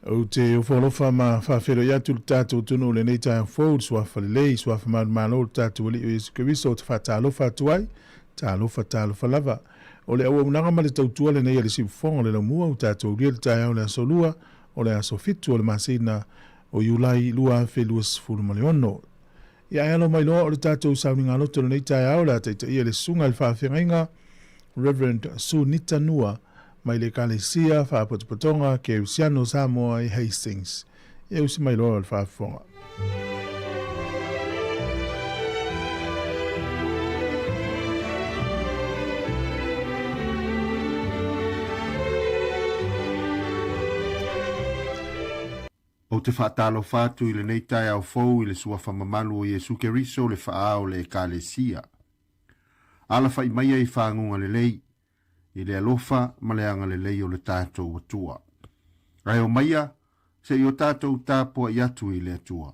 Ou te ofo alofa ma faafeiloai atu i le tatou atunuu i lenei taeao fou i le Suafa lelei, Suafa manumalo o le tatou Alii o Iesu Keriso ou te faatalofa atu ai. Talofa, talofa lava. O le auaunaga ma le tautua lenei a le Siufofoga o le Laumua ua tatou aulia i le taeao o le aso Lua, o le aso 7 o le masina o Iulai 2026. Ia ae alo mai loa o le tatou sauniga loto i lenei taeao o le a taitaia e le Susuga i le Faafeagaiga Reverend Sunita Nua mai le Ekalesia Faapotopotoga Kerisiano Samoa i Hastings. Ia usi mai loa o le faafofoga. Ou te faatalofa atu i lenei taeao fou i le suafa mamalu o Iesu Keriso le Faa o le Ekalesia. Alafa'i maia i faguga lelei, i le alofa ma le agalelei o le tatou Atua. Ae omaia, se i o tatou tapua'i atu i le Atua.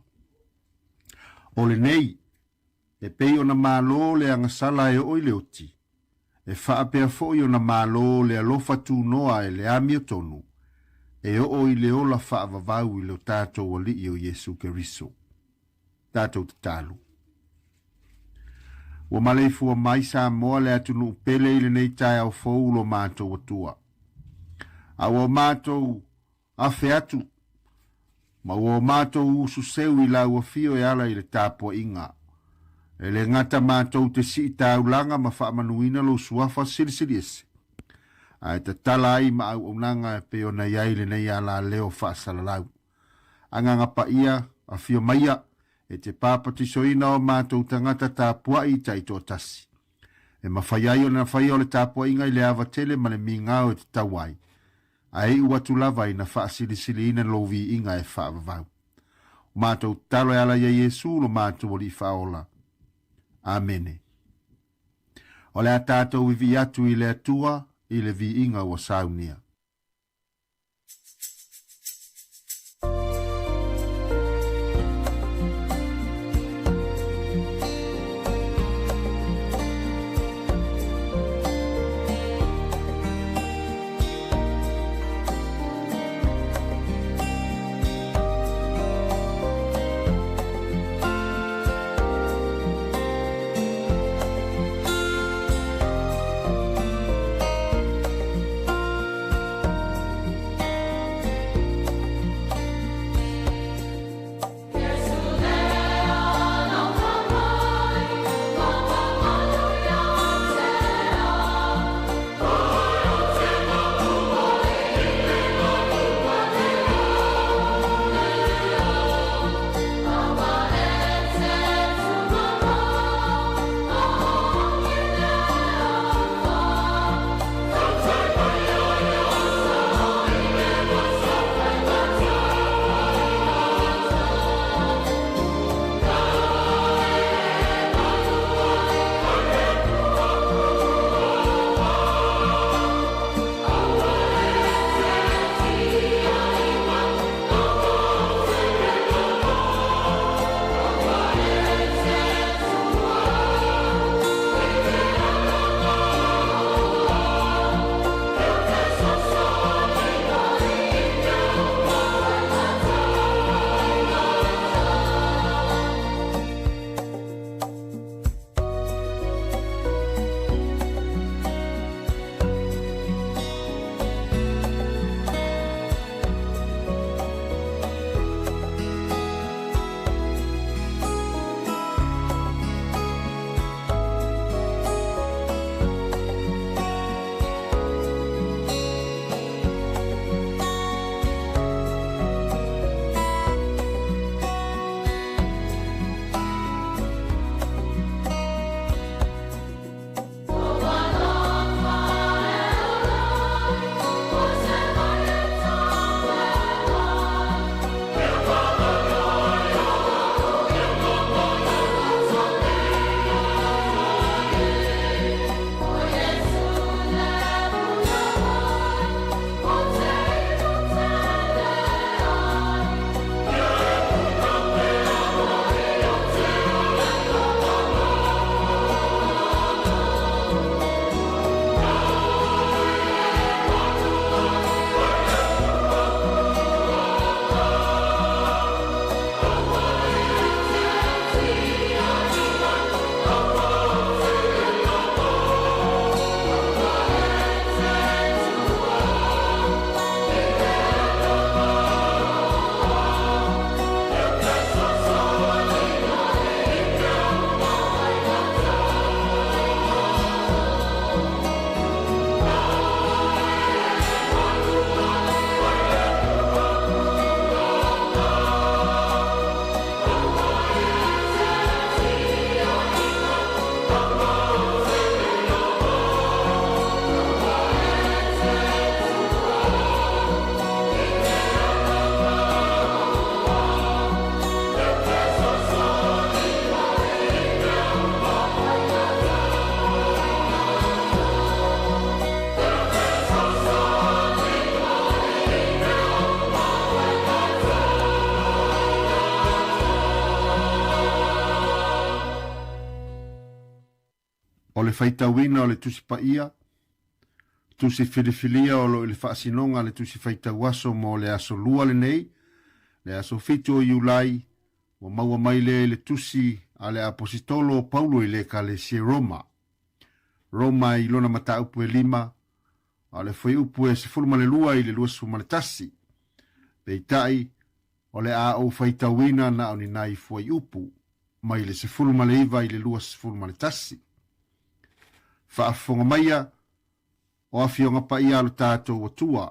O lenei, e pei ona malo le agasala e oo i le oti, e faapea foi ona malo le alofa tunoa e le amiotonu, e oo i le ola faavavau i lo tatou Alii o Iesu Keriso. Tatou tatalo. Ua maleifua mai Samoa le atunuu pele i lenei taeao fou lo matou Atua. A ua matou afe atu ma ua matou usu seu i lau afio e ala i le tapuaiga. E le gata matou te sii taulaga ma faamanuina lou suafa silisili ese. Ae tatala ai ma auaunaga e pei ona i ai lenei alaleo faasalalau. Agaga Paia, afio maia, e te papatisoina o matou tagata tapuai taitoatasi. E mafai ai ona faia o le tapuaiga i le ava tele ma le migao e tatau ai, ae iu atu lava ina faasilisiliina lou viiga e faavavau. O matou tatalo e ala ia Iesu lo matou Alii Faaola. Amene. O le a tatou vivii atu i le Atua i le viiga ua saunia. le faitauina o le Tusi Paia, Tusi filifilia o lo o i le faasinoga a le Tusi Faitau Aso mo le Aso Lua lenei, le aso 7 o Iulai, ua maua mai lea i le Tusi a le Apositolo o Paulo i le Ekalesia i Roma. Roma i lona mataupu e 5, a o le fuaiupu e 12 i le 21. Peitai, o le a ou faitauina na o ni nai fuaiupu mai le 19 i le 21. Faafofoga maia, o Afioga Paia a lo tatou Atua.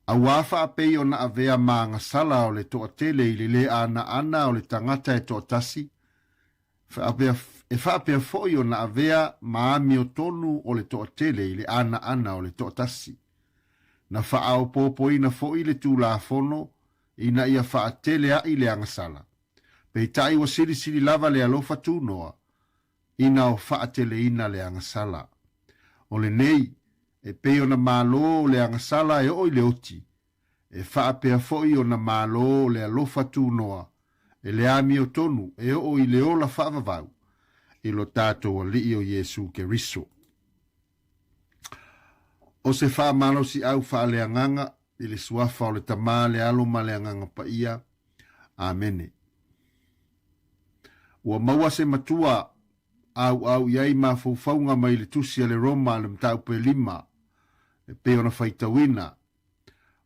Auā faapei ona avea ma agasala o le toatele i le lē anaana o le tagata e toatasi, e faapea foi ona avea ma amiotonu o le toatele i le anaana o le toatasi. Na faaopoopoina foi le Tulafono ina ia faatele aʻi le agasala. Peitai ua silisili lava le alofa tunoa ina o faateleina le agasala. O lenei, e pei ona malo le agasala e oo i le oti, e faapea foi ona malo le alofa tunoa e le amiotonu e oo i le ola faavavau i lo tatou Alii o Iesu Keriso. O se faamalosiau faaleagaga i le suafa o le Tama, le Alo ma le Agaga Paia. Amene. Ua maua se matua auau i ai mafaufauga mai le Tusi a le Roma le mataupu e 5, e pei ona faitauina.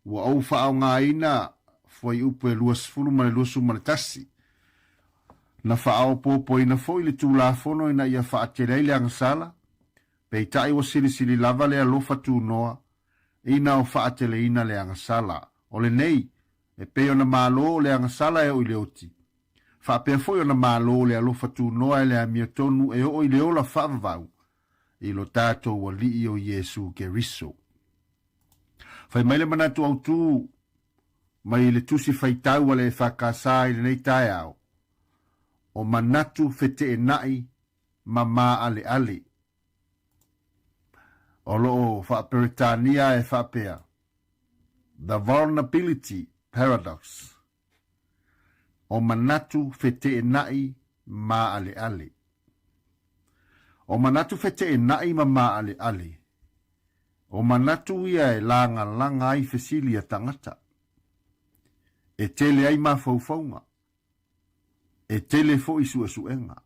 Ua ou faaaogaina fuaiupu e 20 ma le 21. Na faaopoopoina foi le Tulafono ina ia faatele ai le agasala, peitai ua silisili lava le alofa tunoa ina o faateleina le agasala. O lenei, e pei ona malo le agasala e oo i le oti, faapea foi ona malo le alofa tunoa e le amiotonu e oo i le ola faavavau i lo tatou Alii o Iesu Keriso. Fai mai le manatu autū mai le Tusi Faitau a le EFKS i lenei taeao, o manatu feteenai ma maaleale. O lo o faa-Peretania e faapea, The Vulnerability Paradox, o manatu feteenai maaleale. O manatu feteenai ma maaleale, o manatu ia e lagalaga ai fesili a tagata, e tele ai mafaufauga, e tele foi suesuega.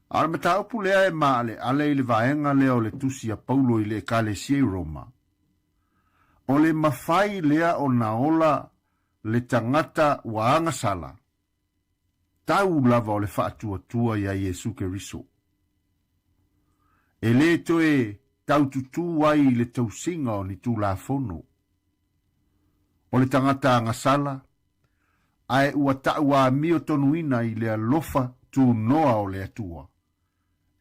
A o le mataupu lea e maaleale i le vaega lea o le tusi a Paulo i le Ekalesia i Roma, o le mafai lea ona ola le tagata ua agasala, tau lava o le faatuatua iā Iesu Keriso. E lē toe taututū ai i le tausiga o ni Tulafono. O le tagata agasala, ae ua taʻuamio tonuina i le alofa tunoa o le Atua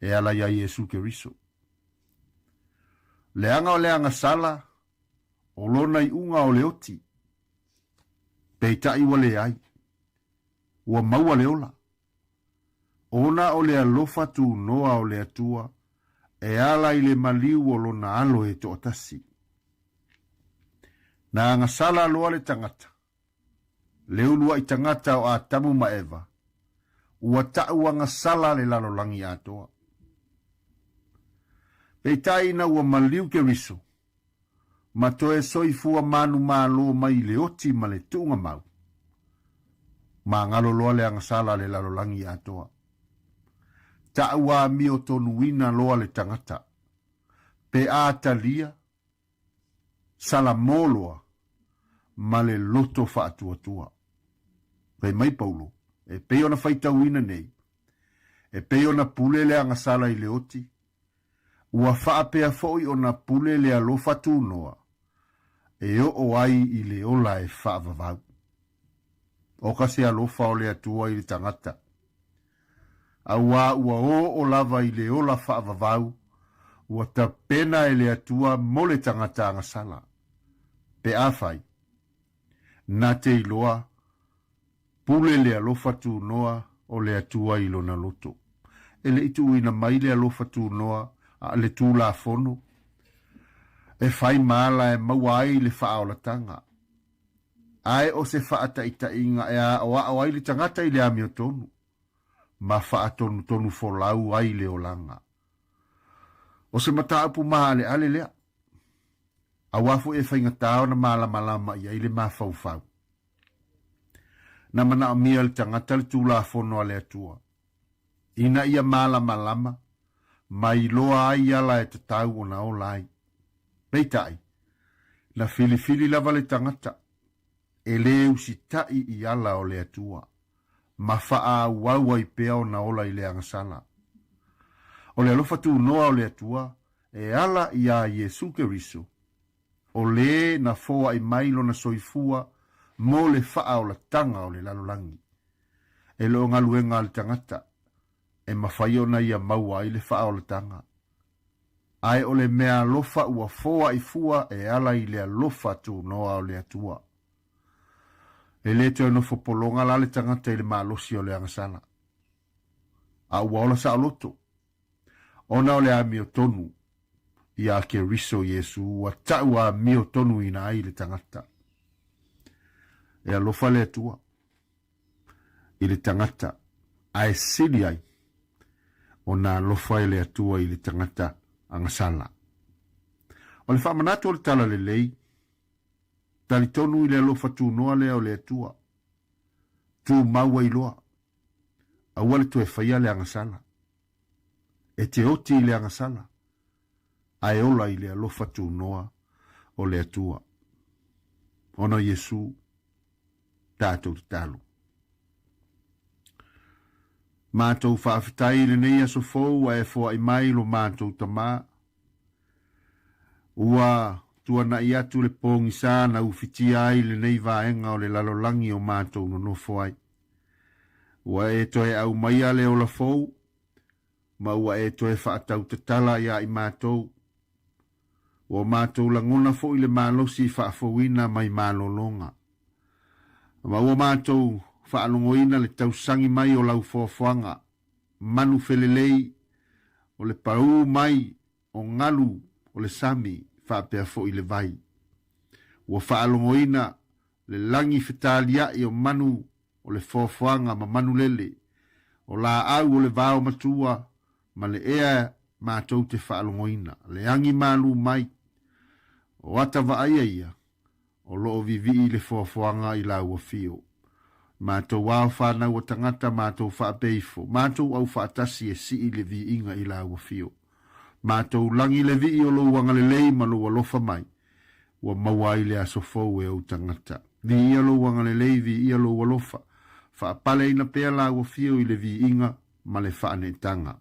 e ala iā Iesu Keriso. Leaga o le agasala o lona iʻuga o le oti, peitai ua leai, ua maua le ola, ona o le alofa tunoa o le Atua e ala i le maliu o lona Alo e toatasi. Na agasala loa le tagata, le uluaʻi tagata o Atamu ma Eva, ua taʻu agasala le lalolagi atoa. Peitai ina ua maliu Keriso, ma toe soifua manumalo mai i le oti ma le tuuga mau, magalo loa le agasala a le lalolagi atoa. Taʻu amiotonuina loa le tagata, pe a talia, Salamo loa ma le loto faatuatua. Fai mai Paulo, e pei ona faitauina nei, e pei ona pule le agasala i le oti, ua faapea foi ona pule le alofa tunoa e oo ai i le ola e faavavau. O ka se alofa o le Atua i le tagata, auā ua oo lava i le ola faavavau ua tapena e le Atua mo le tagata agasala, pe afai, na te iloa, pule le alofa tunoa o le Atua i lona loto. E le i tuuina mai le alofa tunoa a le Tulafono e fai ma ala e maua ai le faaolataga, ae o se faataitaiga e aoao ai le tagata i le amiotonu. ma faatonutonu folau ai le olaga. O se mataupu maaleale lea, auā foi e faigata ona malamalama i ai le mafaufau. Na manaomia e le tagata le Tulafono a le Atua, ina ia malamalama ma iloa ai ala e tatau ona ola ai. Peitai, na filifili lava le tagata e lē usitai i ala o le Atua, ma faaauau ai pea ona ola i le agasala. O le alofa tunoa o le Atua e ala iā Iesu Keriso, o lē na foai mai lona soifua mo le faaolataga o le lalolagi. E le o galuega a le tagata e mafai ona ia maua ai le faaolataga, ae o le meaalofa ua foai fua e ala i le alofa tunoa o le Atua. E lē toe nofo pologa la le tagata i le malosi o le agasala, a ua ola saoloto, ona o le amiotonu iā Keriso Iesu ua ta'u amiotonuina ai le tagata. E alofa le Atua i le tagata, ae sili ai ona alofa e le Atua i le tagata agasala. O le faamanatu o le Talalelei, talitonu i le alofa tunoa lea o le Atua, tumau ai loa, aua le toe faia le agasala. E te oti i le agasala, ae ola i le alofa tunoa o le Atua. Ona o Iesu tatou tatalo. Matou faafetai i lenei aso fou ua e foai mai lo matou Tamā. Ua tuana'i atu le pogisa na ufitia ai lenei vaega o le lalolagi o matou nonofo ai. Ua e toe aumaia le ola fou, ma ua e toe faatautatala iā i matou. Ua matou lagona foi le malosi faafouina mai malologa. Ma ua matou faalogoina le tausagi mai o lau foafoaga manu felelei o le paū mai o galu o le sami faapea foi le vai. Ua faalogoina le lagi fetaliaʻi o manu o le foafoaga ma manu lele, o laau o le vao matua ma le ea matou te faalogoina, le agi malū mai o ata vaaia ia o loo vivii le foafoaga i lau afio. Matou ao fanau a tagata matou faapeifo, matou au faatasi e sii le viiga i lau afio. Matou lagi le vii o lou agalelei ma lou alofa mai, ua maua ai le aso fou e ou tagata. Viia lou agalelei, viia lou alofa. Faapaleina pea lau afio i le viiga ma le faaneetaga.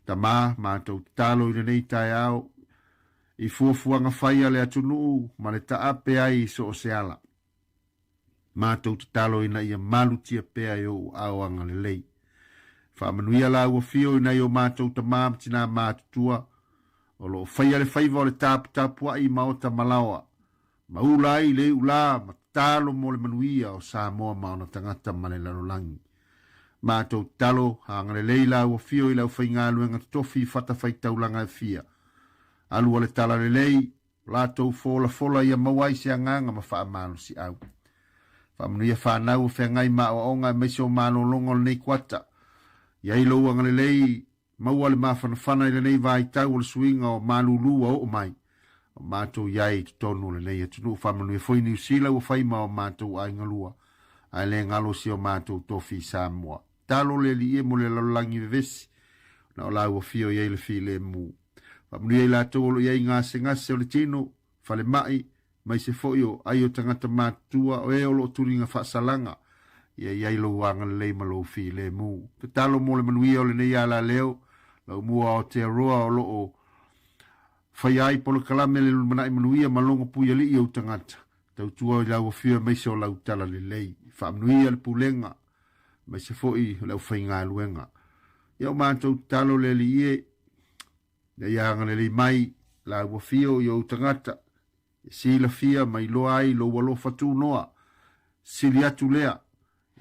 Tama, matou tatalo i lenei taeao, i fuafuaga fai a le atunuu ma le taape ai i so o se ala. Matou tatalo ina ia malutia pea e ou aao agalelei. Faamanuia la ua fio i nai o matou tamā ma tinā matutua, o lo o faia le faiva o le taputapuaʻi i maota ma laoa, ma ula ai le iu lā ma tatalo mo le manuia o Samoa ma ona tagata ma le lalolagi. Matou tatalo, agalelei la ua fio i le aufaigaluega totofi i fatafaitaulaga e fia. Alu a le talalelei, o latou folafola ia maua ai se agaga ma faamalosiau. Faamanuia fanau o feagai ma aoaoga aemaise o malologa o lenei kuata. I ai lou agalelei, maua le mafanafana i lenei vaitau o le suiga o malulu ua oo mai. O matou i ai i totonu o lenei atunuu. Faamanuia foi Niu Sila ua fai ma o matou aiga lua, ae le galo si o matou tofi i Samoa. Talo le Alii e mo le lalolagi vevesi, na o la ua fio i ai le filemu. Faamanuia i latou o lo o i ai i gasegase o le tino, falemai, maise foi o ai o tagata matutua, o e o lo o tuliga faasalaga, ia i ai lou agalelei ma lou filemu. Tatalo mo le manuia o lenei alaleo, lau mua Aotearoa o lo o faia ai polokalame le lumanai manuia ma logo puialii ou tagata. Tautua i lau afio aemaise o lau talalelei. Faamanuia le pulega, aemaise foi o le aufaigaluega. Ia o matou tatalo le Alii e, ina ia agalelei mai lau afio i ou tagata, e silafia ma iloa ai lou alofa tunoa, sili atu lea,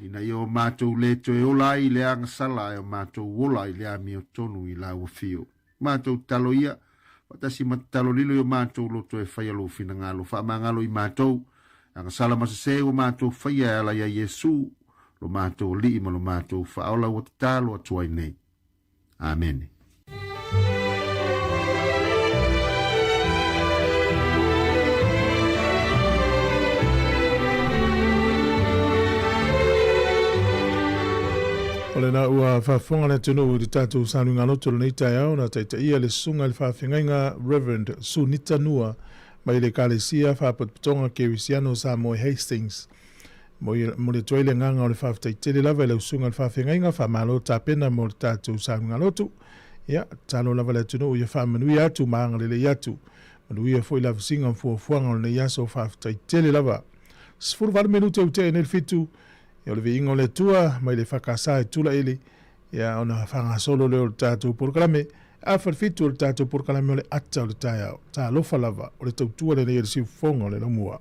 ina ia o matou le toe ola ai i le agasala ae o matou ola i le amiotonu i lau afio. Matou tatalo ia, faatasi ma tatalo lilo i o matou loto e faia lou finagalo. Faamagalo i matou, agasala ma sese ua matou faia e ala ia Iesu. Lo matou Alii ma lo matou Faaola ua tatalo atu ai nei. Amene. O lena ua faafofoga le atunuu i le tatou saluigaloto i lenei taeao na taitaia le susuga i le faafeagaiga Reverend Sunita Nua mai le Ekalesia Faapotopotoga Kerisiano Samoa i Hastings. Momoli atu ai le agaga o le faafetai tele lava i lau susuga i le faafeagaiga, faamalo tapena mo le tatou saluigalotu. Ia, tatalo lava le atunuu ia faamanuia atu ma agalelei atu. Manuia foi lavasiga ma fuafuaga o lenei aso, faafetai tele lava. 18 minute ua tea nei le fitu, ia o le viiga o le Atua mai le EFKS e Tulaili, ia ona faagasolo lea o le tatou polokalame. Afa le fitu o le tatou polokalame o le ata o le taeao. Talofa lava, o le tautua lenei a le siufofoga o le laumua.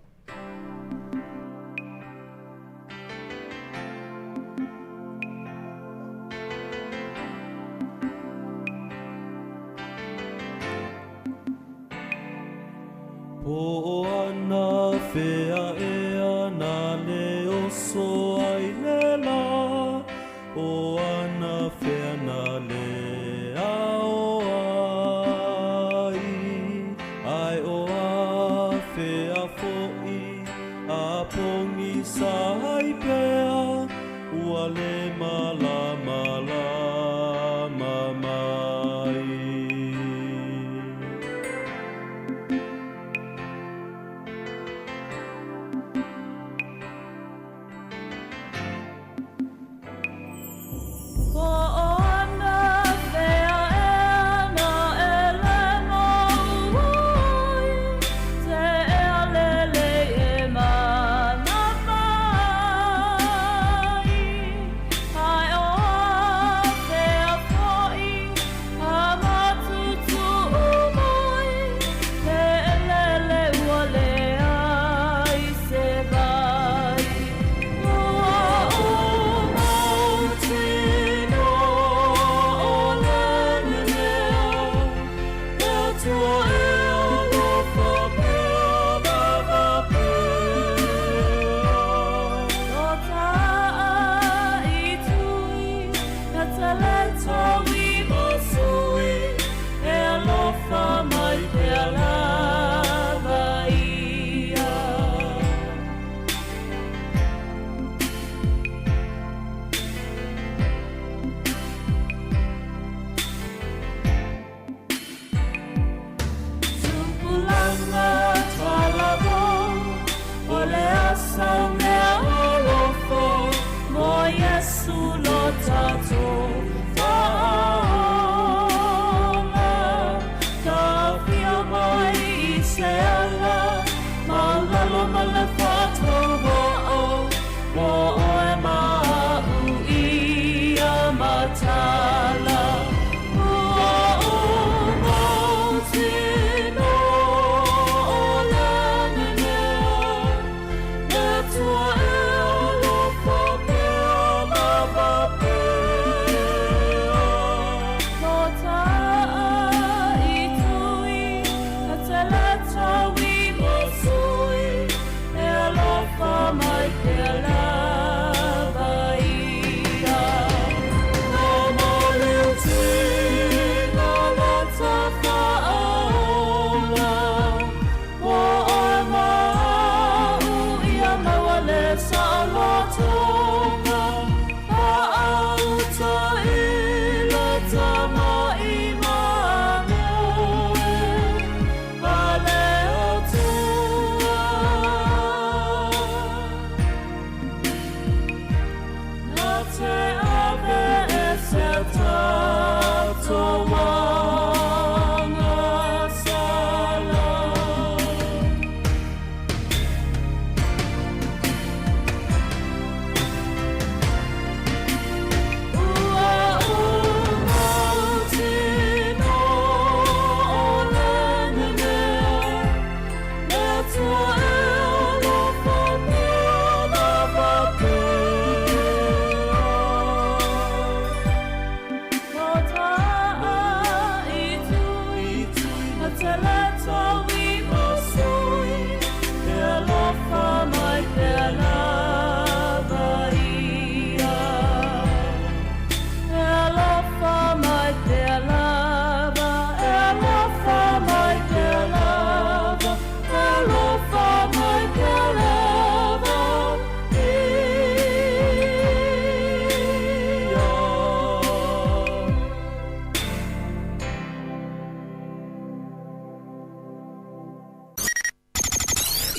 Po ana whea e ana le oso ai le la O ana whea na le ao ai Ai o a whea fo'i a pongi sa ai pea Ua le malama lama mai. Po o ana whea e ana e le mau ai Te ea lelei e mana mai Ai o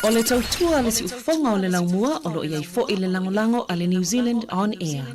O le tautua a le siufofoga o le laumua o lo o i ai foi le lagolago a le New Zealand On Air.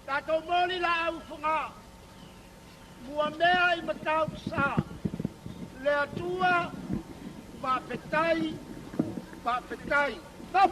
Tatou moli laau Fogaa, muamea i Matautu-Sa, le Atua, faafetai, faafetai. Stop!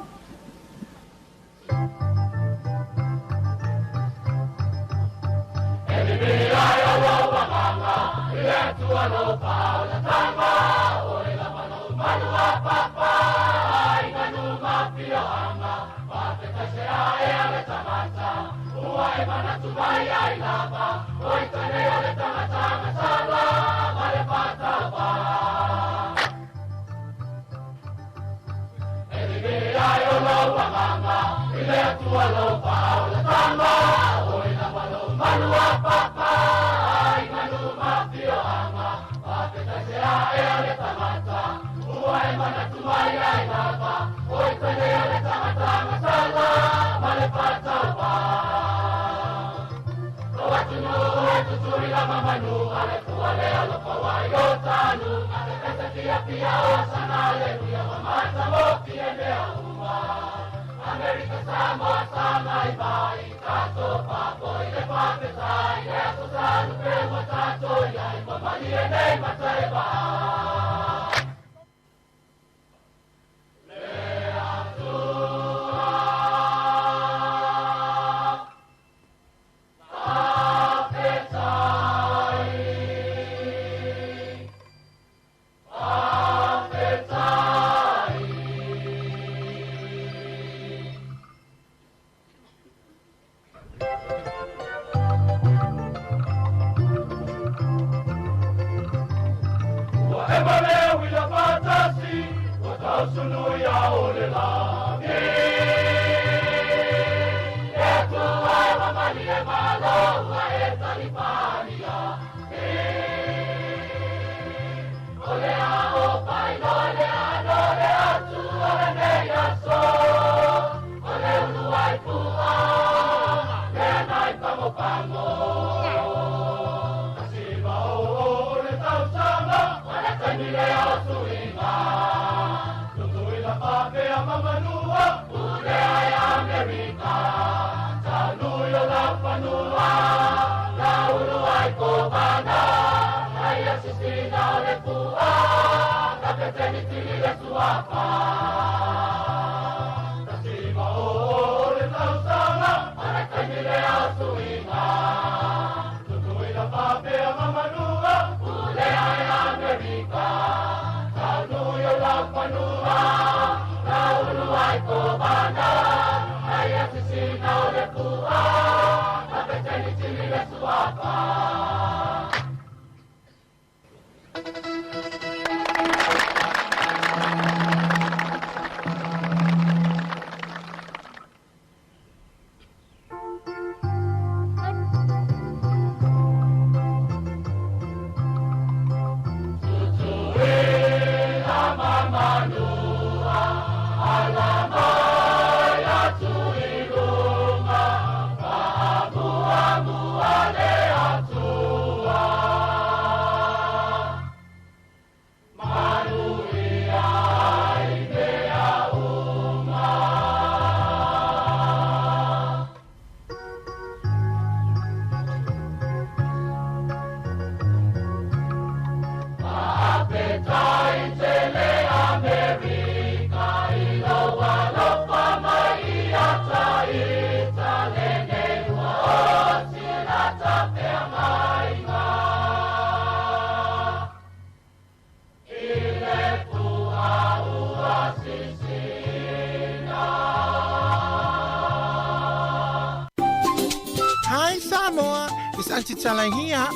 Hi Samoa, it's Auntie Tala here.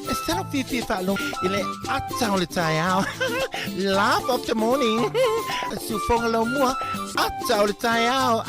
E salo fiafia faalogo i le ata o le taeao. Laugh of the morning. Siufoga laumua, ata o le taeao.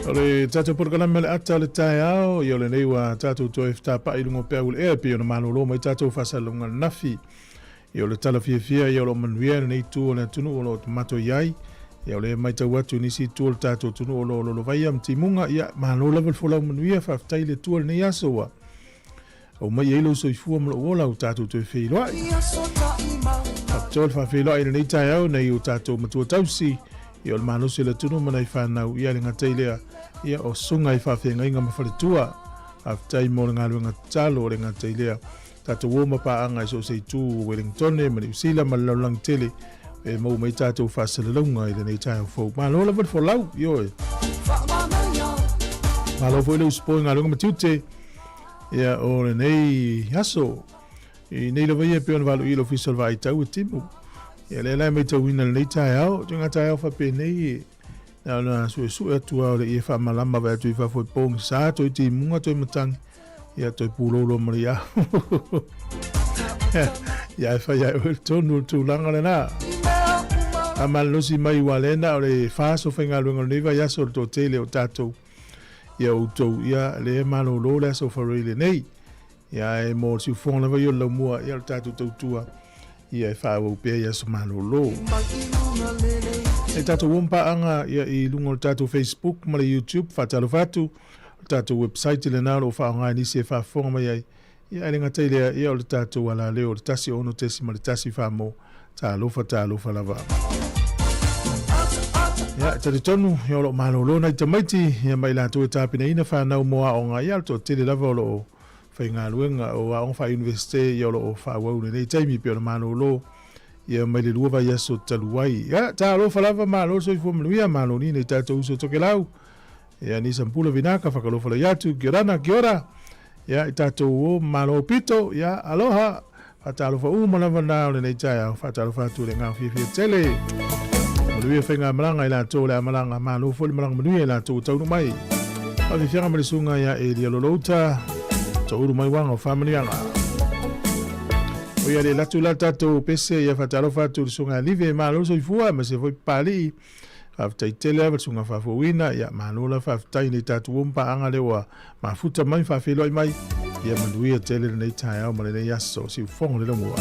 O le tatou polokalame le ata o le taeao, ia o lenei ua tatou toe fetapa'i i luga o peau o le ea e pei ona malolo mai tatou faasalalauga ananafi. Ia o le tala fiafia ia o lo o manuia lenei itu o le atunuu o lo o matou i ai. Ia o lea e matau atu i nisi itu o le tatou atunuu o lo o lolovaia ma timuga, ia malo lava le folau manuia, faafetai i le Atua i lenei aso ua aumai ai lou soifua ma lou ola ua tatou toe feiloai. Faapitoa le faafeiloai i lenei taeao nei o tatou matua tausi, ia o le malosi o le atunuu ma nai fanau, ia le gata i lea, ia o susuga i faafeagaiga ma faletua. Faafetai mo le galuega tatalo, le gata i lea, tatou o ma paaga i so o se itu o Wellingtone ma Niu Sila ma le lalolagi tele e maua mai tatou faasalalauga i lenei taeao fou. Malo lava le folau, ioe. Malo foi le usupo i galuega ma tiute ia o lenei aso. I nei lava ia e pei ona valu i le ofisa o le vaai tau e timu. Ia lea la e matauina lenei taeao, ituaiga taeao faapenei na ona suesue atu lava o le ie faamalama vaai atu i fafo e pogisa, toe timuga, toe matagi, ia toe pulou ma le iao. Ia e fai ai oe le tonu o le tulaga lena. A malolosi mai ua lea na o le fa aso faigaluega o lenei vaiaso o le toatele o tatou ia outou ia lea e malolo le aso Farei lenei. Ia e mo le siufofoga lava ia o le laumua ia o le tatou tautua ia e faaauau pea i aso malolo. E tatou uo ma paaga ia i luga o le tatou Facebook ma le YouTube, faatalofa atu, o le tatou website lena o lo o faaaoga e nisi e faafofoga mai ai, ia ae le gata i lea, ia o le tatou alaleo o le 16.1 Famo, talofa talofa lava. Ia, e talitonu, ia o lo o malolo nai tamaiti, ia ma i latou e tapenaina fanau mo aoga, ia o le toatele lava o lo o faigaluega o aoga faa-Iunivesite ia o lo o faaauau i lenei taimi pei ona malolo ia mai le lua vaiaso talu ai. Ia, talofa lava, malo le soifua manuia, malo ni nei tatou uso Tokelau. Ia, ni Sampula Vinaka, whakalofa lai atu, kia ora na, kia ora. Ia, i tatou o malo pito, ia, aloha. Faatalofa uma lava na o lenei taeao, faatalofa atu i le agaga fiafia tele. Manuia faigamalaga i latou o le a malaga, malo foi le malaga manuia i latou ua taunuu mai. Faafiafiaga ma le susuga ia Elia Lolouta, toulu mai uaga o faamanuiaga. O ia le latu la tatou pese ia faatalofa atu i le susuga ia Live, malo le soifua, aemaise foi Papalii. Faafetai tele lava i le susuga faafouina, ia malo la faafetai nei tatou o ma paaga lea ua mafuta mai ma faafeiloai mai. Ia manuia tele lenei taeao ma lenei aso siufogo le lomua.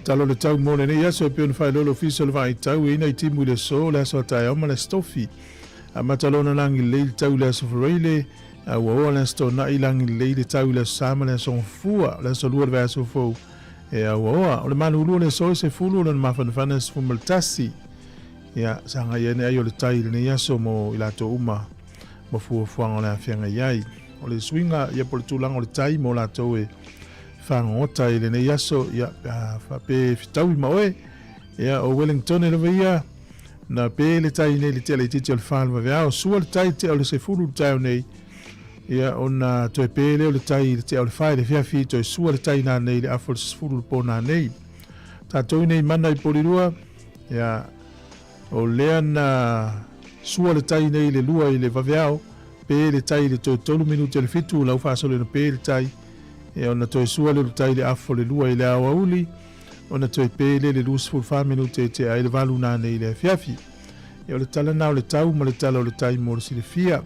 Talo le tau mo lenei aso e pei ona faailoa le Ofisa o le Vaai Tau e ina i timu i le aso, le aso a taeao ma le aso tofi. Amata loa ona lagi lelei le tau i le aso Faraile, a ua oa le aso Toonai lagi lelei le tau i le aso Sa ma le aso Gafua, le aso Lua o le vaiaso fou e auaoa. O le malulu o le aso e 10 o lona mafanafana e 11. Ia, sagai ane ai o le tai i lenei aso mo i latou uma ma fuafuaga o le a feagai ai. O le suiga ia po o le tulaga o le tai mo latou e fagogota i lenei aso, ia, pe fetaui ma oe, ia, o Wellington e lava ia, na pe le tai nei le tea laitiiti o le 4 le vaveao, sua le tai tea o le 10 le taeao nei, ia, ona toe pe lea o le tai i le tea o le 4 i le afiafi, toe sua le tai nanei i le afa o le 10 le po nanei. Tatou nei mana i Porirua, Ia, o lea na sua le tai nei i le 2 i le vaveao, pe le tai i le toe 3 minute le 7, lau faasolo ina pe le tai, ia ona toe sua lea o le tai i le afa o le 2 i le aoauli, ona toe pe lea i le 24 minute e tea ai le 8 nanei i le afiafi. Ia o le tala na o le tau ma le tala o le tai mo le silafia.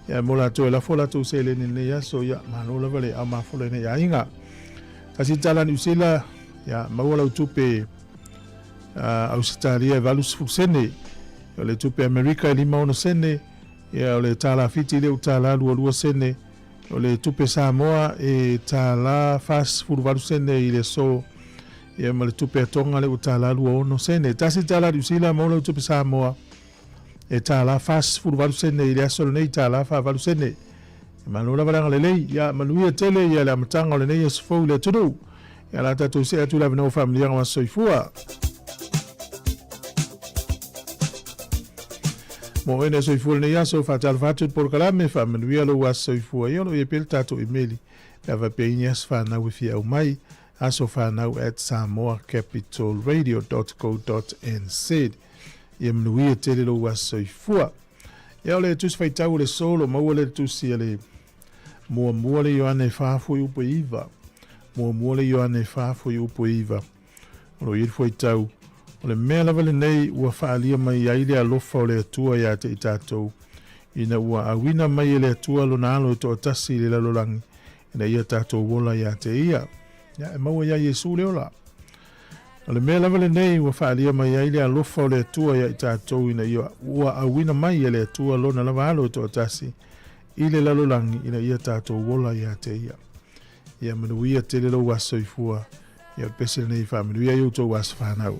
Ia mo latou e lafo latou seleni i lenei aso, ia malo lava le au mafola i nei aiga. Tasi tala Niu Sila, ia maua lau tupe Ausetalia e 80 sene, o le tupe Amerika e 56 sene, ia o le tālā Fiti lea ua tālā 22 sene, o le tupe Samoa e tālā 48 sene i le aso, ia ma le tupe a Tonga lea ua tālā 26 sene. Tasi tālā Niu Sila maua lau tupe Samoa e tālā 48 sene i le aso lenei, tālā 48 sene. E malo lava le agalelei, ia manuia tele ia le amataga o lenei aso fou i le atunuu. Ia la tatou see atu i le avanoa o faamanuiaga o aso soifua. Mo oe nei soifua lenei aso, faatalofa atu i le polokalame, faamanuia lou aso soifua. Ia o lo o i ai pea le tatou imeli, pe a faapea i ni aso fanau e fia aumai, asofanau@samoacapitalradio.co.nz. Ia manuia tele lou aso soifua. Ia o le tusi faitau o le solo, maua lea le tusi a le muamua le Ioane e fa fuaiupu e iva. Muamua le Ioane e fa fuaiupu e iva. O lo o i ai le fuaitau, o le mea lava lenei ua faaalia mai ai le alofa o le Atua ia te i tatou, ina ua auina mai e le Atua lona alo e toatasi i le lalolagi, ina ia tatou ola ia te ia. Ia, e maua iā Iesu le ola. O le mea lava lenei ua faaalia mai ai le alofa o le Atua ia i tatou ina ia ua auina mai e le Atua lona lava alo e toatasi i le lalolagi ina ia tatou ola ia te ia. Ia manuia tele lou aso soifua. Ia o le pese lenei faamanuia i outou aso fanau.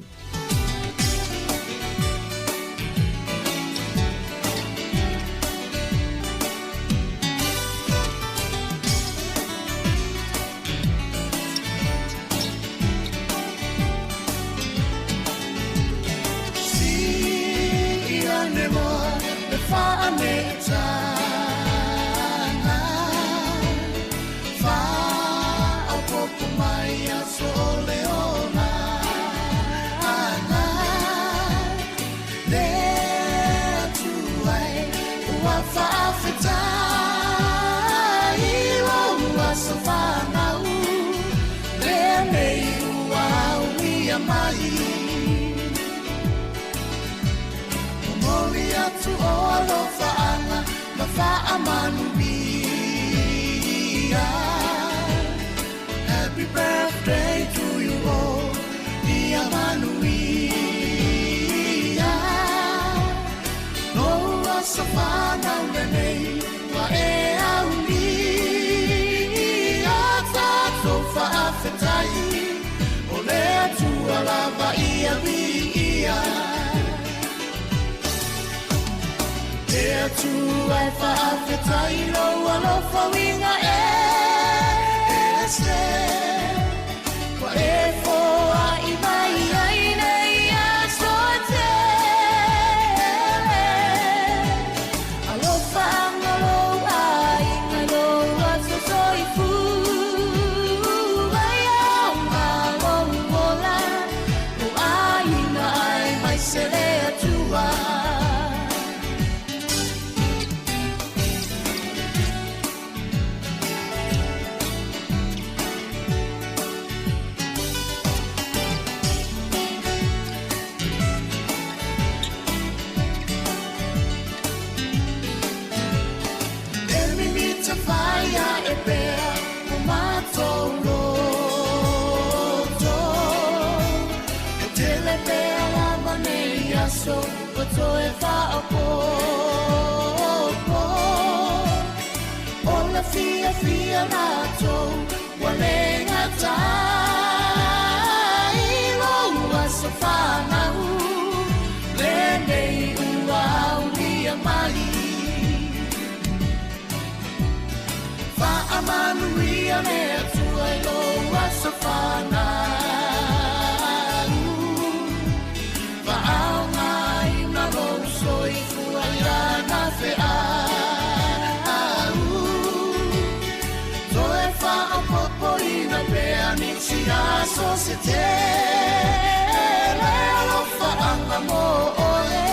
mo ʻoe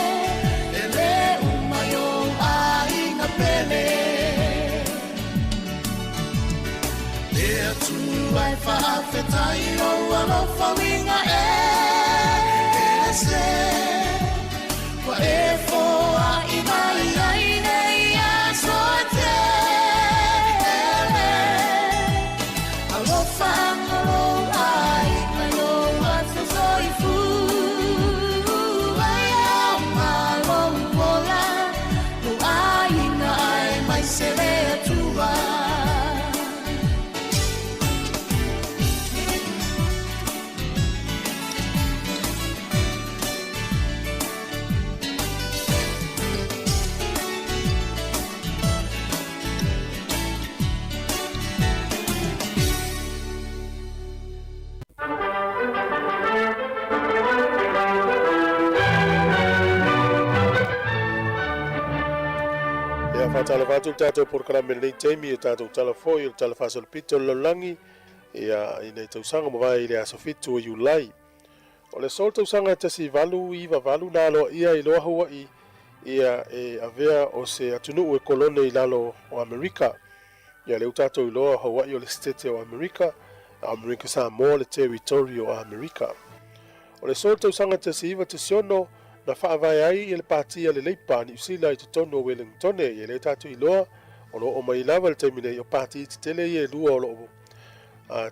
E lē uma i ou ʻāina pele Le Atua e faafetai ou alofa uiga e ese Ua e foai mai ai nei aso e tele Alofa lou aiga i lou aso soifua Ia lou ola lou aiga aemaise le Atua. Ia faatalofa atu le tatou polokalame i lenei taimi o tatou tala foi o le tala faasolopito o le lalolagi ia i nei tausaga mavae i le aso 7 o Iulai. O le aso o le tausaga e 1898 na aloaia i loa Hawaii ia e avea o se atunuu e kolone i lalo o Amerika. Ia lea ua tatou iloa o Hawaii o le Setete o Amerika, a o Amerika Samoa le Territory o Amerika. O le aso o le tausaga 1916 na faavae ai ia le Pati a le Leipa a Niusila i totonu o Welingtone. Ia lea tatou iloa o lo o oo mai lava i le taimi nei o Pati tetele ia e lua o lo o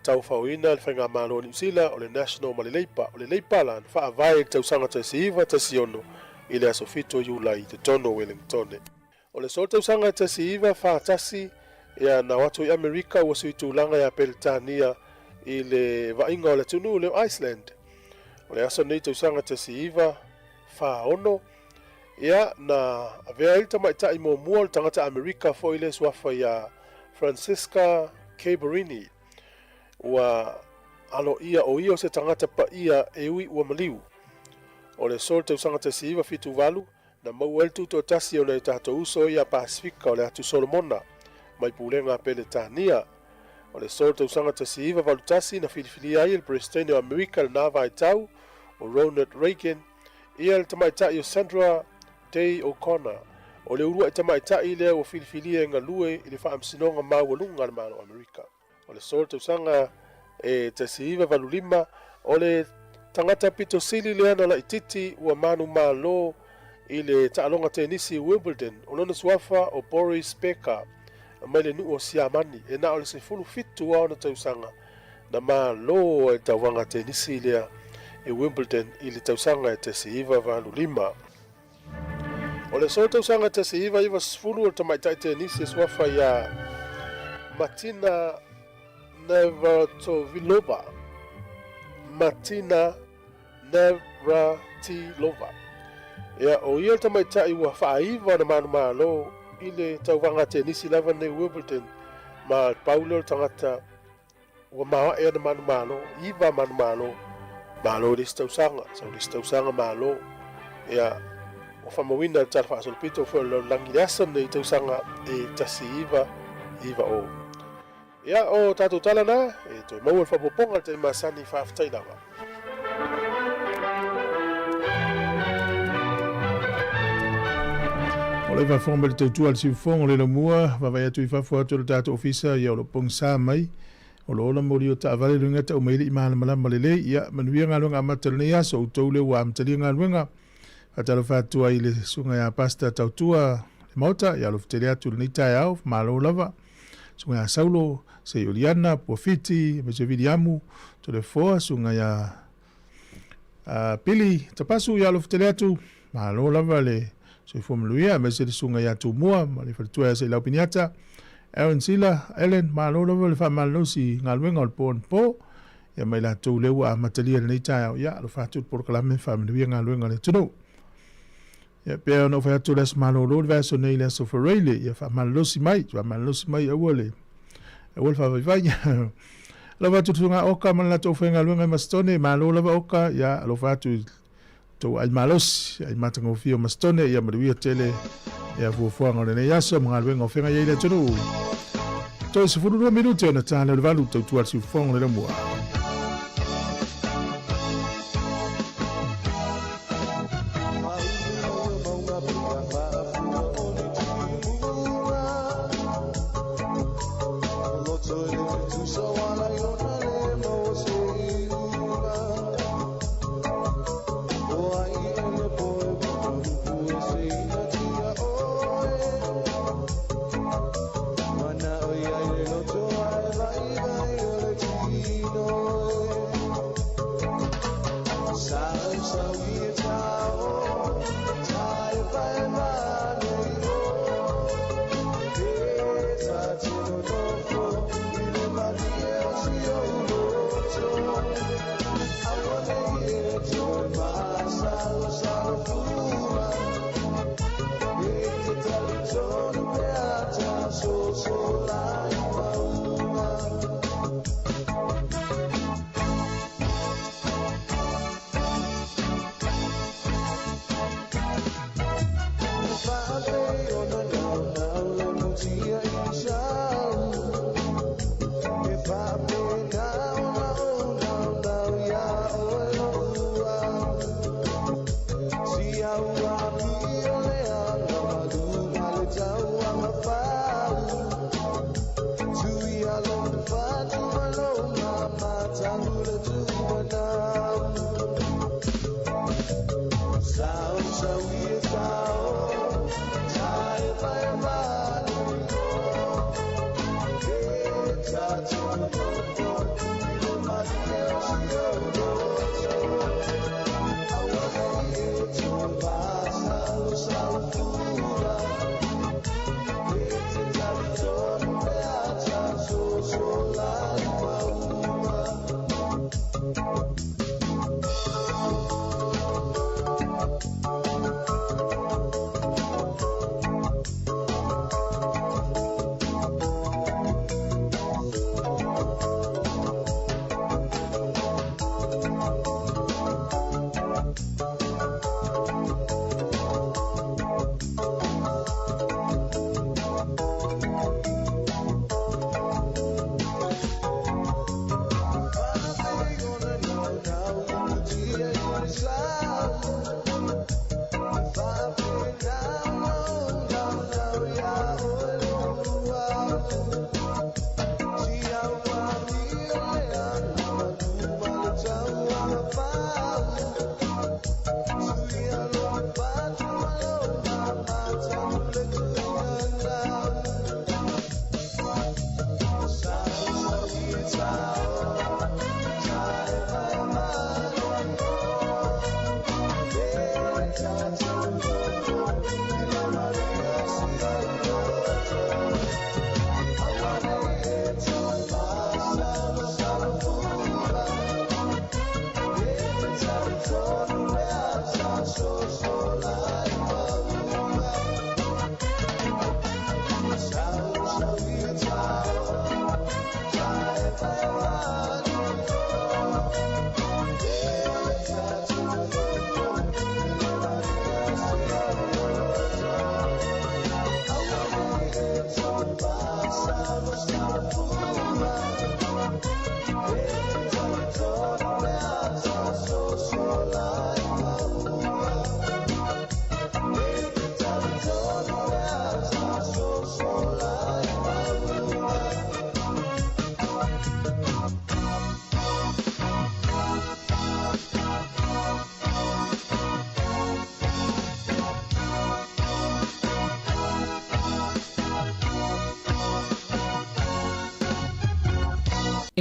taufaoina le Faigamalo a Niu Sila, o le National ma le Leipa. O le Leipa la na faavae i le tausaga 1916 i le aso 7 o Iulai i totonu o Welingtone. O le aso o le tausaga 1941, ia, na o atu i Amerika ua sui tulaga ia Peretania i le vaaiga o le atunuu lea o Iceland. O le aso lenei tausaga 1946, ia, na avea ai le tamaitai muamua o le tagata Amerika foi lea suafa ia Francisca Caberini. Ua aloaia o ia o se tagata paia e ui ua maliu. O le aso o le tausaga 1978, na maua ai le tutoatasi o nai o tatou uso ia Pasefika o le Atu Solomona mai pulega a Peretania. O le aso o le tausaga 1981 na filifilia ai e le Peresetene o Amerika i lena vaitau, o Ronald Reagan, ia le tamaitai o Sandra Day O'Connor, o le uluai tamaitai lea ua filifilia e galue i le Faamasinoga Maualuga a le Malo o Amerika. O le aso o le tausaga e 1985, o le tagata pito sili lea na laitiiti ua manumalo i le taaloga tenisi Wimbledon, o lona suafa o Boris Becker mai le nuu o Siamani, e na o le 17 a ona tausaga na malo ai le tauvaga tenisi lea i Wimbledon i le tausaga e 1985. O le aso tausaga 1990 o le tamaitai tenisi e suafa iā Martina Navratilova, Martina Navratilova. Ia, o ia le tamaitai ua faaiva ona manumalo i le tauvaga tenisi lava nei Wimbledon, ma pau lea o le tagata Ua maoae ana manumalo, iva manumalo, malo i le isi tausaga, sau le isi tausaga malo. Ia, ua faamauina le Tala Faasolopito foi o le Lalolagi i le aso lenei i tausaga e 1990. Ia, o tatou tala na, e toe maua le faaopoopoga i le taimi masani, faafetai lava. O le faafofoga mai le tautua a le siufofoga o le Laumua, vaavaai atu i fafo atu o le tatou ofisa, ia o lo o pogisa mai, o lo o ola moli o taavale luga tau mai le i malamalama lelei. Ia, manuia galuega amata o lenei aso, outou lea ua amatalia galuega. Faatalofa atu ai i le susuga ia Pastor Tautua le Maota, ia alofa tele atu i lenei taeao, malo lava. Susuga ia Saulo, Seioliana, Puafiti, aemaise Viliamu, Toleafoa, susuga ia Pili Tapasu, ia alofa tele atu, malo lava le soifua manuia, aemaise le susuga ia Tumua ma le faletua ia Seilau Piniata, Aaron Sila, Ellen, malo lava le faamalolosi i galuega o le po anapo, ia ma i latou lea ua amatalia i lenei taeao, ia alofa atu i le polokalame faamanuia galuega a le atunuu. Ia pei ona ou fai atu o le aso malolo le vaiaso nei i le aso Faraile, ia faamalolosi mai, faamalolosi mai aua le aua le faavaivai. Alofa atu i le susuga Oka ma le latou faigaluega i Masitone, malo lava Oka, ia alofa atu i tou ai malosi, ai matagofie o Masitone, ia manuia tele ia fuafuaga o lenei aso ma galuega o feagai ai le atunuu. Toe 12 minute ona ta lea o le valu tautua le siufofoga o le Laumua.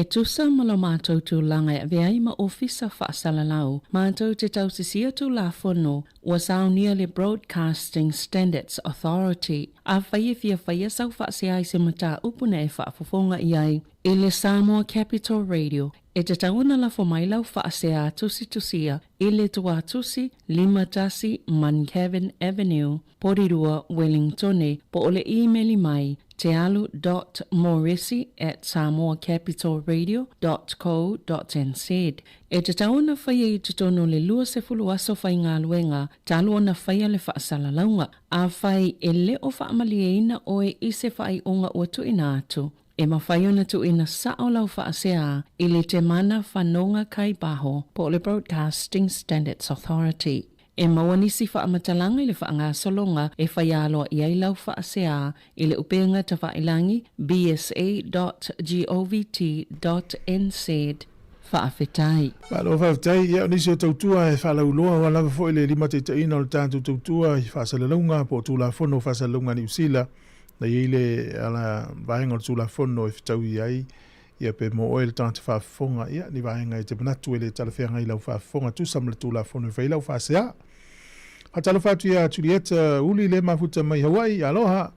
E tusa ma lo matou tulaga e avea ai ma Ofisa Faasalalau, matou te tausisia Tulafono ua saunia le Broadcasting Standards Authority. Afai e fia faia sau faasea i se mataupu na e faafofoga i ai i le Samoa Capital Radio, e tatau ona lafo mai lau faasea tusitusia i le Tuatusi 51 Muncavin Avenue, Porirua, Wellingtone, po o le imeli mai tealu dot moresi at samoacapitalradio dot co dot nz. E tatau ona faia i totonu o le 20 aso faigaluega talu ona faia le faasalalauga. Afai e le o faamalieina oe i se faaiuga ua tuuina atu, e mafai ona tuuina sao lau faasea i le Temana Fanoga Kai Baho po o le Broadcasting Standards Authority. E maua nisi faamatalaga i le faagasologa e fai aloa i ai lau faasea i le upega tafailangi bsa.govt.nz. Faafetai. Malo faafetai. Ia, o nisi o tautua e faalauiloa aua lava foi le limataitaiina o le tatou tautua i faasalalauga po o Tulafono o Faasalalauga a Niu Sila, na i ai le ala vaega o le Tulafono e fetaui ai Ia pe mo oe le tagata faafofoga, ia, ni vaega e te manatu e le talafeagai i lau faafofoga, tusa ma le Tulafono e fai ai lau faasea. Faatalofa atu iā Julieta Uli le mafuta mai Hawaii, aloha.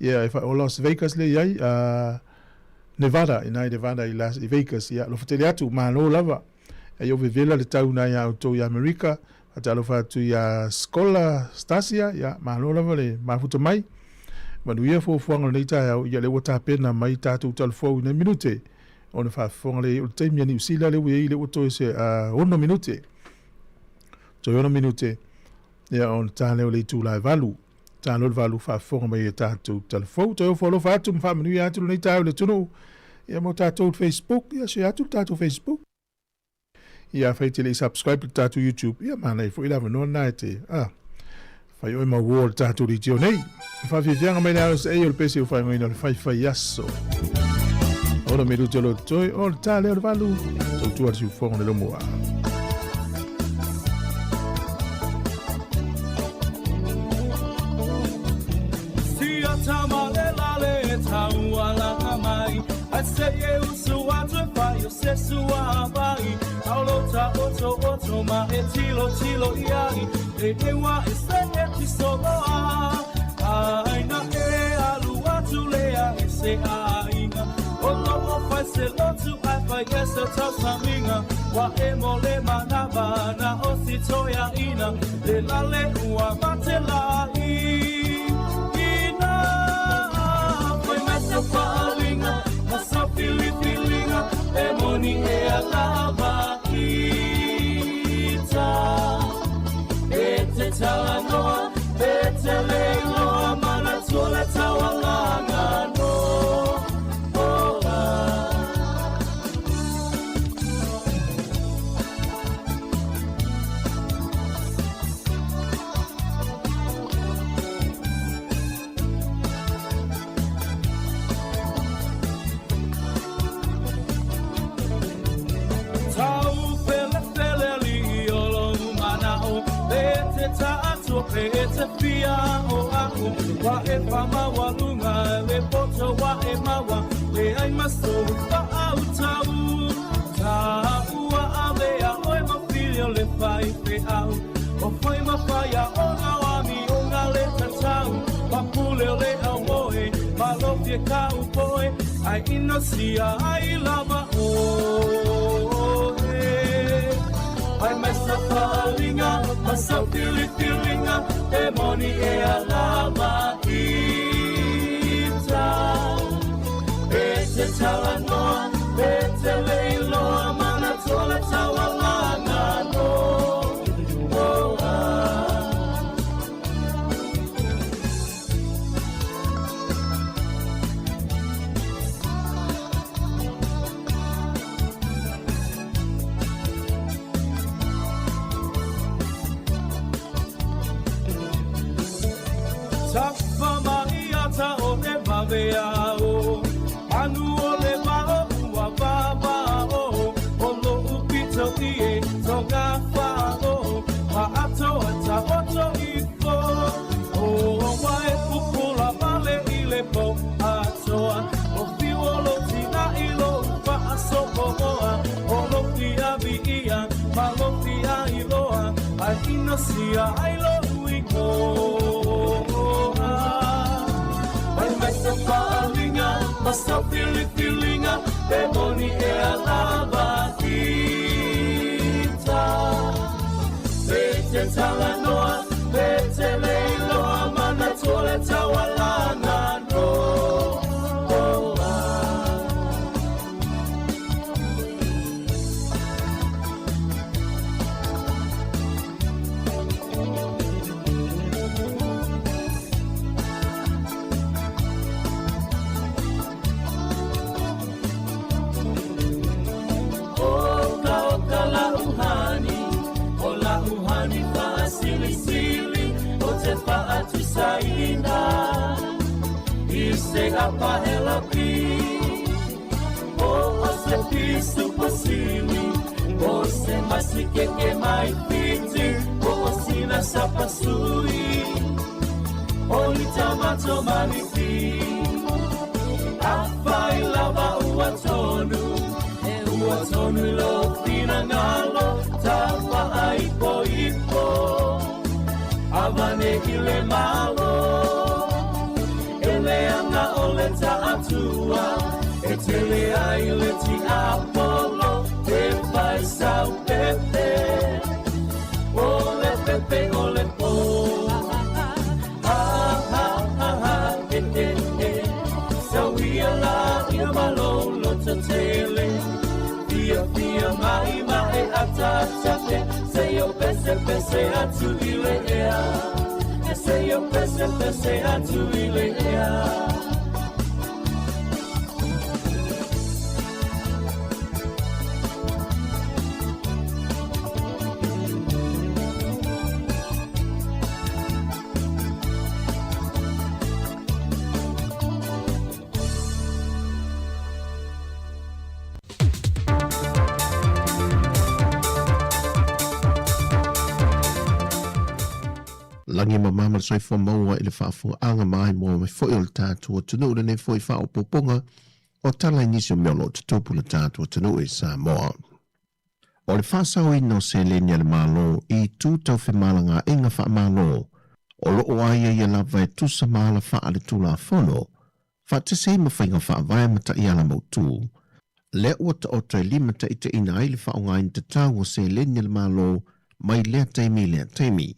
Ia, e fa, o Las Vegas lea i ai, a Nevada, ina i Nevada i Las i Vegas. Ia, alofa tele atu, malo lava. Ai o vevela le tau na iā outou i Amerika. Faatalofa atu iā Skola Stasia, ia, malo lava le mafuta mai. Manuia fuafuaga o lenei taeao, ia lea ua tapena mai tatou talafou i nai minute. Ona faafofoga lea i ai o le taimi a Niu Sila lea ua i ai lea ua toe se 6 minute. Toe 6 minute, ia ona ta lea o le itula e 8. Ta loa le 8 faafofoga mai e tatou talafou. Toe ofo alofa atu ma faamanuia atu lenei taeao i le atunuu. Ia mo tatou Facebook, ia share atu le tatou Facebook. Ia afai e te le i subscribe i le tatou YouTube, ia manaia foi le avanoa lena e te ah, fai oe ma uo le tatou leitio nei. Faafiafiaga mai le RSA o le pese o faaigoaina o le faifai aso. Ona me lute o lo toi, o le tā leo le valu, tautua le siufogo le lomoa. Sia tama le lale e taua langa mai Ai se ye usu atu e fai o se sua vai Aulo ta oto oto ma e tilo tilo iai E ewa e se e ti soloa Ai na e alu atu lea e se aiga O lo o fai se lotu ai fai e se tausaminga Wa e mo le manava na o si toia ina Le lale ua mate la i ina Fai mai sa faalinga ma sa filifilinga E moni e alava ita E te talanoa e te leiloa Manatua le taualaga no oh, ah. Tau pele pele li o lou manao E te taatua pe e te fia o aku Wa e whamaualunga le poto wa e maua Le ai maso fa au tau Ta ua avea oe ma filio le fai fe au O fai ma fai a ona o ami o ngā le tatau Ma pule o le au moe Ma lofie ka upoe Ai ino sia ai lava oe Ai mai sa faalinga Ma sa filifilinga E moni e alava ita E te talanoa E te leiloa Manatua le taualaga no oh, ah. Tafa mai ata o le vavea o Anu o le vao ua vavao O lo'u pito i e tonga whao Ma ato a ta oto ifo O wa e pupula male i le po atoa O fiu o lo tina i lo whaasopoa O lo fia vi ia ma lo fia iloa Ai ino sia ai lo ingoa Mai mai sa faalinga ma sa filifilinga E moni e alava ita E te talanoa e te leiloa Manatua le taualaga no oh, ah. Oka oka la uhani, o la uhani faasilisili, o te faatusaina i se apahelapi. O o se pisu pasili, o se masikeke mai fiti, o o sina sapasui, o litamato manifi. Afai lava ua tonu, e ua tonu i lou finagalo, tafa ai po ipo. mane i le malo. E leaga o le taatua e tele ai le tiapolo e fai sau pepe. O le pepe o le po. Ha ha ha ha e e e. Sauia la ia malolo tatele. Fia fia mai ma e atata e. Se o pese pese atu i le ea. E se o pese pese atu i le ea. Lagi ma mama le soifua maua i le faafofogaaga maimoa mai foi o le tatou atunuu lenei foi faaopoopoga o tala i nisi o mea o lo o tutupu le tatou atunuu i Samoa. O le faasaoina o seleni a le Malo i itu tau femalagaaiga faamalo o lo o aiaia lava e tusa ma ala faaletulafono, faatasi ai ma faiga faavae ma taiala mautu, lea ua taoto e limataitaiina ai le faaaogaina tatau o seleni a le Malo mai lea taimi i lea taimi.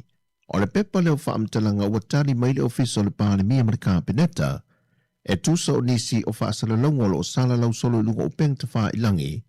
O le pepa lea o faamatalaga ua tali mai le Ofisa o le Palemia ma le Kapeneta e tusa o nisi o faasalalauga o lo o salalau solo i luga o upega tafailagi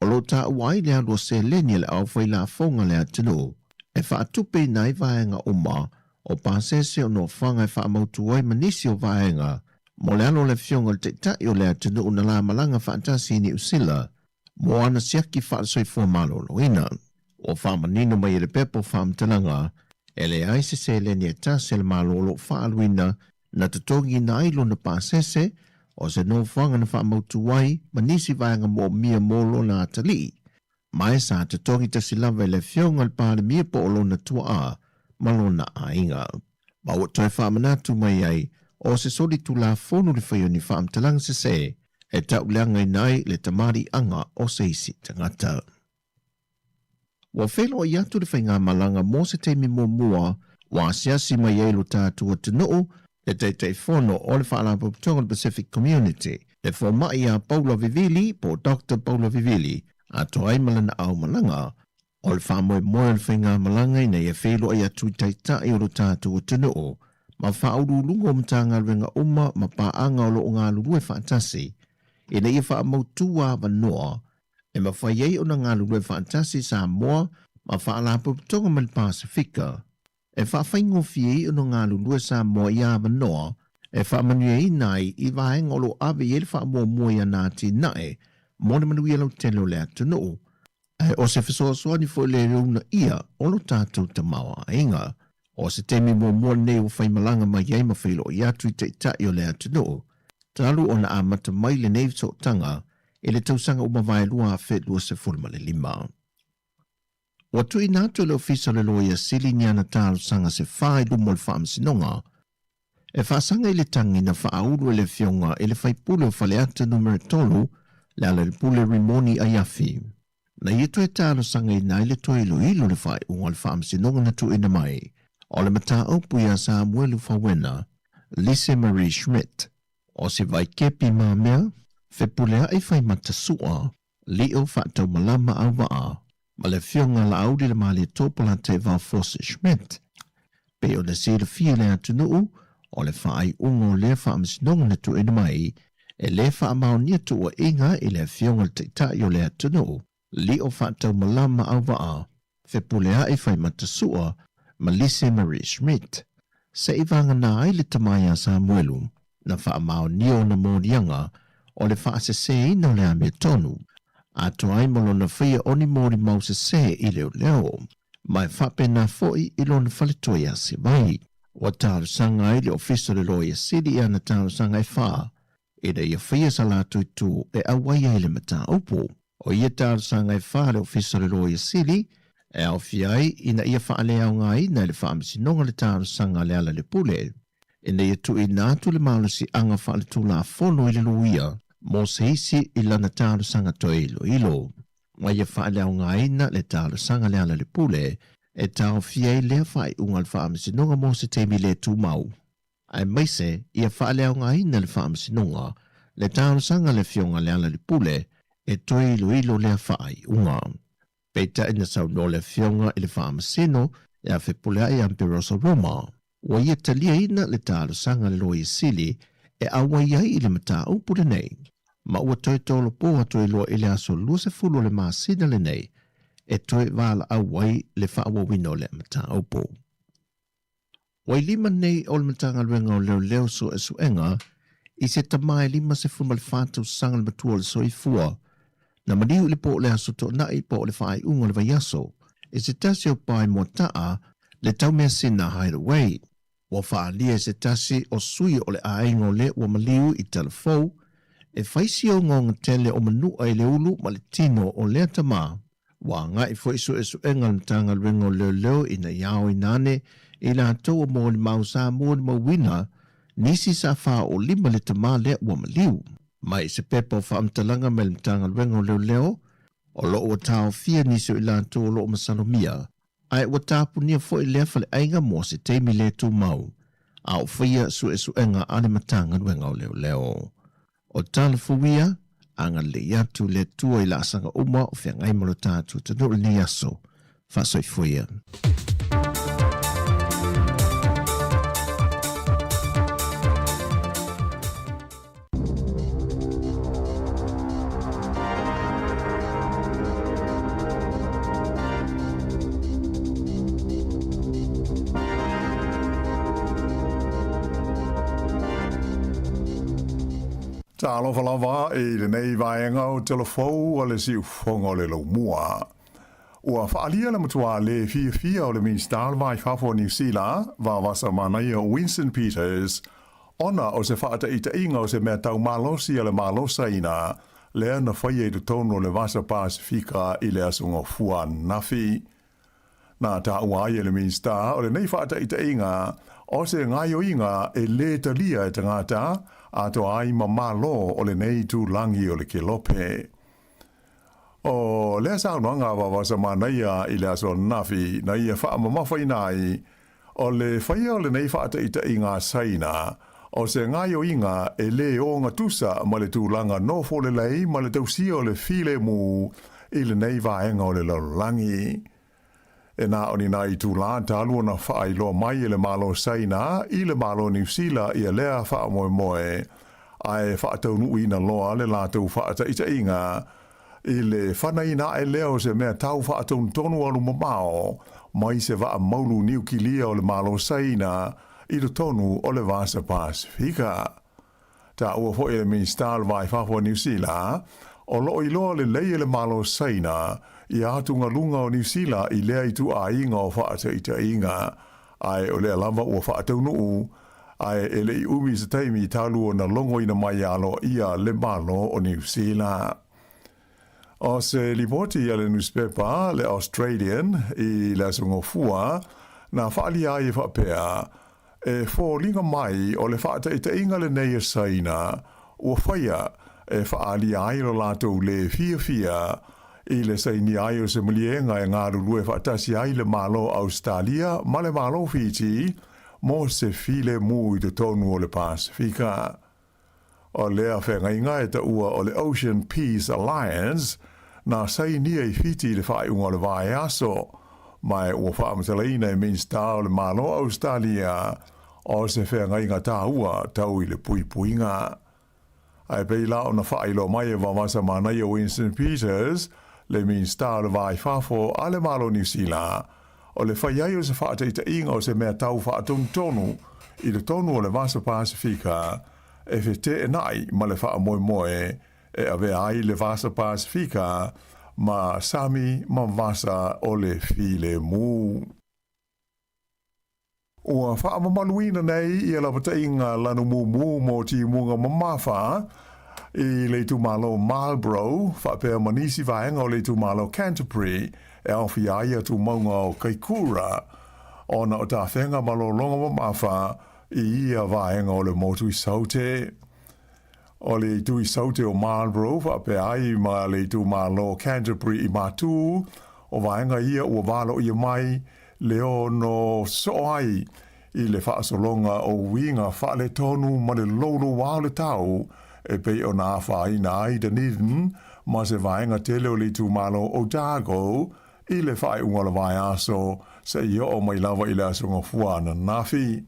o lo o taua ai le alu o seleni a le aufailafoga a le atunuu e faatupeina ai vaega uma o pasese o nofoaga e faamautu ai ma nisi o vaega mo le alo o le Afioga i le Taitai o le atunuu na la malaga faatasi i Niu Sila mo ana siaki faale-soifua maloloina. Ua faamanino mai e le pepa o faamatalaga, e leai se seleni e tasi a le Malo o lo o faaaluina na totogiina ai lona pasese o se nofoaga na faamautu ai ma nisi vaega moomia mo lona atalii, ma e sa totogi tasi lava e le Afioga i le Palemia po o lona tuaa ma lona aiga. Ma ua toe faamanatu mai ai o se solitulafono le fai o ni faamatalaga sese e tauleagaina ai le tamaliiaga o se isi tagata. Ua feiloai atu le faigamalaga mo se taimi muamua ua asiasi mai ai lo tatou atunuu le Taitaifono o le Faalapotopotoga o le Pacific Community, le fomai ia Paula Vivili po o Doctor Paula Vivili, atoa ai ma lana aumalaga. O le faamoemoe o le faigamalaga ina ia feiloai atu i Taitai o lo tatou atunuu ma faauluuluga o Matagaluega uma ma paaga o lo o galulue faatasi ina ia faamautu avanoa e mafai ai ona galulue faatasi Samoa ma Faalapotopotoga ma le Pasefika e faafaigofie ai ona galulue Samoa i avanoa e faamanuiaina ai i vaega o lo o ave i ai le faamuamua i ana atinae mo le manuia lautele o le atunuu, ae o se fesoasoani foi le uunaia o lo tatou tamaoaiga. O se taimi muamua lenei ua faimalaga mai ai ma feiloai atu i Taitai o le atunuu, talu ona amata mai lenei sootaga i le tausaga ua mavae 2025. Ua tuuina atu e le Ofisa o le Loia Sili ni ana talosaga se fa i luma o le Faamasinoga e faasaga i le tagi na faaulu e le Afioga i le Faipule o Faleata Numera 3, Lealailepule Rimoni Aiafi. Na ia toe talosagaina ai le toe iloilo le faaiuga o le Faamasinoga na tuuina mai o le mataupu iā Samuelu Fauena, Lise Marie Schmidt, o se vaikepi mamea, fepuleai faimata sua, lio faataumalama auvaa, ma le Afioga Laauli le Malietoa Polataivao Fosi Schmidt. Pei ona silafia e le atunuu, o le faaiuga o lea faamasinoga na tuuina mai, e lē faamaonia tuuaiga i le Afioga i le Taitai o le atunuu, lio faataumalama auvaa, fepuleai faimata sua ma Lise Marie Schmidt. Se i vagana ai le tama ia Samuelu, na faamaonia ona moliaga o le faaseseina o le amiotonu, atoa ai ma lona faia o ni molimau sese i leoleo, ma e faapena foi i lona faletua ia Sivai. Ua talosaga ai le Ofisa o le Loia Sili i ana talosaga e fa, ina ia faia sa latou itu e auai ai le mataupu. O ia talosaga e fa a le Ofisa o le Loia Sili, e aofia ai ina ia faaleaogaina e le Faamasinoga le talosaga a Lealailepule, ina ia tuuina atu le malosiaga faaletulafono i le loia mo se isi i lana talosaga toe iloilo, ma ia faaleaogaina le talosaga a Lealailepule. e taofia ai lea faaiuga a le Faamasinoga mo se taimi le tumau, aemaise ia faaleaogaina e le Faamasinoga le talosaga a le Afioga a Lealailepule e toe iloilo lea faaiuga. Peitai na saunoa le Afioga i le Faamasino ia Fepuleai Amperosa Roma, ua ia taliaina le talosaga a le Loia Sili e auai ai i le mataupu lenei, ma ua toe tolopo atu ai loa i le aso 20 o le masina lenei e toe valaau ai le faaauauina o lea mataupu. Ua i lima nei o le Matagaluega o Leoleo Suesuega i se tama e 54 tausaga le matua o le soifua na maliu i le po o le Aso Toonai po o le faaiuga o le vaiaso i se tasi o pae moataa le taumeasina Hideaway. Ua faaalia e se tasi o sui o le aiga o le ua maliu i Talafou e fai si ogaoga tele o manua i le ulu ma le tino o lea tama. Ua agai foi suesuega a le Matagaluega o Leoleo ina ia aoina ane i latou o molimau sa molimauina nisi sa faaoolima le tama lea ua maliu. Mai se pepa o faamatalaga mai le Matagaluega o Leoleo, o lo o ua taofia nisi o i latou o lo o masalomia, ae ua tapunia foi lea faleaiga mo se taimi le tumau, a o faia suesuega a le Matagaluega o Leoleo. O tala fou ia, agalelei atu le Atua i laasaga uma o feagai ma lo tatou atunuu i lenei aso. Faasoifua ia. Talofa lava i lenei vaega o Telefou a le Siufofoga o le Laumua. Ua faaalia le matua le fiafia o le Minisita o le Va i Fafo o Niu Sila, Vavasa Manaia Winston Peters, ona o se faataitaiga o se mea tau malosi a le Malo Saina lea na faia i totonu o le Vasa Pasefika i le Aso Gafua ananafi. Na taua ai e le Minisita o lenei faataitaiga o se gaoioiga e lē talia e tagata atoa ai ma Malo o lenei itulagi o le Kelope. O lea saunoaga a Vavasa Manaia i le aso ananafi na ia faamamafaina ai o le faia o lenei faataitaiga a Saina o se gaoioiga e lē ogatusa ma le tulaga nofo lelei ma le tausia o le filemu i lenei vaega o le lalolagi. E na o ni nai itulā talu ona faailoa mai e le Malo Saina i le Malo Niu Sila ia lea faamoemoe, ae faataunuuina loa le latou faataitaiga i le fanaina ae lea o se mea tau faatonutonu alumamao mai se vaa maulu niukilia o le Malo Saina i totonu o le Vasa Pasefika. Taua foi e le Minisita o le Va i Fafo o Niu Sila, o lo o iloa lelei e le Malo Saina ia atugaluga o Niu Sila i lea ituaiga o faataitaiga, ae o lea lava ua faataunuu, ae e le i umi se taimi talu ona logoina mai aloaia le Malo o Niu Sila. O se lipoti a le nusipepa le Australian i le Aso Gafua, na faaalia ai e faapea, E foliga mai o le faataitaiga lenei a Saina ua faia e faaalia ai lo latou lē fiafia i le sainia ai o se maliega e galulue faatasi ai le Malo Ausetalia ma le Malo Fiti mo se filemu i totonu o le Pasefika. O lea feagaiga e taua o le Ocean Peace Alliance, na sainia i Fiti i le faaiuga o le vaiaso, ma e ua faamatalaina e Minisita o le Malo Ausetalia o se feagaiga taua tau i le puipuiga. Ae pei la ona faailoa mai e Vavasa Manaia Winston Peters, le Minisita o le Va i Fafo a le Malo Niu Sila, o le fai ai o se faataitaiga o se mea tau faatonutonu i totonu o le Vasa Pasefika e feteenai ma le faamoemoe e avea ai le Vasa Pasefika ma sami ma vasa o le filemu. Ua faamamaluina nei ia lapataiga lanumumu mo timuga mamafa i le itumalo Marlborough faapea ma nisi vaega o le itumalo Canterbury e aofia ai atumauga o Kaikura ona o tafega ma lologa mamafa i ia vaega o le motu i Saute. O le itu i Saute o Marlborough faapea ai ma le itumalo Canterbury i Matū, o vaega ia ua valoia mai. le ono soo ai i le faasologa o uiga faaletonu ma le loulouā o le tau e pei ona afaina ai Dunedin ma se vaega tele o le itumalo Otago i le faaiuga o le vaiaso seia oo mai lava i le Aso Gafua ananafi.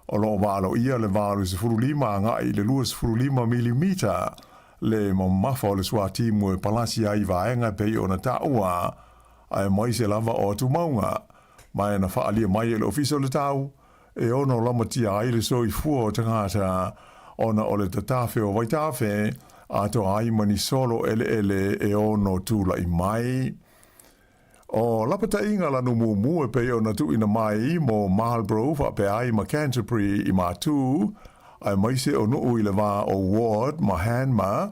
O lo o valoia le 85 agai i le 25 milimita le mamafa o le suatimu e palasi ai i vaega e pei ona taua, aemaise lava o atumauga, ma e na faaalia mai e le Ofisa o le Tau, e ono lamatia ai le soifua o tagata ona o le tatafe o vaitafe, atoa ai ma ni solo eleele e ono tulai mai. O lapataiga lanu mumu e pei ona tuuina mai mo Marlborough faapea ai ma Canterbury i Matū, aemaise o nuu i le va o Ward ma Hanmer,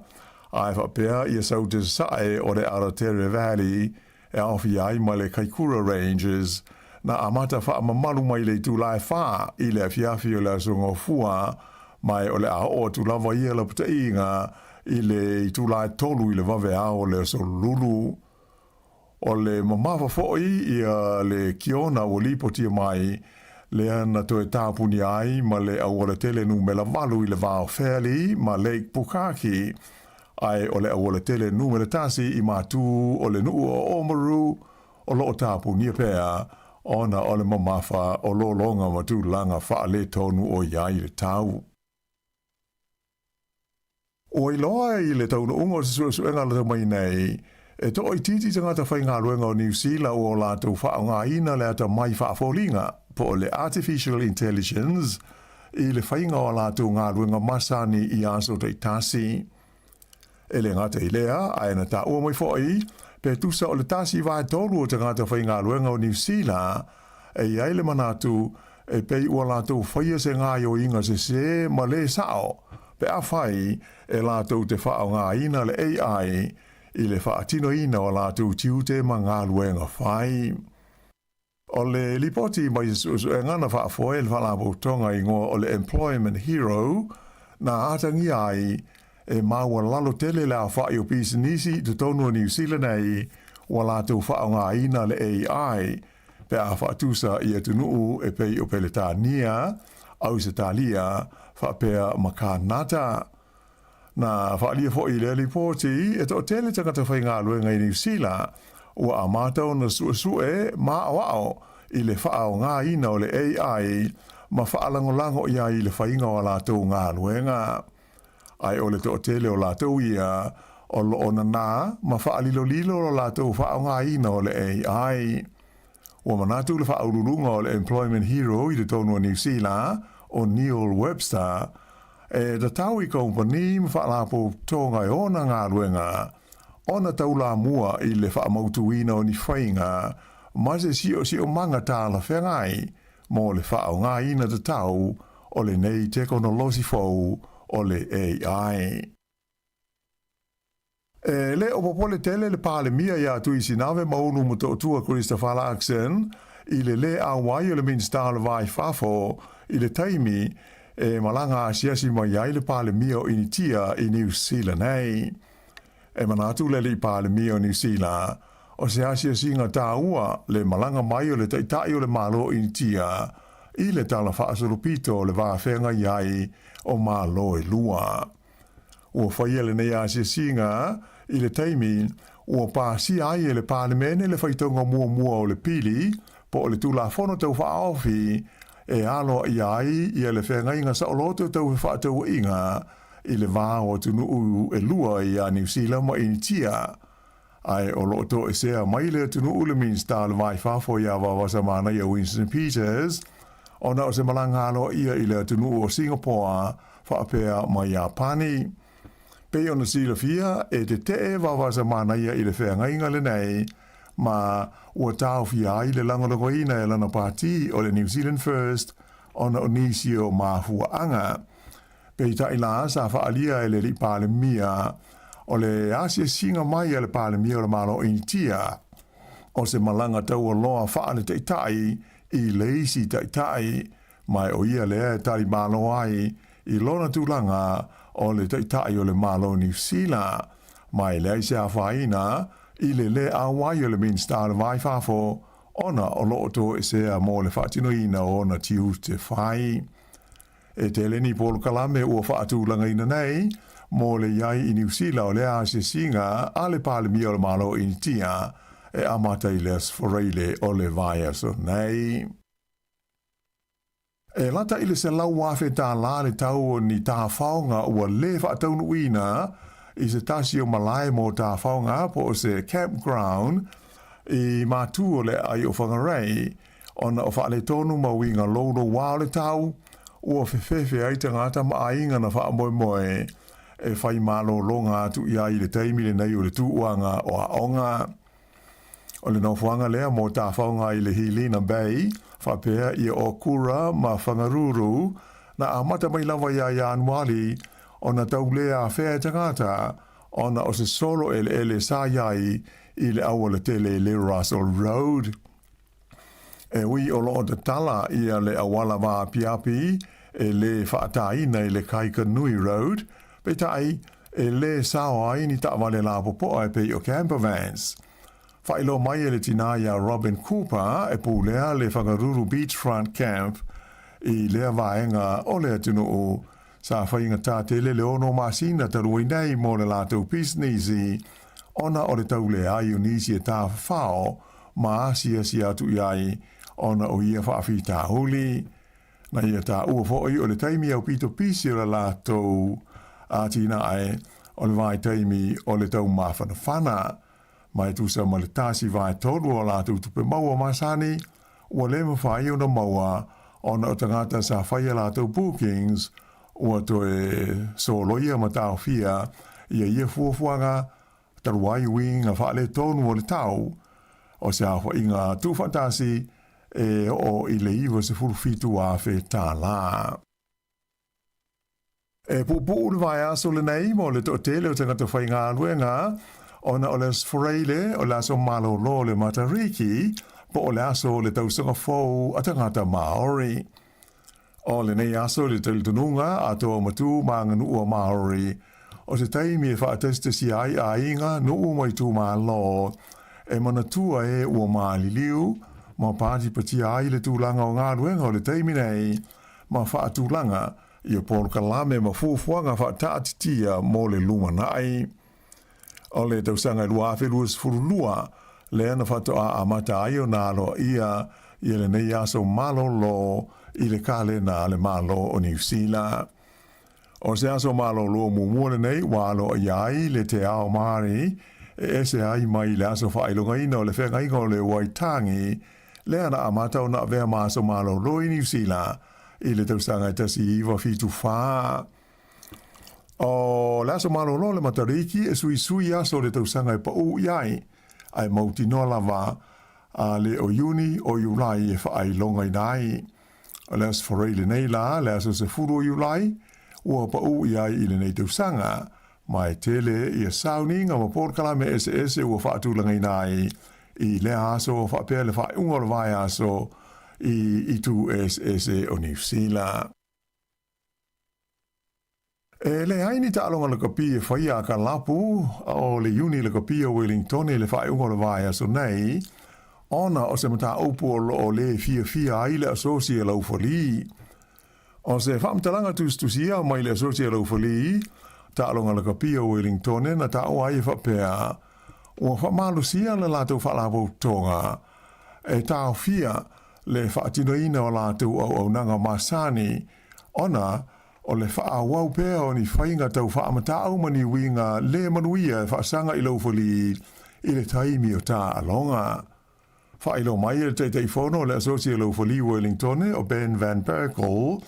ae faapea ia Saute Sasae o le Aratere Valley e aofia ai ma le Kaikoura Ranges, na amata faamamalu mai le itula e 4 i le afiafi o le Aso Gafua, ma e o le a oo atu lava ia lapataiga i le itula e 3 i le vaveao o le Aso Lulu. O le mamafa foi ia le kiona ua lipotia mai, lea na toe tapunia ai ma le aualatele numera 8 i le va o Fairlie ma Lake Pukaki, ae o le aualatele numera 1 i Matū o le nuu o Oamaru o lo o tapunia pea ona o le mamafa o lologa ma tulaga faaletonu o i ai le tau. Ua iloa i le taunuuga o se suesuega lata mai nei, e toaitiiti tagata faigaluega o Niu Sila ua o latou faaaogaina le atamai faafoliga, po o le artificial intelligence, i le faiga o a latou galuega masani i aso taitasi. E le gata i lea, ae na taua mai foi, pe tusa o le 1/3 o tagata faigaluega o Niu Sila e i ai le manatu e pei ua latou faia se gaoioiga sesē ma lē sao pe afai e latou te faaaogaina le AI i le faatinoina o a latou tiute ma galuega fai. O le lipoti mai se suesuega na faafoe e le Faalapotopotoga igoa o le Employment Hero na atagia ai e maualalo tele le aofai o pisinisi i totonu o Niu Sila nei ua latou faaaogaina le AI pe a faatusa i atunuu e pei o Peletania, Ausetalia faapea ma Kanata. Na faaalia foi i lea lipoti e toatele tagata faigaluega i Niu Sila ua amata ona suesue ma aoao i le faaaogaina o le AI ma faalagolago i ai i le faiga o a latou galuega. Ae o le toatele o latou ia o lo o nanā ma faalilolilo lo latou faaaogaina o le AI. Ua manatu le faauluuluga o le Employment Hero i totonu o Niu Sila, o Neil Webster, e tatau i kamupani ma faalapotopotoga e ona galuega ona taulamua i le faamautuina o ni faiga ma se siosiomaga talafeagai mo le faaaogaina tatau o lenei tekonolosi fou o le AI. E le o popole tele le Palemia iā Tuisinave Maulu Motootua Christopher Luxon i le lē auai o le Minisita o le Va i Fafo i le taimi e malaga asiasi mai ai le Palemia o Initia i Niu Sila nei. E manatu le Alii Palemia o Niu Sila, o se asiasiga tāua le malaga mai o le Taitai o le Malo o Initia i le tala faasolopito o le va feagai ai o Malo e lua. Ua faia lenei asiasiga i le taimi ua pasia ai e le Palemene le faitauga muamua o le pili po o le Tulafono Tau Faaofi e aloaia ai ia le feagaiga saoloto tau fefaatauaiga i le va o atunuu e lua iā Niu Sila ma Initia. Ae o lo o toesea mai le atunuu le Minisita o le Va i Fafo iā Vaovasamanaia Winston Peters ona o se malaga aloaia i le atunuu o Singapore faapea ma Iapani. Pei ona silafia, e tetee Vaovasamanaia i le feagaiga lenei ma ua taofia ai le lagolagoina e lana pati o le New Zealand First ona o nisi o mafuaaga. Peitai la, sa faaalia e le Alii Palemia o le asiasiga mai a le Palemia o le Malo o Initia o se malaga taualoa faale-taitai i le isi taitai, ma o ia lea e tali malo ai i lona tulaga o le Taitai o le Malo o Niu Sila, ma e leai se afaina i le lē auai o le Minisita o le Va i Fafo. ona o lo o toesea mo le faatinoina o ona tiute fai. E tele ni polokalame ua faatulagaina nei mo le i ai i Niu Sila o lea asiasiga a le Palemia o le Malo o Initia e amata i le Aso Faraile o le vaiaso nei. E lata i le $100,000 le tau o ni tafaoga ua lē faataunuuina i se tasi o malae mo tafaoga po o se campground i Matū o le aai o Whangarei ona o faaletonu ma uiga loulouā o le tau ua fefefe ai tagata ma aiga na faamoemoe e fai malologa atu i ai i le taimi lenei o le tūʻuaga o aoga. O le nofoaga lea mo tafaoga i le Hilina Bay, faapea ia Okura ma Whangaruru, na amata mai lava iā Ianuali ona tau lē afea e tagata ona o se solo eleele sa i ai i le auala tele i le Russell Road. E ui o lo o tatala ia le auala vaapiapi e lē faatāina i le Kaikanui Road, peitai e lē sao ai ni taavale lapopoa e pei o camper vans. Faailoa mai e le tinā iā Robin Cooper e pulea le Whangaruru Beachfront Camp i lea vaega o le atunuu sa faigata tele le 6 masina talu ai nei mo le latou pisinisi ona o le tau leai o nisi e tafafao ma asiasi atu i ai ona o ia faafitauli. Na ia taua foi o le taimi aupito pisi o le latou atinae o le vaitaimi o le taumafanafana, ma e tusa ma le 1/3 o a latou tupe maua masani, ua le mafai ona maua ona o tagata sa fai a latou bookings ua toe soloia ma taofia ia ia fuafuaga talu ai uiga faaletonu o le tau o se aofaiga tuufaatasi e oo i le $97,000. E puupuu le vaiaso lenei mo le toatele o tagata faigaluega ona o le Aso Faraile o le aso malolo o le Matariki po o le aso o le tausaga fou a tagata Māori. O lenei aso i le talitonuga a Toa Matū ma aganuu a Māori, o se taimi e faatasitasia ai aiga, nuu ma itumalo e manatua e ua maliliu ma patipatia ai le tulaga o galuega o le taimi nei ma faatulaga ia polokalame ma fuafuaga faataatitia mo le lumanai. O le tausaga e 2022 lea na faatoa amata ai ona aloaia ia lenei aso malolo i le kalena a le Malo o Niu Sila. O se aso malolo muamua lenei ua aloaia ai le Te Ao Māori e ese ai mai le aso faailogaina o le feagaiga o le Waitangi lea na amata ona avea ma aso malolo i Niu Sila i le tausaga e 1974. O le aso malolo o le Matariki e suisui aso o le tausaga e paʻū i ai, a e mautinoa lava a le o Iuni o Iulai e faailogaina ai. O le Aso Faraile nei la, le aso 10 o Iulai, ua paʻū i ai i lenei tausaga, ma e tele ia sauniga ma polokalame eseese ua faatulagaina ai i lea aso faapea le faaiuga o le vaiaso i itu eseese o Niu Sila. E leai ni taaloga lakapi e faia a ka lapu o le Iuni Lakapi o Wellington i le faaiuga o le vaiaso nei, ona o se mataupu o lo o lē fiafia ai le Asosi a Laufali. O se faamatalaga tusitusia mai le Asosi a Laufali, taaloga lakapi o Wellington na taua ai e faapea, ua faamalosia le latou faalapotopotoga e taofia le faatinoina o latou auaunaga masani ona O le faaauau pea o ni faiga tau faamatau ma ni uiga lē manuia e faasaga i Laufali i le taimi o taaloga. Faailoa mai e le Taitaifono o le Asosi a Laufali Wellingtone o Ben Van Berkel,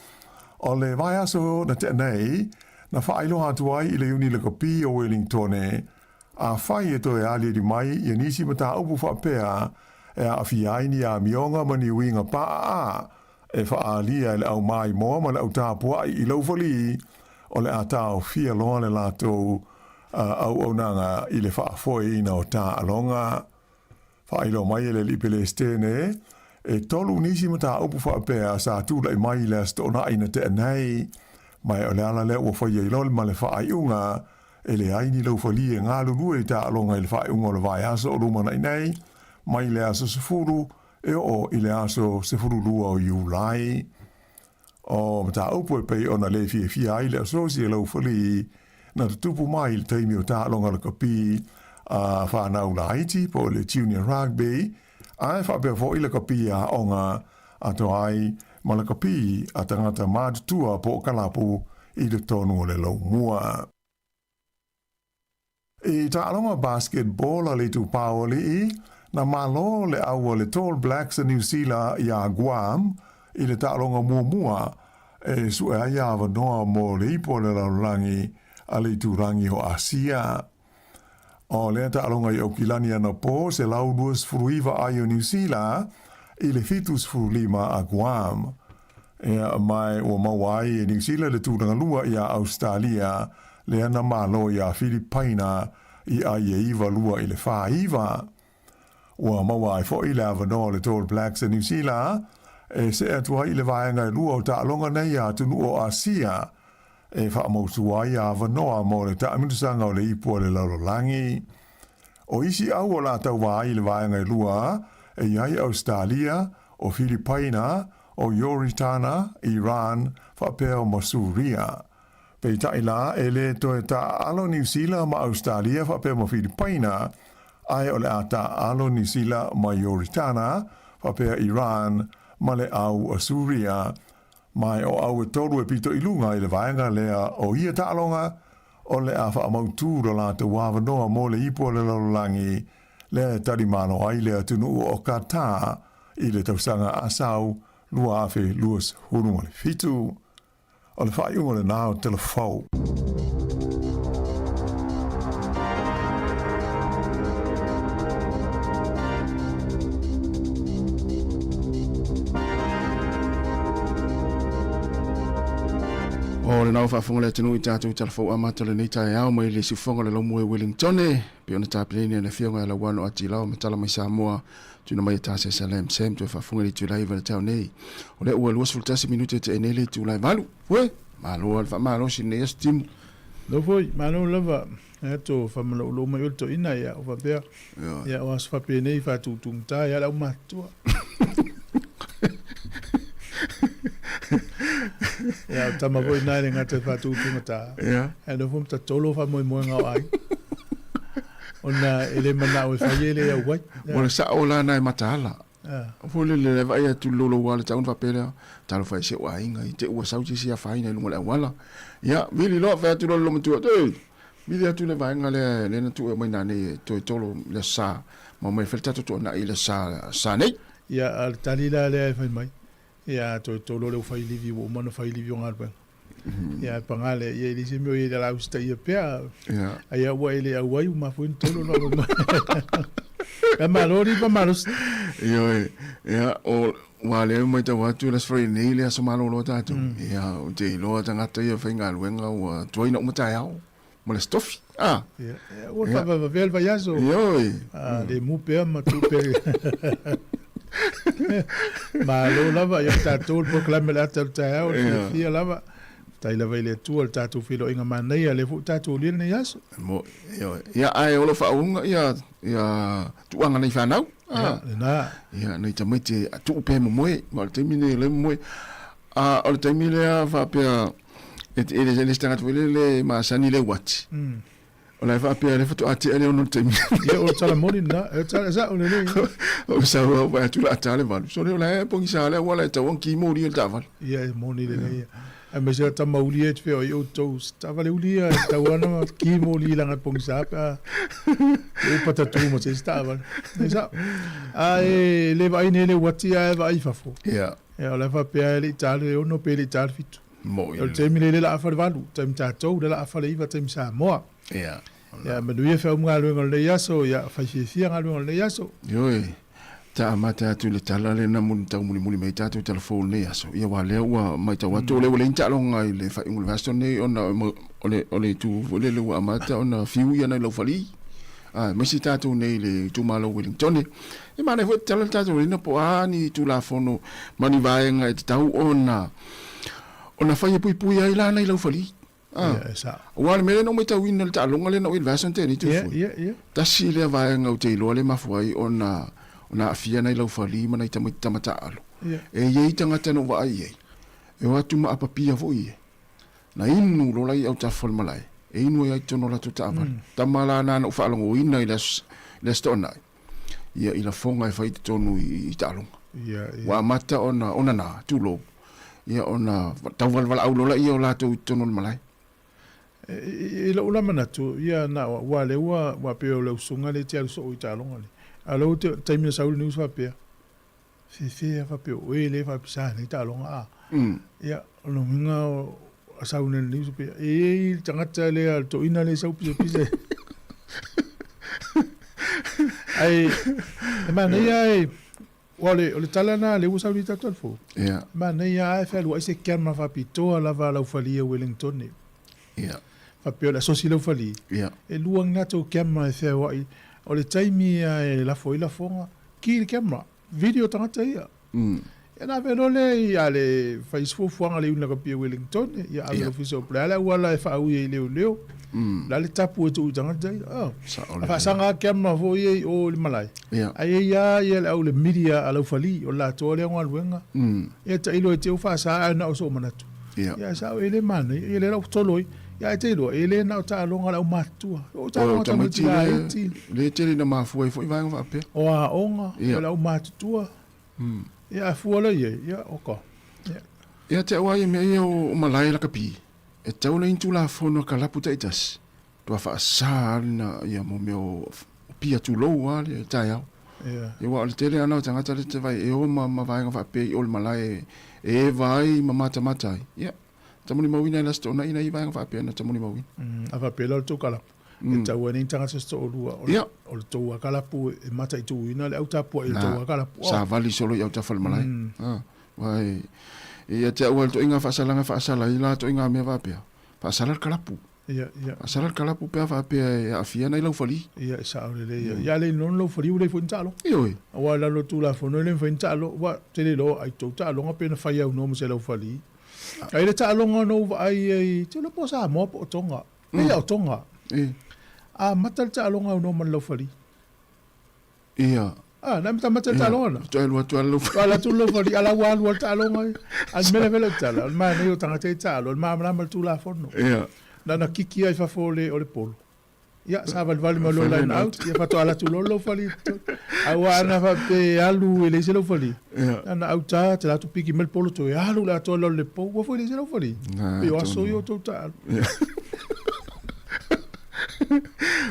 o le vaiaso na tea nei, na faailoa atu ai i le Iuni Lakapi o Wellingtone, afai e toe aliali mai ia nisi mataupu faapea e aafia ai ni amioga ma ni uiga paaa E faaalia e le au maimoa ma le au tapuai i Laufali, o le a taofia loa le latou auaunaga i le faafoeina o taaloga. Faailoa mai e le Alii Pelesitene, e tolu nisi mataupu faapea sa tulai mai i le Aso Toonai na tea nei, ma e o le ala lea ua faia ai loa ma le faaiuga e leai ni laufali e galulue i taaloga i le faaiuga o le vaiaso o lumanai nei, mai le aso 10. e oo i le aso 12 o Iulai. O mataupu e pei ona le fiafia ai le Asosi a Laufalii na tutupu mai i le taimi o taaloga lakapi a fanau laiti po o le Junior Rugby, ae faapea foi lakapi a aoga atoa ai ma lakapi a tagata matutua po o kalapu i totonu o le laumua. I taaloga basketball a le Itupa o Alii, na malo le au a le Tall Blacks a Niu Sila iā Guam i le taaloga muamua e sue ai avanoa mo le ipu o le lalolagi a le Iturangi o Asia. O lea taaloga i Aukilani anapo 129 ai o Niu Sila i le 75 a Guam. Ea mai ua maua ai e Niu Sila le tulaga lua iā Ausetalia, lea na malo iā Filipaina i ai e 9 2 i le 4 9. Ua maua ai foi le avanoa o le Tall Blacks a Niu Sila e see atu ai i le vaega e lua o taaloga nei a atunuu o Asia e faamautu ai avanoa mo le taamilosaga o le ipu a le lalolagi. O isi au o la tauva ai i le vaega e lua e i ai Ausetalia, o Filipaina, o Ioritana, Iran, faapea ma Suria. Peitai la, e lē toe taaalo Niu Sila ma Ausetalia faapea ma Filipaina, ae o le a taaalo Niu Sila ma Ioritana, faapea Iran, ma le au a Suria. Ma o au e tolu e pito i luga i le vaega lea o ia taaloga, o le a faamautū lo latou avanoa mo le ipu o le lalolagi, lea e talimalo ai le atunuu o Qatar i le tausaga asau 2027. O le faaiuga lenā o Telefou. O lenā ua faafofoga le atunuu i tatou talafou amata o lenei taeao mai le siufofoga o le laumua i Wellingtone, pei ona tapenaina e le Afioga ia Lauano Atilao ma tala mai Samoa, tuuina mai e Tase Salem Sam toe faafofoga i le itula 9 i le taeao nei. O lea ua 21 minute tea nei le itula e 8. Ue, malo lava le faamalosi i lenei aso timu. Lau foi, malo lava e ato faamaloulou mai oe le toeaina, ia, o faapea, ia, o aso faapenei faatutugata ai lava le aumatutua. Ia, o tama foi na e le gata i faatutugata, ae nofo ma tatolo faamoemoega o aiga. Ona e le manao e fai e le auai. O le sao la na e mataala. Foi lele le vaai atu i le loulou a le tau ona faapea lea, talofa e si ou aiga i te ua sau se isi afaina i luga o le auala. Ia, vili loa, fai atu loa le loomatua, Oi, vili atu le vaega lea lea na tuu e aumai nanei e toe tolo i le aso Sa, ma omai e fai le tatou tuanai i le aso Sa nei. Ia, a o le tali la lea e fai mai, ia, a toe tolo le ufai livi ua uma ona fai livi o galuega. Ia, ae paga lea, ia e leai se mea o i ai i le ala usitaia pea. Ai a ua e le auai ua mafua ai ona tolo ona mai. Ia malo alii ma malosi. Ioe, ia, o, ua lea e matau atu le Aso Faraile nei le aso malolo a tatou. Ia, ou te iloa tagata ia faigaluega ua tuai ona uma taeao ma le sitofi. Ah. Ia, ua faavavavea le vaiaso. Ioe. A, le mu pea ma tu pea. Malo lava, ia o tatou le polokalame o le ata o le taeao, le fiafia lava. Faafetai lava i le Atua i le tatou feiloaiga manaia, lea foi ua tatou aulia lenei aso. Mo, ioe. Ia, ae o lo o faauuga ia, ia tuuaga nai fanau. Ia, lena. Ia, nai tamaiti e tuu pea e momoe, ma o le taimi lenei o lea e momoe. A o le taimi lea faapea, e, e, e le se tagata foi lele e masani le uati. O la e faapea le faatoa tea le ono i le taimi. Ia, o le tala moni lena. E tala sao lelei. O sau au vaai atu la ata le valu. So lea o la e pogisa le auala e tau ona ki moli e le taavale. Ia, e moni lelei ia. Aemaise o tama uli e te whea i outou taavale uli ia e tau ana ki moli i langa e pogisa pe a te upa tatū ma se isi taavale. E sao. A e le vaai nei le uati ae vaai i fafo. Ia. Ia, o la e faapea e le i ta le ono pe le i ta le fitu. Moi. O le taimi lea le laafa le valu, taimi tatou, le laafa le iva, taimi Samoa. Ia. Ia, manuia feau ma galuega o lenei aso, ia, fai fiafia galuega o lenei aso. Ioe, ta amata atu i le tala lea na tau mulimuli mai tatou tala fou i lenei aso. Ia, aua lea ua matau atu, o lea ua leai ni taaloga i le faaiuga o le vaiaso lenei ona o le, o le itu foi lele ua amata ona fiu ia nai laufalii. Aemaise tatou nei i le itumalo o Wellingtone. E manaia foi te tala le tatou lina po o a ni Tulafono ma ni vaega e tatau ona ona fai e puipui ai la nai laufali. Ah. Ia, sa. Aua o le mea lea na ou matauina i le taaloga lea na ou i le vaiaso na tea nei Tufue. Ia, ia, ia. Tasi lea vaega ou te iloa le mafua ai ona Ona aafia nai laufali ma nai tamaiti tama taaalo. E i ai tagata na ou vaai i ai, e o atu ma apapia foi ia. Na inu lola i autafa o le malae, e inu ai lava i totonu o latou taavale. Tama la na na ou faalogoina i le aso, i le Aso Toonai, ia i lafoga e fai i totonu i, i taaloga. Ua amata ona, ona na, tulou, ia ona tauvalevalaau lola ia o latou i totonu o le malae. I lou la manatu, ia na o au, aua o lea ua, ua pei o le usuga lea e te alu soo i taaloga lea. A o lea ua te, taimi na sau le news faapea, fefe a faapea o oe lea e faapisa nei taaloga a. Ia, o lona uiga o sau nei le news faapea, e i ai le tagata lea, le toeaina lea e sau pisapisa. Ae, e manaia e, Aua o le, o le tala lena lea ua sau nei tatou le fou. Ia. Manaia lava e fealuai se camera faapitoa lava a Laufalia Wellingtone. Ia. Faapea o le asosi Laufali. Ia. E lua ni latou camera e feaoai. O le taimi lava e lafo ai lafoga, ki le camera, video tagata ia. Ia ona ave loa lea i a le fai se fuafuaga a le Iuni Lakapi a Wellingtone, ia ave i le Ofisa o le a le auala e faaui ai i leoleo. O le a le tapu e tuu i tagata ia. Oh. A faasaga lava camera foi ia i o i le malae. Ae i ai lava ia le au le media a Laufali, o le latou lava lea galuega. Ia tailo e te i ua faasa ae na o sou manatu. Ia sao e le manaia, ia lea la ua tolo ai. Ia ae te iloa, e le na o taaloga a le aumatutua. O taaloga a tamaiti laiti. Le tele ina mafua ai foi vaega faapea. O aoga, o le aumatutua. Ia a fua la i ai, ia oka. Ia te au lava ia mea ia o malae lakapi, e tatau ona i ai ni Tulafono a kalapu taitasi, matua faasa lava lena mo mea o pia tulou lava le taeao. Ia aua o le tele lava na o tagata lea e te vaai e o ma vaega faapea i o le malae e eva ai ma matamata ai, ia ta molimauina e le Aso Toonai nai vaega faapea na ta molimauina. A faapea la o le tou kalapu, e tau ai nei tagata se toalua, o le tou lava kalapu e mataituina le au tapuai i le tou lava kalapu. Savali solo i autafa o le malae. Aua e ia te au lava le toaiga faasalaga e faasala ai la toaiga mea faapea, faasala le kalapu. Faasala le kalapu pe a faapea e aafia nai laufali. Ia, e sao lelei. Ia, a le iloa laufali ua leai foi ni taaloga. Ioe. Aua i lalo o le Tulafono e le mafai ni taaloga, aua ou te le iloa ai tou taaloga pe na fai aunoa ma se laufali. Ae i le taaloga na ou vaai ai, ou te iloa po o Samoa po o Tonga. Pei lava o Tonga. Amata le taaloga aunoa ma le laufali. Ia. Ah, na amata le taaloga na. Toe alu atu lava le laufali. Alu atu le laufali, a la ua alu lava le taaloga ia. A o le mea lea vela o tala, o le manaia o tagata ia taalo, o le malamalama i le Tulafono. Ia. Na ona kiki lava i fafo o le polo. Ia, savalivali mai loa line out, ia faatoa alu atu loa le laufali i totonu. Aua ana faapea e alu e leai se laufali, na ona auta te la atu piki mai le polo toe alu i le atoa i lalo i le pou, ua foi leai se laufali. Pei o aso ia o tou taalo.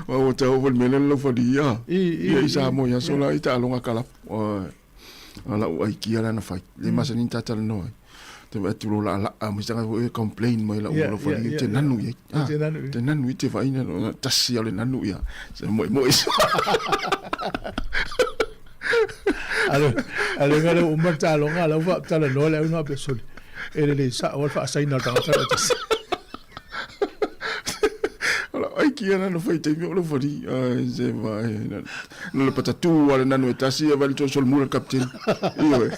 Ua tau foi le mea lea le laufali ia. Ia i Samoa i aso la i taaloga kalapu. A lau aikia lea na fai. Le masani ni tatalanoa ai. Te vaai atu loa laalaa mai se tagata foi e complain mai lau laufali ia te nanu i ai. Te nanu i te vaai na tasi o le nanu ia. Se moemoe. Ale ngale uma le taaloga la ua talanoa le au na pe soli. E lelei sao le faasaina o le tagata le tasi. Ola ai kia na no fai taimi o le fali ai se vai na na le patatu ale nanu e tasi e vali to sol mura captain ioe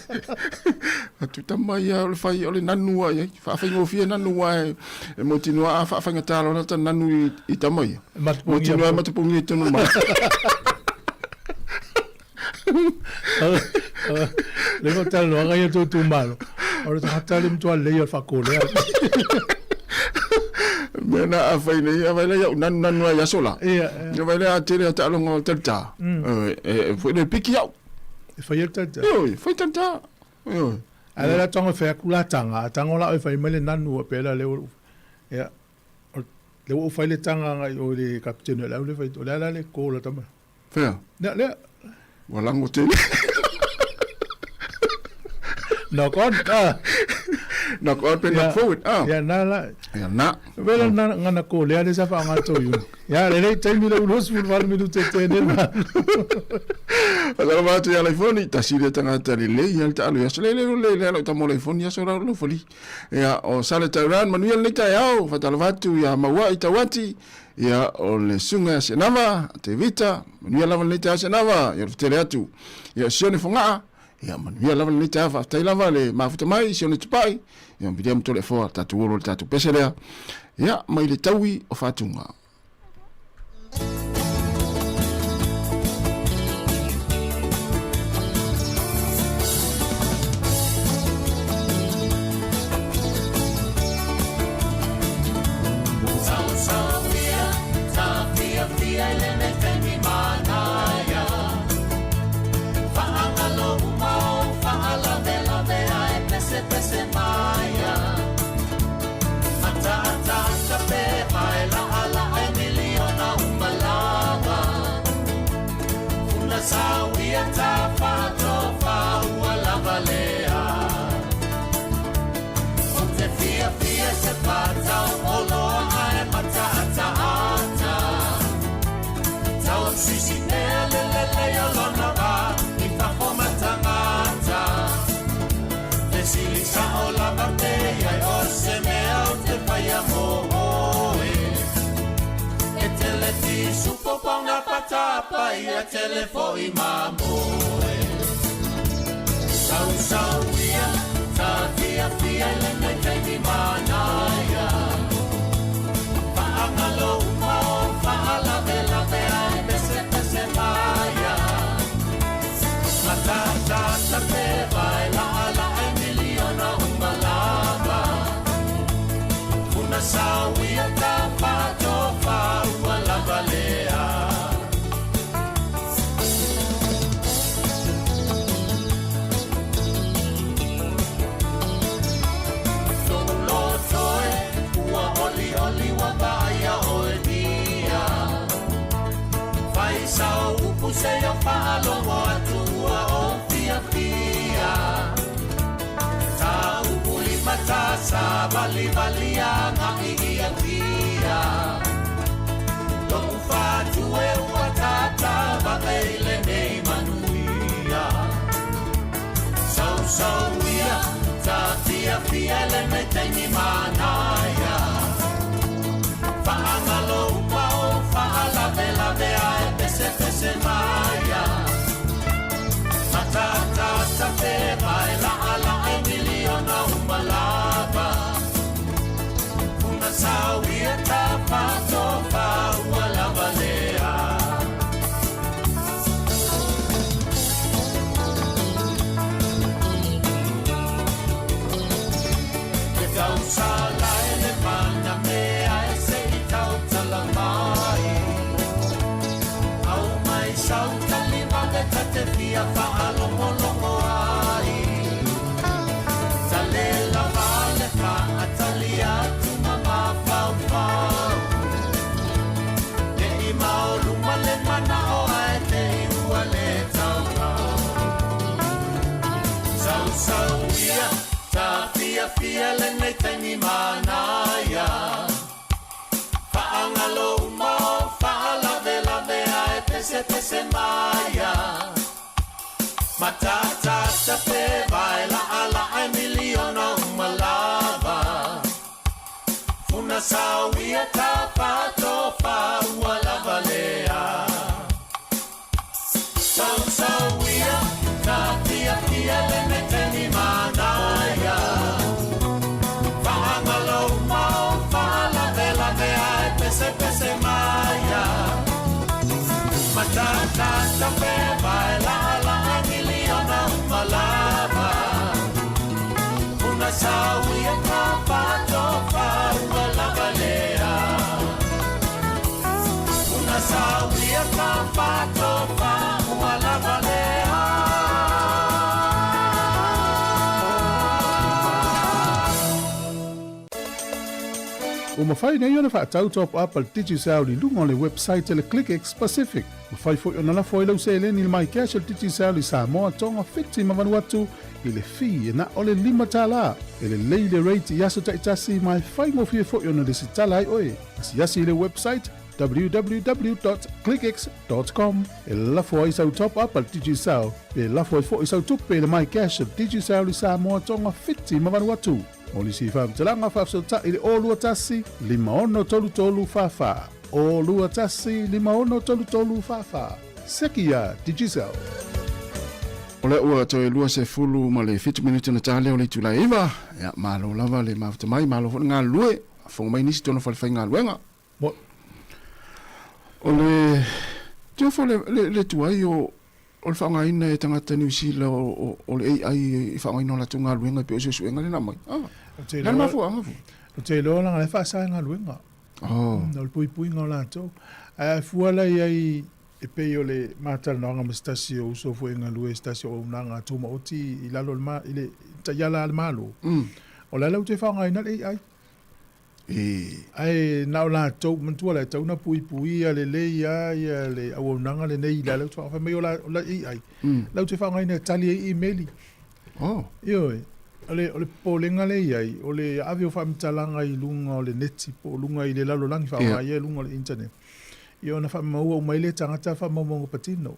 atu tama ia o le fai o le nanu ai ai faafai nanu ai e motinoa a faafaigata loa ta nanu i, i tama ia motinoa e matapogia i tonu mai Le ko talanoaga ia tou itumalo, o le tagata le matua lelei o le faakolea. Mea na a fai nei, a vai lea iau nanu nanu ai aso la. Ia, ia. Vai lea a tele a taaloga o talita. E, foi le piki au. E fai ai le talita. Ioe, fai talita. Ioe. A le la tonga fai atu la tanga, a tango la oi fai mai le nanu a pela le ia. Le ua ou fai le tanga agai o le kapitene o le au le fai, o le a la le call a tama. Fea? Lea, lea. Ua lago tele. Knock on. Ah. Knock on pe knock forward. Ah. Ia na la. Ia na. Vela na ngana ko lea le sa whaanga tō iuni. Ia, le lei taimi le ulo 18 minute te ne ma. Whakalava atu ia laifoni, tasi le tangata le lei ia le taalo ia so le le le le alo tamo laifoni ia so la lo foli. Ia o sale tauran manuia le taeao, whakalava atu ia maua i tauati. Ia, o le susuga ia Senava, Tevita, manuia lava lenei taeao Senava, ia o le fetele atu. Ia, o Sione Fogaa, ia, manuia lava lenei taeao, faafetai lava le mafuta mai, Sione Tupai, ia, milia ma Toleafoa, tatou olo i le tatou pese lea, ia, mai le taui o Fatuga. tapa ia tele fo'i mamoe. Sausauia tafiafia i lenei taimi manaia. Faagalo uma o faalavelave ae pesepese maia. Matatata pe vae laalaa e miliona uma lava. Funa sauia tafatofa ua lava lea. Lo'u ua olioli ua vaaia oe nia. Faisao upu seia faalogo atu ua ou fiafia. Taupulima tasavalivalia ga'i ia tia. Lo'u fatue ua tatavave i lenei manuia. Sausauia tafiafia i lenei taimi manaia. Faagalo uma o faalavelave ae pesepese maia. Matatata pe vae laalaa e miliona uma lava. Funa sauia tafatofa ua lava lea. Le tausala e le mana mea e se i tautala mai. Au mai sautalima le tate fia faalogologo ai. Talela vale faatali atu ma mafaufau. Le i maoluma le manao ae te i ua le taugao. Sausauia tafiafia lenei taimi manaia. Faagalo uma o faalavelave ae pesepese maia. Matatata pe vae laalaa e miliona uma lava. Funa sauia tafatofa ua lava lea. Sausauia tafiafia lenei taimi manaia. Faagalo uma o faalavelave ae pesepese maia. Matatata pe vae laalaa e miliona uma lava. Funa sauia tafatofa ua lava lea. Funa sauia tafatofa ua lava lea. Ua mafai nei ona faatau top up a le Digicel i luga o le website a le ClickX Pacific. Mafai foi ona lafo ai lau seleni i le MyCash a le Digicel i Samoa, Tonga, Fiti ma Vanuatu i le fee e na o le $5. E lelei le rate i aso taitasi ma e faigofie foi ona lesitala ai oe. Asiasi i le website www.clickx.com e lafo ai sau top up a le Digicel pe lafo ai foi sau tupe i le MyCash a le Digicel i Samoa, Tonga, Fiti ma Vanuatu. Mo nisi faamatalaga faafesootai i le 021 5633 44. 021 5633 44. Seki iā Digicel. O lea ua toe 27 minute ona ta lea o le itula e 9. Ia, malo lava le mafuta mai, malo foi le galulue. Faafofoga mai nisi tonu falefaigaluega. Mo. O le tiofa le, le, le tuai o, o le faaaogaina e tagata Niu Sila o, o, o le AI i faaaogaina o latou galuega e pei o suesuega lea na aumai. Ah, Ou te le a le iloa, mafuaaga foi? ou te iloa leaga o la e faasa e galuega. Oh. O le puipuiga o latou. Ae a fua la i ai e pei o le matalanoaga ma se tasi o uso foi e galue i se tasi o auaunaga tumaoti i lalo o le ma, i le taiala a le Malo, o le a la ua toe faaaogaina le AI. Ae na o latou, manatua la e tatau ona puipuia lelei lava ia le auaunaga lenei i le ala ua fai mai o la AI, latou te faaaogaina e tali ai imeli. Oh. Ioe, o le, o le popolega lea e i ai, o le ave o faamatalaga i luga o le neti po o luga i le lalolagi, faaaoga ai i luga o le internet, ia ona faamaua uma ai lea e tagata faamaumauga patino.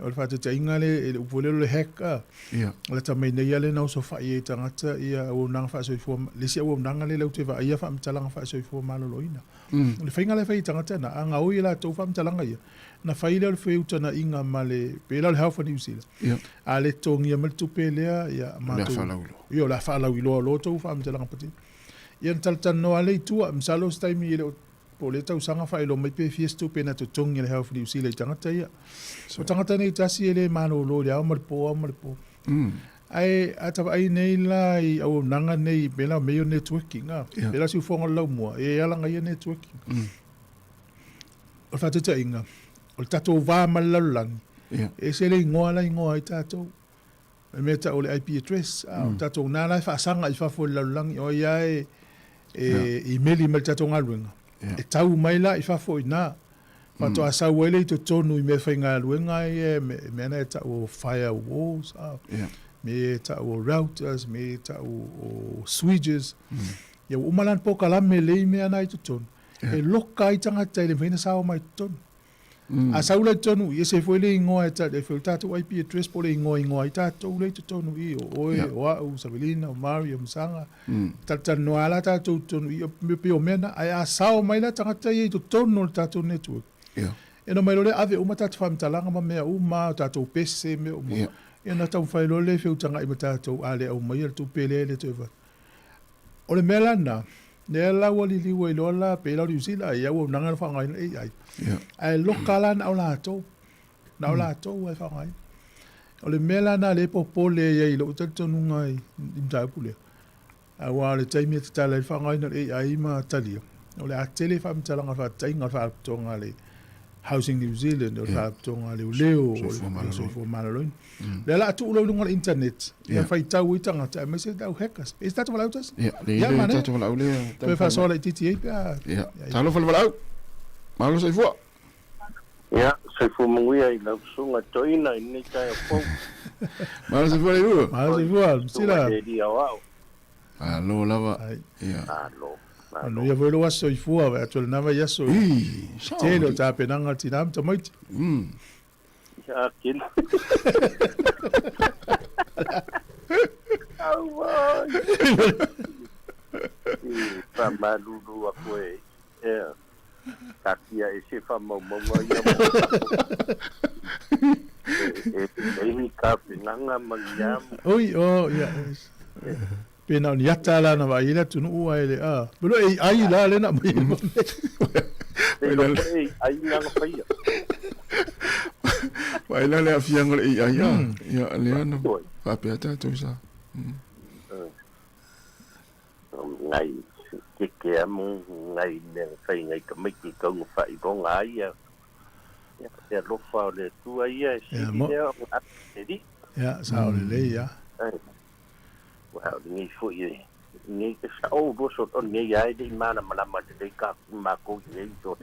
O le faataitaiga le i le upu foi lea o le hack a. Ia. O le atamai nei lava lea na osofai ai i tagata ia auaunaga faasoifua, le isi auaunaga lea latou te vaaia faamatalaga faasoifua maloloina. O le faiga la e fai e tagata na, a gaoi e latou faamatalaga ia, na fai lea o le feutagaiga ma le, pei la o le Health a New Zealand. Ia. A le totogia mai le tupe lea, ia, matou. O le a faalauiloa. Ia, o le a faalauiloa loa tou faamatalaga patino. Ia, na talatalanoa lava lea i tua, masalo o se taimi e le o Po o lea tausaga faailoa mai pe fia se tupe na totogi e le Health New Zealand i tagata ia. O tagata nei tasi e le malolo i le ao ma le po, ao ma le po. Ae a ta vaai nei la i auaunaga nei, pei la o mea ia o networking, a. Yeah. Pei la o siufofoga o le laumua, e ala ia networking. O le faataitaiga, o le tatou va ma le lalolagi, Yeah. e ese le igoa la e igoa ai tatou. O le mea e tau o le IP address, a, o tatou na la e faasaga i fafo i le lalolagi, o ai lava e, e imeli mai le tatou galuega, e tau mai la i fafo i ina. Faatoa sau ai lea i totonu i meafaigaluega ia, mea na e tau o firewalls, a, mea e tau o routers, mea e tau o switches. Ia ua uma la ona polokalame lelei mea na i totonu, e loka ai tagata e le mafai ona sao mai i totonu. A sau la i totonu i, ese foi le igoa e tali ai foi o le tatou IP address po o le igoa e igoa ai tatou lea i totonu i, o oe, o au, o Savelina, o Mary, o Masaga. Talatalanoa lava la tatou i totonu i, e pei o mea na. Ae a sao mai la tagata ia i totonu o le tatou network, ia ona omai loa lea ave uma tatou faamatalaga ma mea uma, o tatou pese, mea uma. Ia ona taumafai loa lea e feutagai ma tatou, a le aumaia le tupe lea e le toe avatu. O le mea la lena, lea la ua liliu ai loa la, pei la o Niu Sila, i auaunaga na faaaogaina le AI. Ae loka la na o latou, na o latou lava e faaaogaina. O le mea la lena lea e popole ai ai i lou talitonuga i le mataupu lea, aua o le taimi e tatala ai le faaaogaina o le AI ma talia, o le a tele faamatalaga faataitaiga o le faalapotopotoga a le Housing New Zealand, o le faalapotopotoga a leoleo, o le soifua maloloina. Lea o le a tuu loa i luga o le internet, ia faitau ai tagata, aemaise le au hackers. E i ai se tatou valaau tasi? Ia, le le tatou valaau lea. Toe faasoa laitiiti ai pe a... Ia, talofa le valaau. Malo soifua. Ia, soifua manuia i lau susuga toeaina i lenei taeao fou. Malo soifua Leilua. Malo soifua, Sila. Susuga i le Alii Aoao. Malo lava. Ia. Malo. Manuia foi lou aso soifua, vaai atu i lena vaiaso. Ii, sao. Tele o tapenaga a tina ma tamaiti. Ia kele. Auai. I faamalulu aku e ea taatia e se faamaumauga ia mo tatou. E e ni tapenaga ma ni a. Oi, oh, ia. Pe na o ni ata la na vaai ai le atunuu ae le a. Pe loa AI la lea na aumai ai ma mea. Le iloa foi AI na na faia. Vaai la le aafiaga o le AI a. Ia lea na faapea tatou sa. Ngai keke a mo ngai mea na fai ngai tamaiti tau na faailoga ai ia le alofa o le Atua ia e sili lea ona ave i le Alii. Ia, sao lelei ia. Aua o lenei foi e nei e sao lua so o lenei lava e le i malamalama lelei ka makou i nei so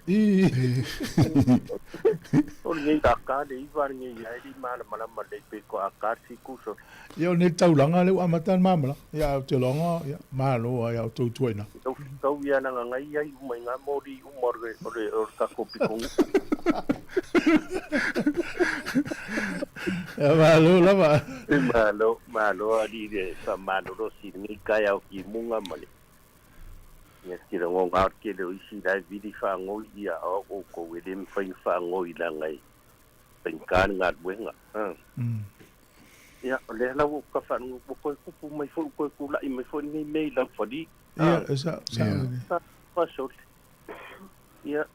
o lenei a ka le iva lenei lava e le i malamalama lelei pe ko a ka le fitu so Ia o lenei taulaga lea ua amata ona malamalama. Ia ae ou te iloa ia malo lava ia outou ituaiga. Tau tau ia na ngai ai uma i nga moli uma o le o le o le tatou pitonuu. Ia malo lava. Malo, malo alii le faamalolosi i lenei taeao timuga ma le ia tilagoga o le tele o isi la e vili faanoi ia o outou e le mafai ona faanoi leaga e faigata le galuega. Ia o lea la ua ou tafaalogo ua toe tupu mai foi ua toe tulai mai foi lenei mea i Laufali. Ia, e sao, sao lelei. Sole. Ia,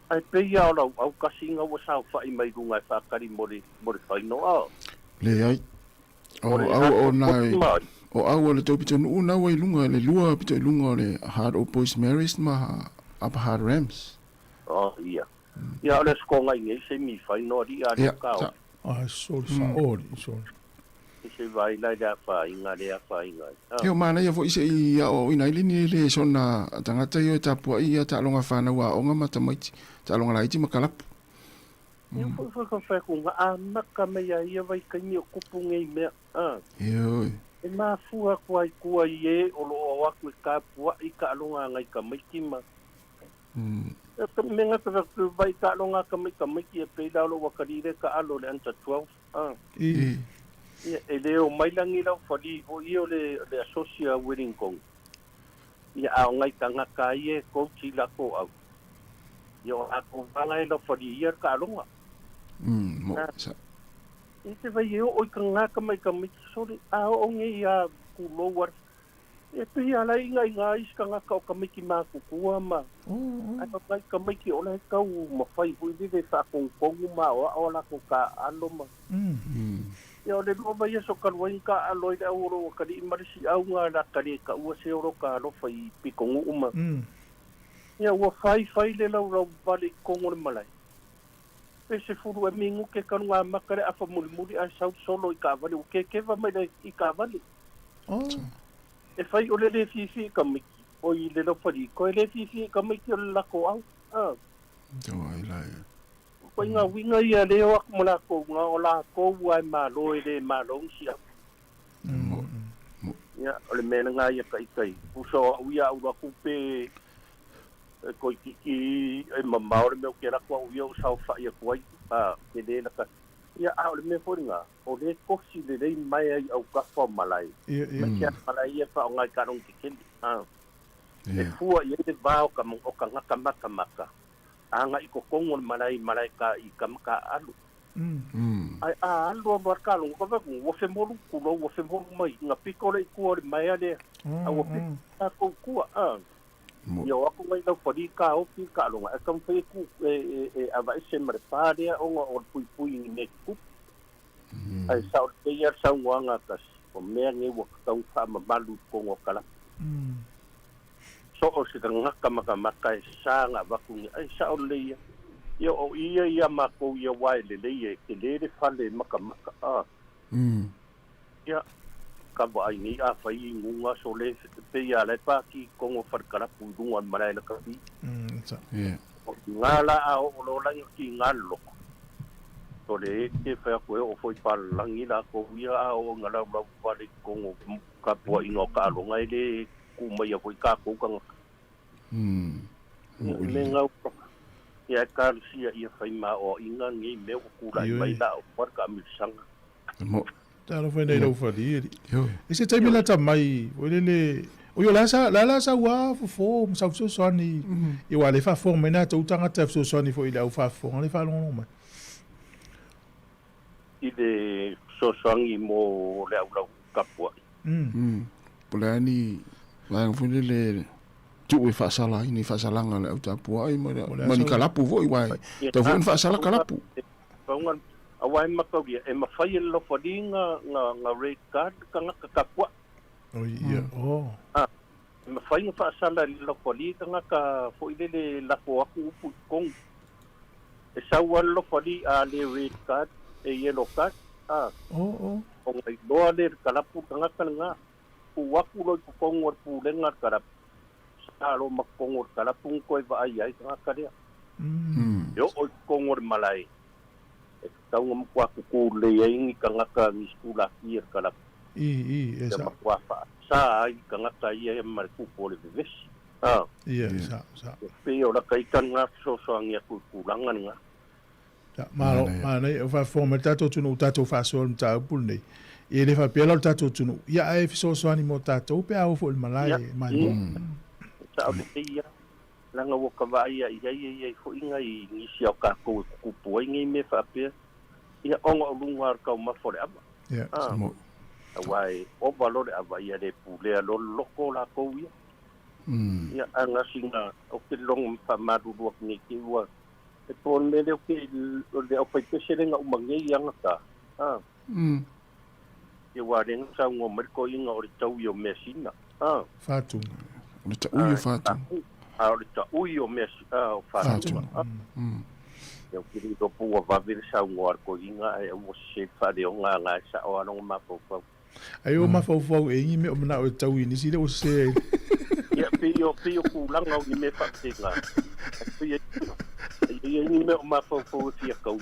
ae pei lava o lau autasi ina ua saofai mai luga e faatali mo le, mo le fainoa. Leai. O au o na, o au o le tou pitonuu na ua i luga, le lua pito i luga o le Hard Old Boys Marys ma Upper Hard Rams. Oh, ia. Ia, o le aso togai nei semi final alii a Ia, le ka o. sa. Ah, sole, saoli, sole. I se vai la i le afaina le afaina ai. He o manaia foi se i aoaoina ai le ni le sona tagata ia e tapuai ia taaloga fanau aoga ma tamaiti, taaloga laiti ma kalapu. Ia foi foi ka whai ku nga amaka mai a ia vai kaimi o kupu ngei mea. A. Ioe. E mafua aku ai kua i e o loo au aku e tapuai taaloga ngai tamaiti ma. E ka menga ka ku vai ka longa ka mai ka mai ki e pei la lo wakali le ka alo le under 12. Ah. I. Ia, e le o mai langi lau fali fo i o le, le asosia Wellington. Ia, a o ngai tangata ai e coach i lako au. Ia, o lako vanga e lau fali ia ka alonga. Mo, Ah. sa. I te vai e o i ka ngā ka mai ka mai sorry, a o nge ia ku lower. E pei ala i ngai ngā isi ka ngaka o ka mai ki mākukua ma. Ai o ngai ka mai ki o lai kau ma whai hui lile whaakongkongu ma o a o lako ka alo ma. Ia o le lua mai aso ka lua ka alo i le au oro o kari i marisi au ngā la kari ka ua se oro ka alofa i pikongu uma. Ia ua whai whai le lau lau vale i kongo le malai. Pe se furu e mingu ke kanu ngā makare afa muri muri ai sau solo i ka vale. U ke kewa mai le i ka vale. Oh. E whai o le le fifi ka miki. O i le lau whari. Ko e le fifi ka miki o le lako au. Ah. Tau ai la e. Ko ngā winga ia leo aku mo lako ngā o lako ua e malo e le malo ngsi au. Ia, o le mea ngā ia kai kai. Pusa o au ia au aku pe e koi kiki e mamao le mea o ke lako au ia o sao whai aku ai. A, ke le laka. Ia, a o le mea fori ngā. O le kosi le rei mai ai au kawha o malai. Ia, ia. Mai kia malai ia wha o ngai karong te keli. A. E fua i le vao ka o ka ngaka maka maka. Anga i ko kongo malai malai ka i ka maka alu. Ai a alu a marka lo ka va ku wo fe molu ku lo wo fe molu mai nga piko le ku ore mai ale. A wo pe ka ko ku a. Ia o aku ngai lau whari ka oki ka alonga. E kam whai ku e e e ava ese mare pārea o ngā o pui pui i ne ku. Ai sa o te ia sa ngā kasi. O mea nge wa katau wha mamalu kongo kala. So o se ka ngaka maka maka e sa ngā waku nge. Ai sa o le ia. Ia o ia ia mako ia wai le le ia. Ke le le whale maka maka. Ah. Ia. Ka wa ai ni a whai i ngunga so le pe ia le pa ki kongo wharkarapu i runga marae na kapi. Sa. Yeah. O ki ngā la a o lo langi o ki ngā loko. So le e te whea koe o foi palangi la ko ia a o ngā lau lau wale kongo kapua inga o ka alonga e le ku mai a foi ka kōkanga. Me ngau ia e kārusia ia whai mā o inga ngei mea o kūrai mai la o parka amirisanga. Mo. Talo fai nei lau whari e. E se taimi lata mai, o le le, o yo la sa, la la sa ua fofo, sa so soani, i wa le fa fo mai na tau tangata so soani fo i le au fa fo, le fa longo mai. I le so soangi mo le au lau kapua. Po le ani, vaega foi lele tuu e faasala ai ni faasalanga le au tapua ai ma ma ni kalapu foi uae tau foi ona faasala kalapu. Faunga aua e makaulia e mafai e le lofali nga nga nga red card kangaka kapua. O ia, oh. Ah, e mafai nga faasala e le lofali kangaka foi lele lako aku upu i kongo. E sau a le lofali a le red card e yellow card. Ah. Oh, oh. O ngai loa le kalapu kangaka nga ku aku loi ku kongo le pulenga le kalapu. Sa lo makongo le kalapu koe vaai ai kangaka lea. Yo o kongo le malai. E taunga mkwa kuku le ai ngi kangaka ngi skula ki le kalapu. I, e Ia sa. makua fa sa ai kangaka ia e mare kupu o le vevesi. Ah. Ia, sa, sa. E pe o la kaikan ngā fesoasoani aku i kulanga ni ngā. Sa, malo, mana o fa fo me tatou tunu tatou fa so mta nei. E le fa pela tatou tunu. Ia e fesoasoani mo tatou pe au fo le malai mai mo. Sa o le te ia. Langa o ka vai ia ia ia ia i fo inga i ngisi au kākou e kukupu ai ngai me whaapea. Ia onga o lunga ar kau mafo le ava. Ia. Ah. Awa e o valo le ava ia le pulea lo loko la kou ia. Ia a ngasinga o ke longo mfa maruru ak nei ke ua. E pōn me leo ke le au pai pese lenga umange i anga ka. Ah. Ia wā renga sa unga mariko inga o le tau i o mea sina. Ah. Whātu. O le tau i o whātu. A o le tau i o mea o whātu. Whātu. Ia o kiri ropu ua vavere sa unga arko inga e ua se whare o ngā ngā sa o anonga mafaufau. Ai o mafaufau e ingi me o mana o tau i nisi le o se. Ia pio pio kulanga o ni me whakate ngā. Pio ia ni me o mafaufau e fia kau.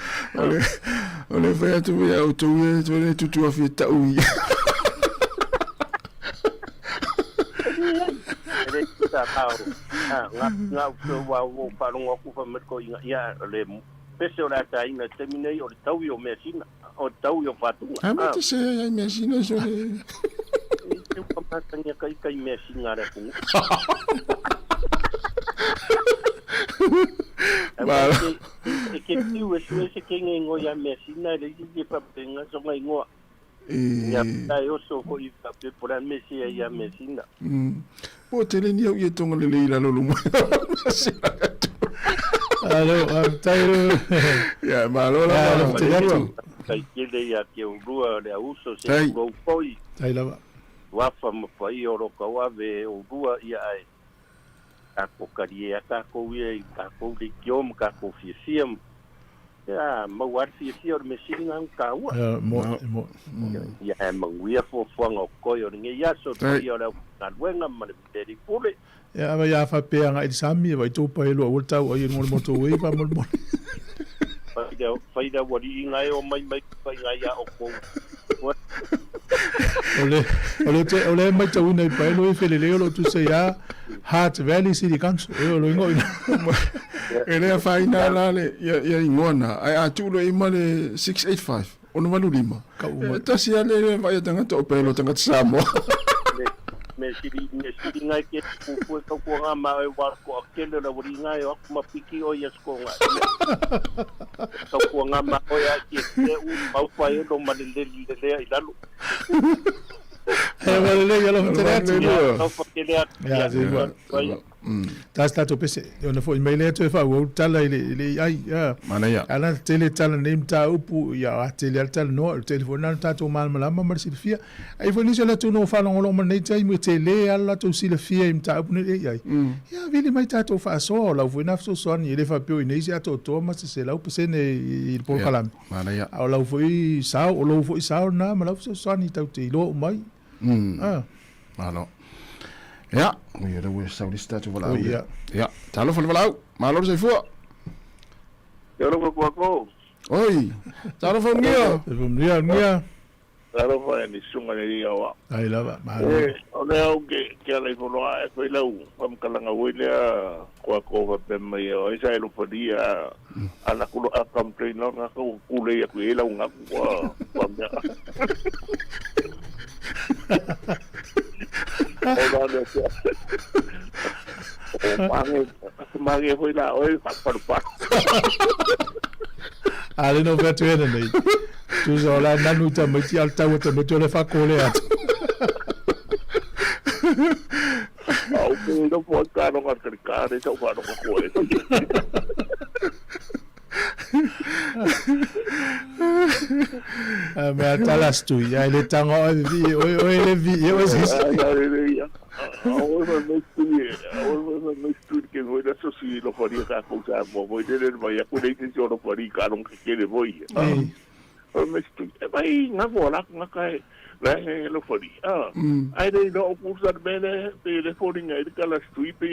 O le whai atu ia o tau e tau e tutu a fia tau i. sa tau. Nga nga ua ua faalogo atu fai mai le toeaina, ia le pese o le ataina i le taimi nei o le taui o measina, o le taui o fatuga. A ma te se ai measina i sole. E te ua masani a kai kai measina a le atunuu. Malo. E ke tiu e sue se kenge ingoa ia measina e le isi e faapena sona ingoa. Ia pea e oso foi faapea po o le a le mea e se ai ia measina. Po o tele ni au ia tonga lelei i lalo luma o measina atu. Alo, faafetai lo. Ia, malo lava. Ia, faafetai atu. Faafetai tele ia te oulua le auuso se Tai. tulou foi. Tai lava. Suafa ma paia o lo tauave e oulua ia ae tatou talie a tatou ia i tatou leitio ma tatou fiafia ma ia maua a le fiafia o le measili na taua. Ia, mo, mo. Ia ae manuia fuafuaga o totoe o lenei aso, le paia o le aufaigaluega ma le Mary Pule. Ia, ava ia faapea agai i le sami, vaai tou pae lua ua le tau ai i luga o le motorway faamolemole. Fai le, fai le aualiiga e omai mai faiga ia outou. O le, o le, te, o le matauina i pae lua i felelei o lo o tusa ia Heart Valley City Council. E o lo ingoa ina. E le afaina la le ia, ia ingoa na, ae a tuu loa i ma le 685, 685. Kau mai. E tasi a le le vaai a tagata o pae lua tagata Samoa. Me, me sili, me sili ngai ke pupu e tautua ngā ma e wā ko a kele la wari ngai o aku ma piki o ia sko ngai. Tautua ngā ma o ia ki e te u mau whai e lo ma le le le lea i lalo. E wa le ia lo te atu. Ia, tau whakele atu. Ia, se wa. Tasi tatou pese, ona foi mai lea toe faaauau le tala i le, i le AI. Ia. Manaia. Ala tele tala nei mataupu, ia a tele a le talanoa, o le tele foi lena o le tatou malamalama ma le silafia. Ai foi nisi o le atunuu o faalogologo mai lenei taimi, e tele lava le latou silafia i mataupu nei i le AI. Ia vili mai tatou faasoa, o lau foi lena fesoasoani, e le faapea o i inei se atoatoa ma se 100% i le polokalame. Manaia. A o lau foi sao, o lou foi sao lena ma lau fesoasoani tatou te iloa uma ai. Malo. Ia, ui o lea ua sau le isi tatou valaau. Oi, ia. Ia, talofa le valaau. Malo le soifua. Ia alofa Puako. Oi, talofa Ulugia. Ulugia, Ulugia. Talofa e ni susuga le ia oa. Ai lava, malo. E, o lea au ke, ke ala i fono ae fai lau faamatalaga foi lea Puako faapea mai o ai sa e lofalia ana kulo a complain lo nga ko kulei aku e lau ngaku wa wa mea. O la le te. O mange, mange foi la oi faapalupalu. A le no fea tuena nei. Tusa o la nanu tamaiti a le tau a tamaiti o le whakole atu. Au ke no po ka no ka ka re sa fa no ka ko e. A mea talas tui, ai le tanga o vi, oi oi le vi, oi si. Ai o fa me tui, o fa me tui ke voi la so si lo fa ri ka ko sa mo voi le le mai ko le te so lo fa ri ka no ke ke le voi. O me tui, e mai nga vo la nga ka e la he lo fa ri. Ah. Ai le no ku sa me le pe le fo ri ngai ka la tui pe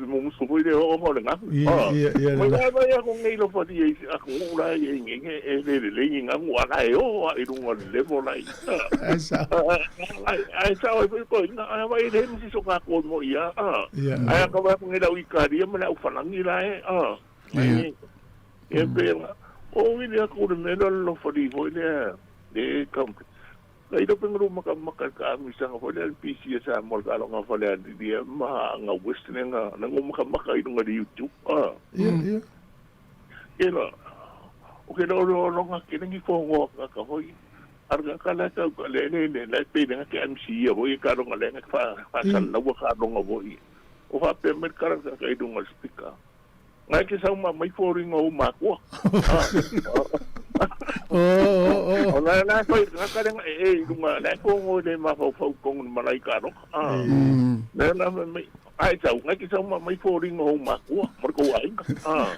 mo mo so voi le o mo le nga. Ia, ia, ia. Mai mai mai ko ngai lo fa ri e a ko la e nge nge e le le le nga ku ala e o a i runga le fo lai. Ai sa. Ai ai sa oi ko nga ai vai le si so ka ko mo ia. Ah. Ia. Ai ka va ko ngai la u ka ri ma la u falangi la e. Ah. E pe o vi le ko le me lo fa ri voi le le kam. Kai lo pengru maka maka ka mi sa nga le PC sa mo ka lo nga fa le di ma nga west ne nga na ngo maka maka i nga di YouTube. Ah. Ia, ia. Ke la o ke lo lo lo nga ke ngi fo ngo ka ka hoi. Ar ga ka la ka ka le le le la pe nga ke MC ya hoi ka lo nga le nga fa fa sa la wa ka lo nga hoi. O fa pe me ka ka ka i nga speaker. Ngai ke sa ma mai fo ri ngo ma ko. Oh, oh, oh. O la la foi nga ka nga e i nga la ko ngo le ma fa fa ko ma lai ka ro. Ah. Le la me ai sa ngai ke sa ma mai fo ri ngo ma ko mo ko ai. Ah.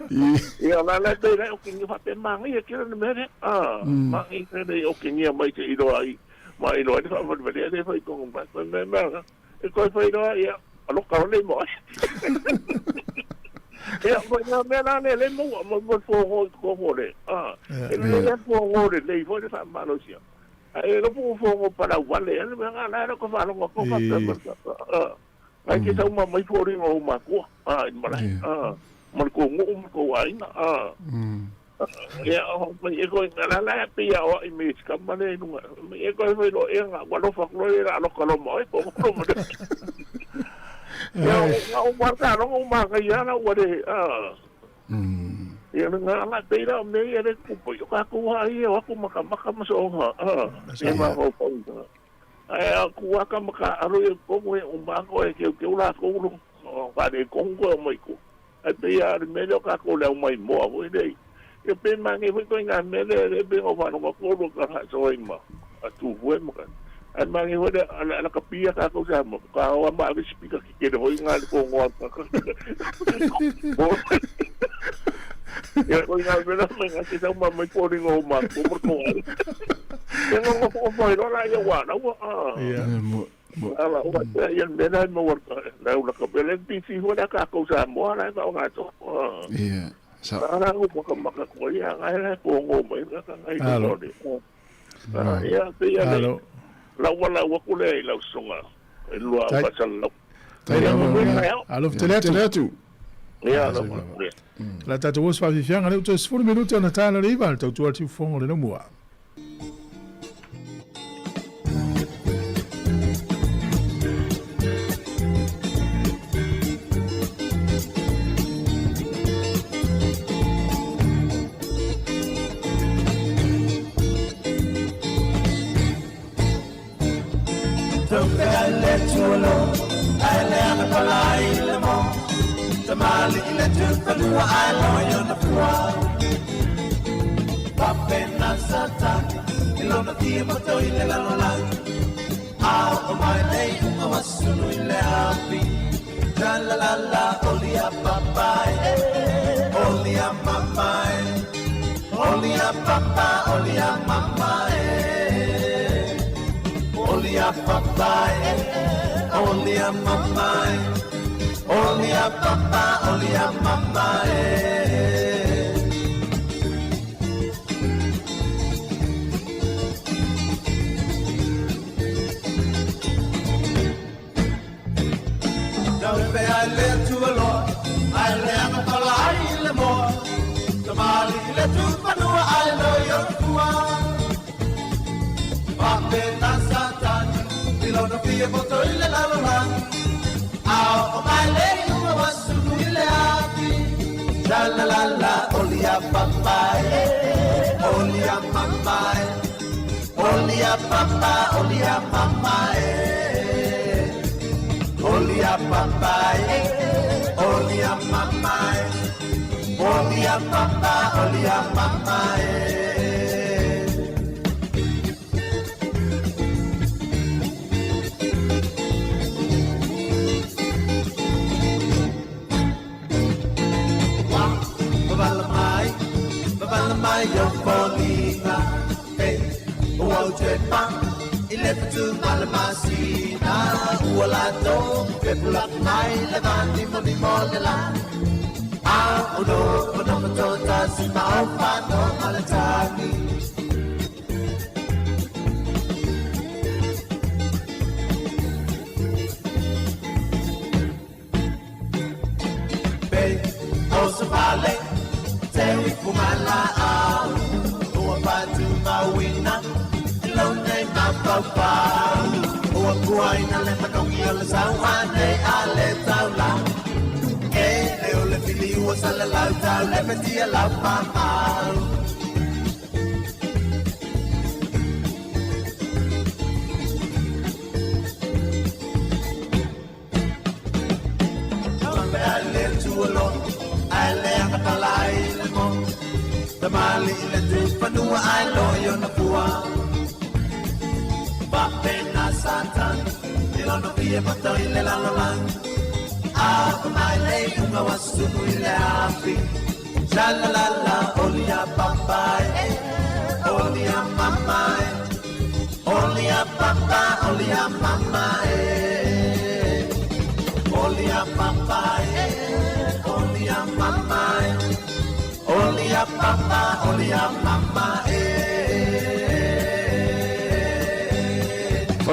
Ia la la te la o ke ngi fa pe ma ngi ke le me re. Ah. Ma ngi ke le o ke ngi mai te i ro ai. Ma i ro ai fa fa le le fa ko ma me me. E ko fa i ro ia alo ka le mo. Ia mo nga mea la le le mo mo mo fo ngo ko ngo le. Ah. E le le fo ngo le le fo le fa ma lo sia. Ai lo fo fo ngo para wale le me nga la ko fa lo ngo ko fa pe. Ah. Ngai ke sau ma mai foliga o ou makua, a, i le malae, a, ma le kou nuu ma le kou aiga, a. Ia, mai e koe, la la e pei a oai me si kama le i luga, mai e koe fai loa, ia nga ua alofa atu loa ia la aloka loa ma oe, po o loa ma le. Ia, nga o ma ka longa o ma ngai ala ua le, a. Ia le nga ala pei la o mea ia le kupu i o kākou a ia o aku makamaka ma soonga, a. E mafaufau. Ae a ku aka ma ka alo ia tonu e uma atu e keukeu lakou lo faaletonu toe omai i tua. Ae pei lava o le mea lea o tatou le aumai moa foi lea i ia pe manaia foi ituaiga mea lea lea pei ona ou faalogo atu oulua tala faasoa ai ma Tufue ma ae manaia foi le alakapia tatou Samoa faatoa o lava ma ave sipika tetele foi lena i le togoa Ia ituaiga mea la mai se sau ma mai foliga o matou ma le tou aiga. Ia nonofo ai loa laia ua alaua. Ala ua ia le mea la e maua le au laka le fifi foi la tatou Samoa la e faaaoga atu. Ia. Sa. Ala u makamaka ko ia ngai la ko ngo mai la ka ngai ko le. Ia pe ia le. La ua la ua ku le lau sunga. Lua au ka lau. Alo tele atu. Tele atu. Ia la. La tatou oso faafiafiaga lea ua toe 10 minute ona tala le iva le tautua le tiufofoga o le Nomua.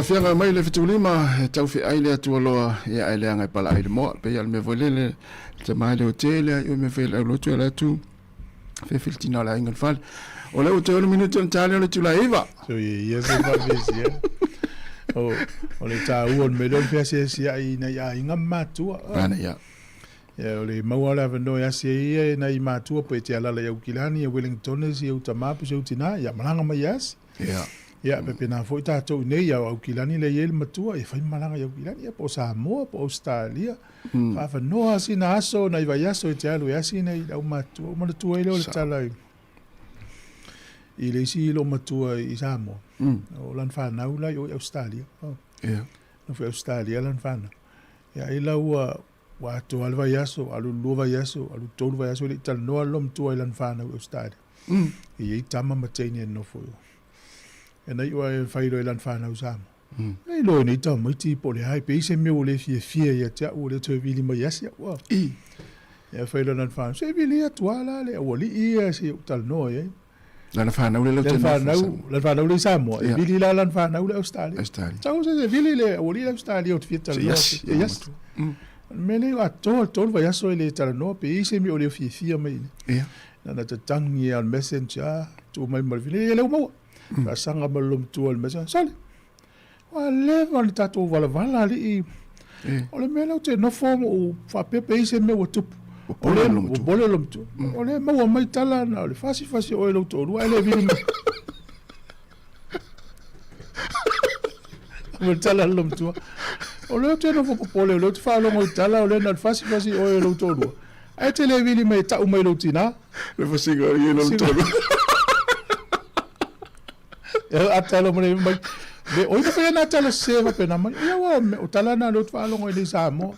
Faafeaga mai le fetulima e taufeai le atua loa ia ae leaga e palaai i le moa. Pei lava o le mea foi lele, le tama e le o tele a i o mea fai le aulotu e ala atu fefe le tina o le aiga i le fale. O lea ua toe 6 minute ona ta lea o le itula e 9. So ia ia se faafesi e. O, o le taua o le mea lea o le feasiasiai i nai aiga ma matua. Ana ia. Ia, o le maua o le avanoa e asi ai ia e nai matua pe te alala i Aukilani, ia Wellington, si ou tama po si ou tina, ia malaga mai e asi. Ia. Ia, pe pena foi tatou i nei, ia o Aukilani lea e i ai le matua, ia fai malaga i Aukilani, ia po o Samoa, po o Ausetalia. Faavanoa sina aso, nai vaiaso e te alu e asi nei le aumatua. Ua manatua ai lea o le tala i, i le isi loomatua i Samoa. O lana fanau la i o i Ausetalia. Oh. Ia. Nofo i Ausetalia lana fanau. Ia, ai la ua, ua atoa le vaiaso, alu le lua vaiaso, alu le tolu vaiaso, e le i talanoa le loomatua i lana fanau i Ausetalia. E i ai tama ma teine e nofo i o. E na iu ae fai loa i lana fanau i Samoa. Le iloa i nei tamaiti po o le a, e pei se mea ua le fiafia ia te au ua le toe vili mai asi au. Ua. Ia fai loa lana fanau, se vili atu lava la le aualii ia se i ou talanoa i ai. Lana fanau le Lana fanau, lana fanau le i Samoa, e vili la lana fanau le Australia. Australia. Sau se se vili le aualii le Australia ou te fia talanoa. Se iasi. Se iasi. O le mea lea ua atoa le tolu vaiaso e le talanoa pe i ai se mea o le fiafia mai i Ia. Na tatagi lava o le messenger, tuu mai ma le fili, e le ua maua. Faasaga ma le loomatua i le messenger, sole, ua leva ona tatou valavala alii. O le mea lea ou te nofo ma ou faapea pe i ai se mea ua tupu. Popole le loomatua. Popole le loomatua. O lea e maua mai tala na o le fasifasi o oe i lou toalua ae le vili mai. Ma le tala a le loomatua. O lea ou te nofo popole, o lea ou te faalogo i tala o lea na o le fasifasi oe i lou toalua. Ae te le vili mai e tau mai lou tinā. Le fasiga o ia lou toalua. E a tala mai mai. Me oi na whai ana tala se faapena mai. Ia ua me o tala na lou te faalogo i nei Samoa.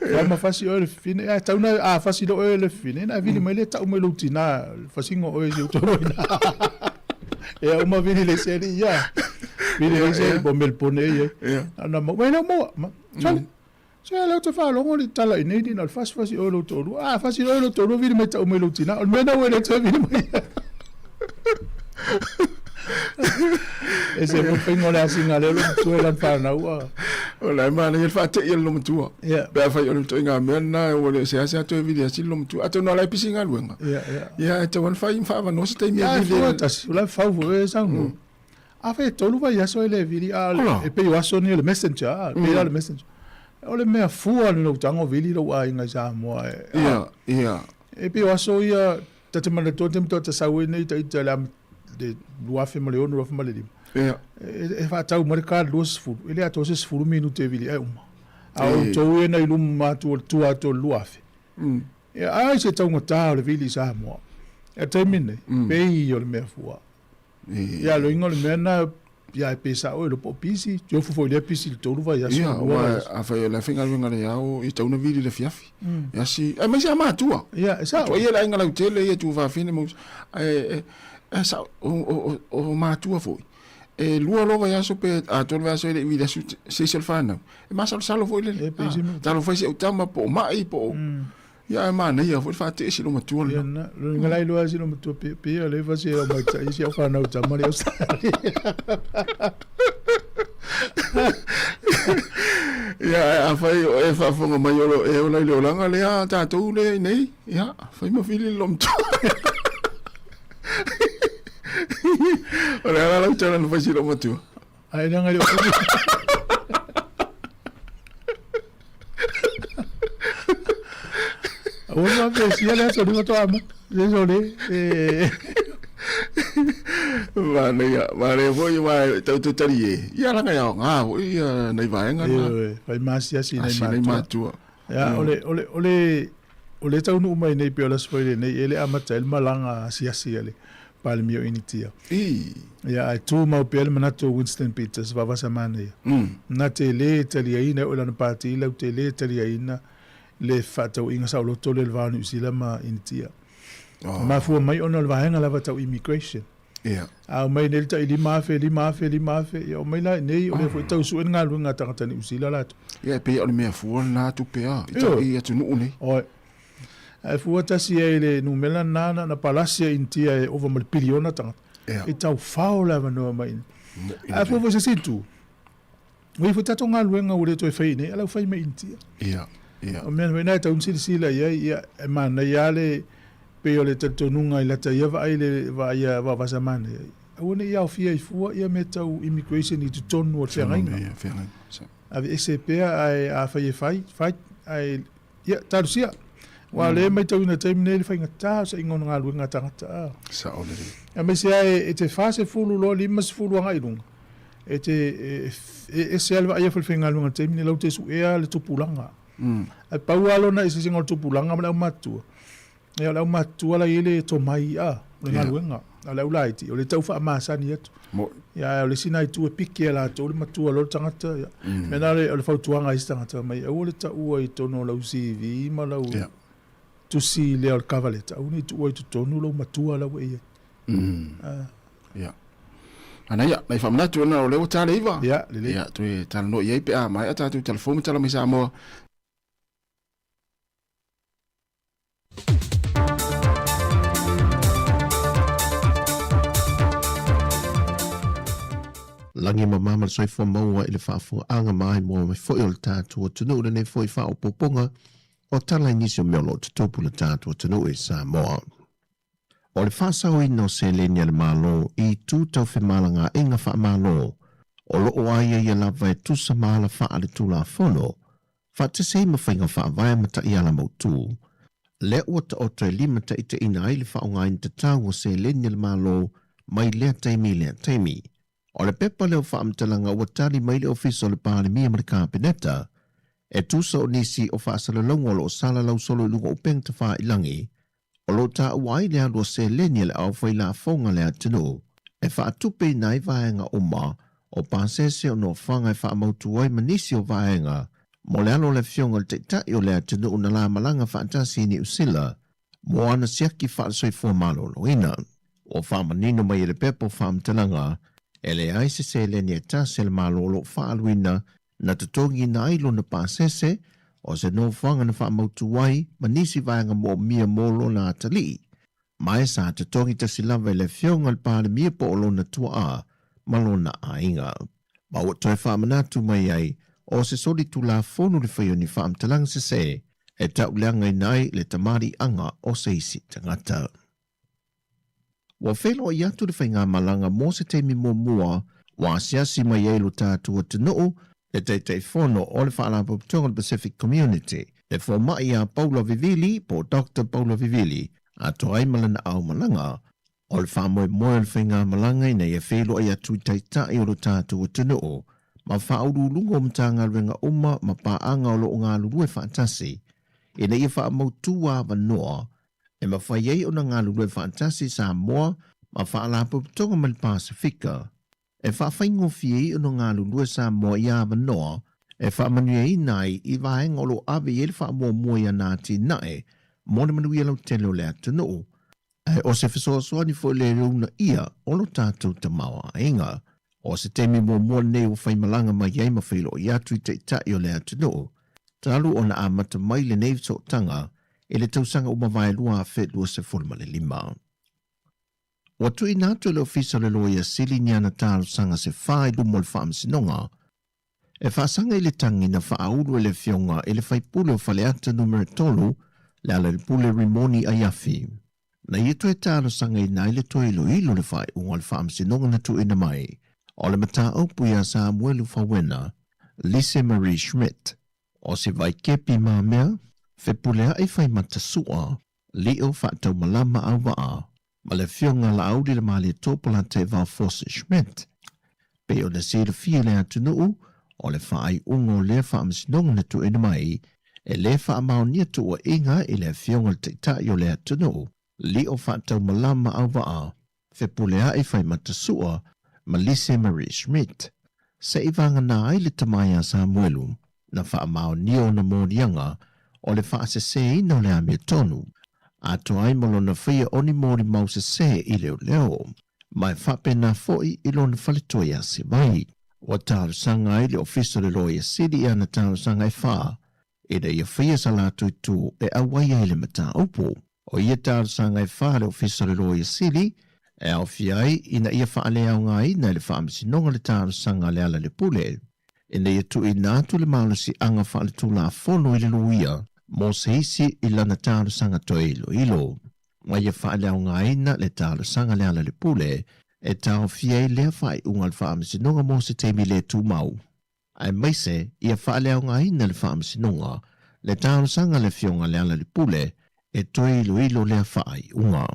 Ia ma fasi oe le fine. Ia tau na a fasi lo oe le fine. Na vili mai le tau mai lou tinā. Le fasinga oe si utoro ina. Ia uma vili le seli ia. Vili le seli po Melbourne e ia. Na mau mai leu maua. Sale. Se lea ou te faalogo le tala i nei ni na o le fasifasi oe lou toalua. A fasi oe lou toalua vili mai tau mai lou tina. O le mea na ua le toe vili mai. E se mo faiga o le asiga lea o lou matua i lana fanau a. O la e manaia le faate'i a le loomatua. Ia. Pe afai o le ituaiga mea lena ua le seasea toe vili asi le loomatua. Atonu o la e pisi i galuega. Ia, ia. Ia e tatau lava ona fai ma faaavanoa se taimi e Ia, e vili ai. fua tasi, o la e fau foi e saunoa. A fai e tolu vaiaso e le vili, a Ola. e pei o aso nei o le messenger, a pei la o le messenger. O le mea fua le lou tago vili lou aiga i Samoa e. Ia, ia. E pei o aso ia, ta te manatua te matua ta sau ai nei ita le am le 2006, 2005. Ia. E, e faatau mai le card 20, e le atoa se 10 minute e vili ai uma. A o outou ia nai luma atu o le tua atu o le 2000. Ia, ai se taugata o le vili i Samoa. E taimi nei, pei o le mea fua. Ia, loiga o le mea na, ia e pe sao e lo po o pisi, tiofu foi lea pisi i le tolu vaiaso, Ia, lua aua vaiaso. afai o le faigaluega le ao, e tatau ona vili i le afiafi. E asi, aemaise lava matua. Ia, e sao. Matua ia le aiga lautele ia tuafafine ma uso. Ae, e, e sao, o, o, o, o matua foi. E lua loa vaiaso pe atoa le vaiaso e le i vili asu se isi o le fanau. E masalosalo foi lele. E pei se mea. Talofa i si au tama po o mai po o... Ia ae manaia foi le faatea i si loomatua Ia lena. na, loiga la iloa si loomatua pe, pe ia le fasi e mai tai si au fanau tama le Australia. Ia, ae afai o e faafofoga mai o lo o e ola i le olaga lea a tatou lea i nei, ia, fai ma vili le loomatua. O le a la lau tala na fai si loomatua? Ae leaga le o Aua le faafesia le aso lima toa mo. Désolé. Eh, Manaia, manaia foi aua e tau toe tali e. Ia laga e aoga foi ia nai vaega na. Ioe, fai maasiasi nai Asi nai matua. matua. Ia, o le, o le, o le, o le taunuu mai nei pei o le aso foi lenei, e le amata ai le malaga asiasi a le Palemia o Initia. I. Ia, ae tumau pea le manatu o Winston Peters, vavasa manaia. Na te lē taliaina e oo i lana pati, lau te lē taliaina le fefaatauaiga saoloto lea i le va o Niu Sila ma Initia. Oh. Mafua mai ona o le vaega lava tau immigration. Ia. A omai nei le tai 5,000, 5,000, 5,000, ia omai la i nei, o lea foi tau sue le galuega a tagata Niu Sila latou. Ia, e pei o le mea fua lena tupe a, i tau i atunuu nei. Oi. Ae fua tasi ai i le numera lena na na palasi ai Initia e ova ma le piliona tagata. Ia. E tau fao le avanoa mai i inei. Ae fua foi se isi itu. Ua i ai foi tatou galuega ua le toe fai nei, a la ua fai mai Initia. Ia, ia. O mea foi na e tatau ona silasila i ai, ia, e manaia lava le, pei o le talitonuga i lata ia vaai le vaai a Vaovasa Manaia, aua ne i aofia ai fua ia mea tau immigration i totonu o le feagaiga. Ia, feagaiga. Aveese pea ae afai e fai, fai, ae ia, talosia. Aua o lea e matauina i le taimi nei le faigata o saiga o galuega a tagata. A. Sao lelei. Aemaise lava e te 40 loa 50 agai i luga, e te e ese lava le vaai afu i le faigaluega i le taimi nei, lau te suea le tupulaga. Ae pau lava lona eseesega o le tupulaga ma le aumatutua, ia o le aumatutua la e i ai le tomai a, o le galuega. A o le aulaiti, o le tau faamasani atu. Ia ae o le isi na itu e piki e latou le matua loa le tagata. Ia. Mea na o le fautuaga a isi tagata mai, aua le taua i totonu o lau CV ma lau tusi lea o le cover letter, aua ne i tuua i totonu lou matua la ua e i ai. Ia. Ana ia, nai faamanatu ona o lea ua ta le 9. Ia, lelei. Ia, toe talanoa i ai pe a maea tatou tala fou ma tala mai Samoa. Lagi ma mama le soifua maua i le faafofogaaga ma ai moa mai foi o le tatou atunuu lenei foi faaopoopoga o tala i nisi o mea o lo o tutupu i le tatou atunuu i Samoa. O le faasaoina o seleni a le Malo i itu tau femalagaaiga faamalo o lo o aiaia lava e tusa ma ala faaletulafono, faatasi ai ma faiga faavae ma taiala mautu, lea ua taoto e limataitaiina ai le faaaogaina tatau o seleni a le Malo mai lea taimi i lea taimi. O le pepa lea o faamatalaga ua tali mai le Ofisa o le Palemia ma le Kapeneta e tusa o nisi o faasalalauga o lo o salalau solo i luga o upega tafailagi o lo o taua ai le alu o seleni a le aufailafoga a le atunuu e faatupeina ai vaega uma o pasese o nofoaga e faamautu ai ma nisi o vaega mo le alo o le Afioga i le Taitai o le atunuu na la malaga faatasi i Niu Sila mo ana siaki faale-soifua maloloina. Ua faamanino mai e le pepa o faamatalaga, e leai se seleni e tasi a le Malo o lo o faaaluina na totogiina ai lona pasese o se nofoaga na faamautu ai ma nisi vaega moomia mo lona atalii, ma e sa totogi tasi lava e le Afioga i le Palemia po o lona tuaa ma lona aiga. Ma ua toe faamanatu mai ai o se solitulafono le fai o ni faamatalaga sese e tauleagaina ai le tamaliiaga o se isi tagata. Ua feiloai atu le faigamalaga mo se taimi muamua ua asiasi mai ai lo tatou atunuu le Taitaifono o le Faalapotopotoga o le Pacific Community, le fomai ia Paula Vivili po o Doctor Paula Vivili, atoa ai ma lana aumalaga. O le faamoemoe o le faigamalaga ina ia feiloai atu i taitai o lo tatou atunuu ma faauluuluga o Matagaluega uma ma paaga o lo o galulue faatasi ina ia faamautu avanoa e mafai ai ona galulue faatasi Samoa ma Faalapotopotoga ma le Pasefika, e faafaigofie ai ona galulue Samoa i avanoa e faamanuiaina ai i vaega o lo o ave i ai le faamuamua i ana atinae mo le manuia lautele o le atunuu, ae o se fesoasoani foi le uunaia o lo tatou tamaoaiga. O se taimi muamua lenei ua faimalaga mai ai ma feiloai atu i taitai o le atunuu, talu ona amata mai lenei sootaga i le tausaga ua mavae 2025. Ua tuuina atu e le Ofisa o le Loia Sili ni ana talosaga se fa i luma o le Faamasinoga e faasaga i le tagi na faaulu e le Afioga i le Faipule o Faleata Numera 3, Lealailepule Rimoni Aiafi. Na ia toe talosagaina ai le toe iloilo o le faaiuga o le Faamasinoga na tuuina mai o le mataupu iā Samuelu Fauena, Lise Marie Schmidt, O se vaikepi mamea, fepuleai faimata sua, lio faataumalama auvaa, ma le Afioga Laauli le Malietoa Polataivao Fosi Schmidt. Pei ona silafia e le atunuu, o le faaiuga o lea faamasinoga na tuuina mai, e le faamaonia tuuaiga i le Afioga i le Taitai o le atunuu, lio faataumalama auvaa, fepuleai faimata sua, ma Lise Marie Schmidt. Se i vagana ai le tama ia Samuelu, na faamaonia ona moliaga o le faaseseina o le amiotonu, atoa ai ma lona faia o ni molimau sese i leoleo, ma e faapena foi i lona faletoa ia Sivai. Ua talosaga ai le Ofisa o le Loia Sili i ana talosaga e fa, ina ia faia sa latou itu e auai ai le mataupu. O ia talosaga e fa a le Ofisa o le Loia Sili e aofia ai ina ia faaleaogaina e le Faamasinoga le talosaga a Lealailepule. ina ia tuuina atu le malosiaga faaletulafono i le loia mo se isi i lana talosaga toe iloilo, ma ia faaleaogaina le talosaga a Lealailepule e taofia ai lea faaiuga a le Faamasinoga mo se taimi le tumau, aemaise ia faaleaogaina e le Faamasinoga le talosaga a le Afioga a Lealailepule e toe iloilo lea faaiuga.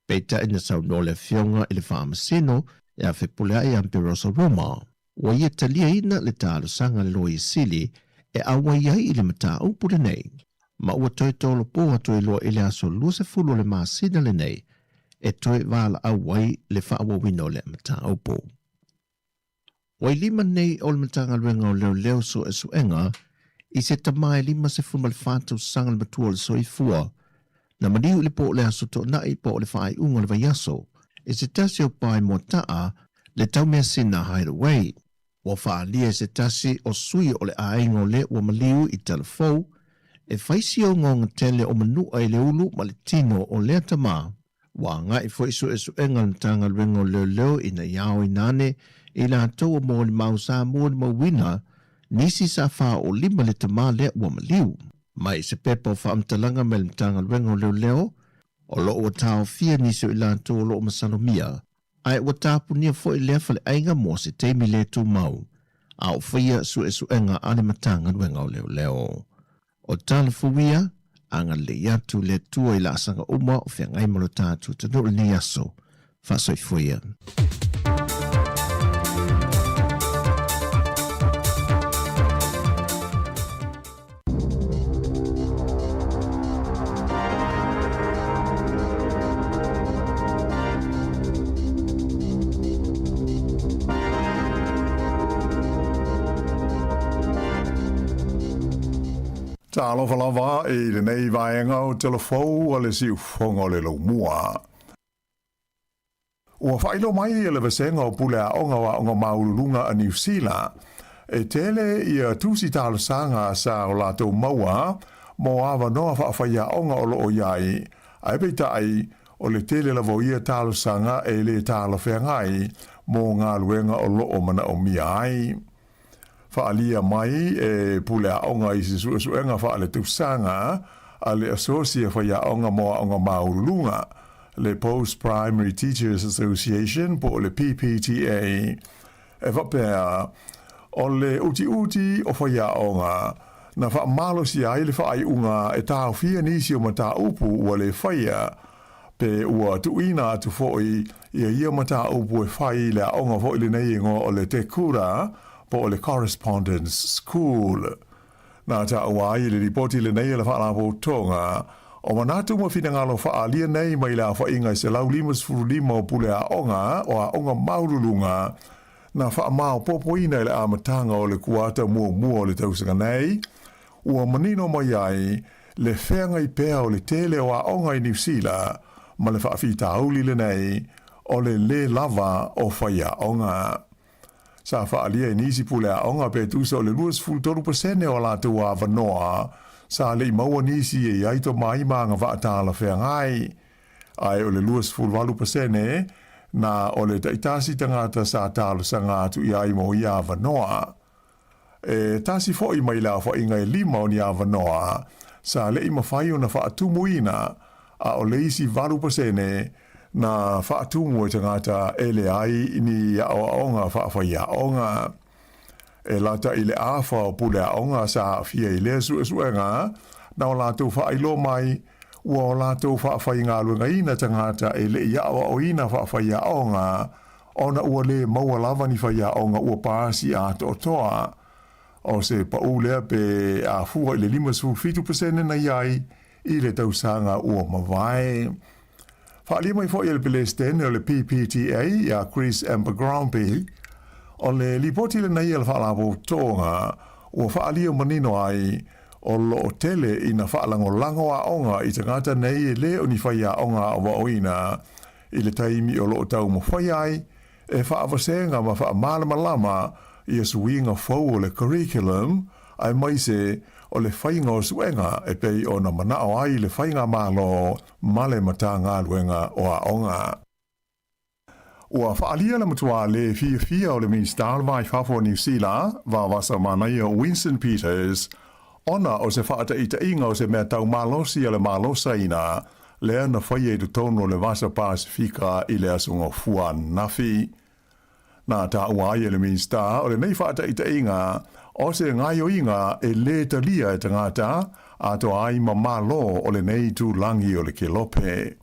Peitai na saunoa le Afioga i le Faamasino ia Fepuleai Amperoso Roma, ua ia taliaina le talosaga a le Loia Sili e auai ai i le mataupu lenei, ma ua toe tolopo atu ai loa i le aso 20 o le masina lenei e toe valaau ai le faaauauina o lea mataupu. Ua i lima nei o le Matagaluega o Leoleo Suesuega i se tama e 54 tausaga le matua o le soifua na maliu i le po o le Aso Toonai po o le faaiuga o le vaiaso i se tasi o pae moataa le taumeasina Hideaway. Ua faaalia e se tasi o sui o le aiga o le ua maliu i Talafou e fai si ogaoga tele o manua i le ulu ma le tino o lea tama. Ua agai foi suesuega a le Matagaluega o Leoleo ina ia aoina ane i latou o molimau sa molimauina nisi sa faaoolima le tama lea ua maliu. Mai se pepa o faamatalaga mai le Matagaluega o Leoleo, o lo o ua taofia nisi o i latou o lo o masalomia, ae ua tapunia foi lea faleaiga mo se taimi le tumau, a o faia suesuega a le Matagaluega o Leoleo. O tala fou ia, agalelei atu le Atua i laasaga uma o feagai ma lo tatou atunuu i lenei aso. Faasoifua ia. Talofa lava i lenei vaega o Telefou a le Siufofoga o le Laumua. Ua faailoa mai e le Vasega o Pule Aoga o Aoga Maualuluga a Niu Sila, e tele ia tusi talosaga sa o latou maua mo avanoa faafaiaoga o lo o i ai, ae peitai, o le tele lava o ia talosaga e le talafeagai mo galuega o lo o manaomia ai. Faaalia mai e Pule Aoga i se suesuega faaletausaga a le Asosi a Faiaoga mo Aoga Maualuluga, le Post Primary Teachers Association po o le PPTA, e faapea, o le utiuti o faiaoga na faamalosia ai le faaiuga e taofia nisi o mataupu ua le faia pe ua tuuina atu foi ia ia mataupu e fai i le aoga foi lenei igoa o le Te Kura po o le Correspondence School. Na taua ai i le lipoti lenei e le Faalapotopotoga o manatu ma finagalo faaalia nei mai le aofaiga e 155 o pule aoga o aoga maualuluga na faamaopoopoina i le amataga o le kuata muamua o le tausaga nei, ua manino mai ai le feagai pea o le tele o aoga i Niu Sila ma le faafitauli lenei o le lē lava o faiaoga. Sa faaalia i nisi pule aoga pe tusa o le 23% o a latou avanoa sa le i maua nisi e i ai tomai ma agavaa talafeagai, ae o le 28% na o le taitasi tagata sa talosaga atu i ai mo ia avanoa. E tasi foi mai le aofaiga e lima o ni avanoa sa le i mafai ona faatumuina, a o le isi 8% na faatumu e tagata e leai ni aoaoga faafaiaoga. E lata i le afa o pule aoga sa aafia i lea suesuega, na o latou faailoa mai ua o latou faafaigaluegaina tagata e le i aoaoina faafaiaoga ona ua lē maua lava ni faiaoga ua pasi atoatoa. O se paʻū lea pe a fua i le 57% na i ai i le tausaga ua mavae. Faaalia mai foi e le Pelesitene o le PPTA ia Chris Abercrombie, o le lipoti lenei a le Faalapotopotoga ua faaalia manino ai o lo o tele ina faalagolago aoga i tagata nei e lē o ni faiaoga aoaoina I le taimi o lo o taumafai ai e faavasega ma faamalamalama ia suiga fou o le curriculum aemaise o le faiga o suega e pei ona manao ai le Faigamalo ma le Matagaluega o Aoga. Ua faaalia le matuā lē fiafia o le Minisita o le Va i Fafo o Niu Sila, Vavasa Manaia Winston Peters, ona o se faataitaiga o se mea tau malosi a le Malo Saina lea na faia i totonu o le Vasa Pasefika i le Aso Gafua ananafi. Na taua ai e le Minisita o lenei faataitaiga o se gaoioiga e lē talia e tagata atoa ai ma Malo o lenei itulagi o le Kelope.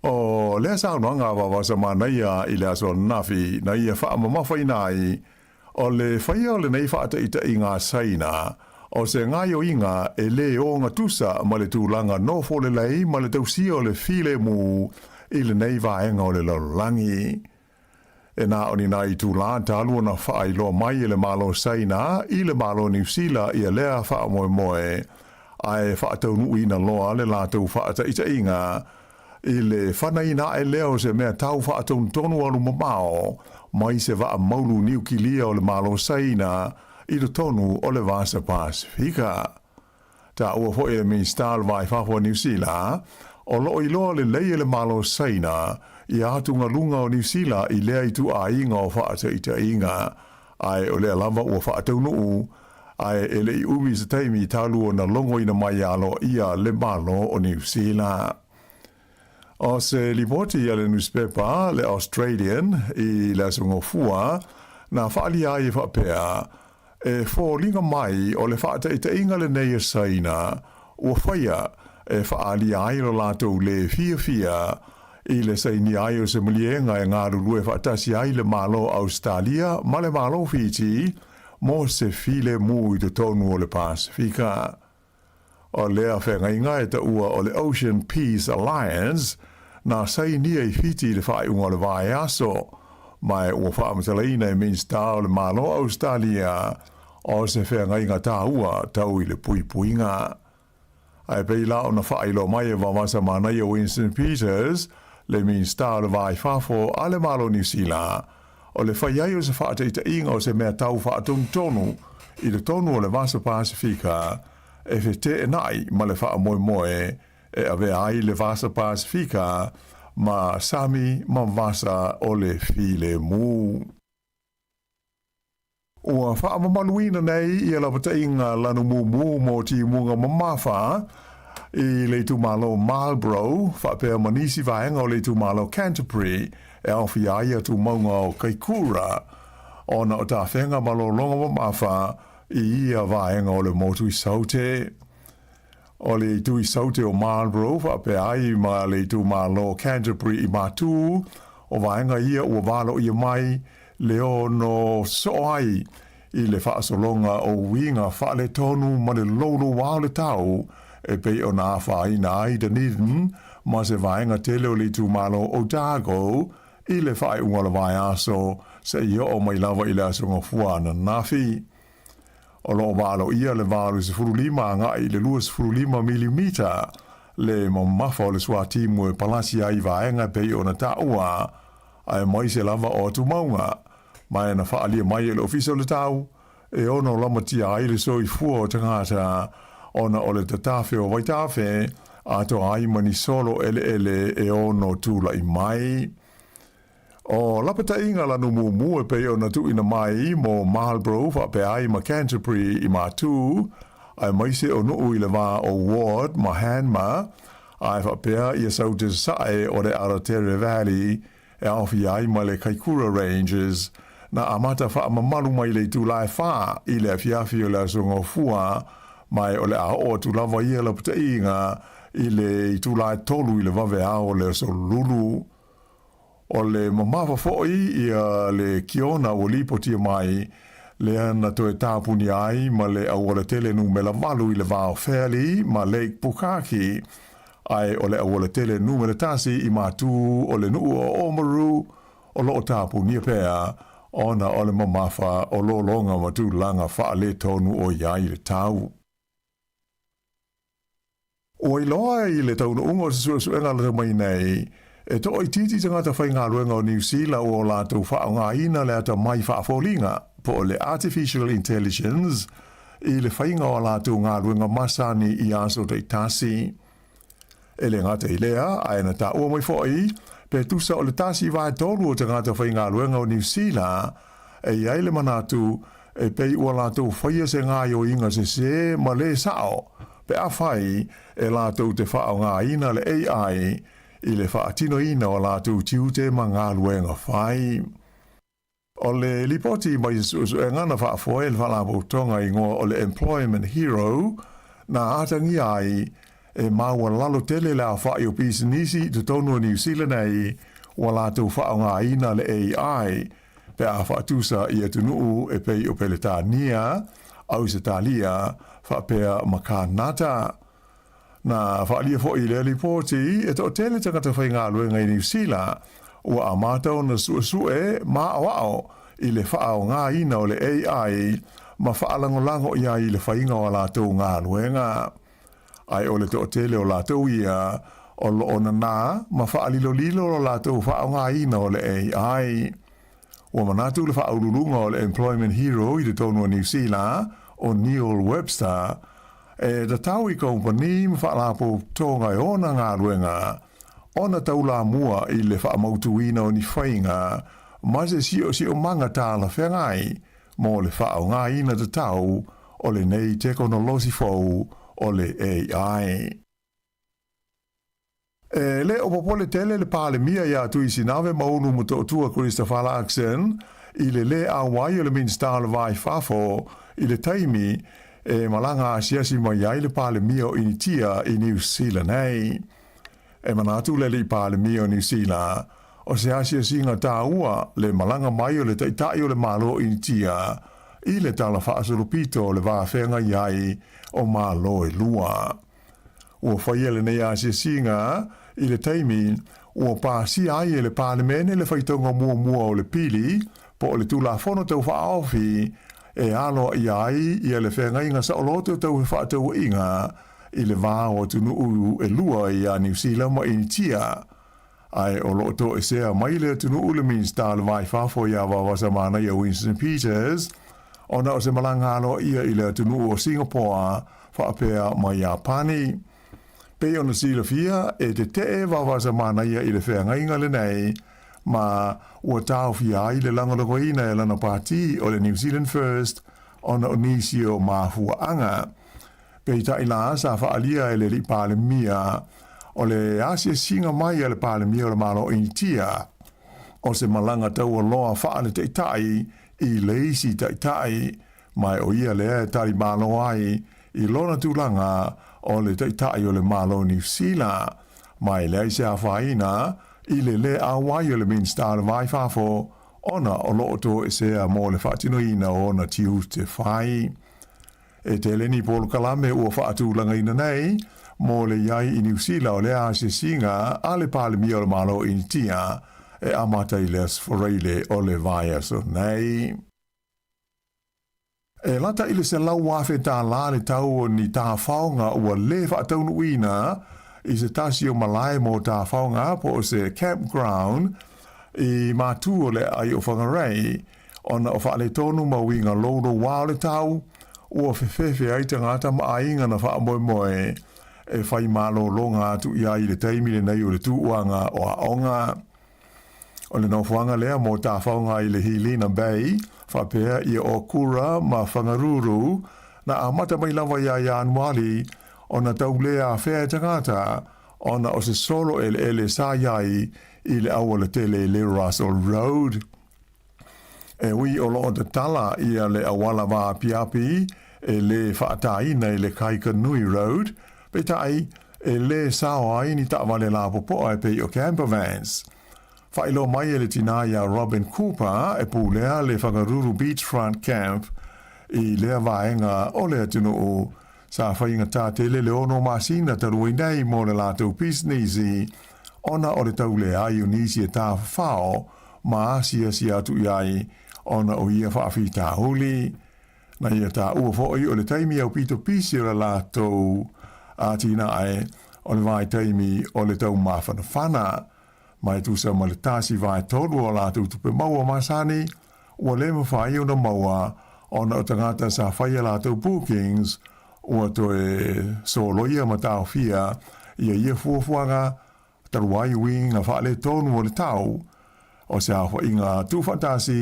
O lea saunoaga a Vavasa Manaia i le aso ananafi na ia faamamafaina ai o le faia o lenei faataitaiga a Saina o se gaoioiga e lē ogatusa ma le tulaga nofo lelei ma le tausia o le filemu i lenei vaega o le lalolagi. E na o ni nai itulā talu ona faailoa mai e le Malo Saina i le Malo Niu Sila ia lea faamoemoe, ae faataunuuina loa le latou faataitaiga i le fanaina ae lea o se mea tau faatonutonu alu mamao mai se vaa maulu niukilia o le Malo Saina i totonu o le Vasa Pasefika. Taua foi e le Minisita o le Va i Fafo o Niu Sila, o loo iloa lelei e le Malo Saina ia atugaluga o Niu Sila i lea ituaiga o faataitaiga, ae o lea lava ua faataunuu, ae e le i umi se taimi talu ona logoina mai aloaia le Malo o Niu Sila. O se lipoti a le nusipepa le Australian i le Aso Gafua, na faaalia ai e faapea, E foliga mai o le faataitaiga lenei a Saina ua faia e faaalia ai lo latou lē fiafia i le sainia ai o se maliega e galulue faatasi ai le Malo Ausetalia ma le Malo Fiti mo se filemu i totonu o le Pasefika. O lea feagaiga e taua o le Ocean Peace Alliance, na sainia i Fiti i le faaiuga o le vaiaso, ma ua faamatalaina e Minisita o le Malo Ausetalia o se feagaiga tāua tau i le puipuiga. Ae pei la ona faailoa mai e Vavasa Manaia Winston Peters, le Minisita o le Va i Fafo a le Malo Niu Sila, o le fai ai o se faataitaiga o se mea tau faatonutonu i totonu o le Vasa Pasefika e feteenai ma le faamoemoe e avea ai le Vasa Pasefika ma sami ma vasa o le filemu. Ua faamamaluina nei ia lapataiga lanu mumu mo timuga mamafa i le itumalo Marlborough faapea ma nisi vaega o le itumalo Canterbury e aofia ai tumauga o Kaikura ona o tafega ma lologa mamafa i ia vaega o le motu i Saute. O le itu i Saute o Marlborough faapea ai ma le itumalo Canterbury i Matū, o vaega ia ua valoia mai le ono soo ai i le faasologa o uiga faaletonu ma le loulouā o le tau e pei ona afaina ai Dunedin ma se vaega tele o le itumalo Otago i le faaiuga o le vaiaso seia oo mai lava i le Aso Gafua ananafi. O lo o valoia le 85 agai i le 25 milimita le mamafa o le suatimu e palasi ai i vaega e pei ona taua, aemaise lava o atumauga, ma e na faaalia mai e le Ofisa o le Tau, e ono lamatia ai le soifua o tagata ona o le tatafe o vaitafe, atoa ai ma ni solo eleele e ono tulai mai. O lapataiga lanu mumu e pei ona tuuina mai mo Marlborough faapea ai ma Canterbury i Matū, aemaise o nuu i le va o Ward ma Hanmer, ae faapea ia Saute Sasae o le Aratere Valley e aofia ai ma le Kaikura Ranges, na amata faamamalu mai le itula e fa i le afiafi o le Aso Gafua, ma e o le a oo atu lava ia lapataiga i le itula e tolu i le vaveao o le Aso Lulu. O le mamafa foi ia le kiona ua lipotia mai, lea na toe tapunia ai ma le aualatele numera 8 i le va o Fairlie ma Lake Pukaki, ae o le aualatele numera 1 i Matū o le nuu o Oamaru o lo o tapunia pea ona o le mamafa o lologa ma tulaga faaletonu o i ai le tau. Ua iloa i le taunuuga o se suesuega lata mai nei, e toaitiiti tagata faigaluega o Niu Sila ua o latou faaaogaina le atamai faafoliga, po o le artificial intelligence, i le faiga o a latou galuega masani i aso taitasi. E le gata i lea, ae na taua mai foi, pe tusa o le 1/3 o tagata faigaluega o Niu Sila e i ai le manatu e pei ua latou faia se gaoioiga sesē ma lē sa'o pe afai e latou te faaaogaina le AI i le faatinoina o a latou tiute ma galuega fai. O le lipoti mai se suesuega na faafoe e le Faalapotopotoga igoa o le Employment Hero na atagia ai e maualalo tele le aofa'i o pisinisi i totonu o Niu Sila nei ua latou faaaogaina le AI pe a faatusa i atunuu e pei o Peletania, Ausetalia faapea ma Kanata. Na faaalia foi i lea lipoti, e toatele tagata faigaluega i Niu Sila ua amata ona suesue ma aoao i le faaaogaina o le AI ma faalagolago i ai i le faiga o a latou galuega. Ae o le toatele o latou ia o lo o nanā ma faalilolilo lo latou faaaogaina o le AI. Ua manatu le faauluuluga o le Employment Hero i totonu o Niu Sila, o Neil Webster, e tatau i kamupani ma faalapotopotoga e ona galuega ona taulamua i le faamautuina o ni faiga ma se siosiomaga talafeagai mo le faaaogaina tatau o lenei tekonolosi fou o le AI. E le o popole tele le Palemia iā Tuisinave Maulu Motootua Christopher Luxon i le lē auai o le Minisita o le Va i Fafo i le taimi e malaga asiasi mai ai le Palemia o Initia i Niu Sila nei. E manatu le Alii Palemia o Niu Sila, o se asiasiga tāua le malaga mai o le Taitai o le Malo o Initia i le tala faasolopito o le va feagai ai o Malo e lua. Ua faia lenei asiasiga i le taimi ua pasia ai e le Palemene le faitauga muamua o le pili po o le Tulafono Tau Faaofi e aloaia ai ia le feagaiga saoloto tau fefaatauaiga i le va o atunuu e lua ia Niu Sila ma Initia. Ae o lo o toesea mai le atunuu le Minisita o le Va i Fafo ia Vaovasamanaia Winston Peters ona o se malaga aloaia i le atunuu o Singapore faapea ma Iapani. Pei ona silafia, e tetee Vaovasamanaia i le feagaiga lenei ma ua taofia ai le lagolagoina e lana pati o le New Zealand First ona o nisi o mafuaaga. Peitai la, sa faaalia e le Alii Palemia o le asiasiga mai a le Palemia o le Malo o Initia, o se malaga taualoa faale-taitai i le isi taitai, ma o ia lea e tali malo ai i lona tulaga o le Taitai o le Malo o Niu Sila, ma e leai se afaina i le lē auai o le Minisita o le Va i Fafo ona o lo o toesea mo le faatinoina o ona tiute fai. E tele ni polokalame ua faatulagaina nei mo le i ai i Niu Sila o lea asiasiga a le Palemia o le Malo o Initia e amata i le Aso Faraile o le vaiaso nei. E lata i le $100,000 le tau o ni tafaoga ua lē faataunuuina i se tasi o malae mo tafaoga po o se campground i Matu o le aai o Whangarei Ona o faaletonu ma uiga loulouā o le tau, ua fefefe ai tagata ma aiga na faamoemoe e fai malologa atu i ai i le taimi lenei o le tūʻuaga o aoga. O le nofoaga lea mo tafaoga i le Hilina Bay, faapea ia Okura ma Whangaruru, na amata mai lava iā Ianuali ona tau lē afea e tagata ona o se solo eleele sa i ai i le auala tele i le Russell Road. E ui o lo o tatala ia le auala vaapiapi e lē faatāina i le Kaikanui Road, peitai, e lē sao ai ni taavale lapopoa e pei o camper vans. Faailoa mai e le tinā iā Robin Cooper e pulea le Whangaruru Beachfront Camp i lea vaega o le atunuu, sa faigata tele le 6 masina talu ai nei mo le latou pisinisi ona o le tau leai o nisi e tafafao ma asiasi atu i ai ona o ia faafitauli. Na ia taua foi o le taimi aupito pisi o le latou atinae o le vaitaimi o le taumafanafana, ma e tusa ma le 1/3 o a latou tupe maua masani ua le mafai ona maua ona o tagata sa fai a latou bookings ua toe soloia ma taofia ia ia fuafuaga. talu ai uiga faaletonu o le tau. O se aofaiga tuufaatasi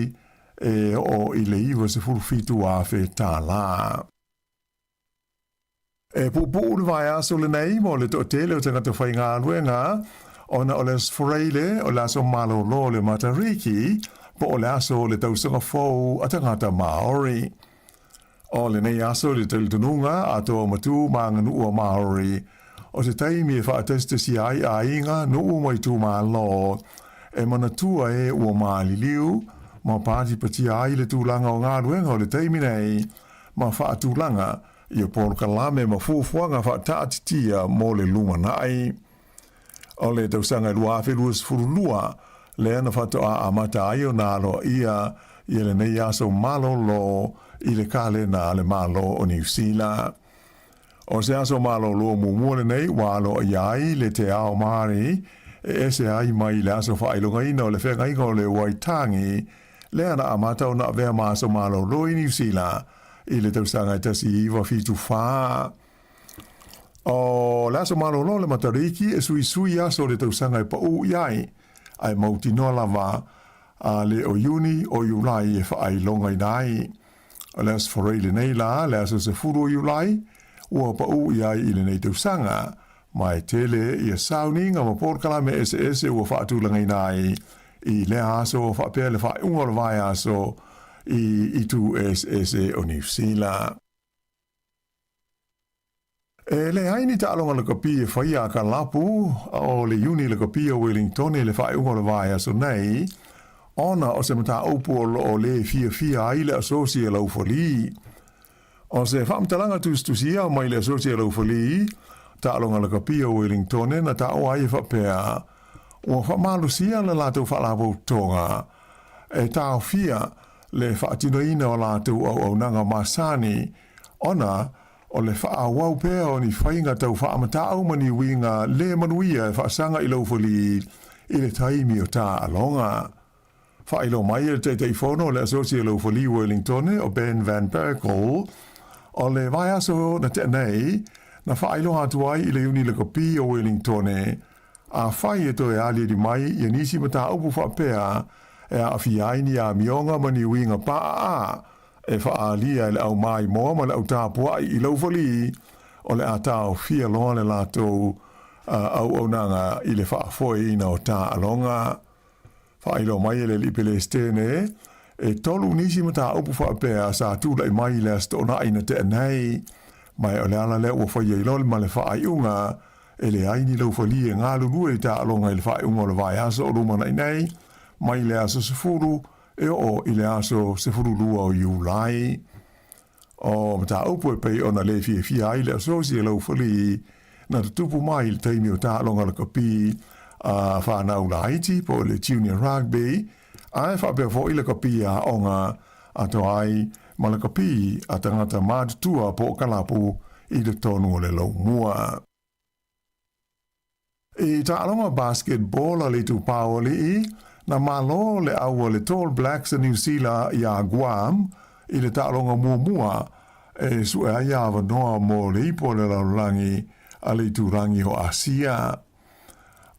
e oo i le 97,000 tālā. E puupuu le vaiaso lenei mo le toatele o tagata faigaluega ona o le Aso Faraile o le aso malolo o le Matariki po o le aso o le tausaga fou a tagata Māori. O lenei aso i le talitonuga a toa matū ma aganuu a Māori, o se taimi e faatasitasia ai aiga, nuu ma itumalo, e manatua e ua maliliu ma patipatia ai le tulaga o galuega o le taimi nei ma faatulaga ia polokalame ma fuafuaga faataatitia mo le lumanai. O le tausaga e 2022 lea na faatoa amata ai ona aloaia ia lenei aso malolo i le kalena a le Malo o Niu Sila. O se aso malolo muamua lenei ua aloaia ai le Te Ao Māori e ese ai mai le aso faailogaina o le feagaiga o le Waitangi lea na amata ona avea ma aso malolo i Niu Sila i le tausaga e 1974. O le aso malolo le Matariki e suisui aso o le tausaga e paʻū i ai, ae mautinoa lava a le o Iuni o Iulai e faailogaina ai. O le Aso Faraile lenei la, le aso 10 o Iulai, ua paʻū i ai i lenei tausaga, ma e tele ia sauniga ma polokalame eseese ua faatulagaina ai i lea aso faapea le faaiuga o le vaiaso i itu eseese o Niu Sila. E leai ni taaloga lakapi e faia a ka lapu o le Iuni Lakapi o Wellington i le faaiuga o le vaiaso nei, ona o se mataupu o loo le fiafia ai le Asosi e Laufali. O se faamatalaga tusitusia mai le Asosi e Laufali, taaloga lakapi o Wellington na taua ai e faapea, ua faamalosia le latou faalapotopotoga e taofia le faatinoina o latou auaunaga masani ona o le faaauau pea o ni faiga tau faamatau ma ni uiga le manuia e faasaga i laufali i le taimi o taaloga. Faailoa mai e le Taitaifono o le Asosi a Laufali Wellingtone o Ben Van Berkel, o le vaiaso na tea nei, na faailoa atu ai i le Iuni Lakapi o Wellingtone, afai e toe aliali mai ia nisi mataupu faapea e aafia ai ni amioga ma ni uiga paaa e faaalia e le au maimoa ma le au tapuai i laufali, o le a taofia loa le latou auaunaga i le faafoeina o taaloga. Faailoa mai e le Alii Pelesitene, e tolu nisi mataupu faapea sa tulai mai i le Aso Toonai na tea nei, ma o le ala lea ua faia ai loa ma le faaiuga e leai ni laufali e galulue i taaloga i le faaiuga o le vaiaso o lumanai nei, mai le aso 10 e oo i le aso 12 o Iulai. O mataupu e pei ona le fiafia ai le asosi e laufali na tutupu mai i le taimi o taaloga lakapi a whanau laiti po o le junior rugby, ae faapea foi lakapi a aoga a toai ma lakapi a tagata matutua po o kalapu i totonu o le laumua. I taaloga basketball a le Itupa o Alii, na malo le au a le Tall Blacks a Niu Sila iā Guam i le taaloga muamua e sue ai avanoa mo le ipu o le lalolagi a le Iturangi o Asia.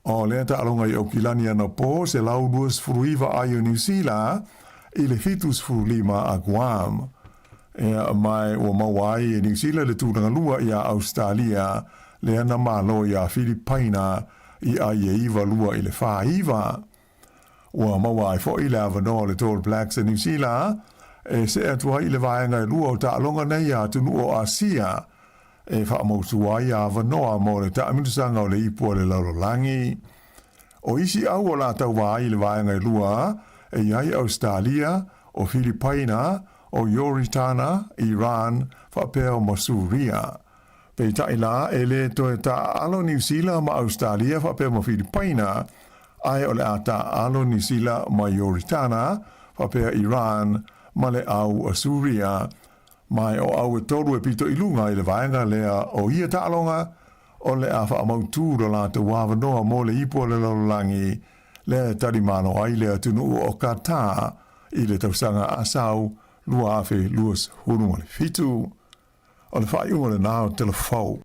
O lea taaloga i Aukilani anapo 129 ai o Niu Sila i le 75 a Guam. Ea mai ua maua ai e Niu Sila le tulaga lua iā Ausetalia lea na malo iā Filipaina i ai e 92 i le 49. Ua maua ai foi le avanoa o le Tall Blacks a Niu Sila e see atu ai i le vaega e lua o taaloga nei a atunuu o Asia e faamautu ai avanoa mo le taamilosaga o le ipu a le lalolagi. O isi au o la tauva ai i le vaega e lua e i ai Ausetalia, o Filipaina, o Ioritana, Iran, faapea ma Suria. Peitai la, e le toe taaalo Niu Sila ma Ausetalia faapea ma Filipaina, ae o le a taaalo Niu Sila ma Ioritana, faapea Iran, ma le au a Suria. Ma o au e tolu e pito i luga i le vaega lea o ia taaloga, o le a faamautū lo latou avanoa mo le ipu o le lalolagi, lea e talimalo ai le atunuu o Qatar i le tausaga asau 2027. O le faaiuga lenā o Tala Fou.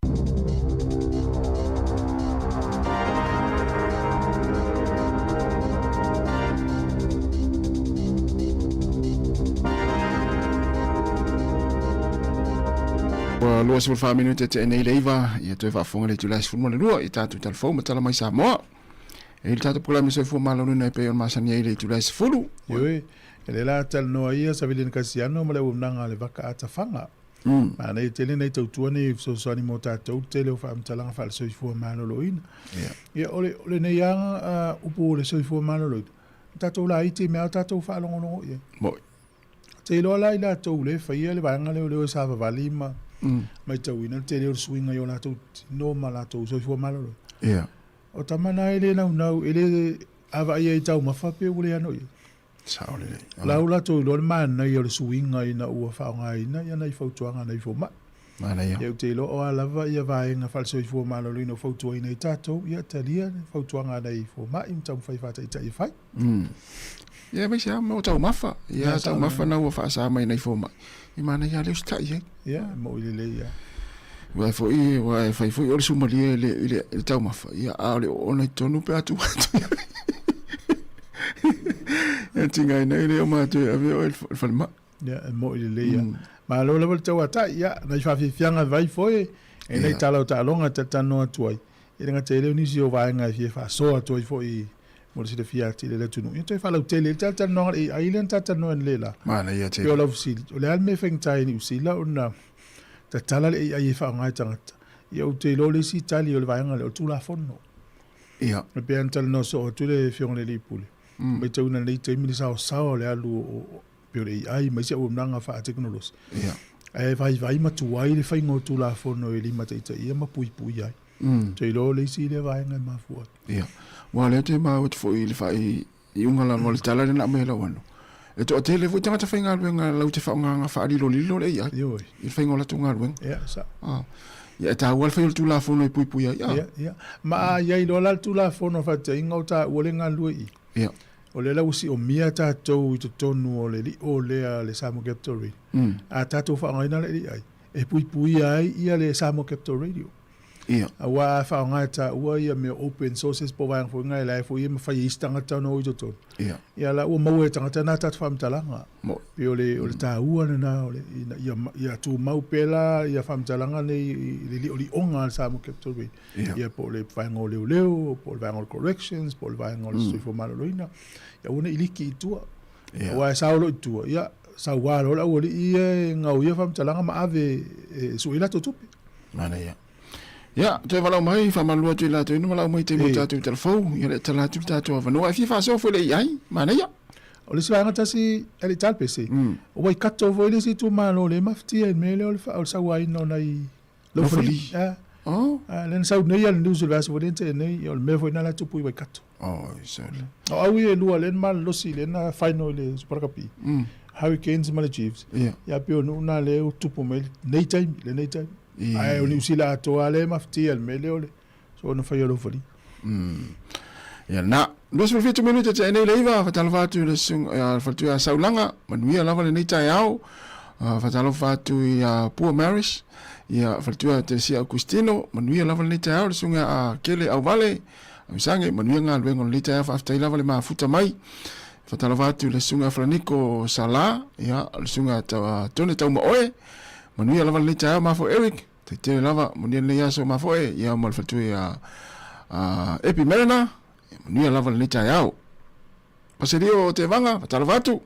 Ua 24 minute te nei le iva, ia toe faafofoga le itula e 12 i tatou talafou ma tala mai Samoa. E i le tatou polokalame soifua maloloina e pei ona masani ai le itula e 10. Ioe, e le la talanoa ia Savilina Kasiano ma le auaunaga a le Vaka Atafaga. Manaia tele nai tautua nei e fesoasoani mo tatou le tele o faamatalaga faale-soifua maloloina. Ia, o le, o lenei lava upu o le soifua maloloina, o tatou laiti i mea o tatou faalogologo i ai. Moi. Te iloa la i latou le faia le vaega lea o le o e savavali ma matauina le tele o le suiga i o latou tino ma latou soifua maloloina. O tama na e le naunau, e le, a vaai ai i taumafa pe ua le ano i ai. Sao lelei. La ua latou iloa le manaia o le suiga ina ua faaaogaina ia nai fautuaga a nai fomai. Manaia. Ia ou te iloa o a lava ia vaega faale-soifua maloloina ua fautuaina ai tatou, ia talia le fautuaga a nai fomai ma taumafai e faataitai e fai. Ia aemaise lava mo taumafa. Ia taumafa na ua faasa mai nai fomai. Ia manaia lava le usitai ai. Ia, e moni lelei lava. Aua foi, aua e fai foi o le sumalie i le, i le, i le taumafa, ia, a o le oona i totonu pe a tuu atu i ai. Ia tigaina ai lea o matou e ave oe i le falemai. Ia, e moni lelei lava. Malo lava le tauatai, ia, nai faafiafiaga vai foi, e nai tala o taaloga e talatalanoa atu ai. E le gata i lea o nisi o vaega e fia faasoa atu ai foi mo le silafia atili e le atunuu. Ia toe faalautele ai le talatalanoaga o le AI lea na talatalanoa analeila. Manaia tele. Pei o lau fesili, o le a le mea e faigata ai i Niu Sila ona tatala le AI e faaaoga e tagata? Ia ou te iloa o le isi tali o le vaega lea o le Tulafono. Ia. E pei ona talanoa soo atu le Afioga i le Alii Pule, matauina i lenei taimi le saosaoa o le alu o pei o le AI ma isi auaunaga faatekonolosi. Ia. Ae vaivai ma tuai le faiga o Tulafono e limataitaia ma puipuia ai. Ou te iloa o le isi lea vaega e mafua ai. Ia. Aua o lea te maua atu foi i le faaiuga lava o le tala lea na aumai e lau ano, e toatele foi tagata faigaluega latou te faaaogaina faalilolilo le AI Ioe. i le faiga o latou galuega. Ia, sao. Ah. Ia, e taua le fai o le Tulafono e puipuia ai. Ah. Ia, ia. Ma a i ai loa la le Tulafono faataitaiga o taua le galulue i i. Ia. O lea la ua siomia tatou i totonu o le lio lea a le Samoa Capital Radio. A tatou faaaogaina le AI e puipuia ai ia le Samoa Capital Radio. Ia. Aua a faaaoga e taua ia mea open sources po o vaega foi na, e la foi e mafai e isi tagata ona o i totonu. Ia. Ia la ua maua e tagata na tatou faamatalaga. Moi. Pei o le, o le taua lena o le, ina ia, ia tumau pea la ia faamatalaga nei i le liolioga a le Samoa Capital Radio. Ia. Ia po o le vaega o leoleo, po o le vaega o le corrections, po o le vaega o le soifua maloloina. Ia aua ne i liki i tua. Ia. Aua e sao loa i tua, ia saua loa le aualii ia e gaoia faamatalaga ma ave e sue ai latou tupe. Manaia. Ia, toe valaau mai, faamalulu atu i latou ina valaau mai i taimi o tatou talafou, ia le tala atu le tatou avanoa. E fia faasoa foi le AI, manaia. O le isi vaega tasi, e le i talapese, o Waikato foi le isi itumalo lea e mafatia i le mea lea o le sauaina o nai laufali. Oh. Lea na sau nei lava le news i le vaiaso foi lea na tea nei, o le mea foi lena la e tupu i Waikato. Oh, sole. O au ia e lua lea na malolosi lea na final i le Super Rugby. Hurricanes ma le Chiefs. Ia. Ia pei o nuu na lea ua tupu mai lenei taimi, lenei taimi. Ae o Niu Sila atoa lea e mafatia i le mea lea o le soona faia o laufali. Ia na, 27 minute tea nei le iva, faatalofa atu i le susuga ia le faletua ia Saulaga, manuia lava lenei taeao. Faatalofa atu ia Pua Maris, ia faletua Teresia Augustino, manuia lava lenei taeao, le susuga ia Kele Auvale, Amisange, manuia galuega o lenei taeao, faafetai lava le mafuta mai. Faatalofa atu i le susuga ia Falaniko Sala, ia le susuga ia Tone Taumaoe, manuia lava lenei taeao, Mafo Eric, Faafetai tele lava, manuia lenei aso mafoe, ia ma le faletua ia Epi Mariner, ia manuia lava lenei taeao. Paselio Tevaga, faatalofa atu.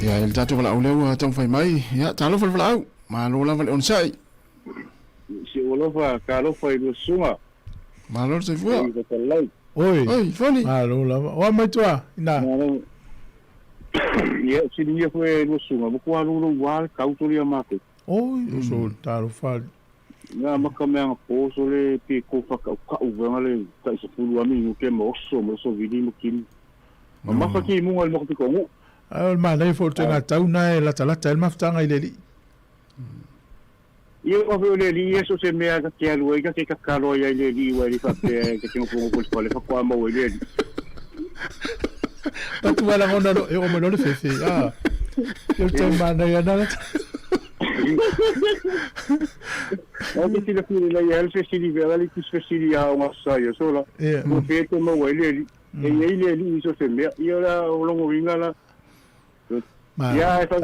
Ia, e le tatou valaau lea ua taumafai mai. Ia, talofa le valaau. Malo lava le onosai. Si ou alofa, talofa i lua susuga. Malo le soifua. Ei, Fatalai. Oi. Oi, Foni. Malo lava. O a mai toa, ina. Malo. Ia, siligia foi e lua susuga, matua lou lou le tau toli a matou. Oi, o so talofa. Nga maka mea nga po so le pe ko whakaukau venga le tai se pulu ami nu ke mo oso mo so vili mo kim. Ma mafa ki munga le moko piko ngu. Ai o le mana fo te ngā tau na e lata lata el mafutanga i le li. Ia o fe le li eso se mea ka te alu ai ka te kakalo ai le li wa li fa pe ke te ngopo ngopo le fa kwa mo le li. Patu wala ngona lo e o mo le fefe. Ah. Yo te mana ya na. O ke tira fili la ia se sili vera li kus sili a o sa yo sola. Mo fe te mo le li. E ia le li iso se mea. Ia la o longo vinga la. Ia e fa.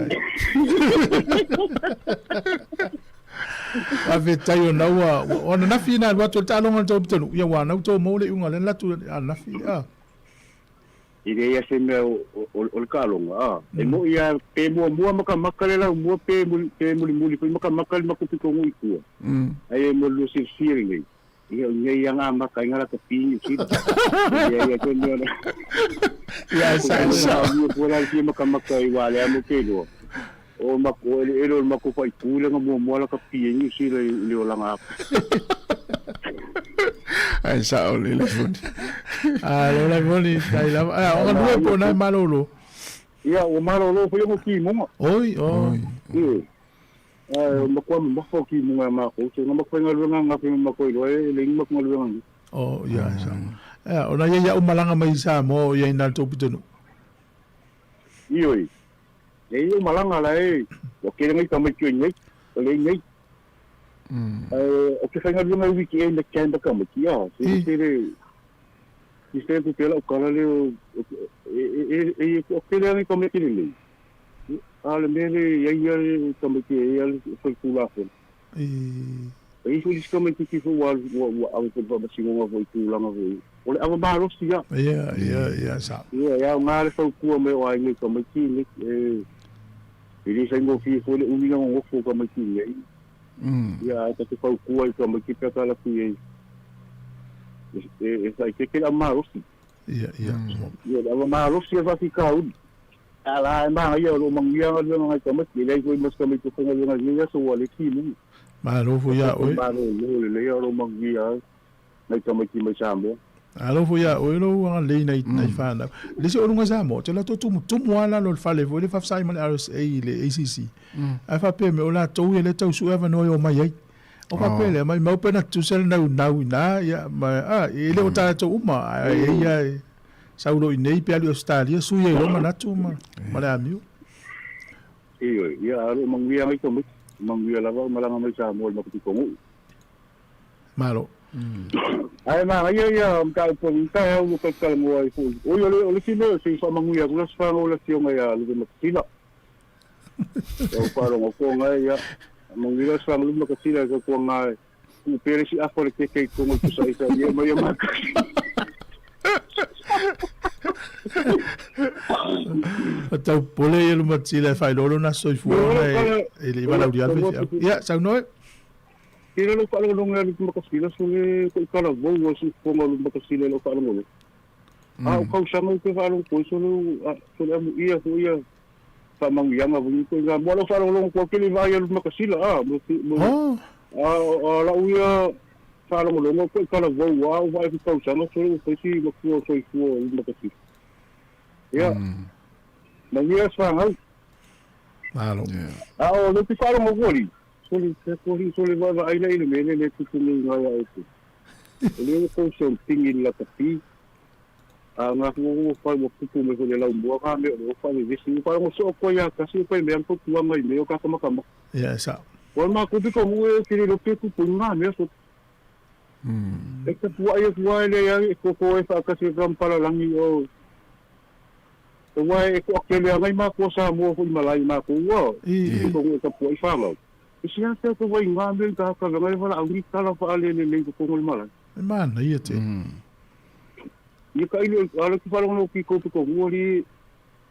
A fe tai o naua, o na nafi na alu atu o le taaloga le tau pitanu, ia ua nau tau mo le iuga le latu a nafi, a. I le ia se mea o le kaaloga, a. E mo ia pe mua mua maka maka le lau mua pe muli pe muli muli pe maka maka le makupiko ngui kua. Ai e mo lu si siri nei. Ia o nei anga maka inga la ka pi si. Ia ia ko mea. Ia sa sa. Ia ko la si maka maka i wale amo ke lo. O mako ele ele o mako fai pule nga mua mua la ka pi ni si le le o langa. Ai sa o le le foni. A lo le foni tai la. A o nue po na malolo. Ia o malolo fo yo ki munga. Oi o. Ia. Ai o mako mo mako ki munga ma ko se nga mako nga lunga nga pe mako lo e le ngima ko lunga. O ia sa. Ia o na ia o malanga mai sa mo ia ina to pitonu. Io i. E o malanga la e. O ke ngai ka mai ki nei. O le nei. O ke whainga runga wiki e na kenda ka maki a. Se se le i se ku pela o kala le o e o ke le ka maki le. A le mele ia ia le ka maki e ia le foi kula fo. E e fu dis ka maki ki fu wa wa au ko ba si ngonga foi kula nga foi. O le ava maro si ya. Ia ia ia sa. Ia ia nga le fau kua me o ai ngai ka maki le e e le sa ngo fi fo le umi nga ngo fo ka maki le. Ia ta te fau kua i ka maki pea ka la kui e e sai ke ke la marosi. Ia ia. Ia la marosi e va fi ka uli. Ala e ma ia lo mangia nga nga ka maki le ko mas ka maki ko nga nga so wa le ki mu. Malo fu ia oi. Malo le le ia lo mangia ngai ka maki mai sa mo. Alo fu ia oi lo nga le nei nei whanau. Le se olunga sa mo te la to tumu tumu ala lo fale fo le fa sai ma le RSA le ACC. Ai fa pe me o la tou le tau su eva no yo mai ai. O fa pe le mai mau pena tu sel nau nau ina ia ma a e le o ta to uma ai ia saulo i nei pe alu Australia su ia lo manatu ma ma le amiu. Iyo ia alo manguia ngai ko manguia lava malanga mai sa mo ma ku ko. Malo. Ai ma ia ia ka po ka au ka ka mo ai fu. O ia le o le sile se fa manguia ku la fa o la sionga ia lu ma sila. O pa ro ko ngai ia manguia sa lu ma sila ko ko ngai. Ku pere si afo le ke ke ko mo ku sa isa ia ma ia ma. Tau pole ia lu ma sila fa lo na soifua e le vala uri alve. Ia sa no. Kira lo ka lo nga lu makasila so le ko kala vo wo si ko lo makasila lo ka lo. A o kau sama ke fa lo ko so lo so le mu ia so ia fa manguia nga vu ko nga mo lo fa lo ko ke le va ia lu makasila a mo a a la ia fa lo lo ko kala vo wa o vai ko sama so lo ko si mo ko so ko lu makasila. Ia. Manguia sa ngau. Malo. A o lo ki fa lo mo ko li. Soli te kori soli va va ai le mele le tutu ni ngai ai tu. Le ko so tingi la tapi. A nga ko ko fa mo kupu me ko le lau mo ka me o fa me visi fa mo so ko ya ka si ko me ko tua ngai me o ka ka ka. Ya sa. O ma ko ko mo e ki lo ke ku pu nga me so. E ka tua ai tua le ya ko ko e fa ka si ka pala langi o. O wa e ko ke le ngai ma ko sa mo ko malai ma ko wa. I ko ko ka pu i fa lo. Isi a te ko wai ngā mea ka haka ngai wala au ni tala wha ale le le ko ngol mala. E mana ia te. Ia ka ile ala ki wharongo ki ko ko ngori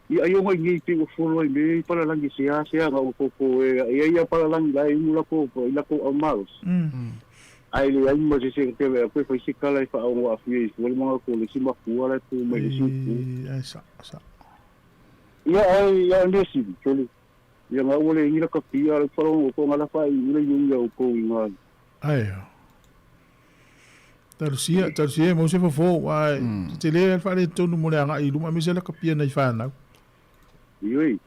Ia ai o ngai te ua folo ai me palalangi se a se a nga o koko e ia ia palalangi la i mula ko i la ko au malos. Ai le ai ma se se ke ve ko fai se kala i fa o a fie i fo le manga ko le si makua la tu mai le si ku. Ai sa sa. Ia ai ia ne si tole. Ia nga ua le ngira ka pia le falo ko nga la fa i le yu ia o ko i nga. Ai. Talusia, talusia mo se fofo, ai te le fa le tonu mo le anga i luma mi se la kapia nei whanau. Ioi,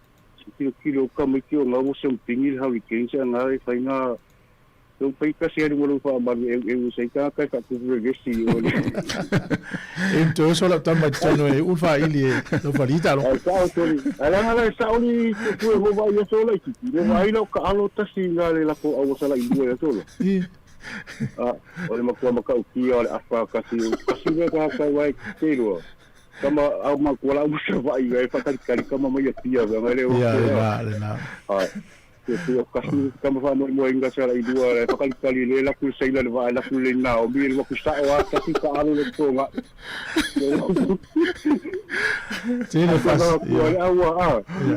kilo kilo ka mai ki o ngā mo se mpingi le hawi kense a ngā e whai ngā Tau pai kasi ari mo fa maru e e se ka ka ka ku vesi o le. E to so la tama tonu e ulfa ili e lo farita lo. Ai sa o toli. Ala ngala sa o ni ku e mo va ia sola ki. Le vai lo ka alo tasi ngā le la ko au sala i lua ia sola. A o le makua makau ki o le afa kasi kasi le ka ka wai te rua. Kama au ma kua la usa vai e whakari kari kama mai a pia ve ngai le o. Ia le na le na. Ai. Te te o kasi kama wha mo mo inga sala i lua le whakari kari le la ku seila le vai la ku le na o mi le waku sa o a kasi ka alo le tonga. Te le fas. Ia aua a.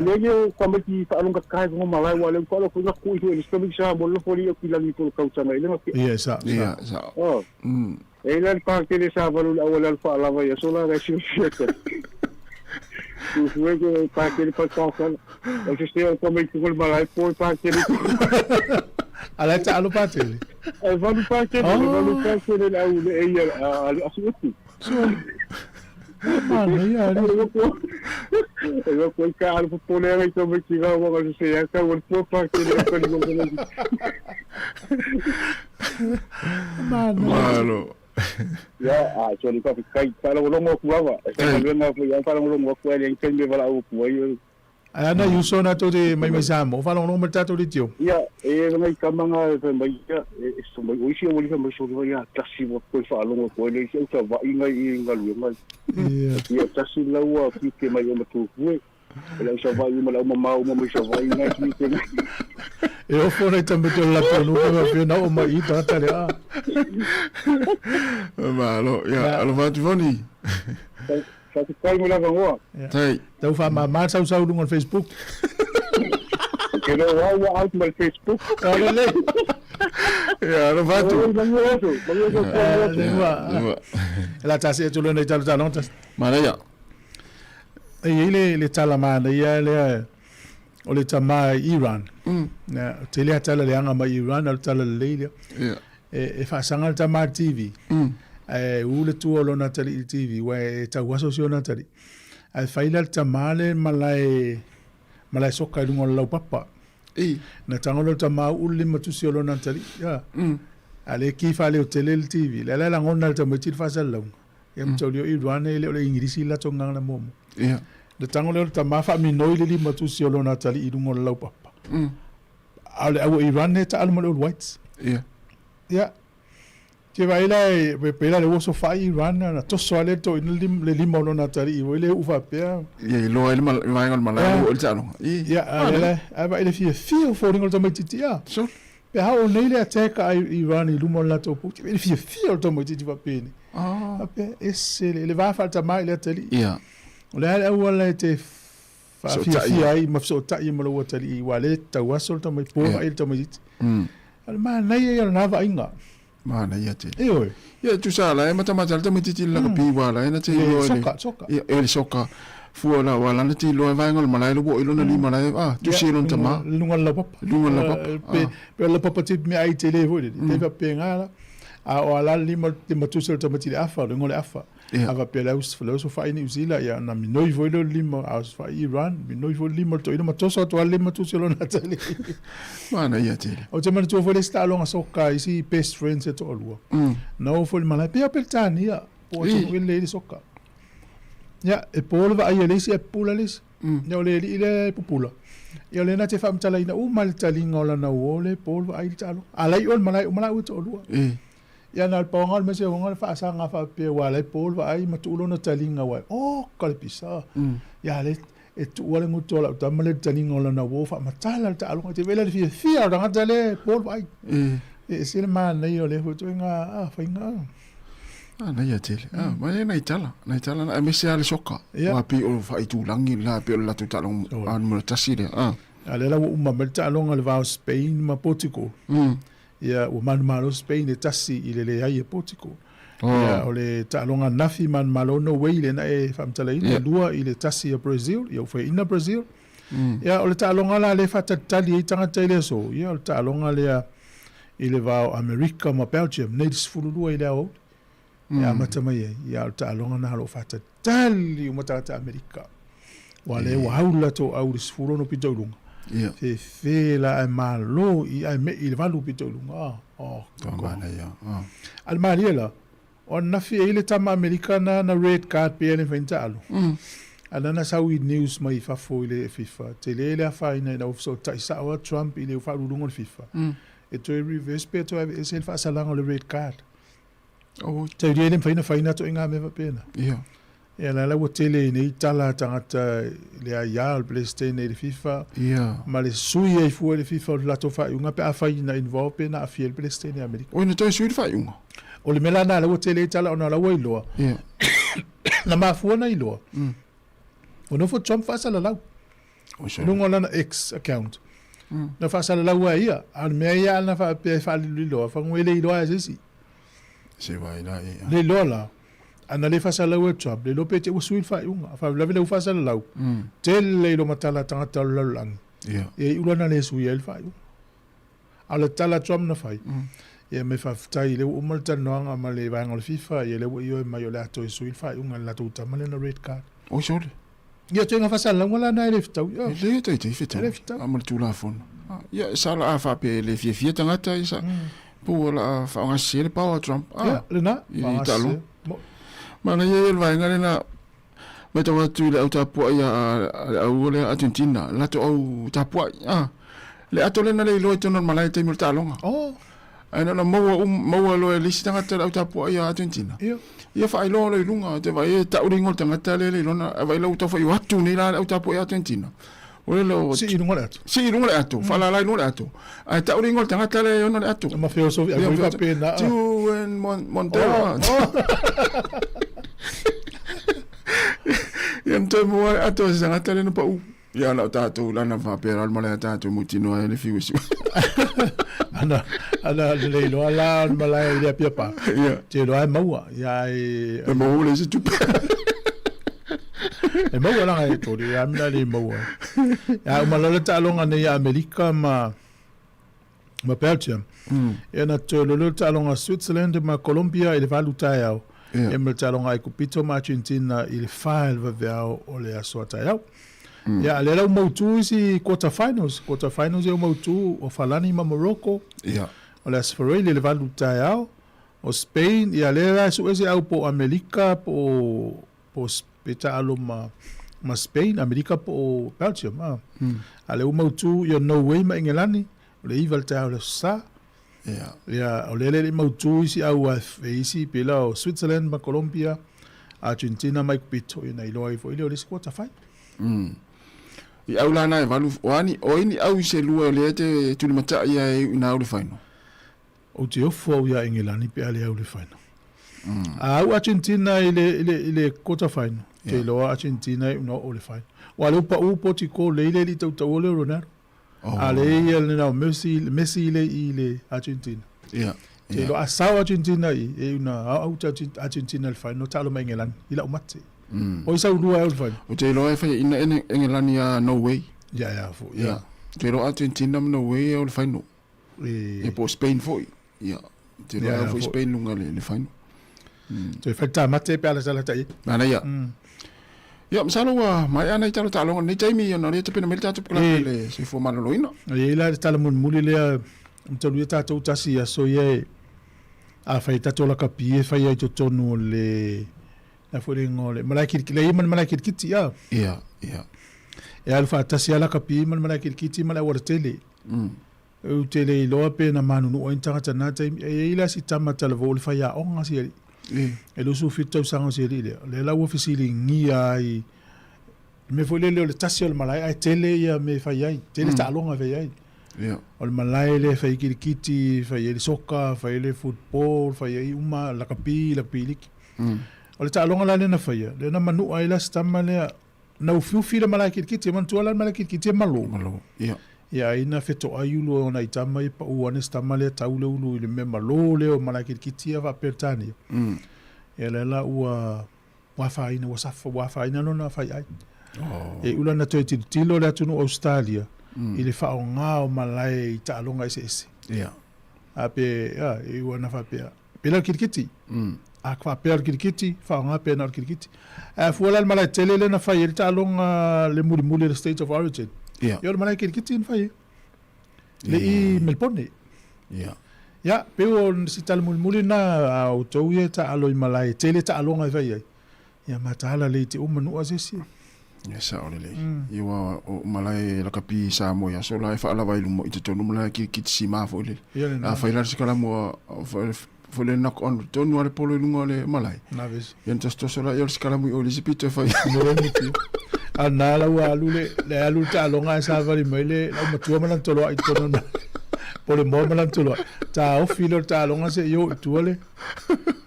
Le le kama ki whaalonga kai ngo malai wa le whaalo ku ku i le stomach sa mo lo foli o ki langi ko kautanga i le ngaki. Ia sa. Ia sa. Oh. E le pa ke le sa valu la wala fa la va ya sola ga si si ka. Tu fue que pa ke le pa ka ka. O se se o me ku malai po pa ke le. Ala ta alo pa tele. E valu pa ke le valu pa ke le au le e ia a a su tu. So. Mano, ia le. E va ko ka al po le ai ko me ki va wa se ya ka o po pa ke le ko ni ko. Mano. Malo. Ya, a so ni pa kai pa lo longo ku ava. E ka lenga ku ya pa lo longo ku ele kai me vala au ku ai. Ai ana yuso na to te mai mai sa mo fa longo mo tato le tio. Ia e ngai kamanga e mai ia e so mai o isi o li mai so ia tasi mo ko fa longo ku ele isi o ta va inga i nga lu mai. Ia. Ia tasi laua ki te mai o matu ku. Ele sa vai uma la uma mau uma mai sa vai ngai ki te. E o fona i tambe te la tonu ka ma na o mai i tata le a. Malo, ia alo fatu foni. Sa te kai mo lava ngoa. Tai. Tau fa ma ma sau sau lunga Facebook. Ke lo wa wa out my Facebook. Ala le. Ia alo fatu. La tasi e tulu nei talo talo tas. Mana ia. E i le le tala mana ia le o le tama Iran. Na te le tala le anga mai Iran al tala le le. Ia. E fa sanga tama TV. E u le tu o lona tali i TV wa e tau aso si ona tali. Ai faila le tamale malai malai soka i lunga o lau papa. I. Na tango le tama u le matusi o lona tali. Ya. A le ki fa le o tele le TV. Le la ngona le tama ti fa sa lau. Ia mtaulio i ruane le o le Ingirisi la tonga na momo. Ia. Le tango le tama fa minoi le matusi o lona tali i lunga o lau papa. A le au i ruane ta alu mo le All Whites. Ia. Ia. Te vai la e pe la le oso fai rana na toso ale to in le lima o lona tali i le ufa pea. Ia i loa i le vaenga o le malai o le taaloga. I. Ia, a le a vai le fia fia o fōringa o le tamaitiiti a. So. Pe hao o nei le ateka ai i rana i luma o le latou pu. Te le fia fia o le tamaitiiti faapeni. Ah. Pe ese le le va fa tamai le tali. Ia. O le ale au ala e te Fesotai. faafia ai ma fesotai ma lou atalii ua le tauaso le tamai po ai le tamaitiiti. Ale manaia ia lena vaaiga. Mana ia tele. E oe. Ia tu sa la e matamata le tamaitiiti le lakapi wa la e na te Le iloa le. soka, soka. Ia e le soka. Fua la wa la na te iloa e vaenga o le malae le wo i lona lima la e ah tu si lona tama. Lunga le laupapa. Lunga le laupapa. Pe pe le papa te me ai tele foi le. Te fa pe ngala. A o ala lima te matusa le tamaiti le afa, le ngo le afa. Ia. A va pe la us la us fa i New Zealand ia na minoi foi le lima a us fa Iran minoi foi lima to ina matoso to ale matusa lona tali. Mana ia tele. O te manatua foi le isi taaloga soka isi best friends e toalua. Na o foi le malae pea Peretania po o tonu le le soka. Ia e po le vaai e le isi e pula le isi. Ia o le alii le pupula. Ia o le na te faamatalaina uma le taliga o lana uo le po le vaai le taaloga. Alai o le malae o malae ua toalua. Ia na le paoga o le mea se uga le faasaga faapea ua alai po le vaai ma tuu lona taliga ua o ka le pisa. Ia le e tuua le gutu o lau tama le taliga o lana uo faamatala le taaloga te vela le fiafia o tagata le po le vaai. E ese le manaia o lea foi toega a faiga. Ah, na ia tele. Ah, ma ia nai tala. Nai tala na aemaise lava le soka. Ia. Aua pei o faaitulagi la pei o le latou taaloga a numera tasi lea. Ah. A lea la ua uma mai le taaloga i le va o Spain ma Portugal. Ia, ua manumalo Spain e tasi i le leai e Portugal. Oh. Ia, o le taaloga ananafi manumalo Norway lea na e faamatalaina, Ia. 2-1 ia Brazil, ia ua faiaina Brazil. Ia, o le taaloga la lea e faatalitali ai tagata i le aso, ia o le taaloga lea i le va o Amerika ma Belgium, nei le 12 i le aoauli e amata mai ai. Ia, o le taaloga lena o lo o faatalitali uma tagata Amerika. Aua o lea ua au le latou au i le 16 pito i luga. Ia. Fefe la ae malo i ae me'i i le 8 pito i luga. Ah, oh, Toa manaia. Ah. A le malie la, o ananafi e i ai le tama Amerika na na red card pea e le mafai ona taalo. A na na sau i news mai fafo i le FIFA, tele le afaina ina ua fesootai sao a Trump i le faauluuluga o le FIFA. E toe reverse pe toe aveese le faasalaga o le red card. Oh. Taulia e le mafai ona fai na ituaiga mea faapena. Ia. Ia la la ua tele ai nei tala a tagata i le aia o le Peresetene i le FIFA Ia. ma le sui ai fua i le FIFA o le latou faaiuga pe afai na involve pe na aafia ai le Peresetene a Amerika. Oi na toe sui le faaiuga? O le mea la na la ua tele ai tala ona o la ua iloa. Ia. Na mafua na iloa. Ua nofo Trump faasalalau. Oi I luga o lana X account. Na faasalalau ai ia, a o le mea ia na faapea e faaliloliloa, fagu e le iloa e se isi. Se vai la e. Le iloa la, a na le faasalalau e Trump, le iloa pe te ua sui le faaiuga. A faalavelave le ua faasalalau, tele i lo matala a tagata o le lalolagi. Ia. Ia iu la na le sui ai le faaiuga. A o le tala a Trump na fai, ia me faafetai, lea ua uma le talanoaga ma le vaega o le FIFA, ia lea ua ioe mai o le a toe sui le faaiuga i le latou tama lea na red card. Oi sole. Ia toega faasalalauga la na e le fetau. E le taitai fetau. E le fetau. A ma le Tulafono. Ia, sa la a faapea e le fiafia tagata ia sa po ua la a faaaogasese le power a Trump. Ia, lena. I taaloga. Manaia ia le vaega lena matau atu i le au tapuai a le au lea Argentina, le latou au tapuai. Le ato lena le iloa i totonu o le malae i le taimi o le taaloga. Oh. Ae na ona maua um, maua loa e le isi tagata le au tapuai a Argentina. Ia. Ia faailoa loa i luga, te vaai e tau le igoa o le tagata lea le iloa, ae vaai la ua tau faiu atu nei la le au tapuai a Argentina. O le lo... Sii i luga le ato. Sii i luga le ato, faalala i luga le ato. Ae tau le igoa o le tagata lea e ona le ato. Ma feosofi, a foi faapena. Juan Montero. Oh, oh. Ia na toe maua le ato a se tagata lea na pau. Ia na o tātou lana faapea la le malae a tātou mautinoa ai le fiu e sua. Ana, ana le iloa la o le malae i le Apia Park. Ia. Te iloa e maua. Ia e... E maua le isi tupe. E maua langa e tolu, ia mina le maua. Ia uma loa le taaloga nei a Amerika ma ma Belgium. Ia na toe lolo le taaloga Switzerland ma Colombia i le 8 taeao. Ia ma le taaloga Aikupito ma Argentina i le 4 i le vaveao o le aso a taeao. Ia a lea la ua mautu isi quarter finals. Quarter finals ia ua mautu o Falani ma Morocco. Ia. O le aso Faraile i le 8 taeao. O Spain, ia lea la e sue se au po o Amerika po o po o pe taalo ma ma Spain, Amerika po o Belgium. A, a lea ua mautu ia Norway ma Engelani, o le 9 i le taeao o le Aso Sa. Ia. Ia, o lea le le i mautu isi au a e isi pei la o Switzerland ma Colombia, Argentina ma Aikupito, ia na iloa ai foi lea o le isi quarter final. I au la na e valu, o a ni, o ai ni au i se lua o lea e te tulimatai ia e iu ina au le final? Ou te ofo au iā Engelani pe a le au i le final. A au Argentina i le, i le, i le quarter final, te iloa Argentina e una oo i le final. Ua lea ua pau Portugal lea i le alii tautaua lea o Ronaldo. A lea ia lena o Messi, Messi lea i le Argentina. Te iloa a sao Argentina i, e una au Argentina i le final, taalo ma Engelani, i lau mate. O i sau lua au i le final. Ou te iloa e faiaina Engelani ia Norway. Ia, ia, foi, ia. Ou te iloa Argentina ma Norway e au le final. E po o Spain foi. Ia, te iloa au foi Spain luga le, le final. Toe fai tamate pe ala sala tai. Manaia. Ia, masalo ua maea nai talo taaloga i lenei taimi, ona o lea e tapena mai le tatou polokalame le soifua maloloina. E i ai la le tala mulimuli lea, talu ia tatou tasi i aso ia e, afai e tatou lakapi e fai ai i totonu o le, la foi le igoa o le malae kirikiti, lea e i ai ma le malae kirikiti, a. Ia, ia. E alu faatasi lava lakapi ma le malae kirikiti ma le aualatele. Ou te le iloa pe na manunuu ai ni tagata i lena taimi. E i ai la si tama talavou o le faiaoga si alii. E 27 tausaga o si alii lea. O lea la ua fesiligia ai le mea foi lele o le tasi o le malae ae tele ia mea e fai ai, tele taaloga e fai ai. Ia. O le malae lea e fai ai kirikiti, fai ai le soka, fai ai le football, fai ai uma, lakapi, lakapi liki. O le taaloga la lea na faia, lea na manua ai la si tama lea, na ufiufi le malae kirikiti, e manatua la le malae kirikiti e malo. Malo, ia. Ia ai na fetoai ulu o nai tama ia pau ane si tama lea tau le ulu i le mea malo lea o malae kirikiti ia faa-Peretania. Ia lea la ua ua afaina, ua safa, ua afaina lona faiai. Oh. E ula na toe tilotilo le atunuu Ausetalia i le faaaoga o malae i taaloga eseese. Ia. A pe, a, e ua na faapea, pe la o le kirikiti. A faapea o le kirikiti, faaaoga pea na o le kirikiti. Ae a fua la i le malae tele lea na fai ai le taaloga le mulimuli o le State of Origin. Ia. Ia o le malae kirikiti na fai ai. Le i Melbone. Ia. Ia, pei o si tala mulimuli na a outou ia e taalo i malae e tele taaloga e fai ai. Ia mataala le i te uma nua se isi. Ia sao lelei. Ia aua o malae lakapi i Samoa i aso la e faalava i luma i totonu malae kirikiti sima foi lele. Ia lena. Afai la le sikalamu a foi le knock on tonu a le polo i luga o le malae. Na vesi. Ia na tosotoso la ia o le sikalamu i o i le isi pito e fai. A na la ua alu le, le alu le taaloga ae savali mai le laumatua ma lana toloai i totonu o le malae. Po o le moa ma lana toloai. Taofi lea o le taaloga seia oo i tua le,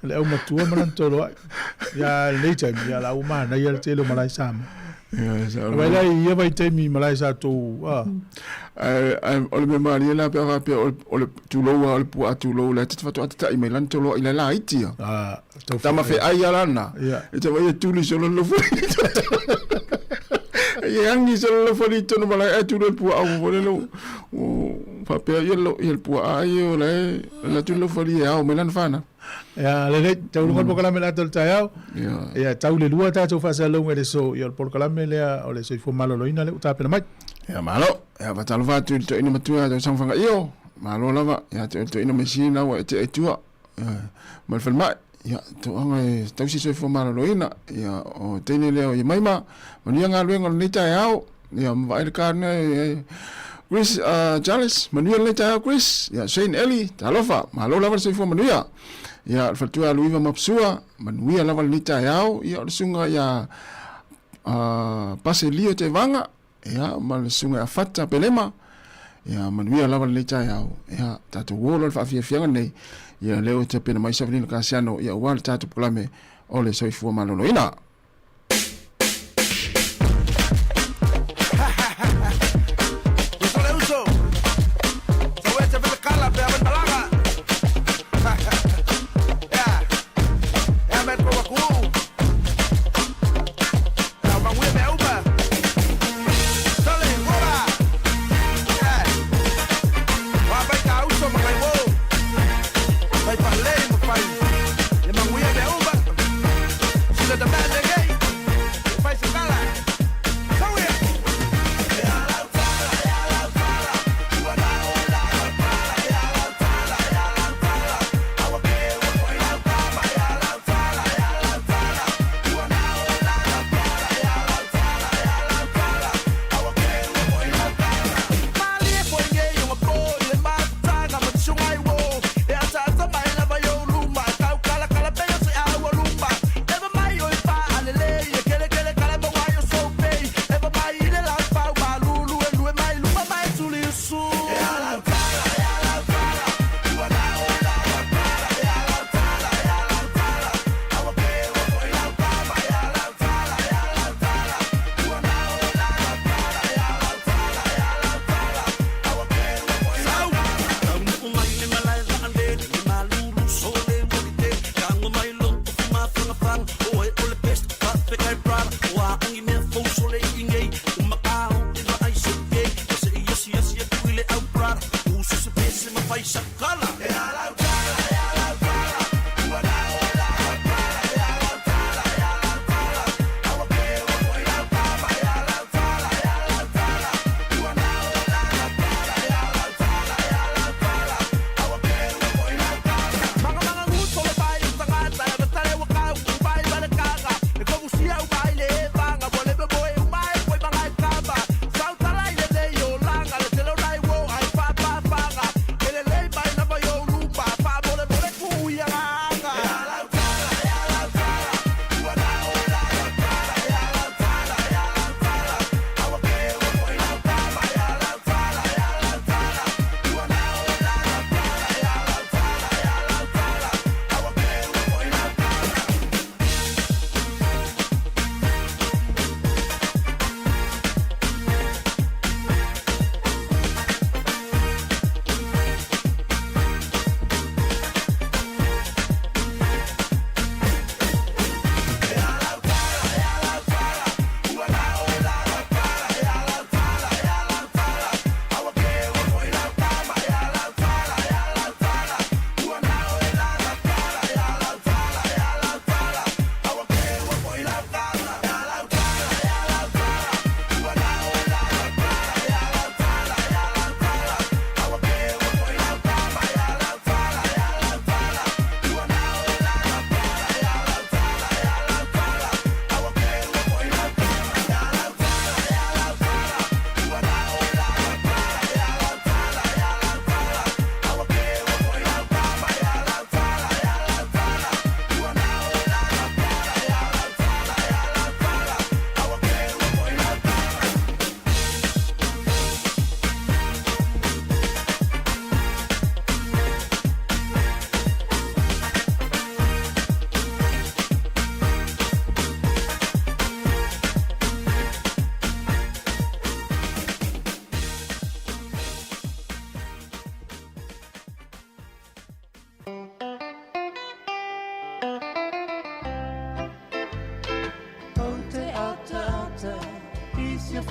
le aumatua ma lana toloai. Ia lenei taimi, ia la ua manaia le tele o malae Samoa. Vaai la i ia vaitaimi i malae sa tou, a. Ae o le mea malie la pe a faapea o le tulou lava o le puaa tulou la e faatoa tatai mai lana toloai la e laiti ia. Tama feai a lana. E te vai e tuli solo le lofo. E angi solo le lofo i tonu malae ae tuli le puaa ua foi le faapea ia le puaa ia o la e la tuli le lofo e ao mai lana fanau. Ia, lelei, taunuuga le polokalame le ata o le taeao. Ia, tau le lua tatou faasalalauga i le aso, ia o le polokalame lea o le soifua maloloina lea ua tapena mai. Ia, malo. Ia, faatalofa atu i le toeaina matua ia Tausaga Fagaio. Malo lava. Ia te oe le toeaina measili na ua e tea i tua. Ia, ma le falemai. Ia, toaga e tausi soifua maloloina. Ia, o teine lea o Iemaima. Manuia galuega o lenei taeao. Ia, ma vaai le karna e Chris Charles, manuia lenei taeao Chris. Ia, Shane Eli, talofa, malo lava le soifua manuia. Ia, le faletua ia Luiva Mapsua, manuia lava lenei taeao. Ia, o le susuga ia Pase Lio Tevaga, ia, ma le susuga ia Fata Pelema. Ia, manuia lava lenei taeao. Ia, tatou o loa le faafiafiaga lenei. Ia, lea ua tapena mai Savalina Kasiano, ia, aua le tatou polokalame o le soifua maloloina.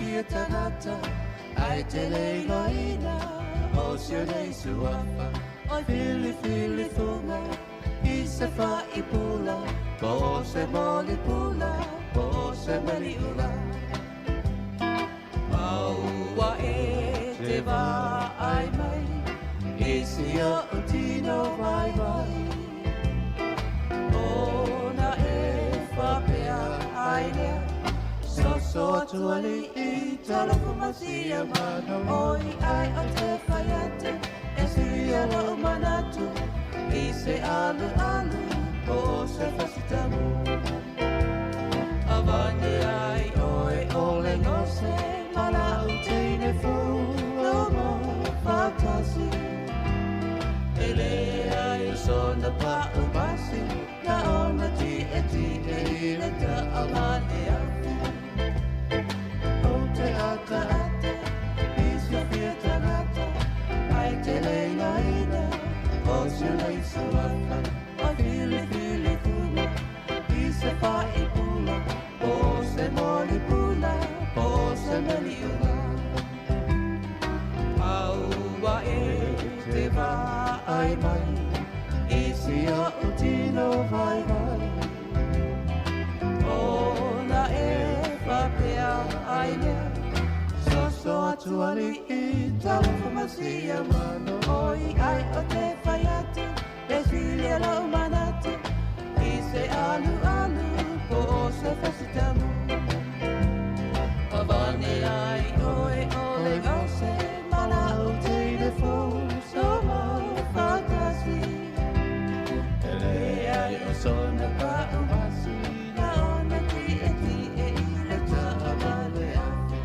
fiafia tagata ai te leiloina o si o nei suafa oi filifili fuga i se faaipula po o se molipula po o se maliula Maua e te vaai mai i si o'u tino vaivai Ona e faapea ai lea Soso atu ali'i talofa masia mano Oi ai o te fai atu e suia la'u manatu I se alu alu po o se fasitamu Avane ai oe o le gose ma la'u teine fou logo faatasi E leai o sona pa'u masi Na ona ti'eti'e i le ta'avane afi O te ataata i siafia tagata Ai te leiloina o si o nei suafa Oi filifili fuga i se faaipula Po o se molipula po o se maliula Aua e te vaai mai i si o'u tino vaivai Ona e faapea ai lea Soso atu ali'i talofa masia mano Oi ai o te fai atu e silia la'u manatu I se alu alu po o se fasitamu Avane ai oe o le gose ma la'u teine fou somo faatasi E leai o sona pa'u masi Na ona ti'eti'e i le ta'avale afi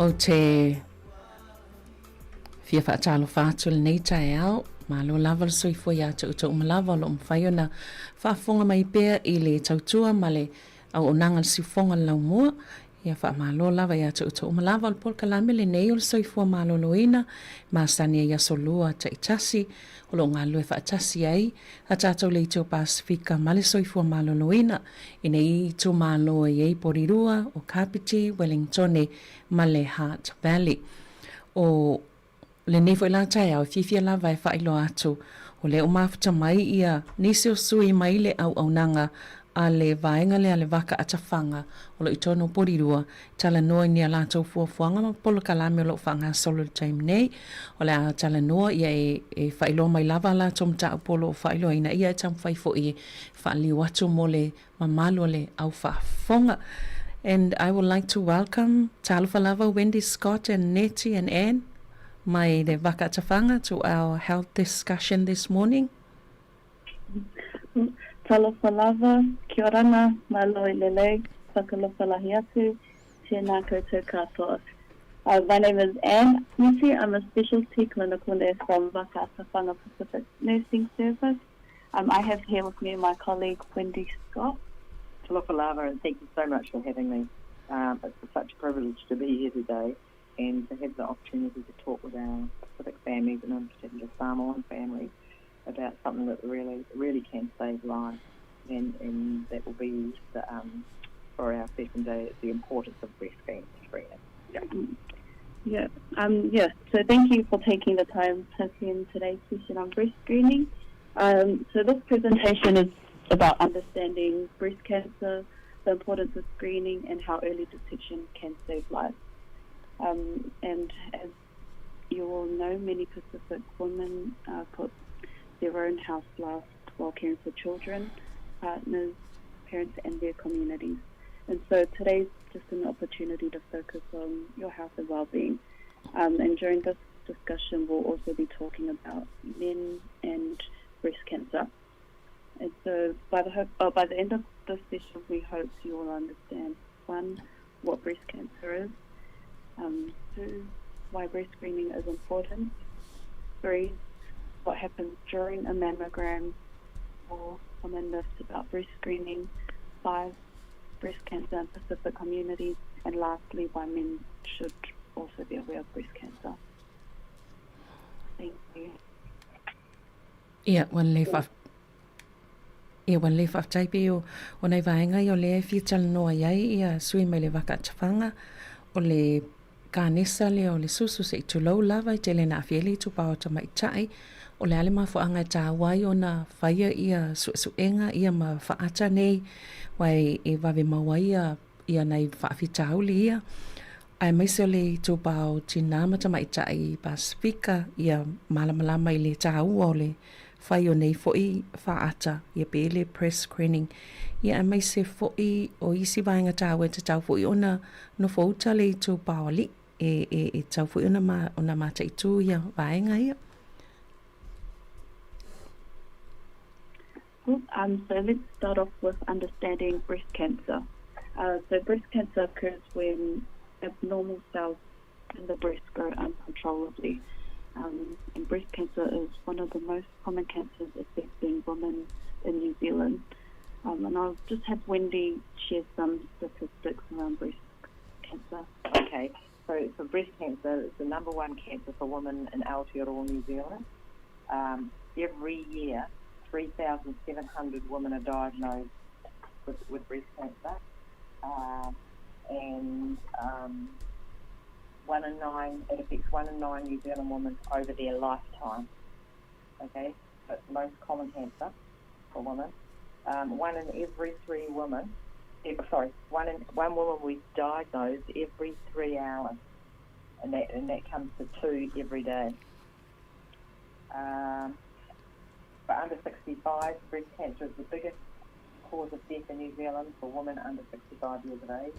Ou te fia faatalofa atu i lenei taeao. Malo lava le soifua ia te outou uma lava o lo o mafai ona faafofoga mai pea i le tautua ma le auaunaga a le siufofoga o le laumua. Ia faamalo lava ia te outou uma lava. O le polokalame lenei o le soifua maloloina e masani ai i aso lua taitasi o lo o galulue faatasi ai a tatou Leitio Pasefika ma le soifua maloloina i nei itumalo e i ai Porirua, o Kapiti, Wellingtone ma le Hutt Valley. O lenei foi la taeao e fiafia lava e faailoa atu o lea ua mafuta mai ia nisi o sui mai le auaunaga a le vaega lea a le Vaka Atafaga o lo o i totonu o Porirua e talanoa i ni a latou fuafuaga ma polokalame o lo o faagasolo i le taimi nei. O le a talanoa ia e faailoa mai lava a latou mataupu o lo o faailoaina ia e taumafai foi e faaliu atu mo le mamalu o le au faafofoga. And I would like to welcome Talofa lava Wendy Scott and Nettie and Anne mai le Vaka Atafaga to our health discussion this morning. Talofa lava, kia orana, malo i lelei, whakalofa lahi atu, tēnā koutou katoa. My name is Anne Miti, I'm a specialty clinical nurse from Vaka Atawhanga Pacific Nursing Service. Um, I have here with me my colleague Wendy Scott. Talofa lava, and thank you so much for having me. Um, it's such a privilege to be here today and to have the opportunity to talk with our Pacific families and in particular Samoan families about something that really, really can save lives. And, and that will be the, um, for our session day, the importance of breast cancer screening. Yeah. Yeah. Um, yeah. So thank you for taking the time to attend today's session on breast screening. Um, so this presentation is about understanding breast cancer, the importance of screening, and how early detection can save lives. Um, and as you all know, many Pacific women uh, put their own health last while caring for children, partners, parents, and their communities. And so today's just an opportunity to focus on your health and well-being. Um, and during this discussion, we'll also be talking about men and breast cancer. And so by the, hope, oh, by the end of this session, we hope you all understand, one, what breast cancer is, two, why breast screening is important, 3, what happens during a mammogram, 4, common myths about breast screening, 5, breast cancer in Pacific communities, and lastly, why men should also be aware of breast cancer. Thank you. Ia, ua lelei wha... Ia, ua lelei whaafetai pei o, o nai vaega ia o lea e fia talanoa i ai ia sui mai le vaka atawhanga o le kanesa lea o le susu seʻi tulou lava i tele ina aafia ai le itupa o tamaitai, o le a le mafuaaga e taua ai ona faia ia suesuega ia ma faata nei aua e vave maua ai ia ia nai faafitauli ia, aemaise o le itupa o tinā ma tamaitai Pasifika ia malamalama i le taua o le fai o nei foi faata ia pe le press screening ia aemaise foi o isi vaega taua e tatau foi ona nofo uta le itupa o alii e, e, e tatau foi ona, ma, ona mataitū ia vaega ia. Um, so let's start off with understanding breast cancer. Uh, so breast cancer occurs when abnormal cells in the breast grow uncontrollably. Um, and breast cancer is one of the most common cancers affecting women in New Zealand. Um, and I'll just have Wendy share some statistics around breast cancer. Okay, so, so breast cancer is the number one cancer for women in Aotearoa, New Zealand. Um, every year, 3,700 women are diagnosed with, with breast cancer. And um, one in nine, it affects one in nine New Zealand women over their lifetime. Okay, so it's the most common cancer for women. Um, one in every three women, eh, sorry, one in one woman will be diagnosed every three hours, and that and that comes to two every day. Um, for under 65, breast cancer is the biggest cause of death in New Zealand for women under 65 years of age.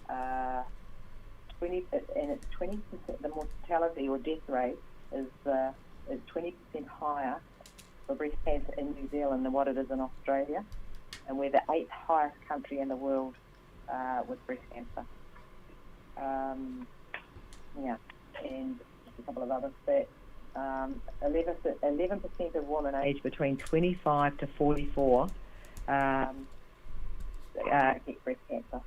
Uh, 20, and it's 20%, the mortality or death rate is, uh, is 20% higher for breast cancer in New Zealand than what it is in Australia. And we're the eighth highest country in the world uh, with breast cancer. Um, Yeah, and just a couple of other stats. 11% of women aged between 25 to 44 get breast cancer.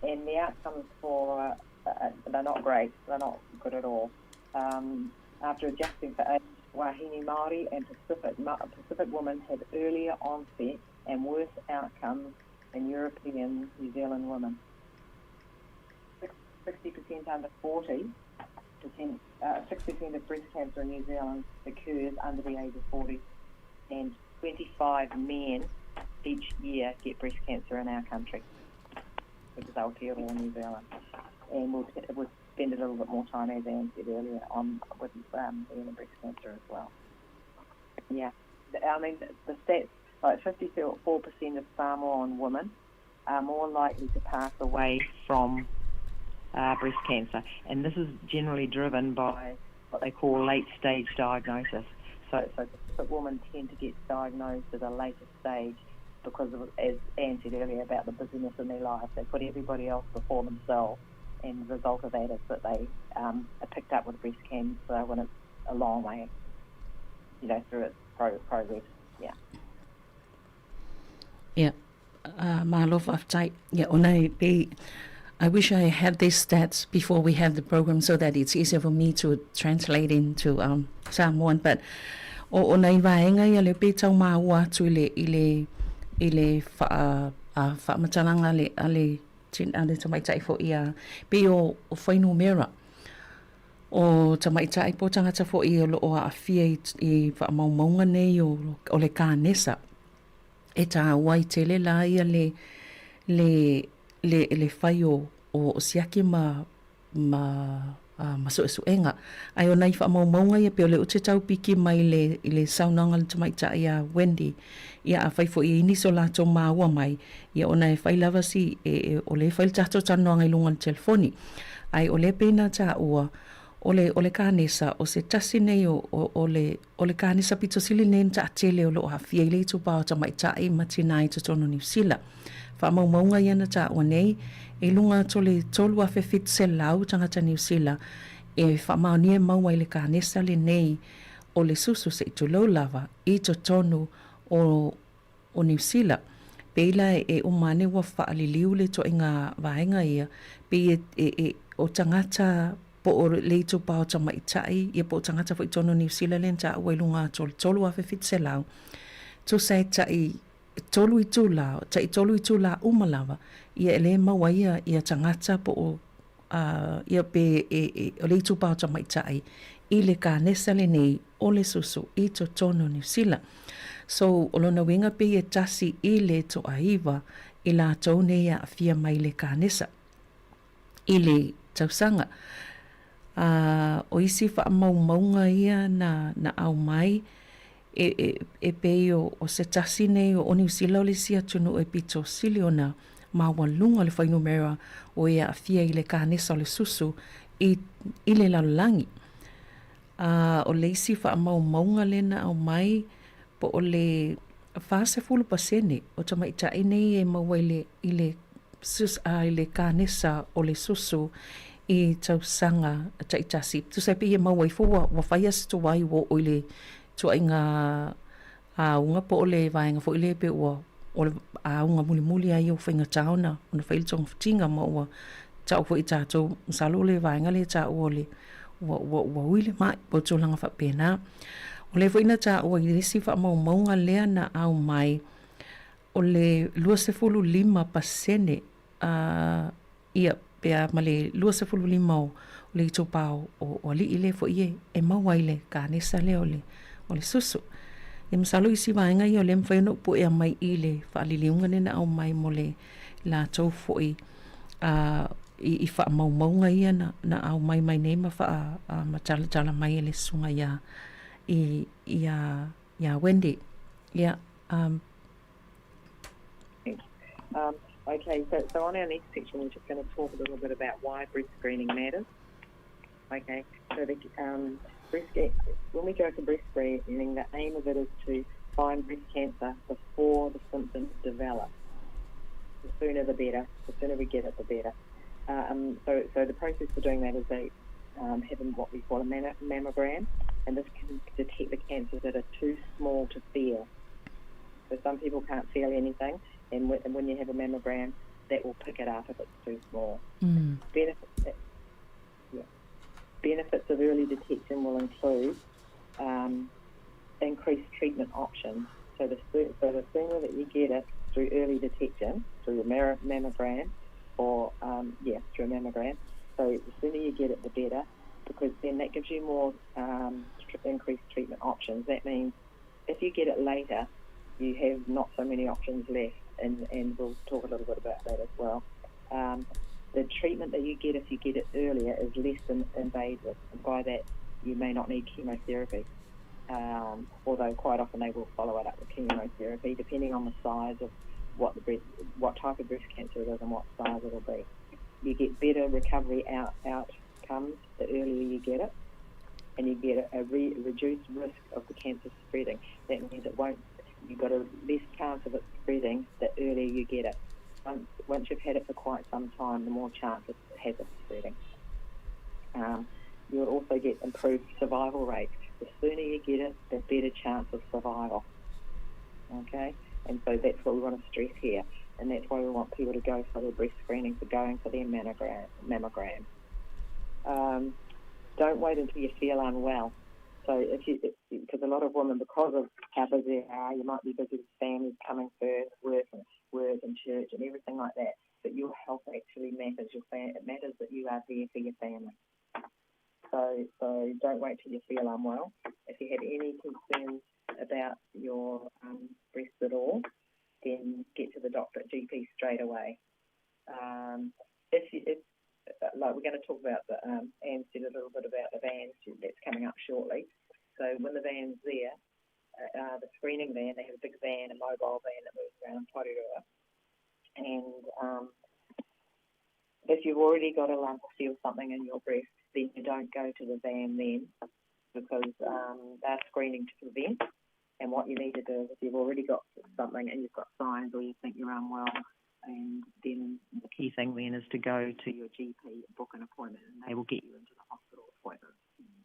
And the outcomes for, they're not great, they're not good at all. After adjusting for age, Wahine Māori and Pacific women have earlier onset and worse outcomes than European New Zealand women. 60% under 40, percent, 6% of breast cancer in New Zealand occurs under the age of 40, and 25 men each year get breast cancer in our country, which is Aotearoa New Zealand. And we'll spend a little bit more time, as Anne said earlier, on with women and breast cancer as well. Yeah, I mean, the stats, like 54% of Samoan women are more likely to pass away from breast cancer, and this is generally driven by what they call late-stage diagnosis. So Pacific women tend to get diagnosed at a later stage because, of, as Anne said earlier, about the busyness in their life. They put everybody else before themselves, and the result of that is that they are picked up with breast cancer when it's a long way, you know, through its progress. Yeah. Yeah. Malo faafetai. Yeah, ona e pei I wish I had these stats before we have the program so that it's easier for me to translate into Samoan. But o ona i vaega ia le pei tau maua atu i le i le i le wha, whaamatalaga a le a le a le tamaitai fo'i a pei o o fuainumera o tamaitai po o tagata fo'i o loo aafia i i faamaumauga nei o o le kanesa e tāua ai tele la ia le le le le fai o o siaki ma ma ma suesuega. Ae o nai faamaumauga ia pei o lea ou te tau piki mai i le i le saunoaga a le tamaitai ia Wendy, ia afai foi e i ai nisi o latou maua mai, ia ona e fai lava si e e o lea e fai le tatou talanoaga i luga o le telefoni. Ae o lea pei na taua, o le o le kanesa, o se tasi nei o o o le o le kanesa pito sili lenei na taatele o lo o aafia i le itupa o tamaitai ma tinā i totonu o Niu Sila. Faamaumauga ia na taua nei, i luga atu o le 3,700 tagata Niu Sila e faamaonia e maua i le kanesa lenei o le susu se i tulou lava i totonu o o Niu Sila. Pei la e uma ane ua faaliliu le ituaiga vaega ia, pei e, e, e, o tagata po o le itupa o tamaitai, ia po o tagata foi i totonu o Niu Sila lea na taua i luga atu o le 3,700, tusa e tai tolu itula, tai tolu itula uma lava, ia e le maua ai ia, ia tagata po o a, ia pe e, e, o le itupa o tamaitai i le kanesa lenei o le susu i totonu o Niu Sila. So, o lona uiga pei e tasi i le toaiva i latou nei e aafia mai i le kanesa i le tausaga. A, o isi faamaumauga ia na, na aumai, e, e, e pei o, o se tasi nei o, o Niu Sila o le isi atunuu e pito sili ona maualuga o le fuainumera o e aafia i le kanesa o le susu i, i le lalolagi. A o le isi faamaumauga lea na aumai, po o le 40% o tamaitai nei e maua i le, i le, i le kanesa o le susu i tausaga taitasi. Tusa ai pei e maua ifo ua, ua fai lava si tuai ua oo i le tuaiga auga po o le vaega foi lea pei ua o le auga mulimuli lava ia ua faigata ona ona fai le togafitiga ma ua tau foi e tatou masalo o le vaega lea e taua o le ua ua ua ui le mai po o tulaga faapena. O lea foi na taua i le isi faamaumauga lea na aumai o le 25% a Ia, pe a ma le 25 o le itupa o, o alii lea foi e, e maua ai le kanesa lea o le, o le susu. Ia masalo isi vaega ia o lea e mafai ona ou puea mai i le faaliliuga lea na aumai mo le latou foi a, i, i faamaumauga ia na, na aumai mai nei ma faa, a, ma talatala mai e le susuga iā, i, iā, iā Wendy. Ia, um, Okay, so, so on our next section, we're just going to talk a little bit about why breast screening matters. Okay, so the breast when we go for breast screening, the aim of it is to find breast cancer before the symptoms develop. The sooner the better. The sooner we get it, the better. So, so the process for doing that is they have what we call a mammogram, and this can detect the cancers that are too small to feel. So some people can't feel anything, and, and when you have a mammogram, that will pick it up if it's too small. Benefits, yeah. Benefits of early detection will include increased treatment options. So the, so the sooner that you get it through early detection, through a mammogram, or yeah, through a mammogram. So the sooner you get it, the better, because then that gives you more increased treatment options. That means if you get it later, you have not so many options left, and, and we'll talk a little bit about that as well. The treatment that you get if you get it earlier is less invasive, and by that you may not need chemotherapy. Although quite often they will follow it up with chemotherapy, depending on the size of what the breast, what type of breast cancer it is and what size it'll be. You get better recovery out outcomes the earlier you get it, and you get a reduced risk of the cancer spreading. That means it won't. You've got a less chance of it spreading the earlier you get it. Once, once you've had it for quite some time, the more chance it has of spreading. You'll also get improved survival rates. The sooner you get it, the better chance of survival. Okay? And so that's what we want to stress here. And that's why we want people to go for their breast screening, for going for their mammogram. mammogram. Don't wait until you feel unwell. So if you, because a lot of women, because of how busy they are, you might be busy with families coming first, work and work and church and everything like that. But your health actually matters. Your it matters that you are there for your family. So, so don't wait till you feel unwell. If you have any concerns about your breast at all, then get to the doctor, GP straight away. If you, if, like we're going to talk about the, Anne said a little bit about the van that's coming up shortly. So when the van's there, the screening van, they have a big van, a mobile van that moves around Porirua. And if you've already got a lump or feel something in your breast, then you don't go to the van then because they're screening to prevent. And what you need to do is if you've already got something and you've got signs or you think you're unwell, and then the key thing then is to go to your GP and book an appointment, and they will get you into the hospital appointment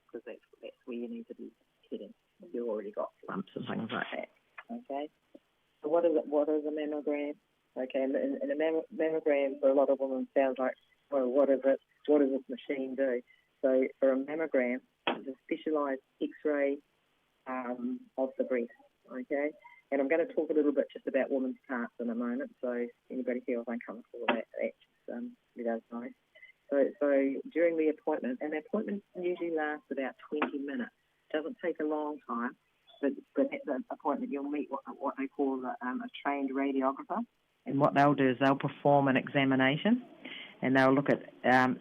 because that's, that's where you need to be heading if you've already got lumps and things like that. Okay. So what is it? What is a mammogram? Okay, and, and a mammogram for a lot of women sounds like, well, what is it? What does this machine do? So for a mammogram, it's a specialised X-ray of the breast. Okay, and I'm going to talk a little bit just about women's parts in a moment. So if anybody feels uncomfortable with that, that just let us know. So, so during the appointment, and the appointment usually lasts about 20 minutes. It doesn't take a long time, but, but at the appointment you'll meet what, what they call the, a trained radiographer. And what they'll do is they'll perform an examination and they'll look at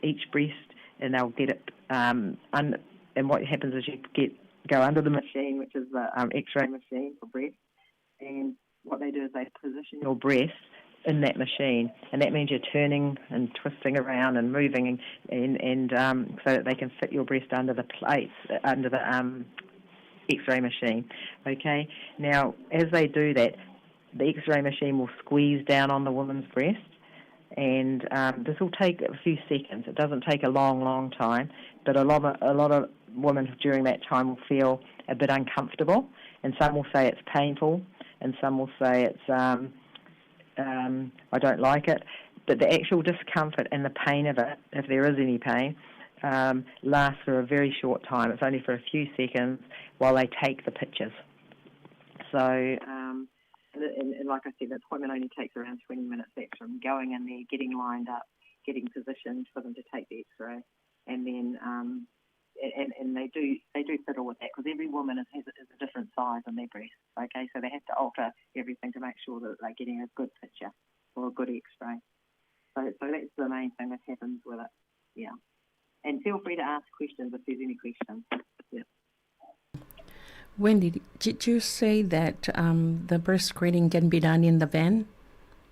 each breast and they'll get it. And what happens is you get go under the machine, which is the X-ray machine for breast, and what they do is they position your breast in that machine, and that means you're turning and twisting around and moving, and and, and so that they can fit your breast under the plates, under the X-ray machine. Okay. Now, as they do that, the X-ray machine will squeeze down on the woman's breast, and this will take a few seconds. It doesn't take a long, long time, but a lot of, a lot of women during that time will feel a bit uncomfortable, and some will say it's painful, and some will say it's I don't like it. But the actual discomfort and the pain of it, if there is any pain, lasts for a very short time. It's only for a few seconds while they take the pictures. So, and, and like I said, the appointment only takes around 20 minutes. That's from going in there, getting lined up, getting positioned for them to take the X-ray, and then and, and they do they do fiddle with that because every woman is, has, is a different size on their breast. Okay, so they have to alter everything to make sure that they're getting a good picture or a good X-ray. So, so that's the main thing that happens with it. Yeah. And feel free to ask questions if there's any questions. Yeah. Wendy, did you say that the breast screening can be done in the van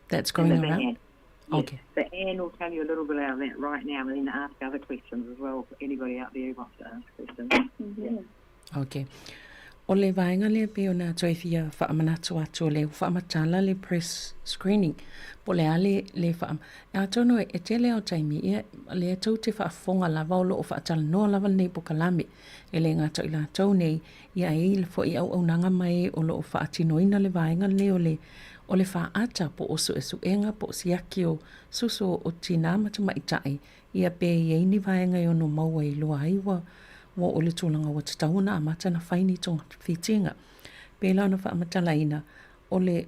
that's going in the around? Van. Yes. Okay. So Anne will tell you a little bit about that right now and then ask other questions as well for anybody out there who wants to ask questions. Yeah. Okay. O le vaega lea pei ona toe fia faamanatu atu o lea ua faamatala le breast screening po o le a le le faa atonu e tele lava o taimi ia lea tou te faafofoga lava o lo o faatalanoa lava lenei pokalame e le gata o i latou nei ia e i ai foi auaunaga ma e o lo o faatinoina le vaega lenei o le o le faata po o suesuega po o siaki o susu o tinā ma tamaitai Ia pe i ai ni vaega e ono maua i loa ai ua ua oo i le tulaga ua tatau ona amata ona fai ni togafitiga. Pēlā ona faamatalaina, o le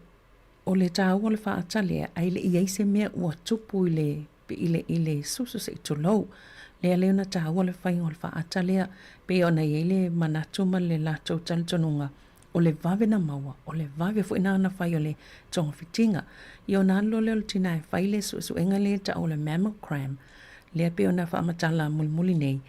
o le taua o le faata lea, ae le i i ai se mea ua tupu i le i le i le susu se i tulou. Lea lea ona taua le faiga o le faata lea, pei ona i ai le manatu ma le latou talitonuga, o le vave na maua, o le vave foi na na fai o le togafitiga. Ia ona alu loa lea o le tina e fai le suesuega lea e tau o le mammogram, lea pei ona faamatala mulimuli nei,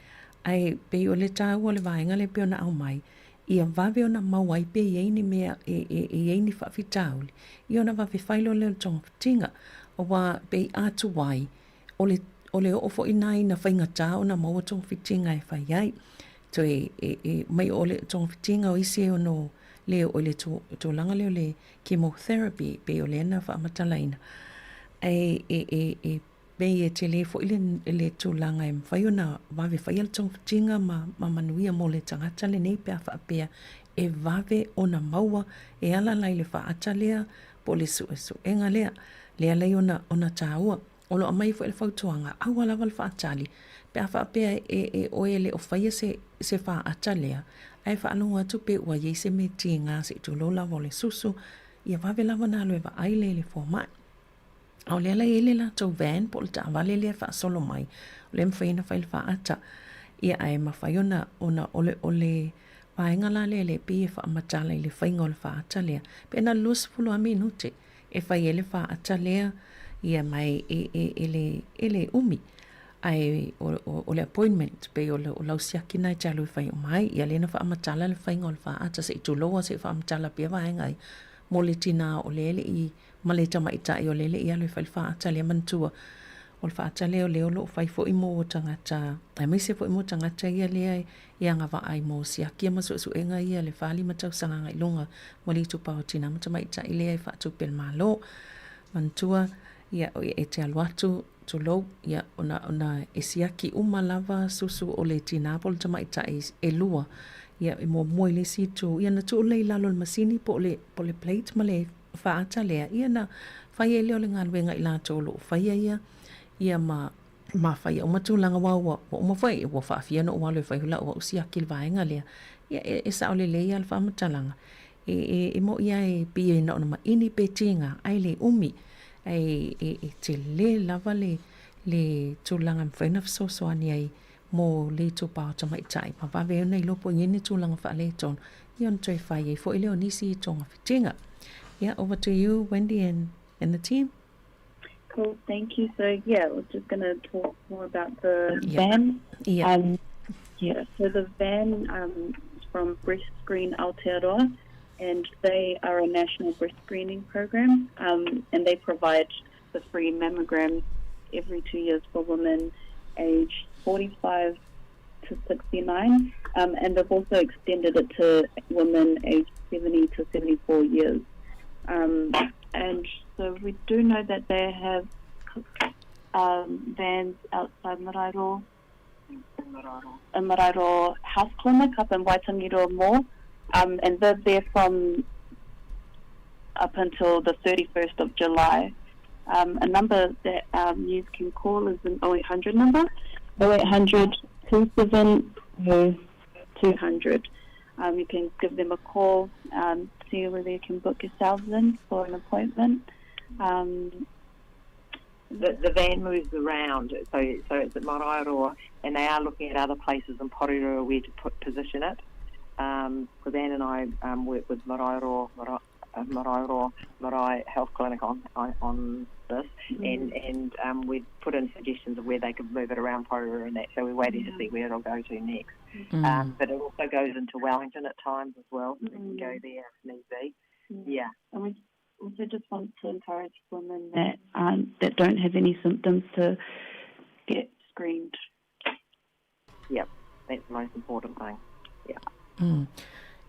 ae pei o le taua o le vaega lea pei ona aumai, ia vave ona maua ai pe i ai ni mea e, e, e i ai ni faafitauli, ia ona vave fai loa lea o le togafitiga. Aua pei a tuai, o le, o le oo foi lena ina faigata ona maua togafitiga e fai ai. Toe e, e, mai o le togafitiga o isi e ono le oo i le tulaga lea o le chemotherapy, pei o lea na faamatalaina. Ae e, e, e pei e tele foi le, le tulaga e mafai ona vave faia le togafitiga ma, ma manuia mo le tagata lenei pe a faapea e vave ona maua e ala la i le faata lea po o le suesuega lea. Lea la ona, ona taua. O lo o aumai foi le fautuaga, aua lava le faatali pe a faapea e, e oe e le o faia se, se faata lea, ae faalogo atu pe ua i ai se mea tiga se i tulou lava o le susu, ia vave lava ona alu e vaai le, le fomai. A o lea la e i ai le latou van po o le taavale lea e faasolo mai, o lea e mafai ona fai le faata. Ia ae mafai ona, ona o le, o le vaega la lea lea e pei e faamatala i le faiga o le faata lea, pe na o le 20 lava minute e fai ai le faata lea, ia ma e, e, e, e le, e le umi. Ae o, o, o le appointment, pei o, le, o lau siaki na e te alu e fai uma ai. Ia lea na faamatala le faiga o le faata, se i tulou a se i faamatala pea vaega ia, mo le tinā o lea e le i, ma le tamaitai o lea e le i alu e fai le faata lea manatua. O le faata lea o lea o lo o fai foi mo tagata, aemaise foi mo tagata ia lea e agavaa ai mo siaki ma suesuega ia le 45 tausaga agai luga mo le itupa o tinā ma tamaitai lea e faatupe e le Malo. Manatua, ia, e te alu atu, tulou, ia, ona, ona e siaki uma lava susu o le tinā po o le tamaitai e lua, ia, e muamua i le isi itu, ia ona tuu lea i lalo o le masini po o le, po o le plate ma le faata lea, ia ona fai ai lea o le galuega i latou o lo o faia ia, ia ma ma faia uma tulaga aua ua, ua uma foi, ua faafia ona ou alu e fai lau au siaki i le vaega lea. Ia, e, e sao lelei lava le faamatalaga. E, e, e moʻi lava e pei e na ona maʻini pe tiga, ae le umi. Ae e, e tele lava le, le tulaga e mafai ona fesoasoani ai mo le itupa o tamaitai ma vave ai ona iloa po o i ai ni tulaga faaletonu, ia ona toe fai ai foi lea o nisi togafitiga. Yeah, over to you, Wendy and, and the team. Cool, thank you. So yeah, we're just going to talk more about the yeah. van. Yeah. Um, yeah, so the van um, is from Breast Screen Aotearoa, and they are a national breast screening program, um, and they provide the free mammograms every two years for women aged 45 to 69, um, and they've also extended it to women aged 70 to 74 years. Um, and so we do know that they have um, vans outside Maraeroa, in Maraeroa Health Clinic up in Waitangiroa Mall, um, and they're there from up until the 31st of July. Um, a number that um, you can call is an 0800 number, 0800 270 200. Um, you can give them a call, um, see whether you can book yourselves in for an appointment. Um, the, the van moves around, so so it's at Maraeroa, and they are looking at other places in Porirua where to put position it. Um, because Anne and I um, work with Maraeroa, Marae, Maraeroa Marae Health Clinic on on, on this, mm. and and um, we've put in suggestions of where they could move it around Porirua and that. So we're waiting mm. to see where it'll go to next. Mm. Um, but it also goes into Wellington at times as well, so mm. we can go there if need be. Yeah. And we also just want to encourage women that um, that don't have any symptoms to get screened. Yep, that's the most important thing. Yeah. Mm.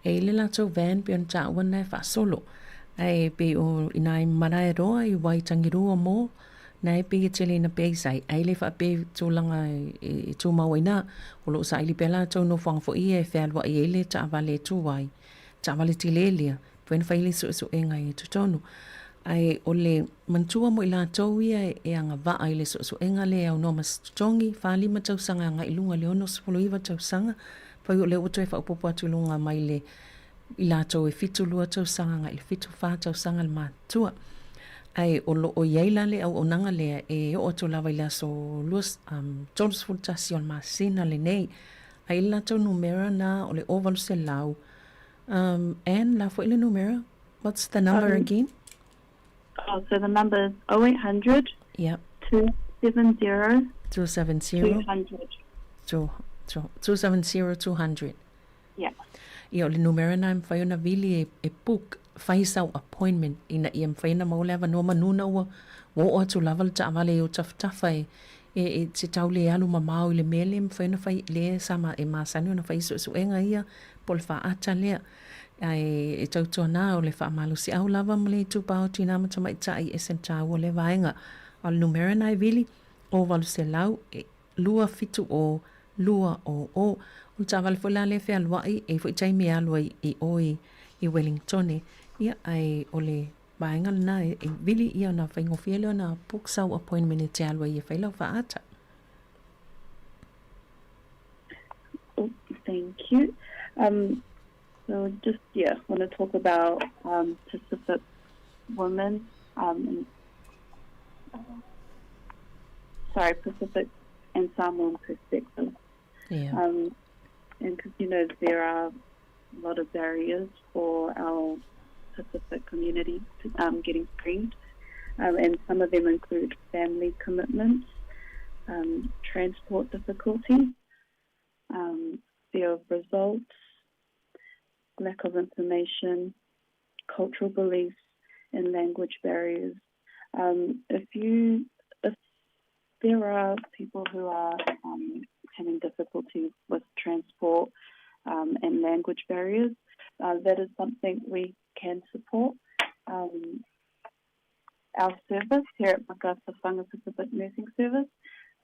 E i le latou van pei ona taua lena e faasolo. Ae pei o i nai Maraeroa i Waitangirua Mall, na e pei e tele ina base ai, ae le faapea i tulaga e tumau ai ina. O lo o saili pea latou nofoaga foi ia e fealuai ai le taavale e tu ai, taavale tele lea, mafai ona fai le suesuega i totonu. Ae o le manatua mo i latou ia e agavaa i le suesuega lea e aunoa ma se totogi, 45 tausaga agai i luga i le 69 tausaga, pau o lea ua toe faaopoopo atu i luga mai le i latou e 72 tausaga agai i le 74 tausaga le matutua. Ae o lo o i ai la le auaunaga lea e oo atu lava i le aso 31 o le masina lenei. Ae i le latou numera na o le 0800 Anne, la foi le numera? What's the number again? Oh, so the number is 0800 Yep. 270 270 200. 270 200. Yeah. Ia, o le numera na e mafai ona vili e, e book, fai sau appointment ina ia mafai ona maua le avanoa manu na ua ua oo atu lava le taavale i ou tafatafa e, e, e te tau le alu mamao i le mea lea e mafai ona fai, lea sa ma, e masani ona fai suesuega ia po o le faata lea. Ae e tautuana o le faamalosiau lava ma le itupa o tinā ma tamaitai e ese na tāua lea vaega. A o le numera na e vili, 0800 e 270 200. O le taavale foi la lea e fealuai, e i ai foi taimi e alu ai i o i Wellingtone. Ia, ae o le vaega lena e vili ia ona faigofie lea ona book sau appointment e te alu ai e fai lau faata. Oh, thank you. So just, yeah, want to talk about Pacific women, and, sorry, Pacific and Samoan perspective. Yeah. And because, you know, there are a lot of barriers for our Pacific community to, getting screened. And some of them include family commitments, transport difficulties, fear of results, lack of information, cultural beliefs, and language barriers. If you, if there are people who are having difficulties with transport and language barriers, that is something we can support. Our service here at Makasafunga Pacific Nursing Service.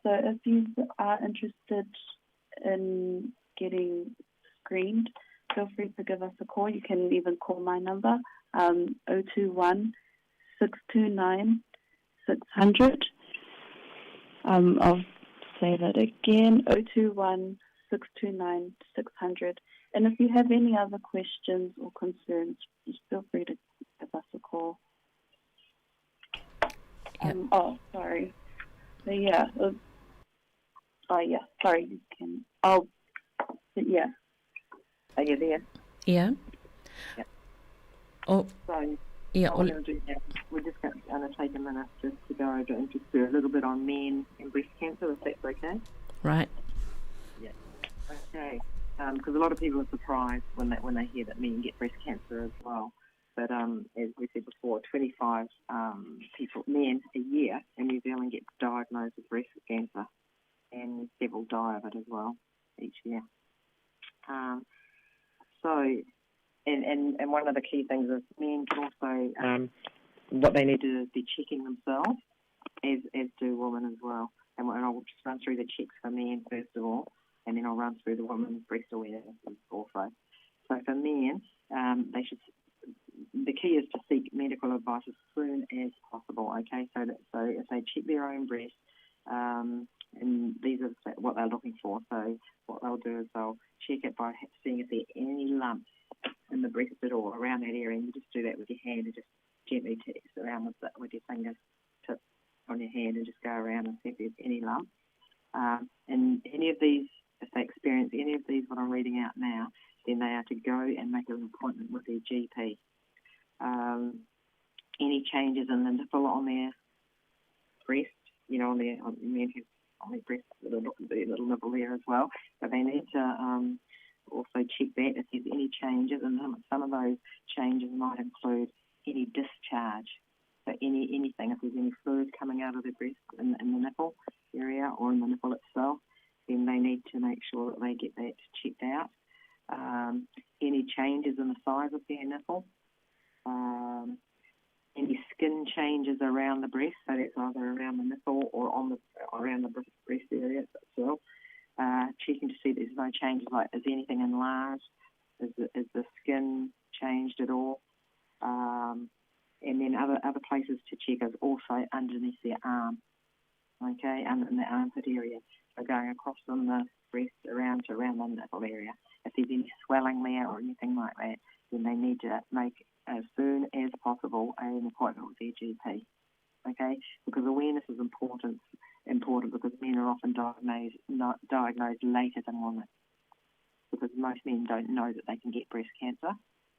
So if you are interested in getting screened, feel free to give us a call. You can even call my number, 021 629 600. I'll say that again, 021 629 600. And if you have any other questions or concerns, just feel free to give us a call. Yep. Oh, sorry. But yeah. Oh, yeah. Sorry, you can. Oh, but yeah. Are you there? Yeah. Yeah. Oh. So, yeah, what we're going to do now, we're just going to take a minute just to go over and just do a little bit on men and breast cancer, if that's okay. Right. Yeah. Okay. Because a lot of people are surprised when they hear that men get breast cancer as well. But as we said before, 25 people, men a year in New Zealand get diagnosed with breast cancer, and several die of it as well each year. And one of the key things is men can also, what they need to do is be checking themselves, as do women as well. And I'll just run through the checks for men first of all, and then I'll run through the women's breast awareness also. So for men, the key is to seek medical advice as soon as possible, okay? So if they check their own breast, and these are what they're looking for. So what they'll do is they'll check it by seeing if there are any lumps in the breast at all around that area, and you just do that with your hand and just gently tap around with your finger tip on your hand and just go around and see if there's any lumps. And any of these, if they experience any of these, what I'm reading out now, then they are to go and make an appointment with their GP. Any changes in the nipple on their breast, you know, on their, on men have on their breast, little, little nipple there as well. So they need to also check that if there's any changes, and some of those changes might include any discharge. So anything, if there's any fluid coming out of their breast in the nipple area or in the nipple itself, then they need to make sure that they get that checked out. any changes in the size of their nipple, um, any skin changes around the breast, so that's either around the nipple or on the around the breast area itself. Uh, checking to see there's no changes, like is anything enlarged, is the, is the skin changed at all? Um, and then other other places to check is also underneath their arm, okay, under in the armpit area. So going across from the breast around to around the nipple area. If there's any swelling there or anything like that, then they need to make as soon as possible an appointment with their GP. Okay, because awareness is important. Important because men are often diagnosed not diagnosed later than women. Because most men don't know that they can get breast cancer,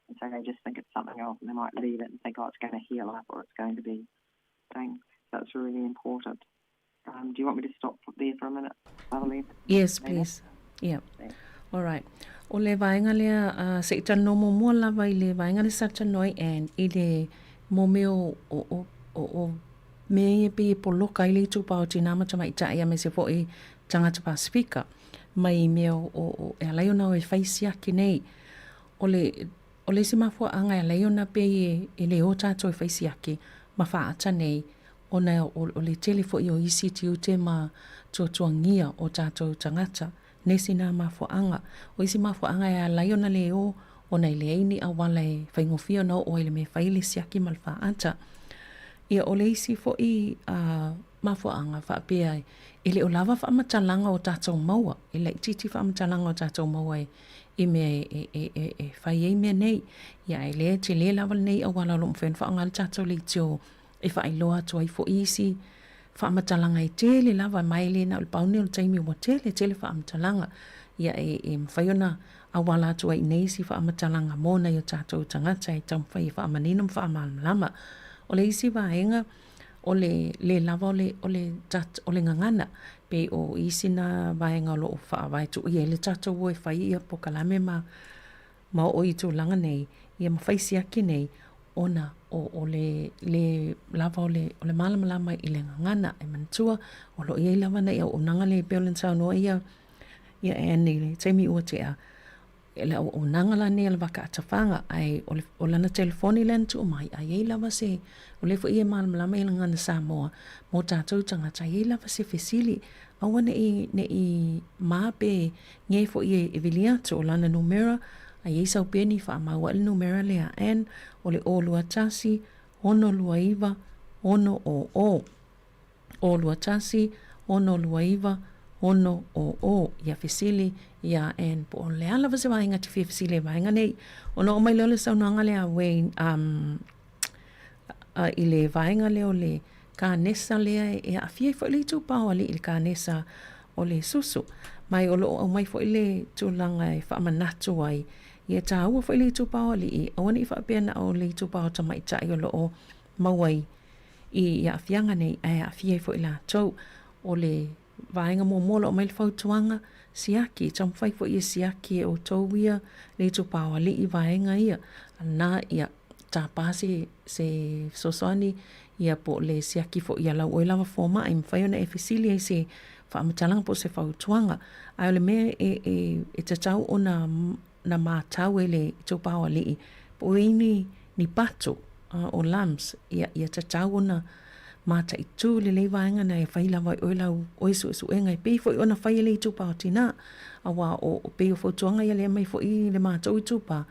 and so they just think it's something else, and they might leave it and think, oh, it's going to heal up or it's going to be thing. So it's really important. Um, do you want me to stop there for a minute, Arlene? Yes, please. Yeah. All right. O le vaega lea, uh, se i talanoa muamua lava i le vaega lea sa talanoa ai Ann, i le mo mea o, o, o, o, o mea ia pei e poloka ai le itupa o tinā ma tamaitai aemaise foi tagata Pasifika mai mea o, o, o e ala ai ona o e fai siaki nei. O le, o le isi mafuaaga e ala ai ona pei e, e le o tatou e fai siaki ma faata nei, ona o, o le tele foi o isi tiute ma tuatuagia o tatou tagata. Nisi nā mafuaaga. O isi mafuaaga e ala ai ona le o, ona e leai ni auala e faigofie ona oo ai i le mea e fai ai le siaki ma le faata. Ia, o le isi foi a mafuaaga faapea e le o lava faamatalaga o tatou maua, e laitiiti faamatalaga o tatou maua e i mea e, e, e, e fai ai mea nei. Ia, ae lea e tele lava lenei auala o lo o mafai ona faaaoga le tatou leitio e faailoa atu ai foi isi faamatalaga e tele lava, ma e le na o le pau lenei o le taimi ua tele tele faamatalaga. Ia e, e mafai ona auala atu ai i nei isi faamatalaga mo nai o tatou tagata e taumafai e faamanino ma faamalamalama. O le isi vaega, o le le lava o le, o le, o le gagana, pei o isi na vaega o lo o faavae tuuia ai le tatou o e fai ia polokalame ma ma oo i tulaga nei, ia ma fai siaki nei, ona o, o le le lava o le, o le malamalama i le gagana. E manatua, o lo o i ai lava nai auaunaga lea e pei ona saunoa ia, ia Anne i le taimi ua tea, e le auaunaga la nei a le vaka atafaga, ae o, le, o lana telefoni lea na tuu mai, a i ai lava se, o lea foi e malamalama i le gagana Samoa, mo tatou tagata, a i ai lava se fesili, aua ne i, ne i mā pe Nge foi e, e vili atu o lana numera, a i ai sau peni faamau ae le numera lea a Ann, o le 0 2 1 6 2 9 6 0. 0 2 1 6 2 9 6 0. Ia fesili iā Ann po o le a lava se vaega te fia fesili ai vaega nei. Ona oo mai lea o le saunoaga lea a Wayne, um, uh, i le vaega lea o le kānesa lea e aafia ai foi le itupa o alii i le kānesa o le susu. Mai o lo o aumai foi le tulaga e faamanatu ai, ia tāua foi le itupa o alii, aua ne i faapea na o le itupa o tamaitai o lo o maua ai i aafiaga nei, ae aafia ai foi latou. O le vaega muamua o lo o aumai le fautuaga, siaki, taumafai foi e siaki e outou ia le itupa o alii vaega ia, na ia tapa se, se fesoasoani ia po o le siaki foi ia lau oe lava fomai, e mafai ona e fesili ai se faamatalaga po o se fautuaga. Ae o le mea e, e, e tatau ona na matau e le itupa o alii, po o i ai ni, ni pato uh, o lumps, ia, ia tatau ona mataitū lelei vaega na e fai lava i oe lau oe suesuega e pei foi ona fai e le itupa o tinā. Auā o, o pei o fautuaga ia lea aumai foi i le matou itupa,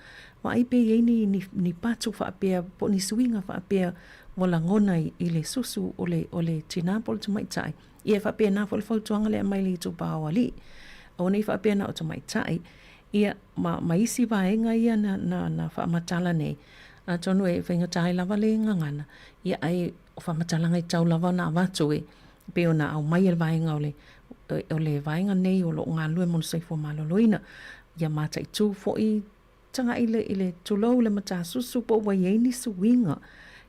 Vaai pe i ai ni, ni, ni patu faapea po o ni suiga faapea ua lagona i, i le susu o le, o le tinā po o le tamaitai. Ia e faapena foi le fautuaga lea e aumai i le itupa o alii. Aua ne i faapea na o tamaitai. Ia, ma, ma isi vaega ia na, na, na faamatala nei, atonu e faigata ai lava le gagana, ia ae o faamatalaga e tatau lava ona avatu e pei ona aumai e le vaega o le, o le vaega nei o lo o galulue mo le soifua maloloina. Ia mataitū foi Tagai le, i le tulou le matasusu po ua i ai ni suiga,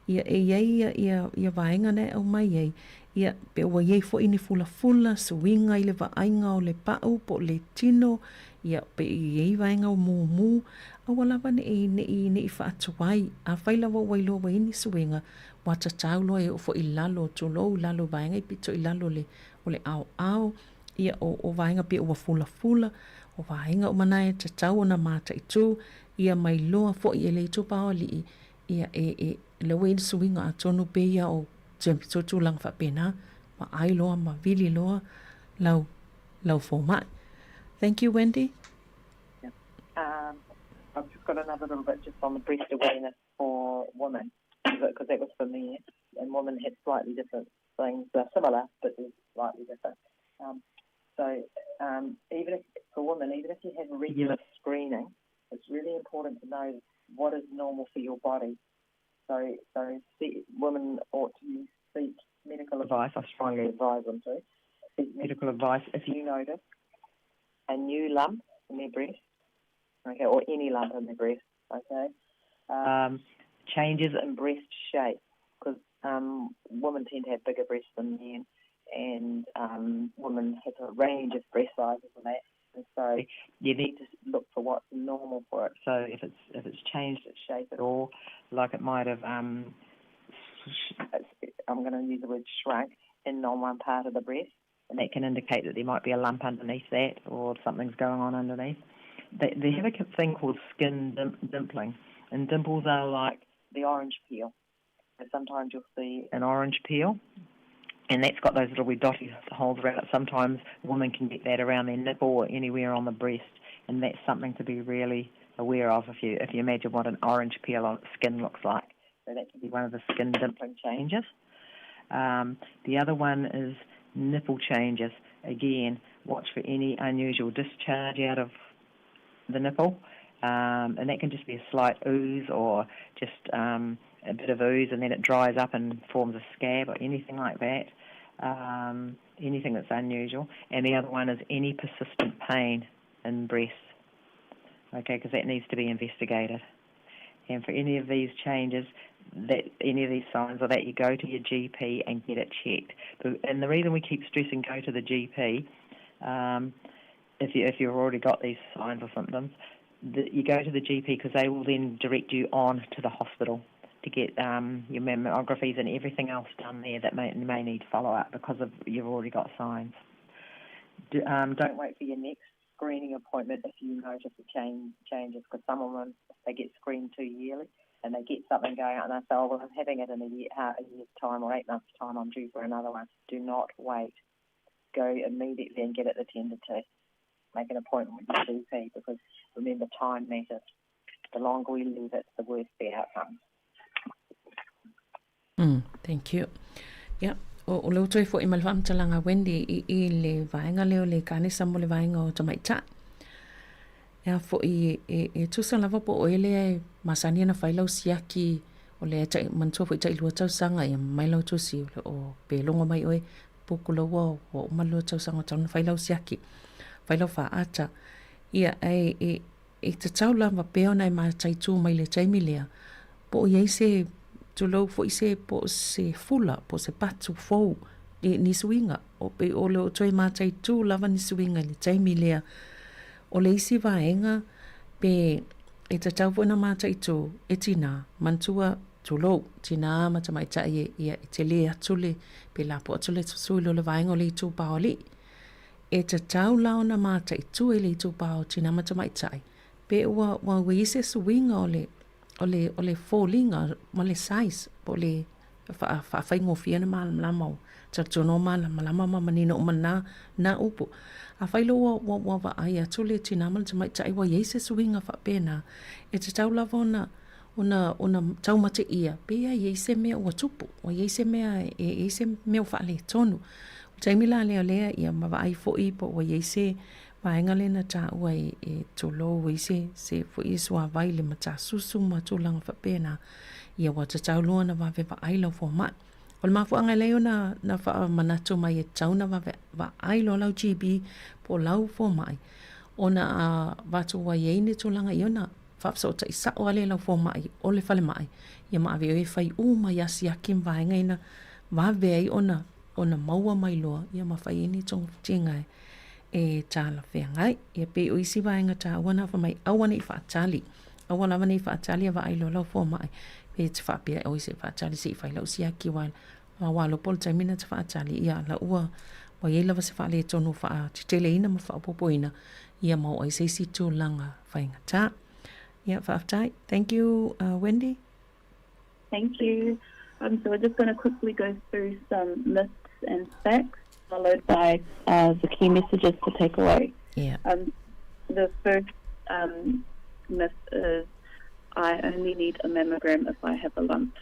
ia e i ai ia, ia, ia vaega na e aumai ai, ia, pe ua i ai foi ni fulafula, suiga i le vaaiga o le pau po o le tino, ia, pe i ai vaega o mumu, aua lava ne i, ne i, ne i faatuai. Afai lava ua iloa ua i ai ni suiga, ua tatau loa e oo foi i lalo, tulou, lalo i vaega i pito i lalo o le, o le aoao, ia, o, o vaega pei ua fulafula. O vaega uma na e tatau ona mataitū, ia ma iloa foi e le itupa o alii, ia e, e, le ua i ai le suiga atonu pei ia o se tulaga faapena, vaai loa ma vili loa lau, lau fomai. Thank you, Wendy. Um, I've just got another little bit just on the breast awareness for women, because that was for me, and women had slightly different things. They're similar, but they're slightly different. Um, so um, even if for women, even if you have regular screening, it's really important to know what is normal for your body. So, so see, women ought to seek medical advice. I strongly advise them to seek medical advice if you notice a new lump in their breast, okay, or any lump in their breast, okay. Um, changes in breast shape because um, women tend to have bigger breasts than men, and um, women have a range of breast sizes and that. And so you need to look for what's normal for it. So if it's if it's changed its shape at all, like it might have, um, I'm going to use the word shrunk in on one part of the breast, and that can indicate that there might be a lump underneath that or something's going on underneath. They, they have a thing called skin dimpling, and dimples are like the orange peel. So sometimes you'll see an orange peel, and that's got those little wee dotty holes around it. Sometimes women can get that around their nipple or anywhere on the breast, and that's something to be really aware of if you if you imagine what an orange peel on skin looks like. So that can be one of the skin dimpling changes. Um, the other one is nipple changes. Again, watch for any unusual discharge out of the nipple. Um, and that can just be a slight ooze or just um, a bit of ooze and then it dries up and forms a scab or anything like that. Um, anything that's unusual. And the other one is any persistent pain in breasts. Okay, because that needs to be investigated. And for any of these changes, that any of these signs or that, you go to your GP and get it checked. And the reason we keep stressing go to the GP, um, if, you, if you've already got these signs or symptoms, the, you go to the GP because they will then direct you on to the hospital to get um, your mammographies and everything else done there that may, may need follow up because of you've already got signs. Do, um, don't wait for your next screening appointment if you notice a change changes because some of them they get screened two yearly and they get something going on and they say, oh well, I'm having it in a year, uh, a year's time or eight months time. I'm due for another one. Do not wait. Go immediately and get it attended to. Make an appointment with your GP because remember, time matters. The longer we leave it, the worse the outcome. Mm, thank you. Yeah. O, o leo toe fo'i ma le faamatalaga a Wendy i, i le vaega lea o le kanesa mo le vaega o tamaitai. Ea fo'i e, e, e tusa lava po o oe lea e masani ana fai lau siaki o lea tai, manatua fo'i tailua tausaga ia mai lau tusi o, o pe logo mai oe puku laua ua uma lua tausaga o tauna fai lau siaki, fai lau faaata. Ia, e, e, E tatau lava pea ona e mataitū mai le taimi lea, po o i ai se, tulou foi se, po o se fula, po o se patu fou, ni, ni suiga, o pe o le o toe mataitū lava ni suiga i le taimi lea. O le isi vaega, pe e tatau foi ona mataitū, e tinā, manatua, tulou, tinā ma tamaitai e, ia, e tele atu le, pe lapo atu le susui lo le vaega o le itupa o alii. E tatau la ona mataitū e le itupa o tinā ma tamaitai, pe ua, ua ua i ai se suiga o le, o le, o le foliga ma le size, po o le faa, faafaigofie ona malamalama o talitonu o malamalama ma manino uma na, na upu. Afai loa ua, ua, ua vaai atu le tinā ma le tamaitai ua i ai se suiga faapena, e tatau lava ona, ona, ona taumate ʻia, pe ia i ai se mea ua tupu, ua i ai se mea, e i ai se mea ua faaletonu. O le taimi la lea o lea, ia ma vaai foi po ua i ai se vaega lea na taua e, e tulou, ua i ai se, se foi e suāwai le matasusu ma tulaga faapena, ia ua tatau loa ona vave vaai lau fomai. O le mafuaaga e leai ona na faamanatu mai e tatau ona vave vaai loa lau GP po o lau fomai, ona a avatu ua i ai ni tulaga ia ona faafesootai sao lava lea i lau fomai o le falemai, ia ma ave oe e fai uma i asiaki ma vaega ina vave ai ona ona maua mai loa ia ma fai ai ni togafitiga e e talafeagai. Ia pei o isi vaega taua na fai mai aua ne i faatali, aua lava ne i faatali a vaai loa lau fomai pe te faapea oi se i faatali se i fai lau siaki aua aua lopo le taimi na te faatali ia la ua ua i ai lava se faaletonu faateteleina ma faaopoopoina. Ia ma oo ai se isi tulaga faigata. Ia, faafetai. Thank you, Wendy. Thank you. Um, so we're just going to quickly go through some myths and facts, followed by uh, the key messages to take away. Yeah. Um, the first um, myth is I only need a mammogram if I have a lump,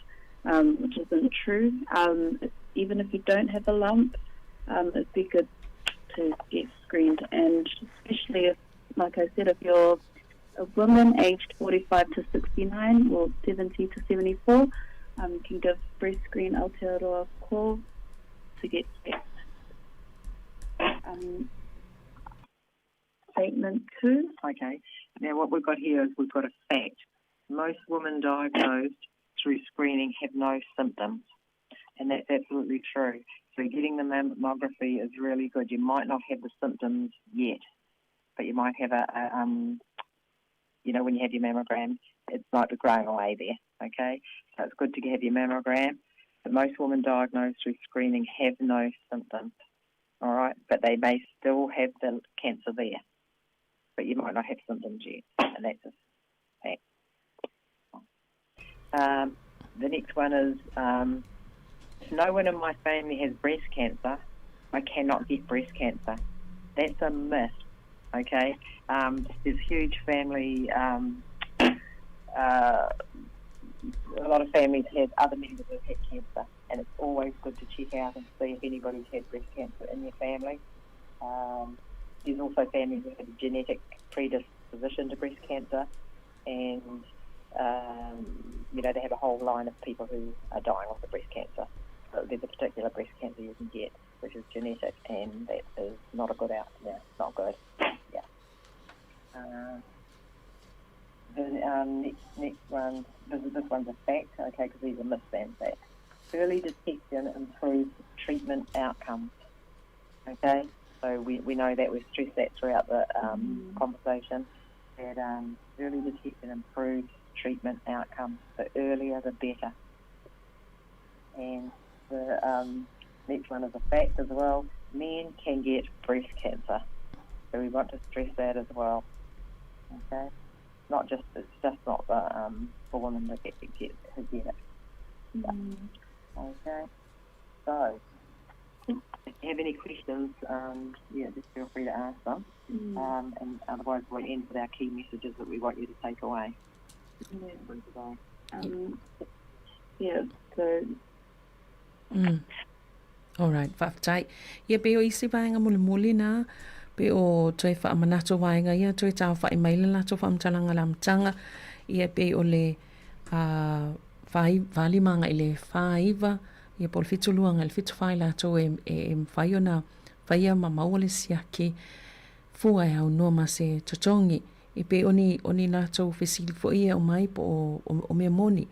um, which isn't true. Um, even if you don't have a lump, um, it'd be good to get screened, and especially if, like I said, if you're a woman aged 45 to 69 or 70 to 74, um, can give Breast Screen Aotearoa a call to get checked. Um, statement two. Okay. Now, what we've got here is we've got a fact. Most women diagnosed through screening have no symptoms, and that's absolutely true. So, getting the mammography is really good. You might not have the symptoms yet, but you might have a, a you know, when you have your mammogram, it might be growing away there, okay? So it's good to have your mammogram. But most women diagnosed through screening have no symptoms, all right? But they may still have the cancer there, but you might not have symptoms yet, and that's a fact. Um, the next one is um, if no one in my family has breast cancer, I cannot get breast cancer. That's a myth, okay? Um, there's huge family, um, uh, a lot of families have other members who've had cancer, and it's always good to check out and see if anybody's had breast cancer in their family. Um, there's also families who have a genetic predisposition to breast cancer, and um, you know they have a whole line of people who are dying of the breast cancer. So there's a particular breast cancer you can get, which is genetic, and that is not a good out. Yeah, it's not good. Yeah. Uh, the um, next, next one, this, this one's a fact, okay, because these are myths and facts. Early detection improves treatment outcomes. Okay, so we, we know that we've stressed that throughout the um, mm. conversation that um, early detection improves treatment outcomes. The earlier, the better. And the um, next one is a fact as well. Men can get breast cancer. So we want to stress that as well. Okay? Not just, it's just not the, um, for women to get, get, who get it. Mm. Okay. So, if you have any questions, um, yeah, just feel free to ask them. Mm. Um, and otherwise, we'll end with our key messages that we want you to take away. Yeah. Um, yeah, so... Mm. Alright, faafetai. Ia pe o isi vaega mulimuli na, pe o toe faamanatu vaega ia, toe taofa'i mai le latou faamatalaga i le amataga, ia pei o le uh, 45 agai i le 49, ia po o le 72 agai i le 74 i latou e, e, e mafai ona faia ma maua le siaki fua e aunoa ma se totogi. E pei o ni, o ni latou fesili foi e aumai po o, o, o mea moni,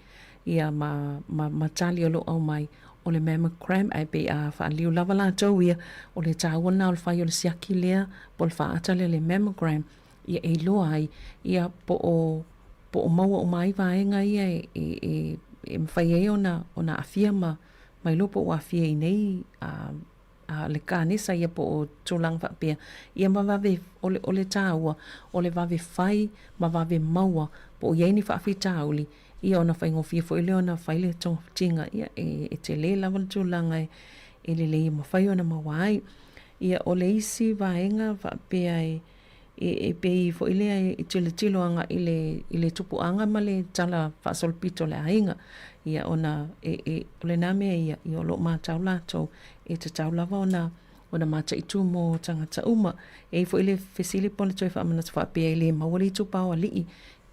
ia ma, ma, ma tali o lo o aumai, o le mammogram, ae pei a faaliu lava latou ia, o le taua lena o le fai o le siaki lea, po o le faaata lea le mammogram, ia e iloa ai, ia po o, po o maua uma ai vaega ia e, e, e, e mafai ai ona, ona aafia ma, ma iloa po o ua aafia i nei a, a le kanesa ia po o tulaga faapea, ia ma vave, o le, o le taua, o le vave fai ma vave maua, po o i ai ni faafitauli, ia ona faigofie foi lea ona fai le togafitiga, ia e, e tele lava le tulaga e, e lelei e mafai ona maua ai. Ia o le isi vaega faapea e, e, e pei foi lea e tilotilo agai i le, i le tupuaga ma le tala faasolopito o le aiga. Ia ona e, e, o lena mea ia, ia o lo o matau latou, e tatau lava ona, ona mataitu mo tagata uma. E i ai foi le fesili po o le toe faamanatu faapea e le maua le itupa o alii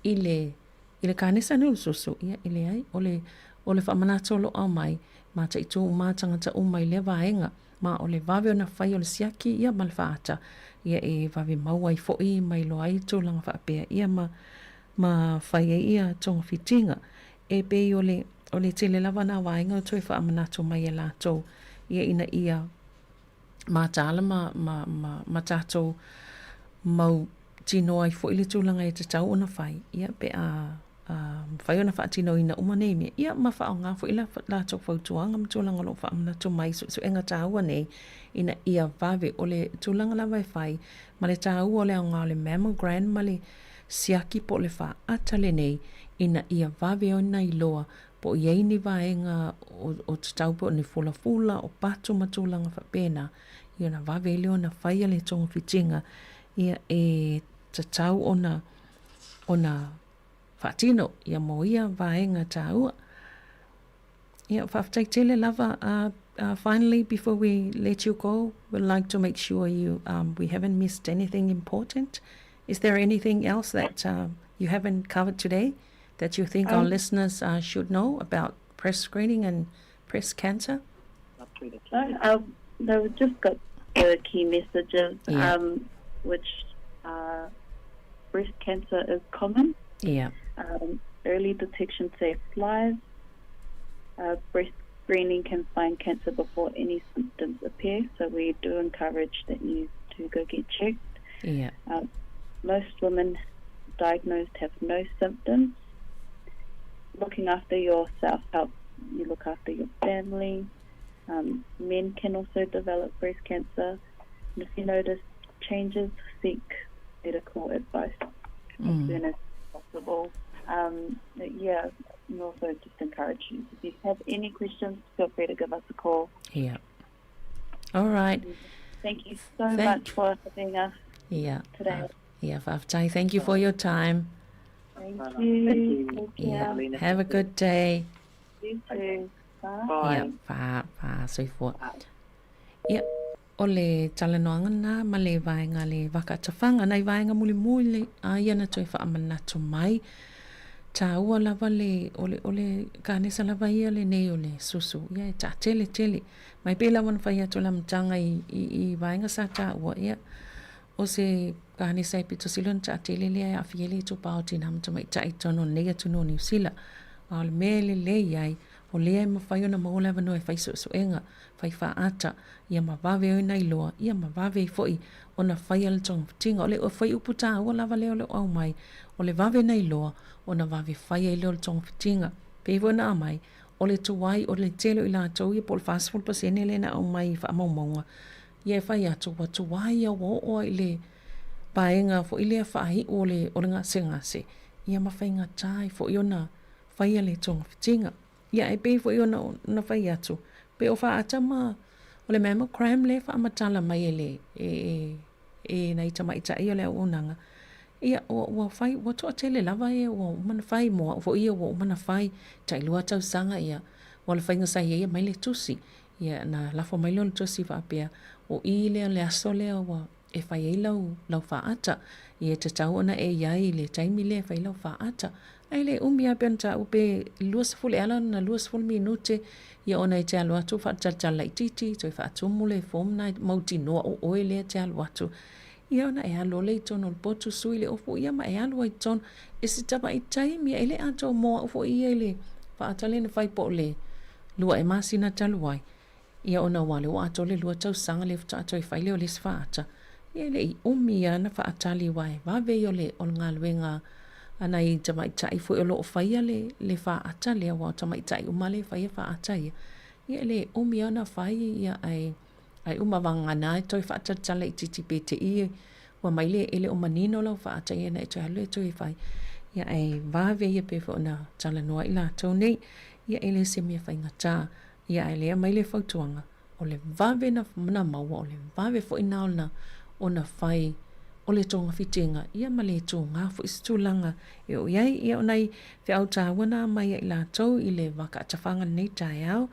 i le, i le kanesa nei o le susu, ia e leai, o le, o le faamanatu o lo o aumai, mataitu uma tagata uma i lea vaega. Ma o le vave ona fai o le siaki ia ma le faata, ia e vave mau ai foi ma iloa ai tulaga faapea ia ma ma fai ai ia togafitiga. E pei o le o le tele lava na vaega o toe faamanatu mai e latou ia ina ia mataala ma ma ma ma tatou mau tino ai foi le tulaga e tatau ona fai ia pe a a. mafai ona faatinoina uma nei mea, ia ma faaaoga foi la latou fautuaga ma tulaga o lo o faamanatu mai i suesuega taua nei ina ia vave. O le tulaga lava e fai ma le taua o le aoga o le mammogram ma le siaki po o le faata lenei ina ia vave ona iloa po o i ai ni vaega o, o tatau po o ni fulafula, o patu ma tulaga faapena, ia ona vave ai lea ona faia le togafitiga, ia e tatau ona, ona faatino ia mo ia vaega taua. Ia, faafetai tele lava. Finally, before we let you go, we'd like to make sure you um, we haven't missed anything important. Is there anything else that you haven't covered today that you think our listeners should know about breast screening and breast cancer? No, they've just got the key messages, yeah. which are breast cancer is common. Yeah. Early detection saves lives. Breast screening can find cancer before any symptoms appear, so we do encourage that you to go get checked. Yeah. Most women diagnosed have no symptoms. Looking after yourself helps you look after your family. Men can also develop breast cancer. And if you notice changes, seek medical advice as soon as possible. Yeah, and also just encourage you, if you have any questions, feel free to give us a call. Yeah. All right. Thank you so much for having us today. Yeah, faafetai. Thank you for your time. Thank you. Thank you. Yeah. Have a good day. You too. Bye. Ia, fa, fa, soifua. Ia, o le talanoaga lena ma le vaega le vaka tafaga, nai vaega mulimuli a ia na toe faamanatu mai. Taua lava le, o le, o le kanesa lava ia lenei o le susu, ia e taatele tele. Mai pei lava ona fai atu le amataga i, i, i vaega sa taua, ia, o se kanesa e pito sili ona taatele lea e aafia ai le itupa o tinā ma tamaitai i totonu o lenei atunuu o Niu Sila. A o le mea e lelei ai, o lea e mafai ona maua le avanoa e fai suesuega, fai faaata, ia ma vave ai ona iloa, ia ma vave ai foi ona faia le togafitiga. O le fuaiupu taua lava lea o lo o aumai, o le vave na iloa, ona vave fai ai lea o le togafitiga. Pei foi ona aumai, o le tuai, o le tele o i latou ia po o le 40% lea na aumai i faamaumauga, ia e fai atu ua tuai ia ua oo ai i le vaega foi lea faaiu o le, o le gasegase, ia ma faigata ai foi ona faia le togafitiga. Ia e pei foi ona, ona fai atu, pei o faata ma, o le mammogram lea e faamatala mai e le, e, e, e nai tamaitai o le auaunaga, ia, ua, ua fai, ua toatele lava e ua uma ona fai, mo au foi ia ua uma ona fai, tailua tausaga, ia, ua le faiga sa i ai e aumai le tusi. Ia, na lafo mai lea o le tusi faapea, o i lea le aso lea ua e fai ai lau, lau faata. Ia, e tatau ona e i ai i le taimi lea e fai ai lau faata. Ae le umi lava pei ona taua pe 20 e ala ona 20 minute, ia ona e te alu atu faatalitali laitiiti, toe faatumu le form lena e mautinoa o oe lea e te alu atu. Ia ona e alu loa lea i totonu o le potu, sui le ofu ia ma e alu ai i totonu. I se tamai taimi, e le atoa mo au foi ia i le faata lea na fai po o le 2 ea masina talu ai. Ia ona ua lea ua atoa le 2 tausaga lea faatoa toe fai lea o le isi faata. Ia e le i umi lava na faatali aua e vave ia o le o le galuega a nai tamaitai foi o lo o faia le le faata lea aua o tamaitai uma lea e faia faata ia. Ia e le umi lava ona fai ia ae ae uma vagana e toe faatalitali laitiiti pe te i ua mai le e le o manino lau faata ia ona e toe alu lea e toe fai. Ia ae vave ia pei foi ona talanoa i latou nei. Ia e le o se mea faigata. Ia ae lea mai le fautuaga, o le vave na, na maua, o le vave foi na ona, ona fai o le togafitiga, ia ma le tūgā foi se tulaga e oo i ai. Ia o nai feau taua na aumai ia i latou i le vakaatafaga lenei taeao,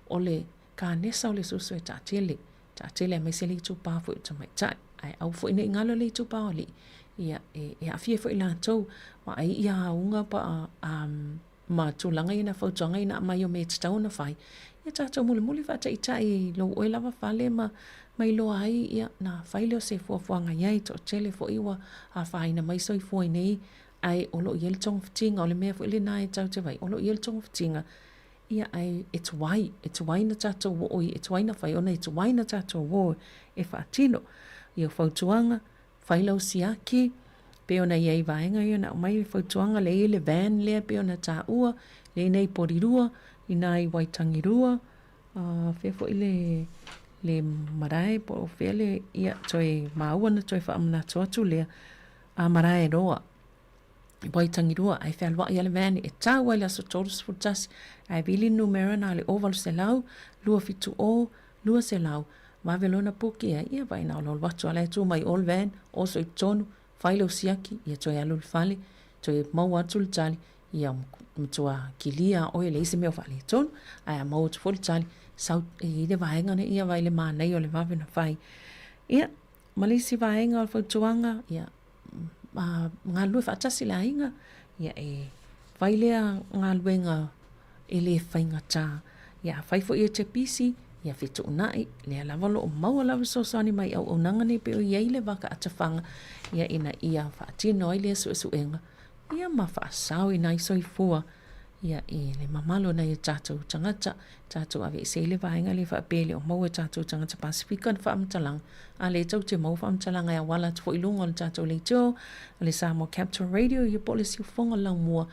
o le kanesa o le susu e taatele, taatele aemaise le itupa foi o tamaitai, ae aua foi ne i galo le itupa o alii, ia e, e aafia foi latou, vaai ia auga pa a, um, ma tulaga ia na fautuaga ia na aumai o mea e tatau ona fai, ia tatou mulimuli faataitai i lou oe lava fale ma ma iloa ai ia na fai lea o se fuafuaga i ai, toatele foi ua afaina mai soifua i nei ae o lo o i ai le togafitiga, o le mea foi lena e tatou te vaai, o lo o i ai le togafitiga, ia ae e tuai, e tuai na tatou oo i, e tuai na fai ona e tuai na tatou o e faatino. Ia o fautuaga, fai lau siaki, Pei ona i ai vaega ia na aumai le fautuaga lea i le van lea pei ona taua, lea i inei i Porirua, i ina i Waitangirua, fea foi le le marae po o fea le, ia toe maua na toe faamanatu atu lea, a Maraeroa i Waitangirua ae fealuai lava le van e tau ai le aso 31 ae vili le numera na o le 0800 270 200 vave loa ona puki ai, ia vaai na ona alu atu lava la e tu mai o le van, oso i totonu, fai lou siaki, ia toe alu i le fale, toe maua atu le tali, ia matua kilia lava oe e leai se mea o faaletonu, ae a maua atu foi le tali, sau e i ai le vaega nei, ia vaai le manaia o le vave ona fai. Ia, ma le isi vaega o le fautuaga, ia, galulue faatasi le aiga, ia e fai lea galuega e le faigata. Ia afai foi e te pisi, ia fetuunai, lea lava o lo o maua lava fesoasoani mai i auaunaga nei pei o i ai le vaka atafaga, ia ina ia faatino ai lea suesuega, ia ma faasao i nai soifua ia i le mamalu o nai o tatou tagata, tatou aveese ai le vaega lea faapea e le o maua e tatou tagata Pasefika ni faamatalaga, a lea tou te maua faamatalaga e auala atu foi i luga o le tatou leitio, o le Samoa Capital Radio, ia po o le siufofoga o le laumua,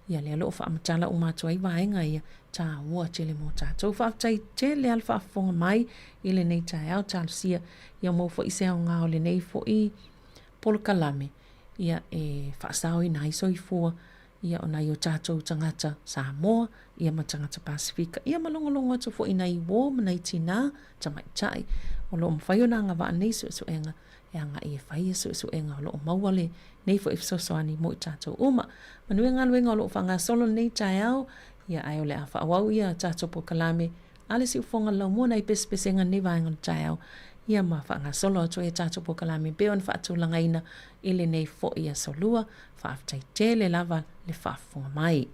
ia lea o lo o faamatala uma atu ai vaega ia taua tele mo tatou. Faafetai tele lava le faafofoga mai i lenei taeao, talosia ia maua foi se aoga o lenei foi polokalame ia e faasaoina ai soifua ia o nai o tatou tagata Samoa ia ma tagata Pasefika ia ma logologo atu foi i nai uo ma nai tinā tamaitai o lo o mafai ona agavaa nei suesuega e agai e fai ia suesuega o lo o maua lenei foi fesoasoani mo i tatou uma. Manuia galuega o lo o faagasolo lenei taeao ia ae o le a faaauau ia tatou polokalame a le siufofoga laumua nai pesepesega lenei vaega o le taeao ia ma faagasolo atu ai a tatou polokalame e pei ona faatulagaina i lenei foi aso lua. Faafetai tele lava le faafofoga mai.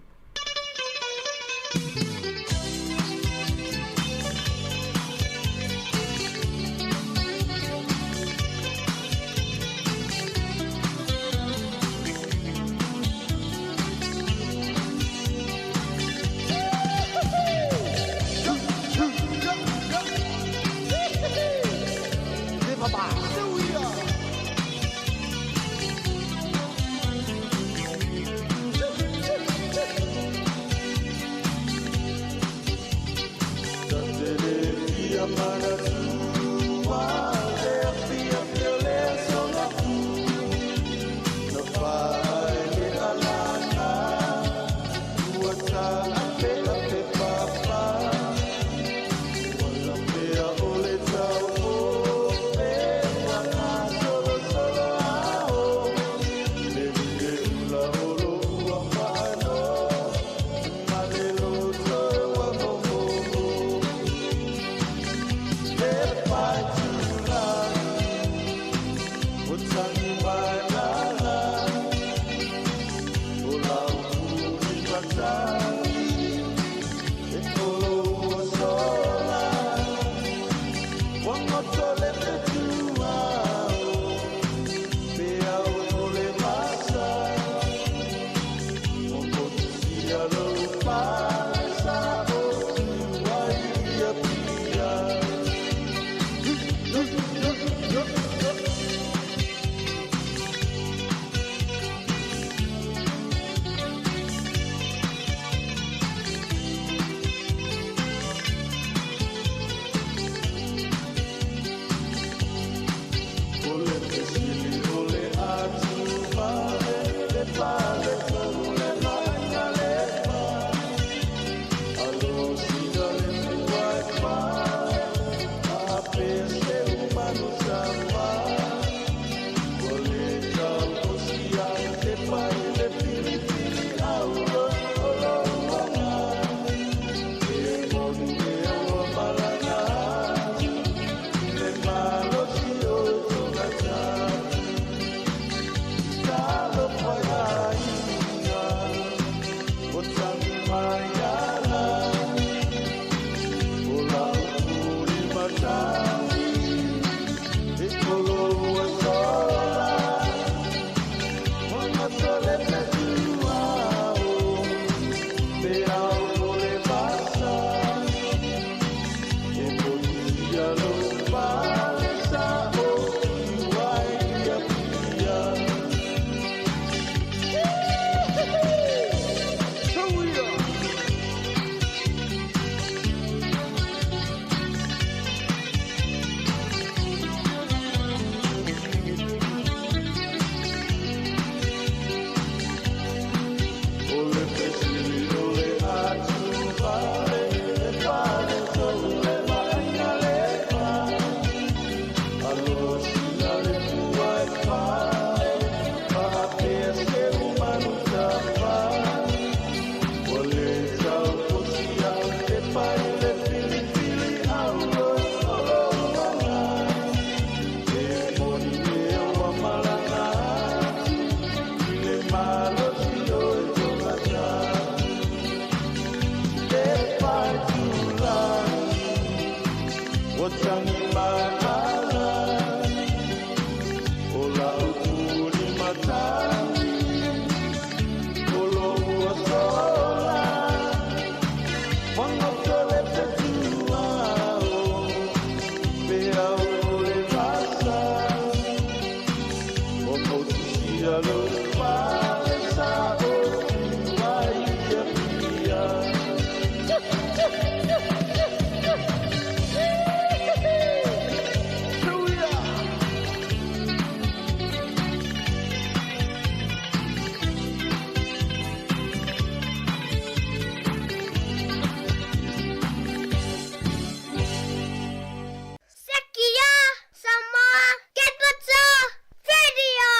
matangi maala O lau puli matangi O lo ua sola Whangoto le te tuao Pe au o le vasa O mautisia lo pale sa o Mai te pia. Sekia Samoa Capital Radio.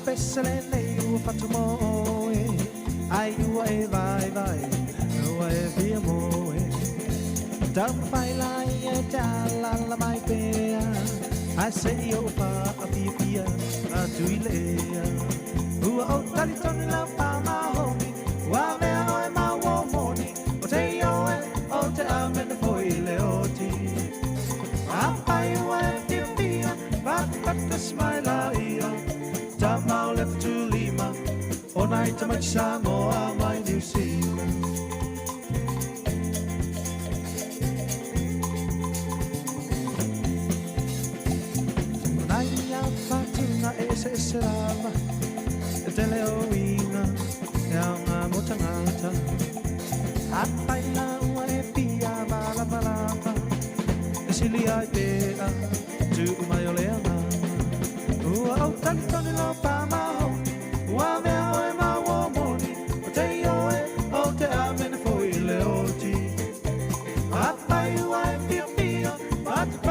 Pese lenei ua fatumo oe, ai ua e vai vai, ua e fia moe. Taumafai lai e te alala mai pea, ai se i o pa a pia pia atu i lea. Ua o talitonu lau pa mahomi, ua mea oe ma ua moni, o te oe o te amene foi le oti. Apai ua e pia pia, patupatu smaila ia, tamau le futulima, o nai tamaiti Samoa mai New Zealand. O nai a whatunga e ese ese lava, e tele o ina, e au ngā mo tangata. Apai la ua e pia malapa lapa, e sili ai pea, tuu mai o le anganga. Ua au talitonu lau pa mahomi, ua mea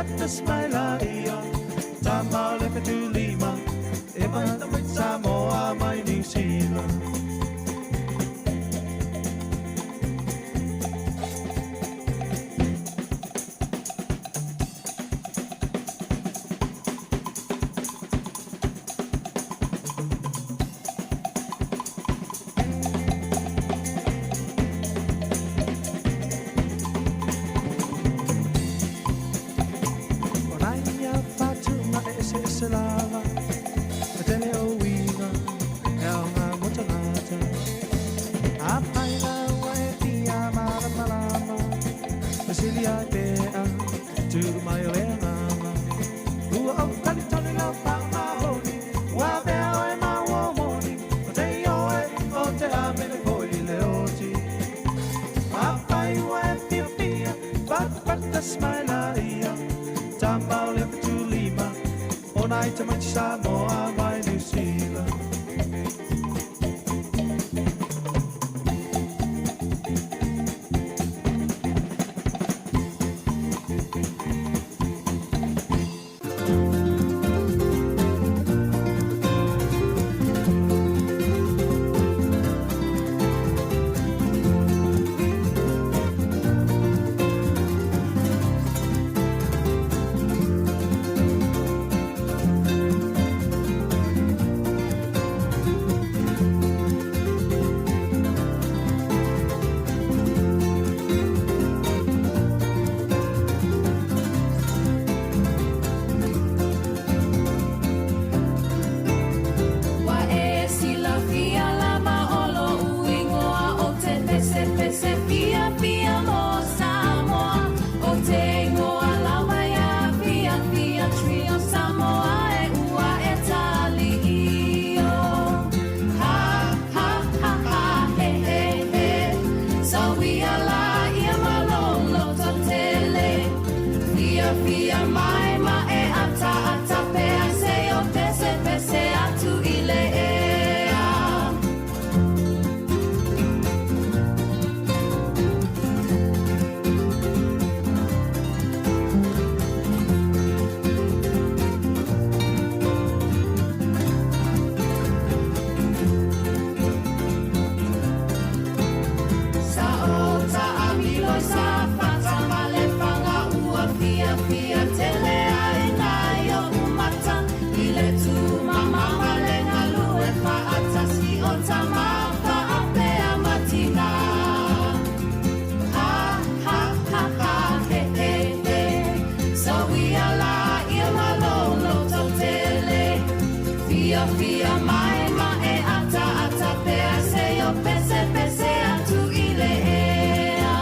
pata smaila ia Tama o le fetulima E mai Samoa mai New Zealand. O nai ia whātunga e ese ese lava E tele o uiga e ao ngā mo tangata A pai ua e fia malamalama E sili ai pea tū mai o le anganga Ua au tali tali lau whaamahoni Ua bea oe maua moni O te i oe o te amene koi le oti A pai ua e fia fia Pata smaila ia Tama o le fetulima O nai tamaiti Samoa mai New Zealand. Ua e silafia lava o lo'u igoa o te Pesepese Fiafia mo Samoa. O te igoa lava ia Fiafia Trio Samoa e ua e tali'io. Ha, ha, ha, ha, he, he, he. Sauia laia ma lou lototele. Fiafia mai ma e ataata pea se o pesepese atu i le ea. Sa ota amilo sa fata ma le fanga ua fiafia tele ai nai o umata i le tu mama le galue faatasi o tama faapea matina. Ha, ha, ha, ha, he, he, he. Sauia laia ma lou lototele. Fiafia mai ma e ataata pea se o pesepese atu i le ea.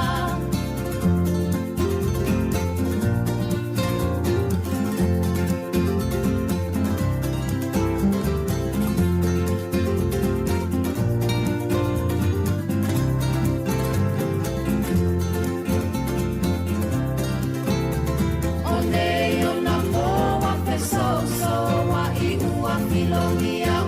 O nei o nā pō a fesosoa'i ua filogia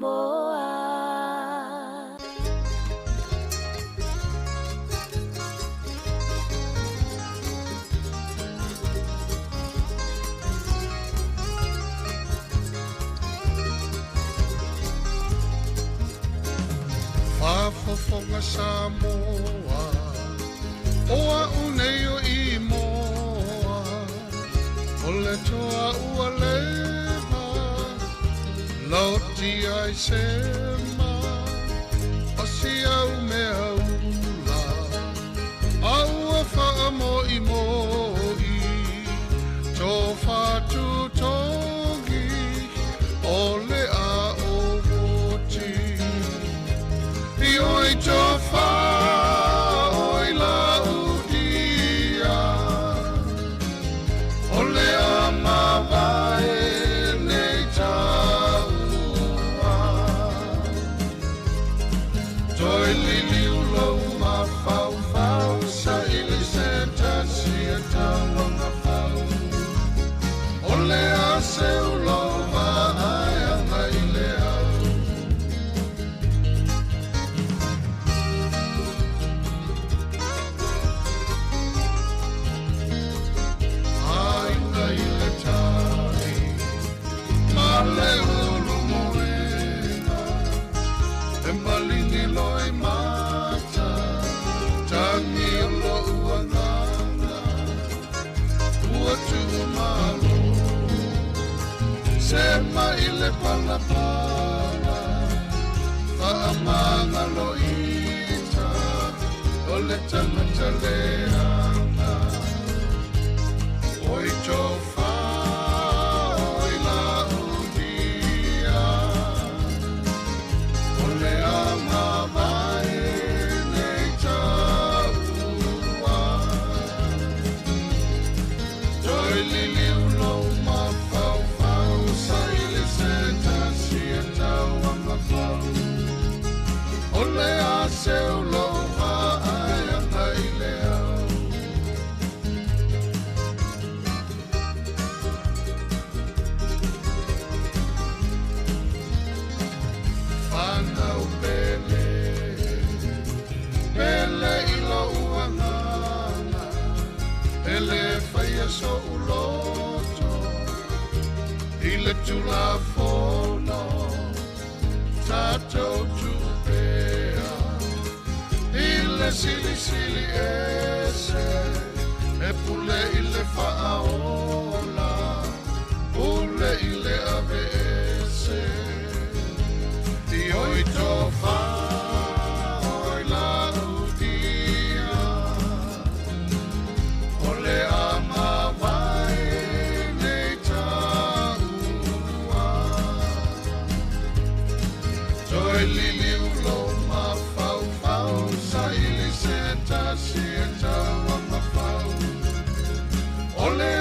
Samoa. Faafofoga Samoa o a'u nei o imoa o le toa ua leva laoti ai sema o si au mea ula a ua faamoʻimoʻi tofatutogi o le a'o moti I oi tofa oi la udia O le a mavae nei taua Toi lili ulo ma fau fau Sa ili se tasi e tauanga fau O le a se ulo va ai anga i le au Aiga i le tai, ma le ulu moena, e malini loe mata, tangi o lo'u agaga, ua tuu malo, sema i le palapala, faamagaloita, o le tagata leaga. Oi tofa, oi la udia, o le ama vai nei taua. Toi lili ulo ma fau fau, sa ili se tasi e tau ama fau. O le a se ulo va ai anga i le au. Whanau pele, pele i lou agaga, e le faia so'u loto, i le tulafono, tatou tupea, i le silisili ese, e pule i le faaola, pule i le aveese. I oi tofa oi la udia O le ama vai nei taua Toi lili ulo ma fau fau Sa ili se tasi e taua ma fau O le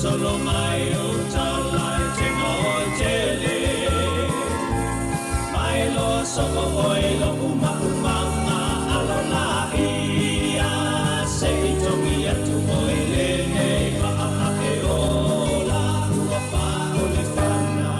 solo mai o tala e te ngoi tele. Mai loa soko oi lo uma umanga alo la ia. Se i tongi atu oi le nei maa e ola ua pa o le whana.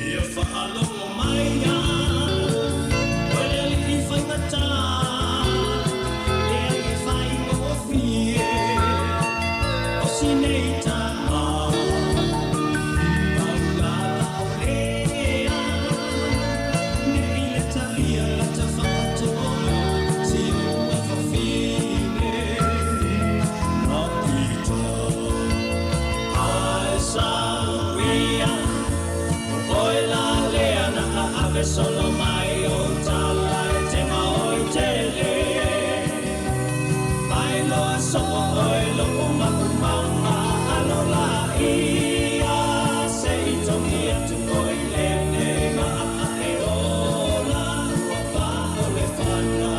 Ia whaalogo mai ia, o le alii faigata, le alii faigofie, o sinei tama. Paulala o lea, ne i le talia lata whakatolo, si ua whawhine, ma pito. Ai sa uia, Oi la lea na a ave solo mai o tala e te maoi tele. Mai loa soko oi lo uma umanga alo la ia. Se i tongi atu oi le nei maa e ola ua pa o le whana.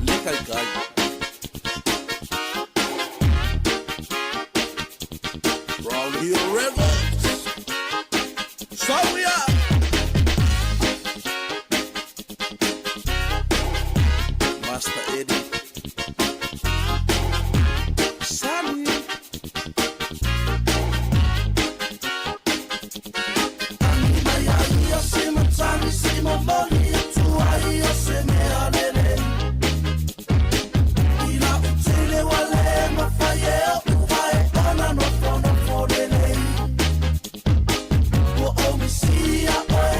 Le kaikai. Brown Hill Records. So we are. Master Eddie. Sunny. Ia se matagi se momoli atu ai o se mea lele. I lau tele ua le mafai e oʻu ae ona nofonofo lelei. Ua ou misia oe,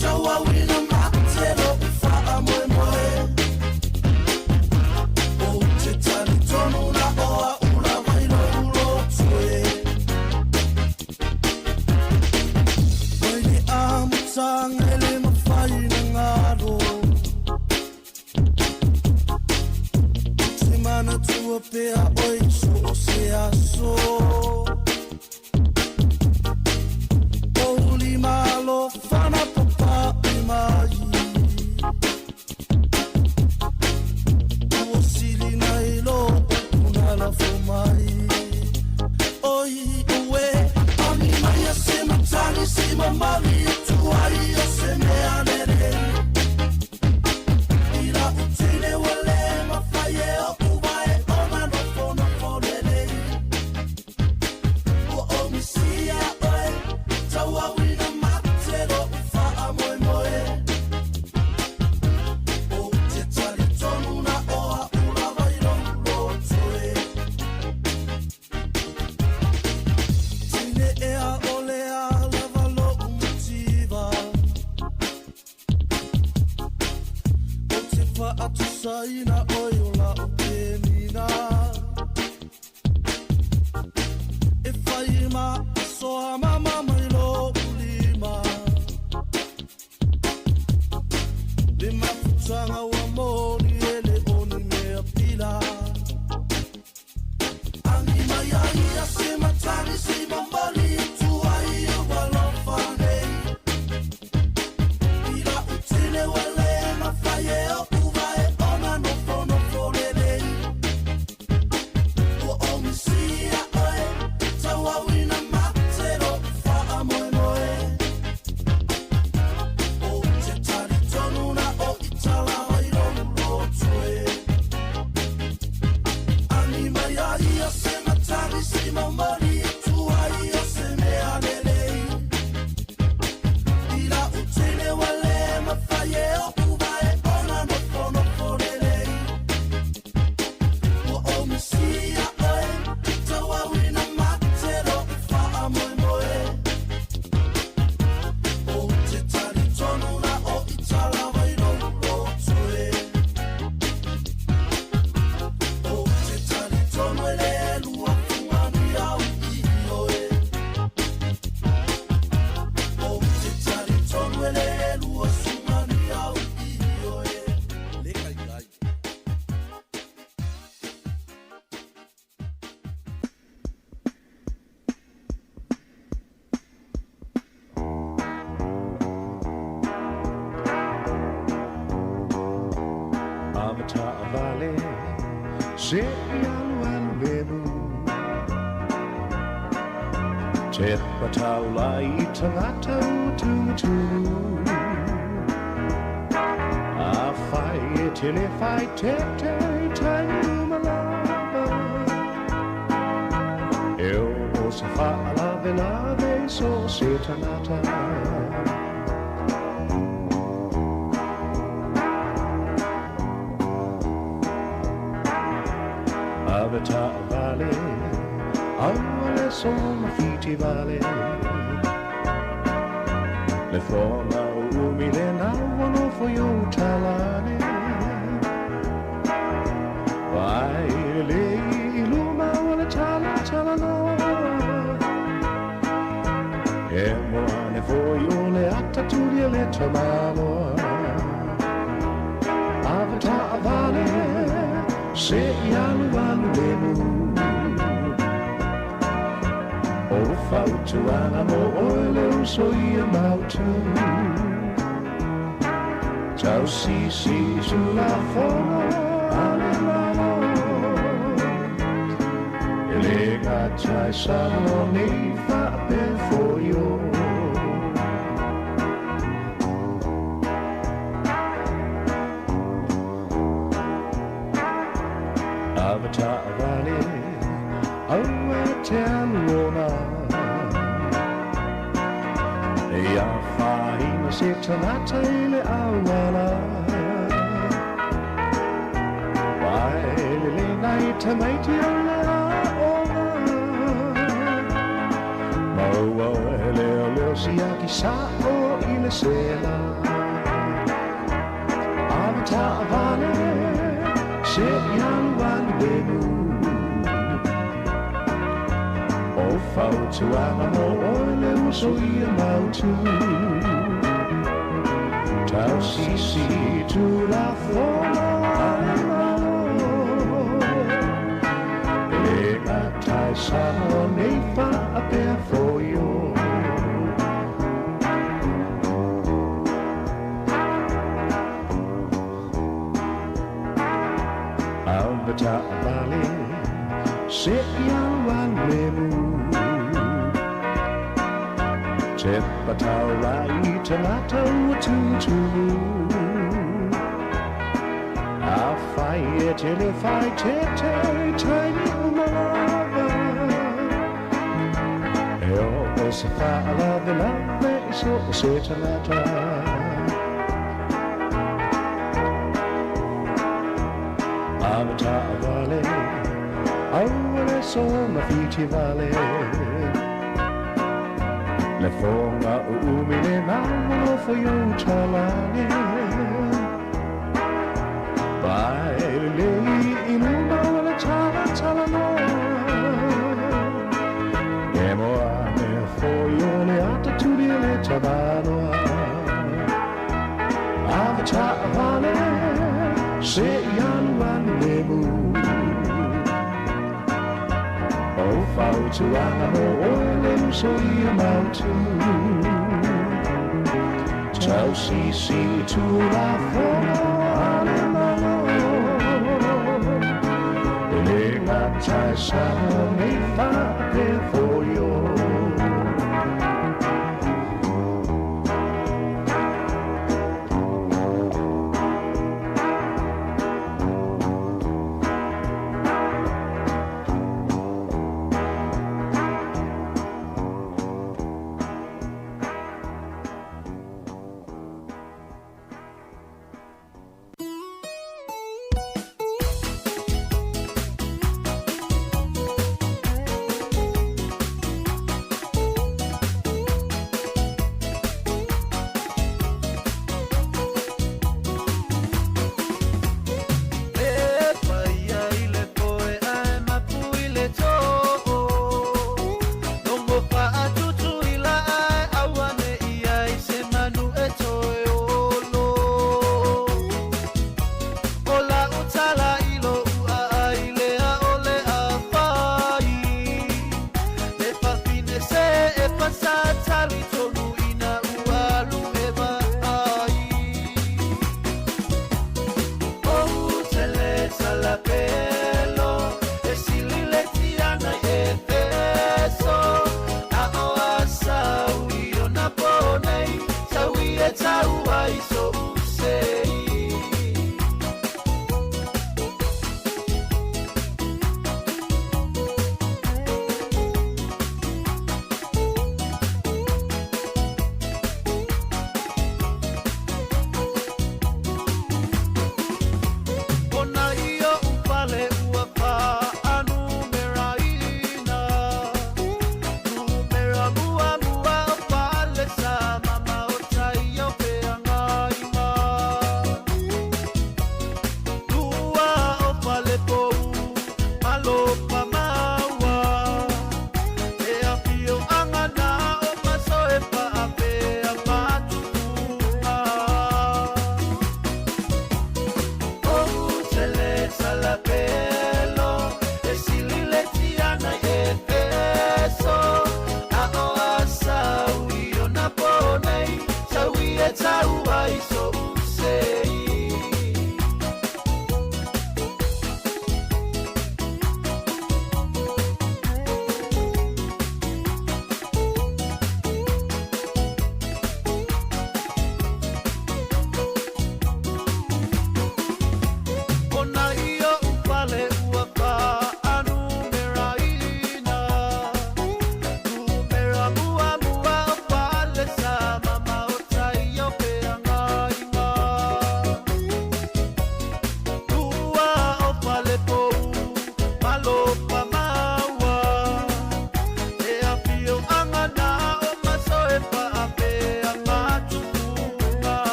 tauauina mate loʻu faamoemoe. Ou te talitonu na o a'u lava i lou lotu e. Mai le amataga e le mafai na galo. Te manatua pea oe so o se aso. O lima alofana papaʻi mai. Ua sili nai lo upu na lafo mai. Oi ue, agi mai a se matagi se mamali atu ai o se mea lele. I lau tele ua le mafai e oʻu ae ona nofonofo lelei. Ua ou misia oe, tauauina mate loʻu faamoemoe. Ou te talitonu na o a'u lava i lou lotu e. Tine ea o le a lava loʻu mativa. Se i alu alu lemu Te pataula i tangata ua tumutumu A whai e tele whai te te taimi umalava E o o se whaalave lave so se tangata. Ave vale, aua le so mawhiti vale. Le whonga o umi le nā wano fo yo talane. Vai le luma o le tala tala noa. E moane fo yo le ata tulia le tamaloa. Ave vale, se i alu alu le mu. O fautuaga mo oe le uso ia mautu. Tau sisi tulafono a le Malo. E le gata i Samoa nei faapea foio. Ave taavale, aua te alu ona. Ia whaina se tangata i le auala. Vai le le nei te meiti o le aoga. Maua e leo leo siaki sa o i le sela. Ave taavale, se i alu alu lemu. O fautuaga mo oe le uso ia mautu. Tau sisi tulafono a le Malo. E le gata i Samoa nei faapea foio. Ave taavale, se i alu alu lemu. Te pataura i tangata ua tutumu. A whai e tele whai te te taimi umalava. E o o se whaalave lave i so o se tangata. Ave taavale, aua le so mawhiti vale. Le whonga o umi le ngā fo yo talane. Vai le i luma o le tala tala noa. E moa me fo yo le ata turi le tabanoa. Ave taavale, se i alu alu le mu. O fautuaga mo oe le uso ia mautu. Tau sisi tulafono a le Malo. E le gata i Samoa nei faapea foio.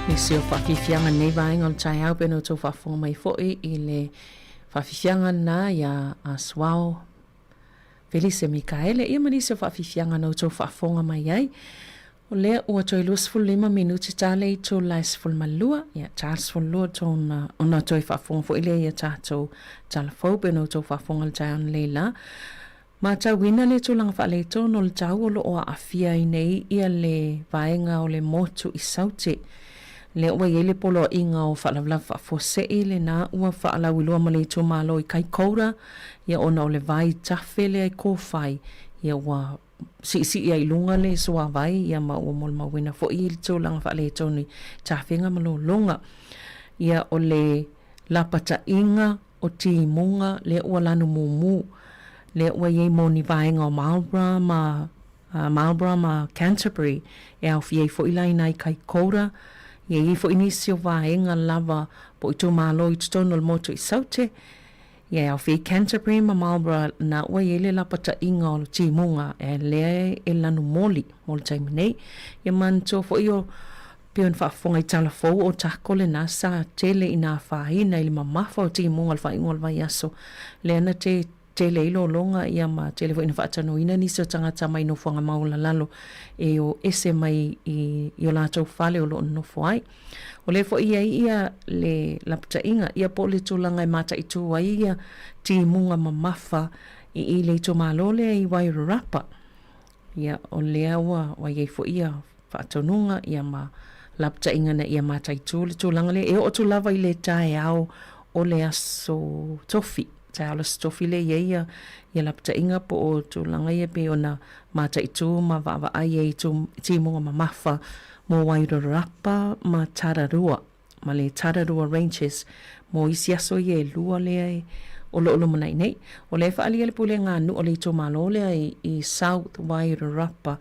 Nisi o faafiafiaga i lenei vaega o le taeao pei ona outou faafofoga mai foi i le faafiafiaga lena ia Asuao Felise Mikaele ia ma nisi o faafiafiaga na outou faafofoga mai ai. O lea ua toe 25 minuti ta le itula e 12, ia ta 12 tona ona toe faafofoga foi lea ia tatou tala fou pei ona outou faafofoga i le taeao nei la. Matauina le tulaga faaletonu o le tau o lo o aafia ai nei ia le vaega o le motu i Saute. Lea ua i ai le poloaiga o faalavelave faafuasei lena ua faalauiloa ma le itumalo i Kaikoura ia ona o le vai tafe lea i Kōwhai ia ua siisii ai i luga le suavai ia ma ua molimauina foi le tulaga faaletonu i tafega ma lologa. Ia o le lapataiga o timuga lea ua lanu mumu, lea ua i ai mo ni vaega o Marlborough ma Marlborough ma Canterbury e aofia ai foi la i nai Kaikoura, ia i ai foi nisi o vaega lava po o itumalo i totonu o le motu i Saute, ia e aofia ai Canterbury ma Marlborough na ua i ai le lapataiga o timuga e lea e lanu moli mo le taimi nei. Ia manatua foi o Pei ona faafofoga i tala fou o tako lena sa tele ina afaina i le mamafa o timuga o le faaiuga o le vaiaso lea na te tele ai lologa ia ma tele foi ina faatanoina nisi o tagata mai nofoaga maualalalo e o ese mai i o latou fale o lo o nonofo ai. O lea foi e i ai ia le lapataiga ia po o le tulaga e mataitu ai ia timuga mamafa i i le itumalo lea i Wairarapa. Ia o lea ua i ai foi ia faatonuga ia ma lapataiga ina ia mataitu le tulaga lea e oo atu lava i le taeao o le aso tofi, taeao o le aso tofi lea e i ai ia, ia lapataiga po o tulaga ia pei ona mataitu ma vaavaai ai i timuga mamafa mo Wairarapa ma Tararua. ma le Tararua Ranges mo isi aso ia e lua lea e o lo o lumanai nei. O lea e faaalia le pulega a nuu o le itumalo lea i, i South Wairarapa.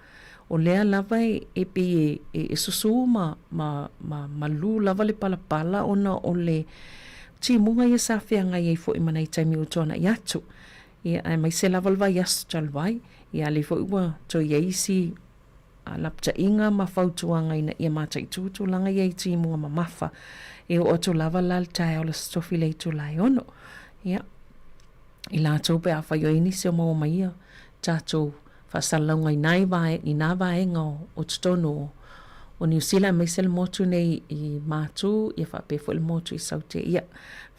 O lea lava e, e pei e, e, e susū ma, ma, ma, ma lū lava le palapala ona o le timuga ia sa feagai ai foi ma nai taimi ua tuanai atu. Ia, aemaise lava le vaiaso talu ai. Ia, a lea foi ua toe i ai isi lapataiga ma fautuaga ina ia mataitu tulaga ia i timuga mamafa e oo atu lava la le taeao le Aso Tofi le itula e ono. Ia, i latou pe afai o ai nisi o maua mai ia tatou faasalalauga i nai vae, i nā vaega o, o totonu o, o Niu Sila aemaise le motu nei i Mātū, ia faapea foi le motu i Saute. Ia,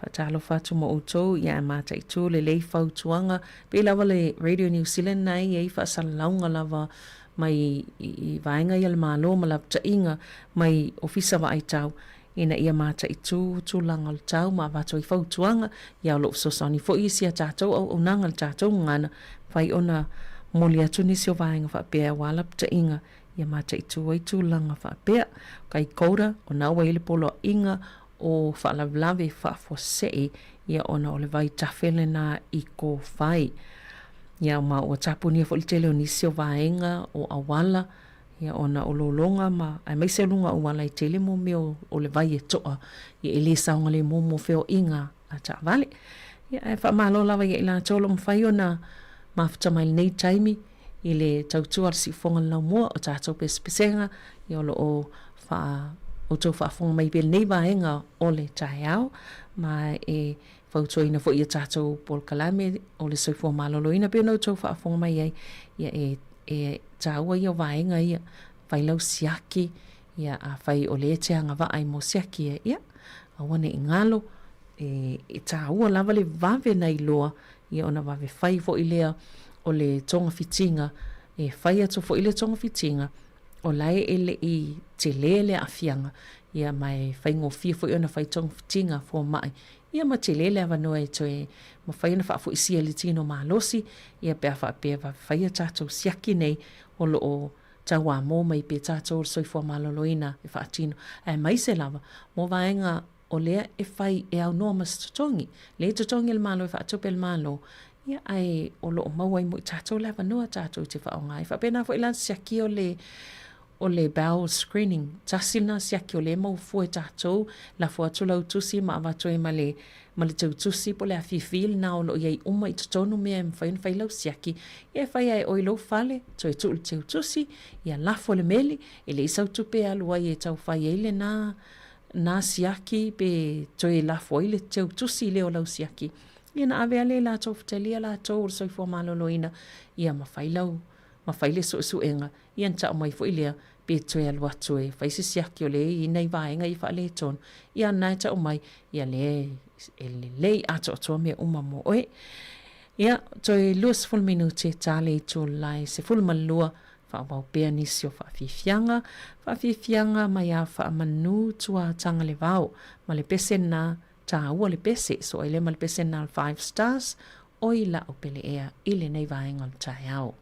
faatalofa atu mo outou, ia ae mataitu lelei fautuaga, pei lava le Radio New Zealand na e i ai faasalalauga lava mai i vaega ia le Malo ma lapataiga mai Ofisa Vaai Tau ina ia mataitu tulaga o le tau ma avatu ai fautuaga ia o lo o fesoasoani foi i si a tatou auaunaga le tatou gagana mafai ona momoli atu nisi o vaega faapea aua lapataiga ia mataitu ai tulaga faapea. O Kaikoura ona ua i ai le poloaiga o faalavelave faafuasei ia ona o le vaitafe lena i Kōwhai. Ia ma ua tapunia foi le tele o nisi o vaega o auala ia ona o lologa ma aemaise o luga auala e tele mo mea o le vai e toa ia e le saogalemu mo feoaiga a taavale. Ia ae faamalo lava ia i latou o lo o mafai ona mafuta mai lenei taimi i le tautua a le siufofoga o le laumua o tatou pesepesega ia o lo o faa outou faafofoga mai pea i lenei vaega o le taeao ma e fautuaina foi ia tatou polokalame o le soifua maloloina pei ona outou faafofoga mai ai ia e e taua ia o vaega ia fai lau siaki ia afai o lea e te agavaa i mo siaki ia ia aua ne i galo e e taua lava le vave na iloa ia ona vave fai foi lea o le togafitiga e fai atu foi le togafitiga o lae e le i tele le aafiaga ia ma e faigofie foi ona fai togafitiga fomai ia ma tele le avanoa e toe mafai ona faafoisia i le tino malosi ia pe a faapea vave fai a tatou siaki nei o lo o tauamo mai pea tatou le soifua maloloina e faatino aemaise lava mo vaega o lea e fai e aunoa ma se totogi, lea e totogi e le Malo e faatupe e le Malo, ia ae o lo o maua ai mo i tatou le avanoa tatou te faaaoga ai. Faapena foi la le siaki o le o le bowel screening, tasi lena siaki o lea e maua fua e tatou, lafo atu lau tusi ma avatu ai ma le ma le teutusi po o le afifi lena o lo o i ai uma i totonu mea e mafai ona fai lau siaki, ia e fai lava e oe i lou fale, toe tuu i le teutusi, ia lafo le meli, e leai sau tupe e alu ai e tau fai ai lena na siaki pe toe lafo ai le teutusi lea o lau siaki. Ia na ave lava lea i latou fetalia latou o le soifua maloloina, ia ma fai lau ma fai le suesuega, ia na tau mai foi lea pe toe alu atu e fai se siaki o lea e i ai nai vaega ia faaletonu, ia na e tau mai, ia lea e lelei atoatoa mea uma mo oe. Ia, toe 20 minute ta le itulai 12, faaauau pea nisi o faafiafiaga, faafiafiaga mai a faamanu tua Tagalevao ma le pese na taua le pese, so ai lea ma le pese na 5 stars, oi la'u pele ea i lenei vaega o le taeao.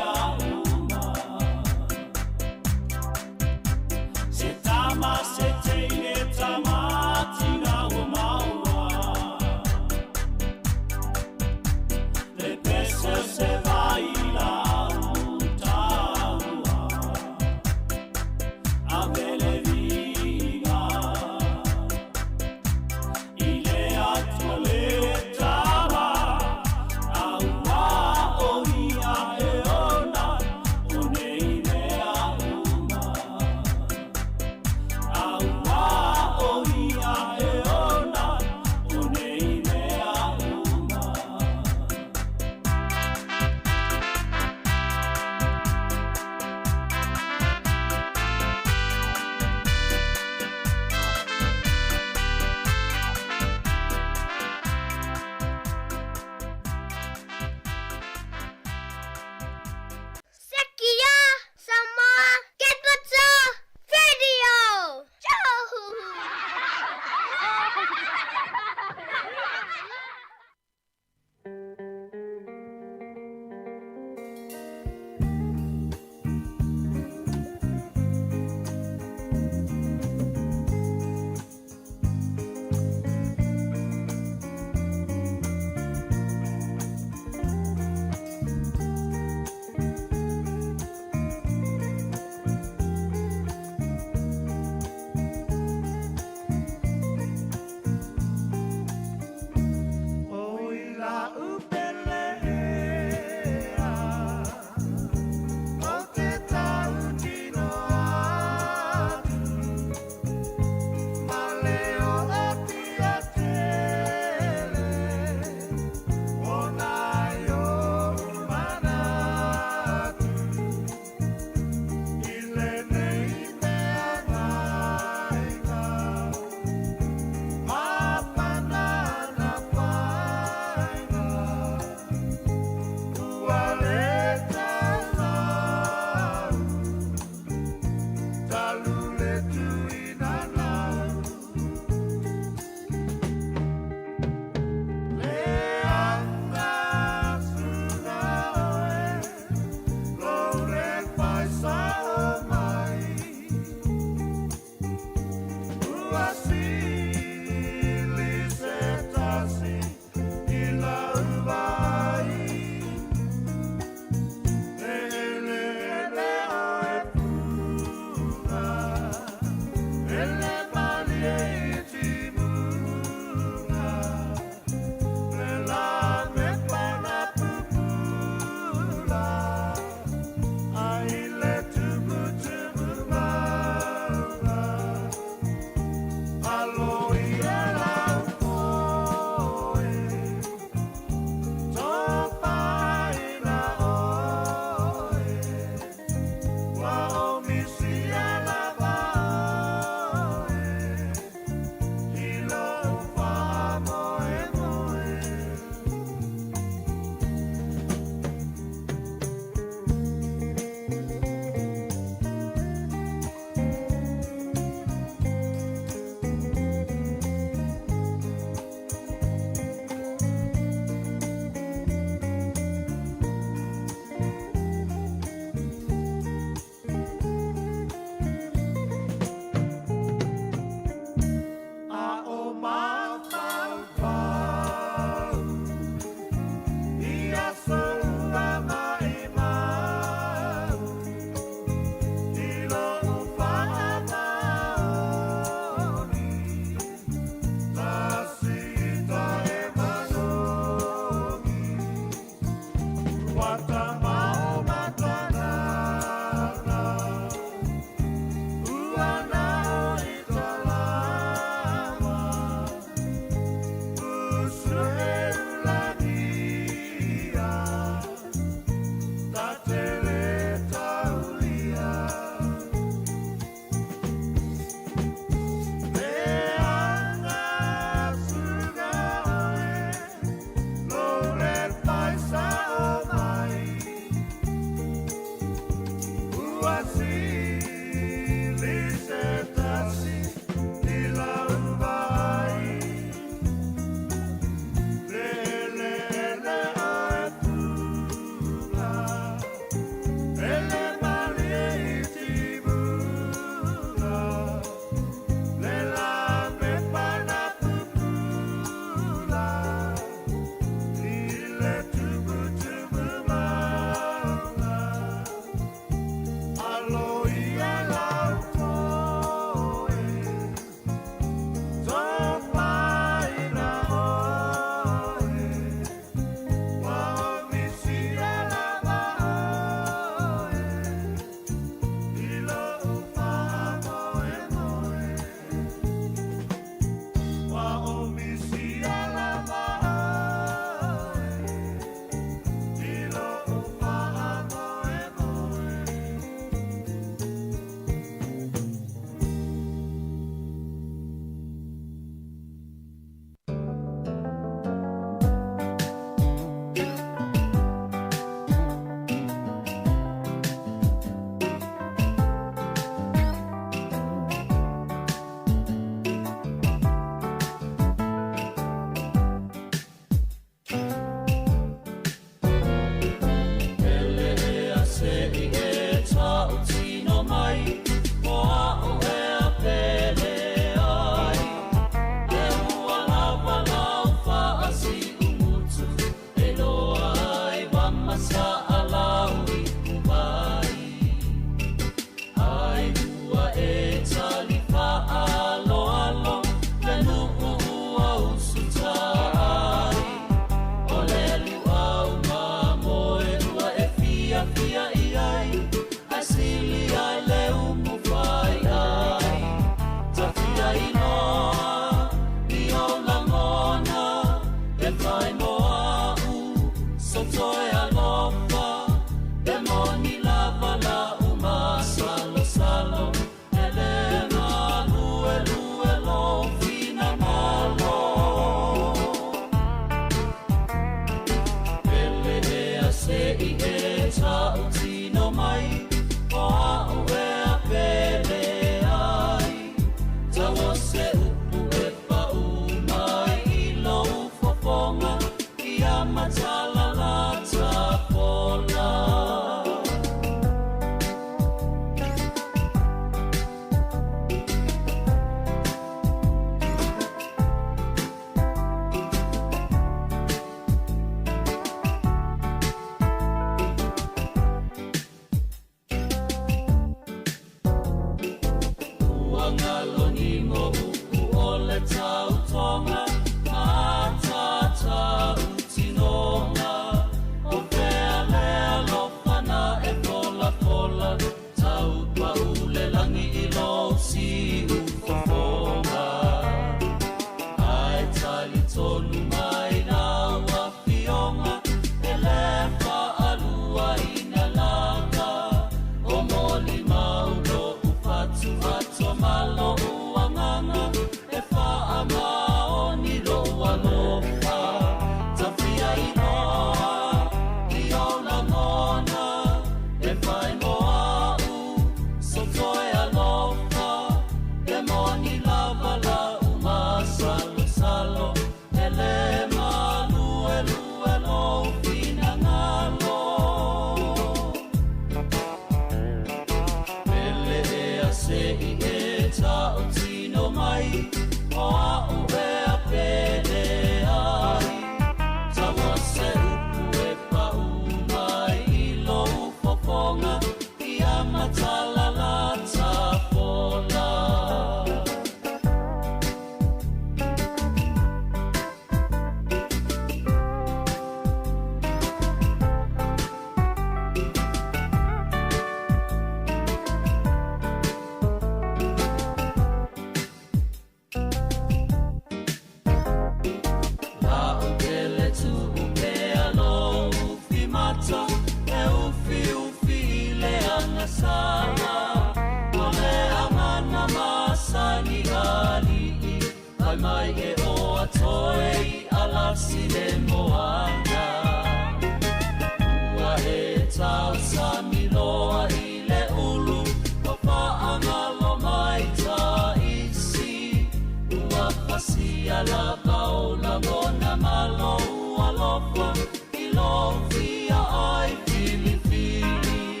alofa i lou fia ai filifili.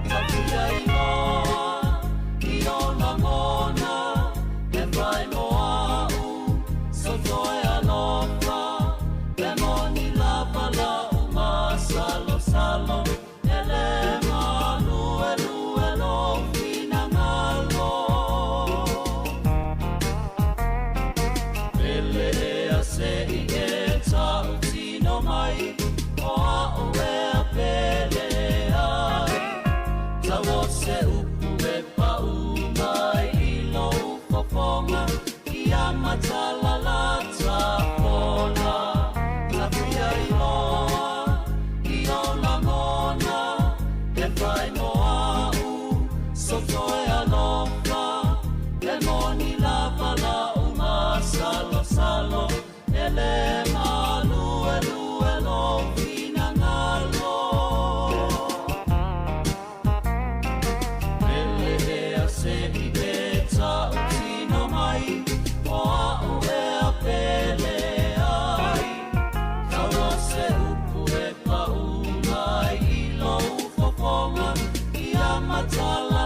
Tafia iloa i ou lagona e fai mo a'u soto e alofa. E moni lava la'u masalosalo e le maluelue lou finagalo. Pele ea se i e ta'utino mai o a'u ea pele ai. Tau o se upu e pa'u mai i lou fofoga ia matala tafola. Tafia iloa i ou lagona e fai mo a'u soto e alofa. E moni lava la'u masalosalo e le maluelue lou finagalo. Pele ea se i e ta'utino mai o a'u ea pele ai. Tau o se upu e pa'u mai i lou fofoga ia matala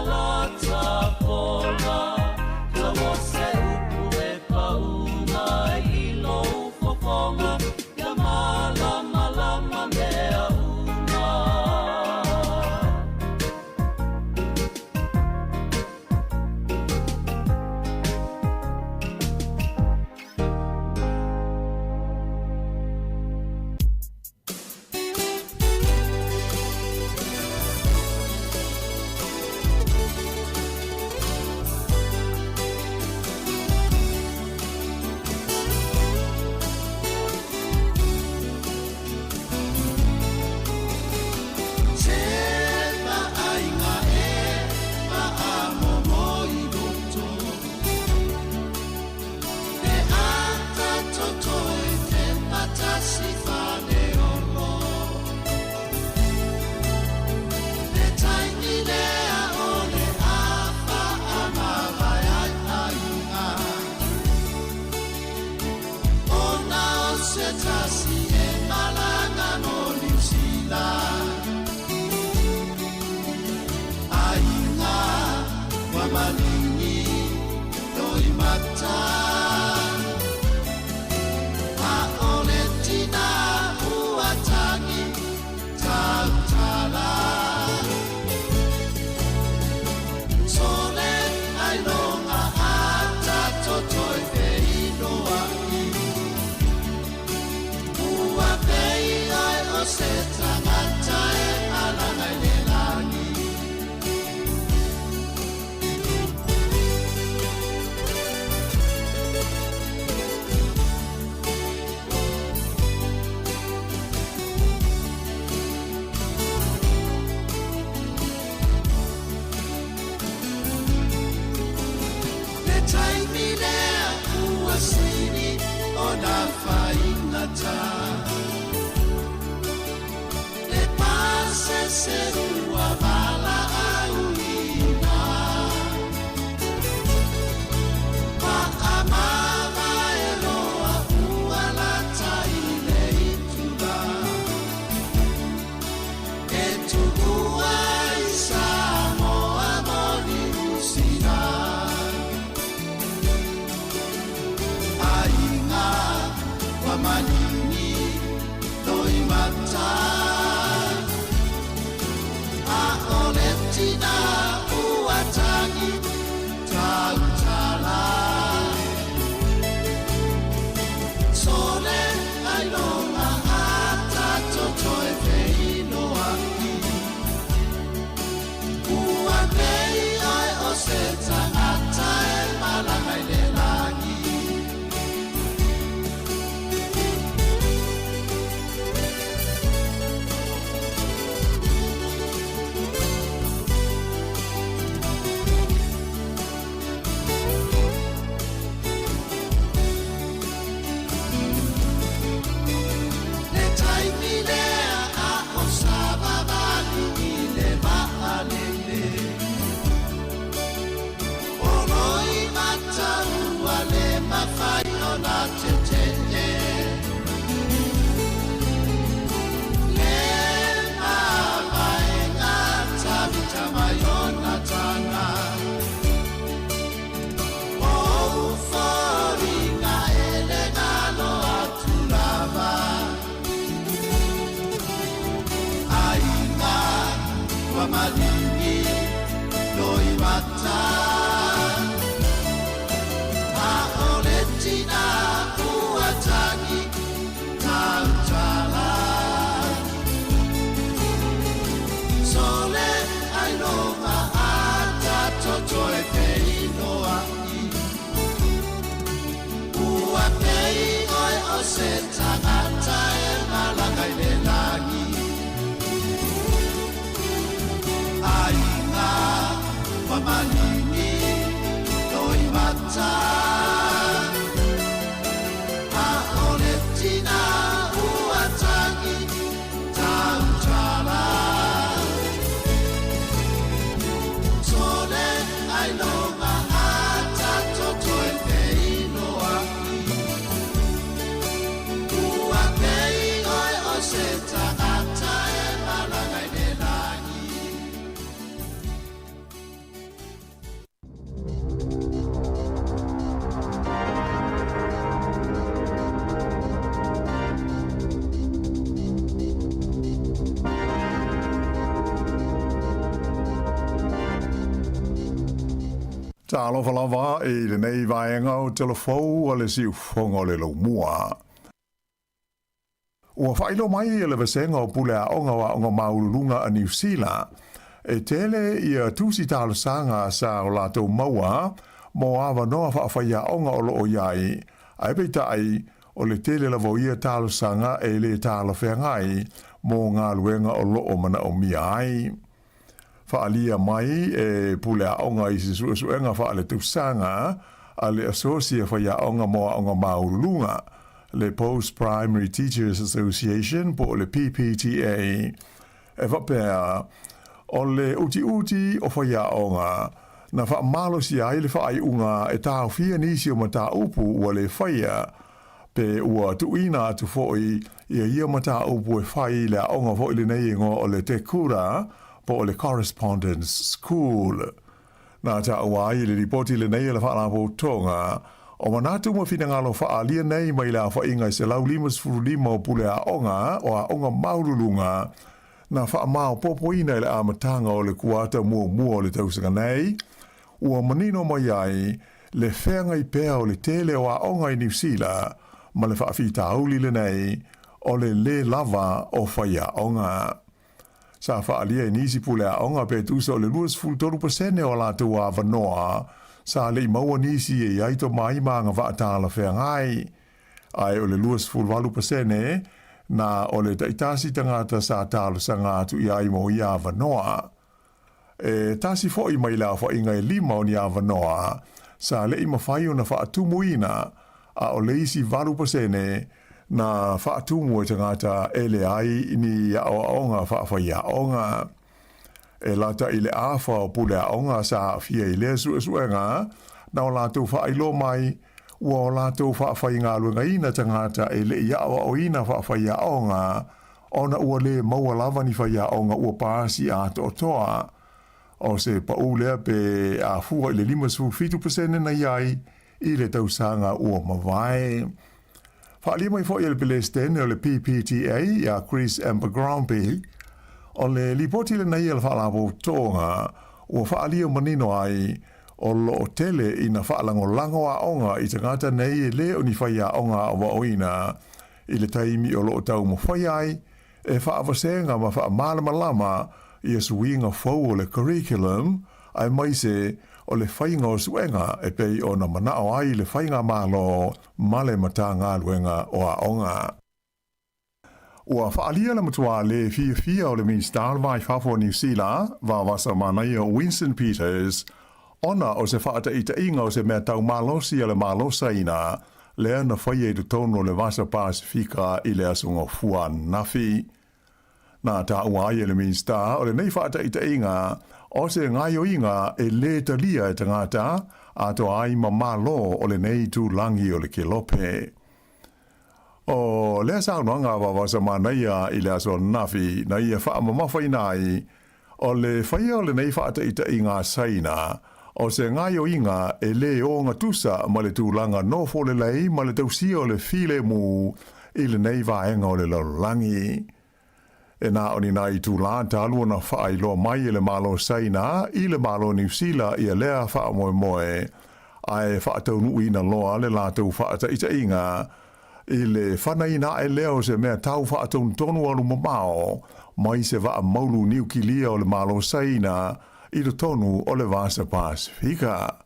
tafola. Tau o se upu e pa'u mai i lou fofoga ia malamalama mea uma. Se vaaiga e faamomo i loto Le ata toto e te patasi faleolo Le taimi lea o le afa amavae ai aiga Ona o se tasi e malaga no Niu Sila Aiga ua maligi loimata A o le tina ua tagi tautala Sole ailoga ata toto e feiloai Ua pei oe o se tagata e alaga i le lagi. Le taimi lea ua sili ona faigata Le pasese ua valaauina Faamavae loa ua lata i le itula E tuua ai Samoa mo Niu Sila Aiga ua maligi loimata A o le tina ua tagi tautala Sole ailoga ata toto e feiloai Ua pei oe o se tagata e malaga i le lagi. Maligi Loimata A o le tina ua tagi tautala Sole ailoga a tatou toe feiloai Ua pei oe o se tagata e malaga i le lagi Aiga ua maligi loimata A o le tina ua tagi tautala Sole ailoga a tatou toe feiloai Ua pei oe o se tagata e malaga i le lagi. Talofa lava i lenei vaega o Telefou a le Siufofoga o le Laumua. Ua faailoa mai e le Vasega o Pule Aoga o Aoga Maualuluga a Niu Sila, e tele ia tusi talosaga sa o latou maua mo avanoa faafaiaoga o lo o i ai, ae peitai, o le tele lava o ia talosaga e le talafeagai mo galuega o lo o manaomia ai. Faaalia mai e Pule Aoga i se suesuega faaletausaga a le Asosi a Faiaoga mo Aoga Maualuluga, le Post Primary Teachers Association po o le PPTA, e faapea, o le utiuti o faiaoga na faamalosia ai le faaiuga e taofia nisi o mataupu ua le faia pe ua tuuina atu foi ia ia mataupu e fai i le aoga foi lenei igoa o le Te Kura po o le Correspondence School. Na taua ai i le lipoti lenei a le Faalapotopotoga o manatu ma finagalo faaalia nei mai le aofaiga e 155 o pule aoga o aoga maualuluga na faamaopoopoina i le amataga o le kuata muamua o le tausaga nei, ua manino mai ai le feagai pea o le tele o aoga i Niu Sila ma le faafitauli lenei o le lē lava o faiaoga. Sa faaalia i nisi pule aoga pe tusa o le 23% o a latou avanoa sa le i maua nisi e i ai tomai ma agavaa talafeagai, ae o le 28% na o le taitasi tagata sa talosaga atu i ai mo ia avanoa. E tasi foi mai le aofaiga e lima o ni avanoa sa le i mafai ona faatumuina, a o le isi 8% na faatumu e tagata e leai ni aoaoga faafaiaoga. E lata i le afa o pule aoga sa aafia i lea suesuega, na o latou faailoa mai, ua o latou faafaigaluegaina tagata e le i aoaoina faafaiaoga ona ua lē maua lava ni faiaoga ua pasi atoatoa. O se paʻū lea pe a fua i le 57% na i ai i le tausaga ua mavae. Faaalia mai foi e le Pelesitene o le PPTA ia Chris Abercrombie, o le lipoti lenei a le Faalapotopotoga ua faaalia manino ai o lo o tele ina faalagolago aoga i tagata nei e lē o ni faiaoga aoaoina i le taimi o lo o taumafai ai e faavasega ma faamalamalama ia suiga fou o le curriculum aemaise o le faiga o suega e pei ona manao ai le Faigamalo ma le Matagaluega o Aoga. Ua faaalia le matua lē fiafia o le Minisita o le Va i Fafo o Niu Sila, Vavasa Manaia Winston Peters, ona o se faataitaiga o se mea tau malosi a le Malo Saina lea na faia i totonu o le Vasa Pasefika i le Aso Gafua ananafi. Na taua ai e le Minisita o lenei faataitaiga o se gaoioiga e lē talia e tagata atoa ai ma Malo o lenei itulagi o le Kelope. O lea saunoaga a Vavasa Manaia i le aso ananafi na ia faamamafaina ai O le faia o lenei faataitaiga a Saina, o se gaoioiga e lē ogatusa ma le tulaga nofo lelei ma le tausia o le filemu i lenei vaega o le lalolagi. E na o ni nai itulā talu ona faailoa mai e le Malo Saina i le Malo Niu Sila ia lea faamoemoe, ae faataunuuina loa le latou faataitaiga i le fanaina ae lea o se mea tau faatonutonu alu mamao mai se vaa maulu niukilia o le Malo Saina i totonu o le Vasa Pasefika.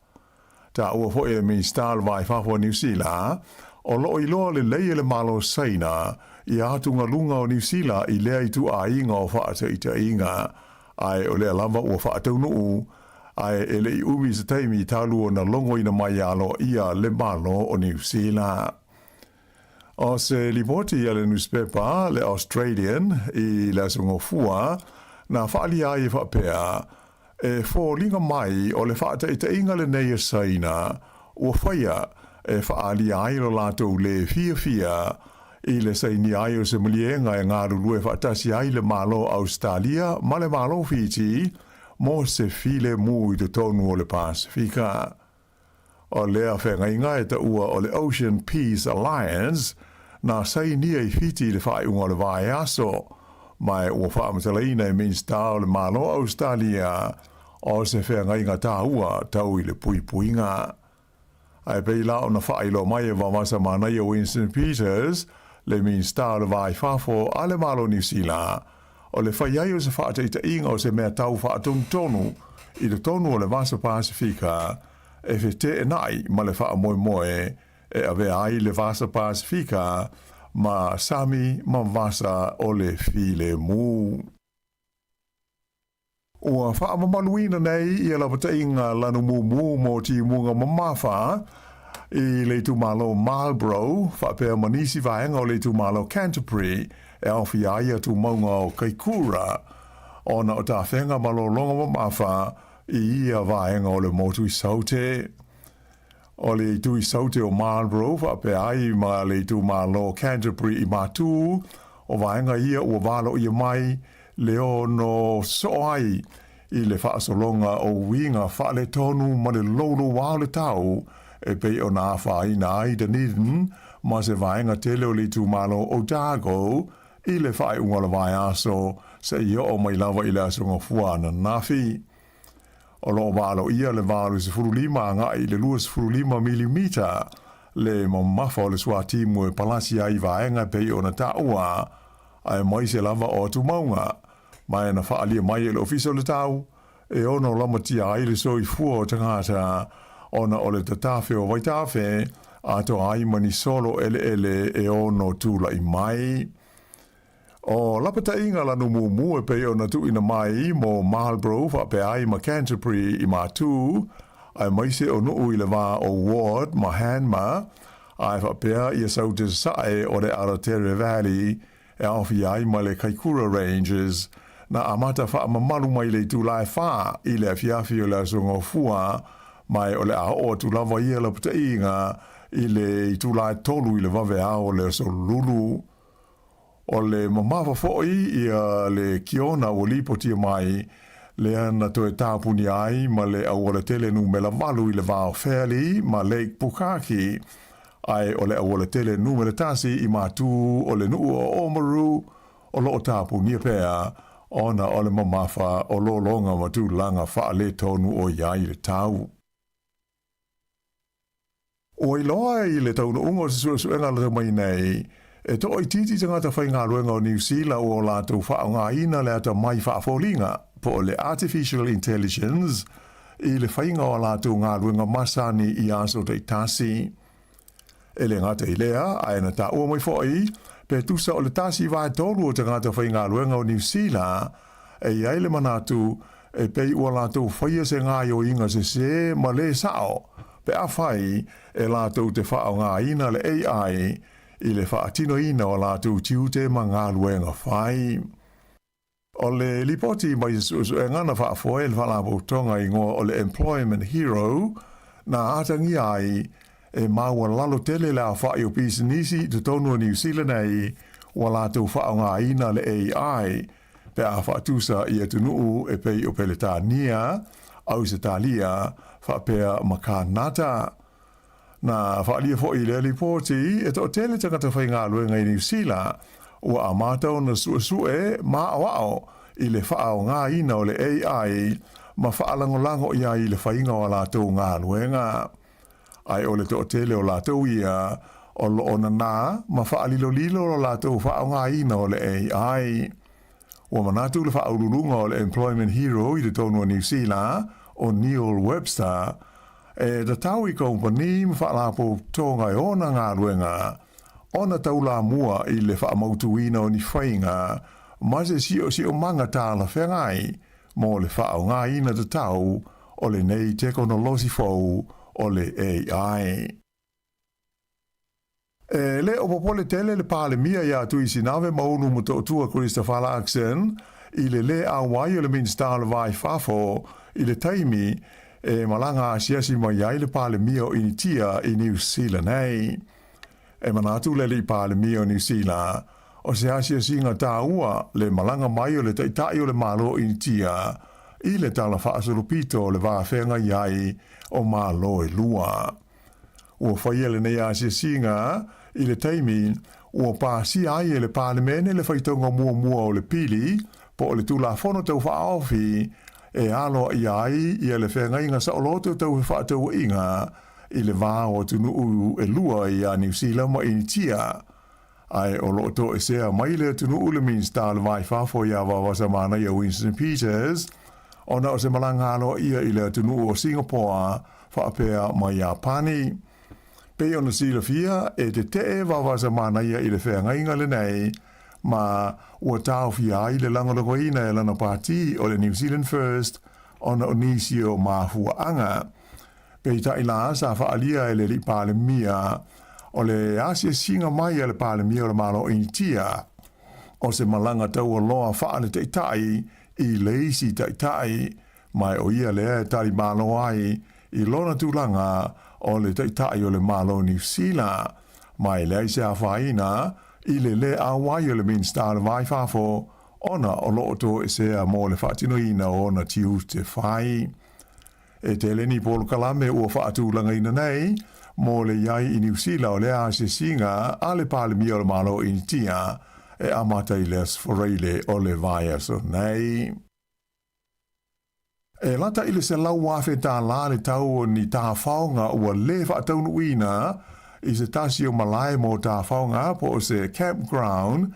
Taua foi e le Minisita o le Va i Fafo o Niu Sila, o loo iloa lelei e le Malo Saina ia atugaluga o Niu Sila i lea ituaiga o faataitaiga, ae o lea lava ua faataunuu, ae e le i umi se taimi talu ona logoina mai aloaia le Malo o Niu Sila. O se lipoti a le nusipepa le Australian i le Aso Gofua, na faaalia ai e faapea, E foliga mai o le faataitaiga lenei a Saina ua faia e faaalia ai lo latou lē fiafia i le sainia ai o se maliega e galulue faatasi ai le Malo Ausetalia ma le Malo Fiti mo se filemu i totonu o le Pasefika. O lea feagaiga e taua o le Ocean Peace Alliance, na sainia i Fiti i le faaiuga o le vaiaso, ma ua faamatalaina e Minisita o le Malo Ausetalia o se feagaiga tāua tau i le puipuiga. Ae pei la ona faailoa mai e Vavasa Manaia Winston Peters, le Minisita o le Va i Fafo a le Malo Niu Sila, o le fai ai o se faataitaiga o se mea tau faatonutonu i totonu o le Vasa Pasefika e feteenai ma le faamoemoe e avea ai le Vasa Pasefika ma sami ma vasa o le filemu. Ua faamamaluina nei ia lapataiga lanumumu mo timuga mamafa i le itumalo Marlborough faapea ma nisi vaega o le itumalo Canterbury e aofia ai tumauga o Kaikura ona o tafega ma lologa mamafa i ia vaega o le motu i Saute. O le itu i Saute o Marlborough faapea ai ma le itumalo Canterbury i Matū, o vaega ia ua valoia mai le ono soo ai i le faasologa o uiga faaletonu ma le loulouā o le tau e pei ona afaina ai Dunedin ma se vaega tele o le itumalo Otago i le faaiuga o le vaiaso seia oo mai lava i le Aso Gafua ananafi. O lo o valoia le 85 agai i le 25 milimita le mamafa o le suatimu e palasi ai i vaega e pei ona taua, aemaise lava o atumauga, ma e na faaalia mai e le Ofisa o le Tau, e ono lamatia ai le soifua o tagata ona o le tatafe o vaitafe, atoa ai ma ni solo eleele e ono tulai mai. O lapataiga lanu mumu e pei ona tuuina mai mo Marlborough faapea ai ma Canterbury i Matū, aemaise o nuu i le va o Ward ma Hanmer, ae faapea ia Saute Sasae o le Aratere Valley e aofia ai ma le Kaikoura Ranges, na amata faamamalu mai le itula e fa i le afiafi o le Aso Gofua, ma e o le a oo atu lava ia lapataiga i le itula e tolu i le vaveao o le Aso Lulu. O le mamafa foi ia le kiona ua lipotia mai, lea na toe tapunia ai ma le aualatele numera 8 i le va o Fairlie ma Lake Pukaki, ae o le aualatele numera 1 i Matū o le nuu o Oamaru o lo o tapunia pea ona o le mamafa o lologa ma tulaga faaletonu o i ai le tau. Ua iloa i le taunuuga o se suesuega lata mai nei, e toaitiiti tagata faigaluega o Niu Sila ua o latou faaaogaina le atamai faafoliga, po o le artificial intelligence, i le faiga o a latou galuega masani i aso taitasi. E le gata i lea, ae na taua mai foi, pe tusa o le 1/3 o tagata faigaluega o Niu Sila e i ai le manatu e pei ua latou faia se gaoioiga sesē ma lē sao pe afai e latou te faaaogaina le AI i le faatinoina o latou tiute ma galuega fai. O le lipoti mai se suesuega na faafoe e le Faalapotopotoga igoa o le Employment Hero na atagia ai e maualalo tele le aofai o pisinisi i totonu o Niu Sila nei ua latou faaaogaina le AI pe a faatusa i atunuu e pei o Peletania, Ausetalia, faapea ma Kanata. Na faaalia foi i lea lipoti, e toatele tagata faigaluega i Niu Sila ua amata ona suʻesuʻe māʻoaʻo i le faaaogaina o le AI ma faalagolago i ai i le faiga o a latou galuega. Ae o le toatele o latou ia o loo nanā ma faalilolilo lo latou faaaogaina o le AI. Ua manatu le faauluuluga o le Employment Hero i totonu o Niu Sila, o Neil Webster, e tatau i kaupani ma faalapotopotoga e ona galuega ona taulamua i le faamautuina o ni faiga ma se siosiomaga talafeagai mo le faaaogaina tatau o lenei tekonolosi fou o le AI. E le o popole tele le Palemia ia Tuisinave Maulu Motootua Christopher Luxon i le lē auai o le Minisita o le Va i Fafo i le taimi e malaga asiasi mai ai le Palemia o Initia i Niu Sila nei. E manatu le Alii Palemia o Niu Sila, o se asiasiga tāua le malaga mai o le Taitai o le Malo o Initia i le tala faasolopito o le va feagai ai o Malo e lua. Ua faia lenei asiasiga i le taimi ua pasia ai e le Palemene le faitauga muamua o le pili po o le Tulafono Tau Faaofi e aloaia ai ia le feagaiga saoloto tau fefaatauaiga i le va o atunuu e lua ia Niu Sila ma Initia. Ae o lo o toesea mai le atunuu le Minisita o le Va i Fafo ia Vaovasamanaia Winston Peters ona o se malaga aloaia i le atunuu o Singapore faapea ma Iapani. Pei ona silafia, e tetee Vaovasamanaia i le feagaiga lenei ma ua taofia ai le lagolagoina e lana pati o le New Zealand First ona o nisi o mafuaaga. Peitai la, sa faaalia e le Alii Palemia o le asiasiga mai a le Palemia o le Malo o Initia, o se malaga taualoa faale-taitai i le isi taitai, ma o ia lea e tali malo ai i lona tulaga o le Taitai o le Malo o Niu Sila, ma e leai se afaina i le lē auai o le Minisita o le Va i Fafo ona o lo o toesea mo le faatinoina o ona tiute fai. E tele ni polokalame ua faatulagaina nei mo le i ai i Niu Sila o lea asiasiga a le Palemia o le Malo o Initia e amata i le Aso Faraile o le vaiaso nei. E lata i le $100,000 le tau o ni tafaoga ua lē faataunuuina i se tasi o malae mo tafaoga po o se campground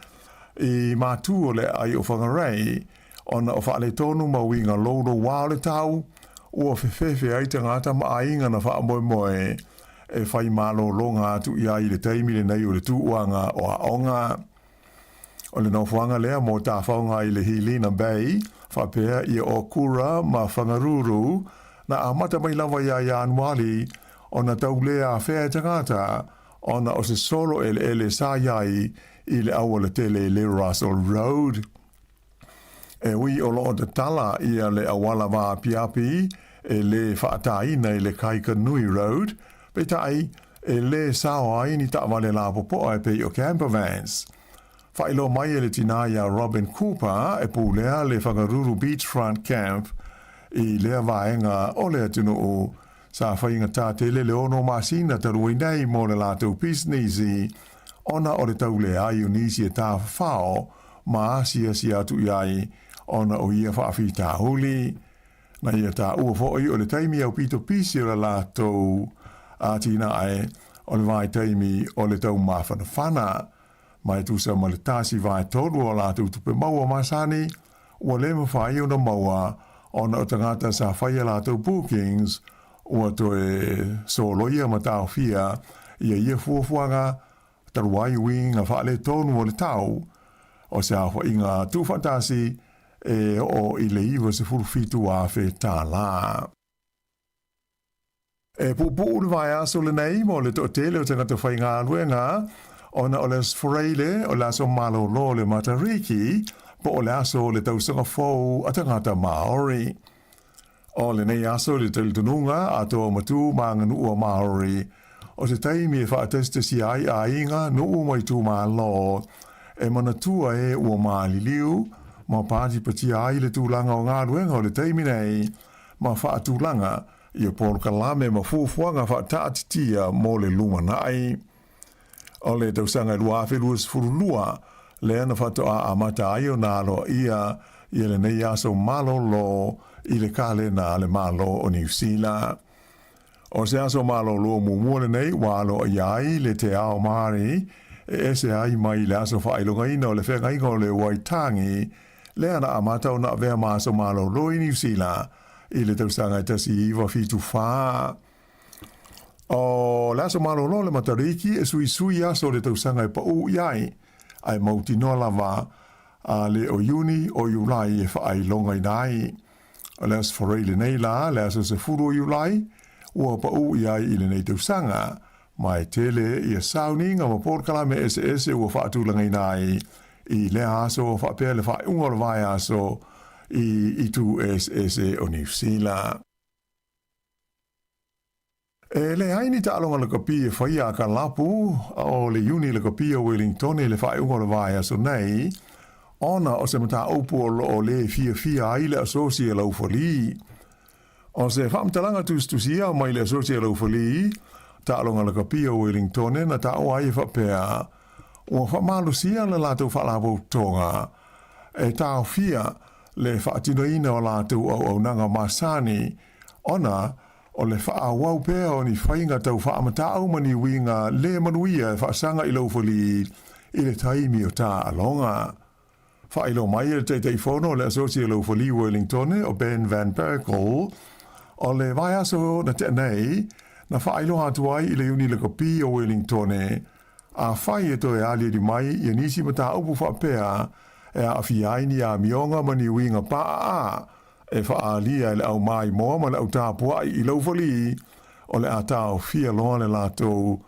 i Matū o le aai o Whangarei Ona o faaletonu ma uiga loulouā o le tau, ua fefefe ai tagata ma aiga na faamoemoe e fai malologa atu i ai i le taimi lenei o le tūʻuaga o aoga. O le nofoaga lea mo tafaoga i le Hilina Bay, faapea ia Okura ma Whangaruru, na amata mai lava iā Ianuali ona tau lē afea e tagata ona o se solo eleele sa i ai i le auala tele i le Russell Road. E ui o lo o tatala ia le auala vaapiapi e lē faatāina i le Kaikanui Road, peitai, e lē sao ai ni taavale lapopoa e pei o camper vans. Faailoa mai e le tinā iā Robin Cooper e pulea le Whangaruru Beachfront Camp i lea vaega o le atunuu, sa faigata tele le ono masina talu ai nei mo le latou pisinisi ona o le tau leai o nisi e tafafao ma asiasi atu i ai ona o ia faafitauli. Na ia taua foi o le taimi aupito pisi o le latou atinae o le vaitaimi o le taumafanafana, ma e tusa ma le 1/3 o a latou tupe maua masani ua le mafai ona maua ona o tagata sa fai a latou bookings ua toe soloia ma taofia ia ia fuafuaga talu ai uiga faaletonu o le tau o se aofaiga tuufaatasi e oo i le $97,000. E puupuu le vaiaso lenei mo le toatele o tagata faigaluega ona o le Aso Faraile o le aso malolo o le Matariki po o le aso o le tausaga fou a tagata Māori. O lenei aso i le talitonuga a Toa Matū ma Aganuu a Māori, o se taimi e faatasitasia ai aiga, nuu ma itumalo e manatua e ua maliliu ma patipatia ai le tulaga o galuega o le taimi nei ma faatulaga ia polokalame ma fuafuaga faataatitia mo le lumanai. O le tausaga e 2022, lea na faatoa amata ai ona aloaia ia lenei aso malolo i le kalena a le Malo o Niu Sila. O se aso malolo muamua lenei ua aloaia ai le Te Ao Māori e ese ai mai le aso faailogaina o le feagaiga o le Waitangi, lea na amata ona avea ma aso malolo i Niu Sila i le tausaga e 1974. O le aso malolo o le Matariki e suisui aso o le tausaga e paʻū i ai, a e mautinoa lava a le o Iuni o Iulai e faailogaina ai. O le Aso Faraile lenei la, le aso 10 o Iulai, ua paʻū i ai i lenei tausaga, ma e tele ia sauniga ma polokalame eseese ua faatulagaina ai i lea aso faapea le faaiuga o le vaiaso i itu eseese o Niu Sila. E leai ni taaloga lakapi e faia a ka lapu o le Iuni Lakapi o Wellington i le faaiuga o le vaiaso nei, ona o se mataupu o loo le fiafia ai le Asosi e Laufali. O se faamatalaga tusitusia mai le Asosi e Laufali, taaloga lakapi o Wellington na taua ai e faapea, ua faamalosia le latou faalapotopotoga e taofia le faatinoina o latou auaunaga masani ona o le faaauau pea o ni faiga tau faamatau ma ni uiga le manuia e faasaga i laufali i le taimi o taaloga. Faailoa mai e le Taitaifono o le Asosi a Laufali Wellingtone o Ben Van Berkel, o le vaiaso na tea nei, na faailoa atu ai i le Iuni Lakapi o Wellingtone, afai e toe aliali mai ia nisi mataupu faapea e aafia ai ni amioga ma ni uiga paaa e faaalia e le au maimoa ma le au tapuai i laufali, o le a taofia loa le latou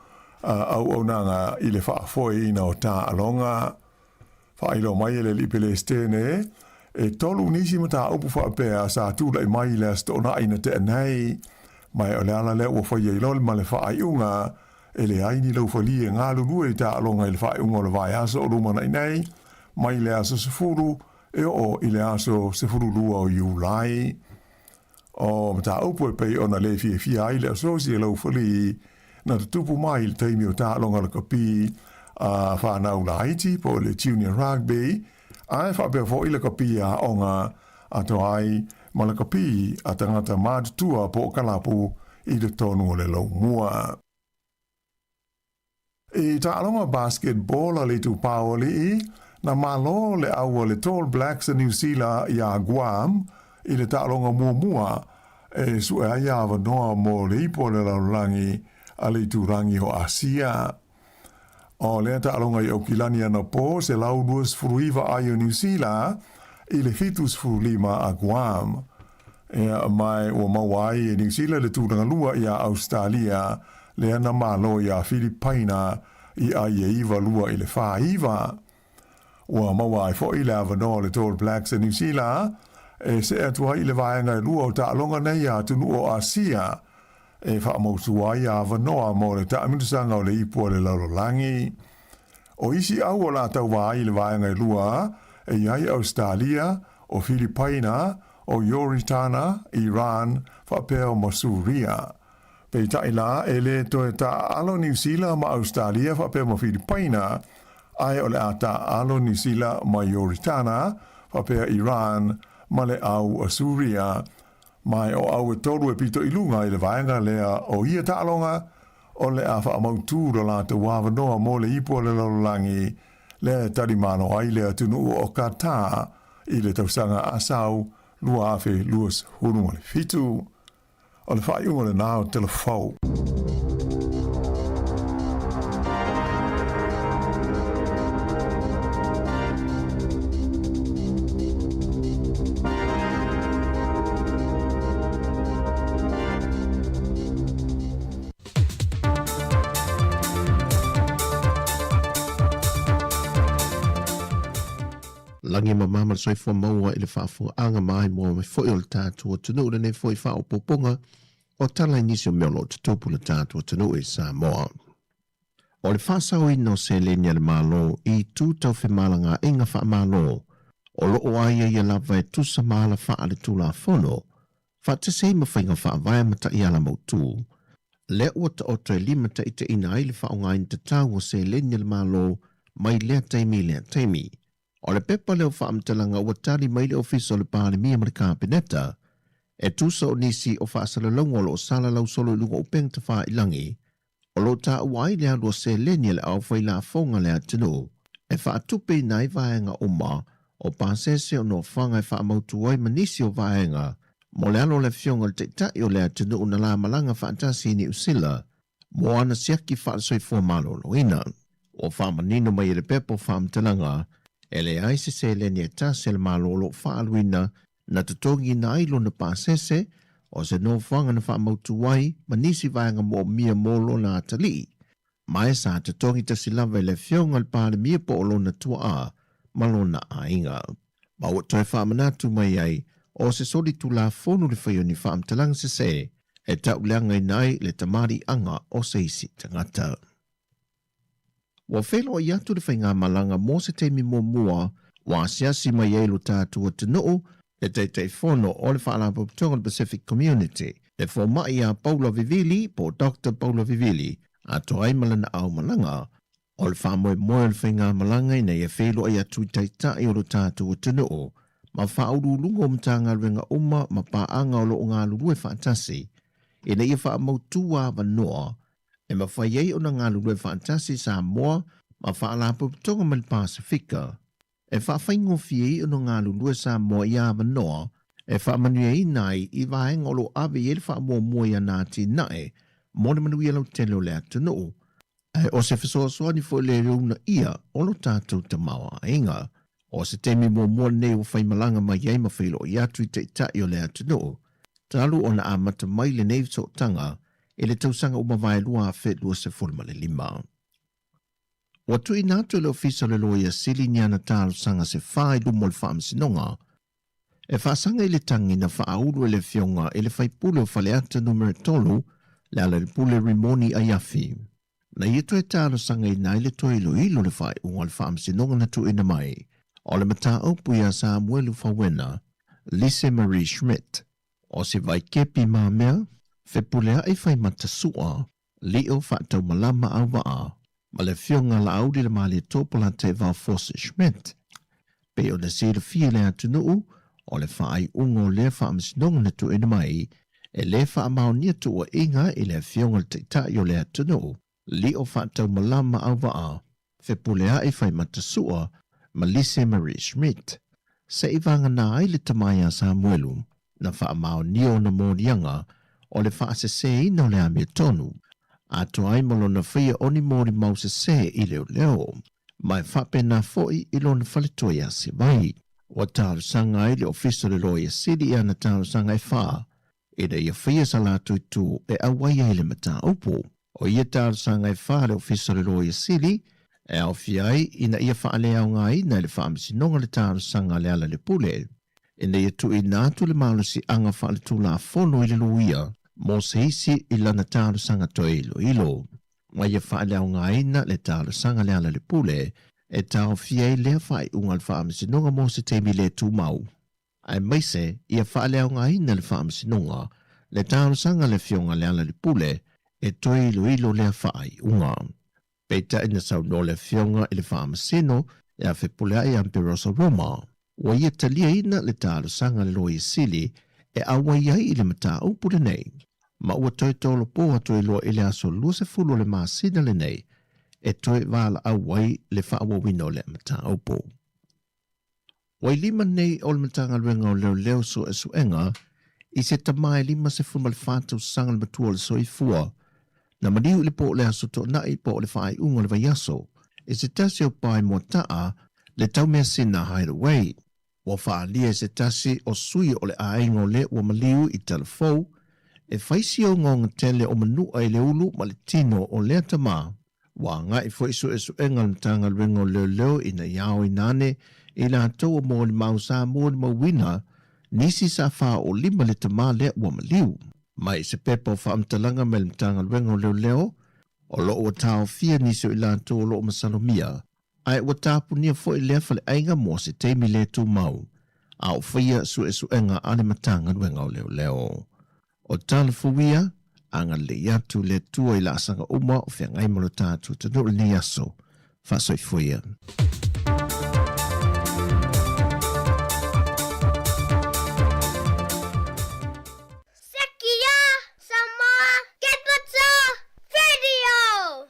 auaunaga i le faafoeina o taaloga. Faailoa mai e le Alii Pelesitene, e tolu nisi mataupu faapea sa tulai mai i le Aso Toonai na tea nei, ma o le ala lea ua faia ai loa ma le faaiuga e leai ni laufali e galulue i taaloga i le faaiuga o le vaiaso o lumanai nei, mai le aso 10 e oo i le aso 12 o Iulai. O mataupu e pei ona le fiafia ai le asosi e laufali na tutupu mai i le taimi o taaloga lakapi a whanau laiti po o le junior rugby, ae faapea foi lakapi a aoga a toai ma lakapi a tagata matutua po o kalapu i totonu o le laumua. I taaloga basketball a le Itupa o Alii, na malo le au a le Tall Blacks a Niu Sila iā Guam i le taaloga muamua e sue ai avanoa mo le ipu o le lalolagi a le iturangi o Asia. O lea taaloga i Aukilani anapo 129 ai o Niu Sila i le 75 a Guam. Ea mai ua maua ai e Niu Sila le tulaga lua iā Ausetalia, lea na malo iā Filipaina i ai e 92 i le 49. Ua maua ai foi le avanoa o le Tall Blacks a Niu Sila e see atu ai i le vaega e lua o taaloga nei a atunuu o Asia e faamautu ai avanoa mo le taamilosaga o le ipu a le lalolagi. O isi au o le a tauva ai i le vaega e lua e i ai Ausetalia, o Filipaina, o Ioritana, Iran, faapea ma Suria. Peitai la, e le toe taaalo Niu Sila ma Ausetalia faapea ma Filipaina, ae o le a taaalo Niu Sila ma Ioritana, faapea Iran, ma le au a Suria. Ma o au e tolu e pito i luga i le vaega lea o ia taaloga, o le a faamautū lo latou avanoa mo le ipu o le lalolagi, lea e talimalo ai le atunuu o Qatar i le tausaga asau 2027. O le faaiuga lenā o Telefou. Lagi e mamā ma le soifua maua i le faafofoga maimoa mai foi o le tatou atunuu lenei foi faaopoopoga o tala i nisi o mea o lo o tutupu i le tatou atunuu i Samoa. O le faasaoina o seleni a le Malo i itu tau femalagaaiga faamalo o lo o aiaia lava e tusa ma alafaa le Tulafono faatasi ai ma faiga faavae ma taiala mautu, lea ua taoto e limataitaiina ai le faaaogaina tatau o seleni a le Malo. mai lea taimi i lea taimi. O le pepa lea o faamatalaga ua tali mai le Ofisa o le Palemia ma le Kapeneta e tusa o nisi o faasalalauga o lo o salalau solo i luga o upega tafailagi o lo o taua ai le alu a seleni a le aufailafoga a le atunuu e faatupeina ai vaega uma o pasese o nofoaga e faamautu ai ma nisi o vaega mo le alo o le Afioga i le Taitai o le atunuu na la malaga faatasi i Niu Sila mo ana siaki faale-soifua maloloina. Ua faamanino mai e le pepa o faamatalaga, e leai se seleni e tasi a le Malo o lo o faaaluina na totogiina ai lona pasese o se nofoaga na faamautu ai ma nisi vaega moomia mo lona atalii, ma e sa totogi tasi lava e le Afioga i le Palemia po o lona tuaa ma lona aiga. Ma ua toe faamanatu mai ai o se solitulafono le fai o ni faamatalaga sese e tauleagaina ai le tamaliiaga o se isi tagata. Ua feiloai atu le faigamalaga mo se taimi muamua ua asiasi mai ai lo tatou atunuu le Taitaifono o le Faalapotopotoga o le Pacific Community, le Fomai ia Paula Vivili po o Doctor Paula Vivili, atoa ai ma lana aumalaga. O le faamoemoe o le faigamalaga ina ia feiloai atu i Taitai o lo tatou atunuu ma Faauluuluga o Matagaluega uma ma paaga o lo o galulue faatasi ina ia faamautu avanoa e mafai ai ona galulue faatasi Samoa ma Faalapotopotoga mai le Pasefika e faafaigofie ai ona galulue Samoa i avanoa e faamanuiaina ai i vaega o lo o ave i ai le faamuamua i ana atinae mo le manuia lautele o le atunuu, ae o se fesoasoani foi le uunaia o lo tatou tamaoaiga. O se taimi muamua lenei ua faimalaga mai ai ma feiloai atu i Taitai o le atunuu, talu ona amata mai lenei sootaga i le tausaga ua mavae 2025. Ua tuuina atu e le Ofisa o le Loia Sili ni ana talosaga se fa i luma o le Faamasinoga e faasaga i le tagi na faaulu e le Afioga i le Faipule o Faleata Numera 3, Lealailepule Rimoni Aiafi. Na ia toe talosagaina ai le toe iloilo le faaiuga o le Faamasinoga na tuuina mai o le mataupu iā Samuelu Fauena, Lise Marie Schmidt, o se vaikepi mamea, fepuleai fai matasua, lio faataumalama auvaa, ma le Afioga Laauli le Malietoa Polataivao Fosi Schmidt. Pei ona silafia e le atunuu, o le faaiuga o lea faamasinoga na tuuina mai, e lē faamaonia tuuaiga i le Afioga i le Taitai o le atunuu, lio faataumalama auvaa, fepuleai faimatasua ma Lise Marie Schmidt. Se i vagana ai le tama ia Samuelu, na faamaonia ona moliaga o le faaseseina o le amiotonu, atoa ai ma lona faia o ni molimau sese i leoleo, ma e faapena foi i lona faletua ia Sivai. Ua talosaga ai le Ofisa o le Loia Sili i ana talosaga e fa, ina ia faia sa latou itu e auai ai le mataupu. O ia talosaga e fa a le Ofisa o le Loia Sili, e aofia ai ina ia faaleaogaina e le Faamasinoga le talosaga a Lealailepule, ina ia tuuina atu le malosiaga faaletulafono i le loia mo se isi i lana talosaga toe iloilo, ma ia faaleaogaina le talosaga a Lealailepule e taofia ai lea faaiuga a le Faamasinoga mo se taimi le tumau. Aemaise ia faaleaogaina le Faamasinoga le talosaga a le Afioga Lealailepule e toe iloilo lea faaiuga. Peitai na saunoa le Afioga i le Faamasino ia Fepuleai Amperosa Roma, ua ia taliaina le talosaga a le Loia Sili e auai ai i le mataupu lenei, ma ua toe tolopo atu ai loa i le aso 20 o le masina lenei e toe valaau ai le faaauauina o lea mataupu. Ua i lima nei o le Matagaluega o Leoleo Suesuega i se tama e 54 tausaga le matua o le soifua na maliu i le po o le Aso Toonai po o le faaiuga o le vaiaso i se tasi o pae moataa le taumeasina Hideaway. Ua faaalia e se tasi o sui o le aiga o le ua maliu i Talafou e fai si ogaoga tele o manua i le ulu ma le tino o lea tama. Ua agai foi suesuega a le Matagaluega o Leoleo ina ia aoina ane i latou o molimau sa molimauina nisi sa faaoolima le tama lea ua maliu. Mai se pepa o faamatalaga mai le Matagaluega o Leoleo, o lo o ua taofia nisi o i latou o lo o masalomia, ae ua tapunia foi lea faleaiga mo se taimi le tumau, a o faia suesuega a le Matagaluega o Leoleo. O tala fou ia, agalelei atu le Atua i laasaga uma o feagai ma lo tatou atunuu i lenei aso. Faasoifua ia. Sekia Samoa Capital Radio.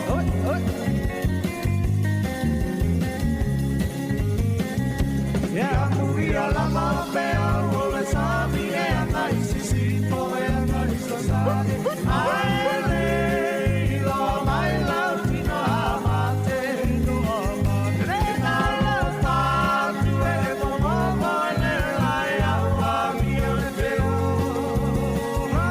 Oi, oi. Ia amuia lava o peau o le sami e agai sisifo e agai sasae. Ae le iloa mai lau tino a mate. Le talofa atu e momomo i le lae au amio le feola.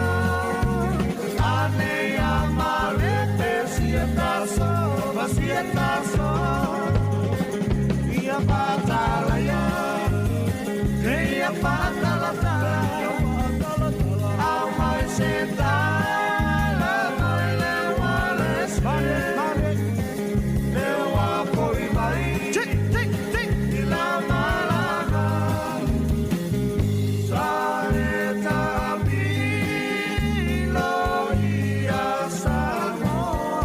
Ane ia malepe sia taso, ma sia taso. Ia patalaya, ia patalatala. Au mai se tala mai le wale se. Le wa foi mai. I la malaga. Sa e ta pilo ia Samoa.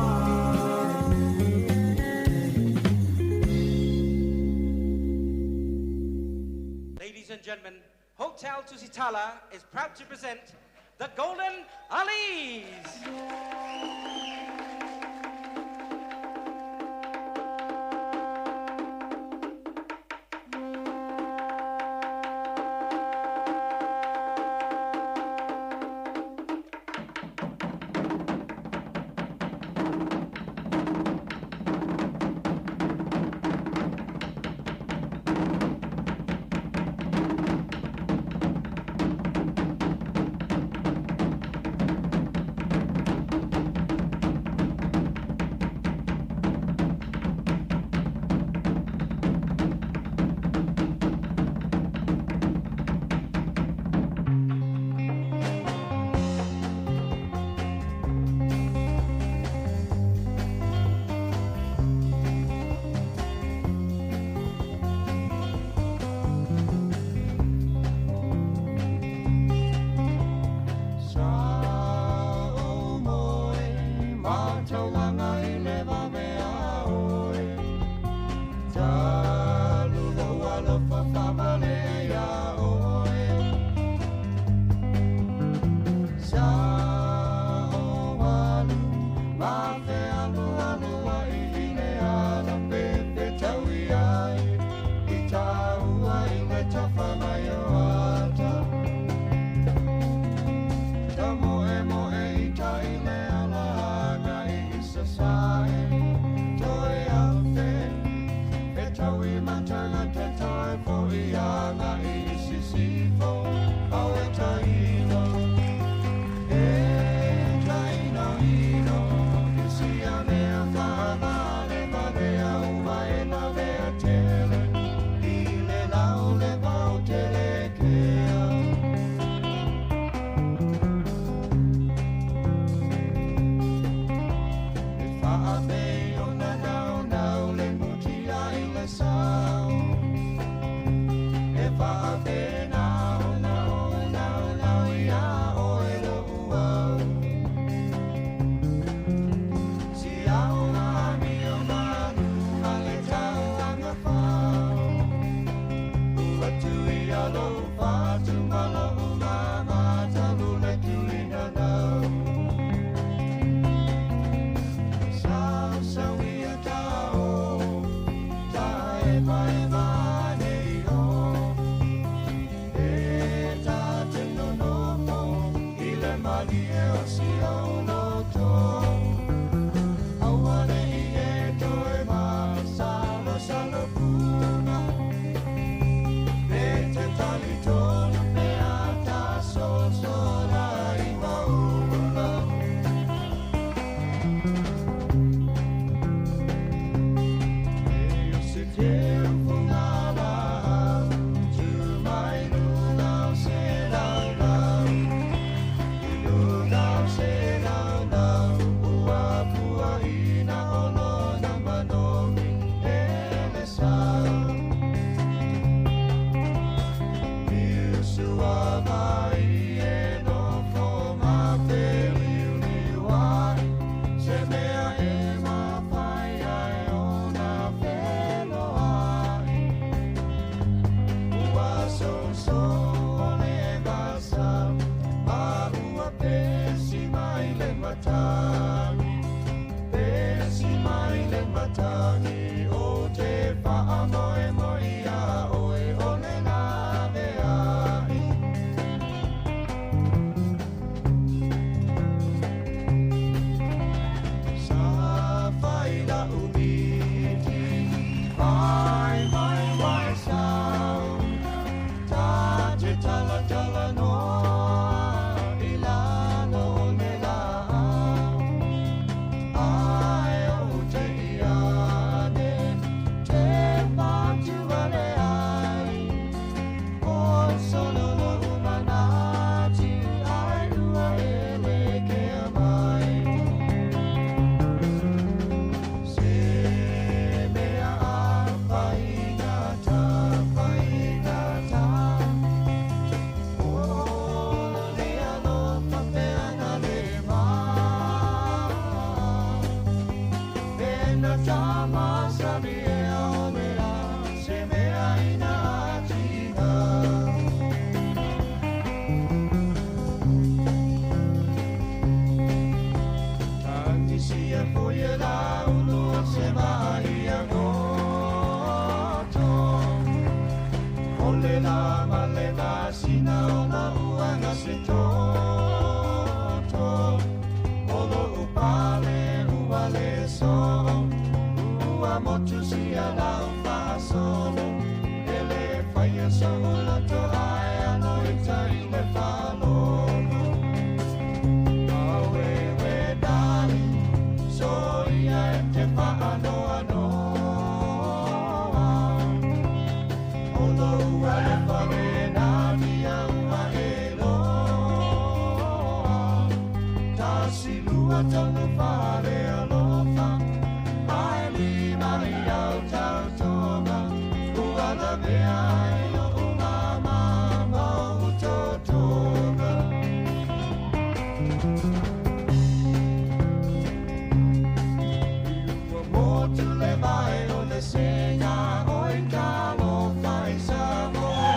Ladies and gentlemen, Hotel Tusitala is proud to present the Golden Alis. Sa o moe, mātauranga i le vave a oe. Talu lou alofa whavale ia oe. Sa o alu, ma fe alu alu ai i le ala pepe tau ai. I tāua i le tafa mai o ata. Ta moe moe i tai le ala anga i sa sa. matagi o te whaamoe mo ia oe o le lawe ai. Sa whai la umiti, vai vai vai sau. Ta te tala tala noa, i lalo o le la. Ai o te iane, te pātua le ai. O solo lo umanati, ai ua e le kea mai. Se mea a whaingata, whaingata. O le alofa pea le mā. Pena tama sabi e o le a, se mea ina atinga. Tangisia foia la ulu o se maia goto. O le la ma le masina o la uanga se toto. O lo upale ua le so, ua motu sia la ufaasolo. Ele whaia sa ulato ai ano i tai le whalono. Awe we dali, so ia e te whaanoa noa. Olo ua le whare nā nia ua e loa. Tasi lua tanu whare alofa, ai lima i au tau tonga. Ua la mea e lo umama mau totonga. Ua motu le vai o le sega o i talofa i Samoa.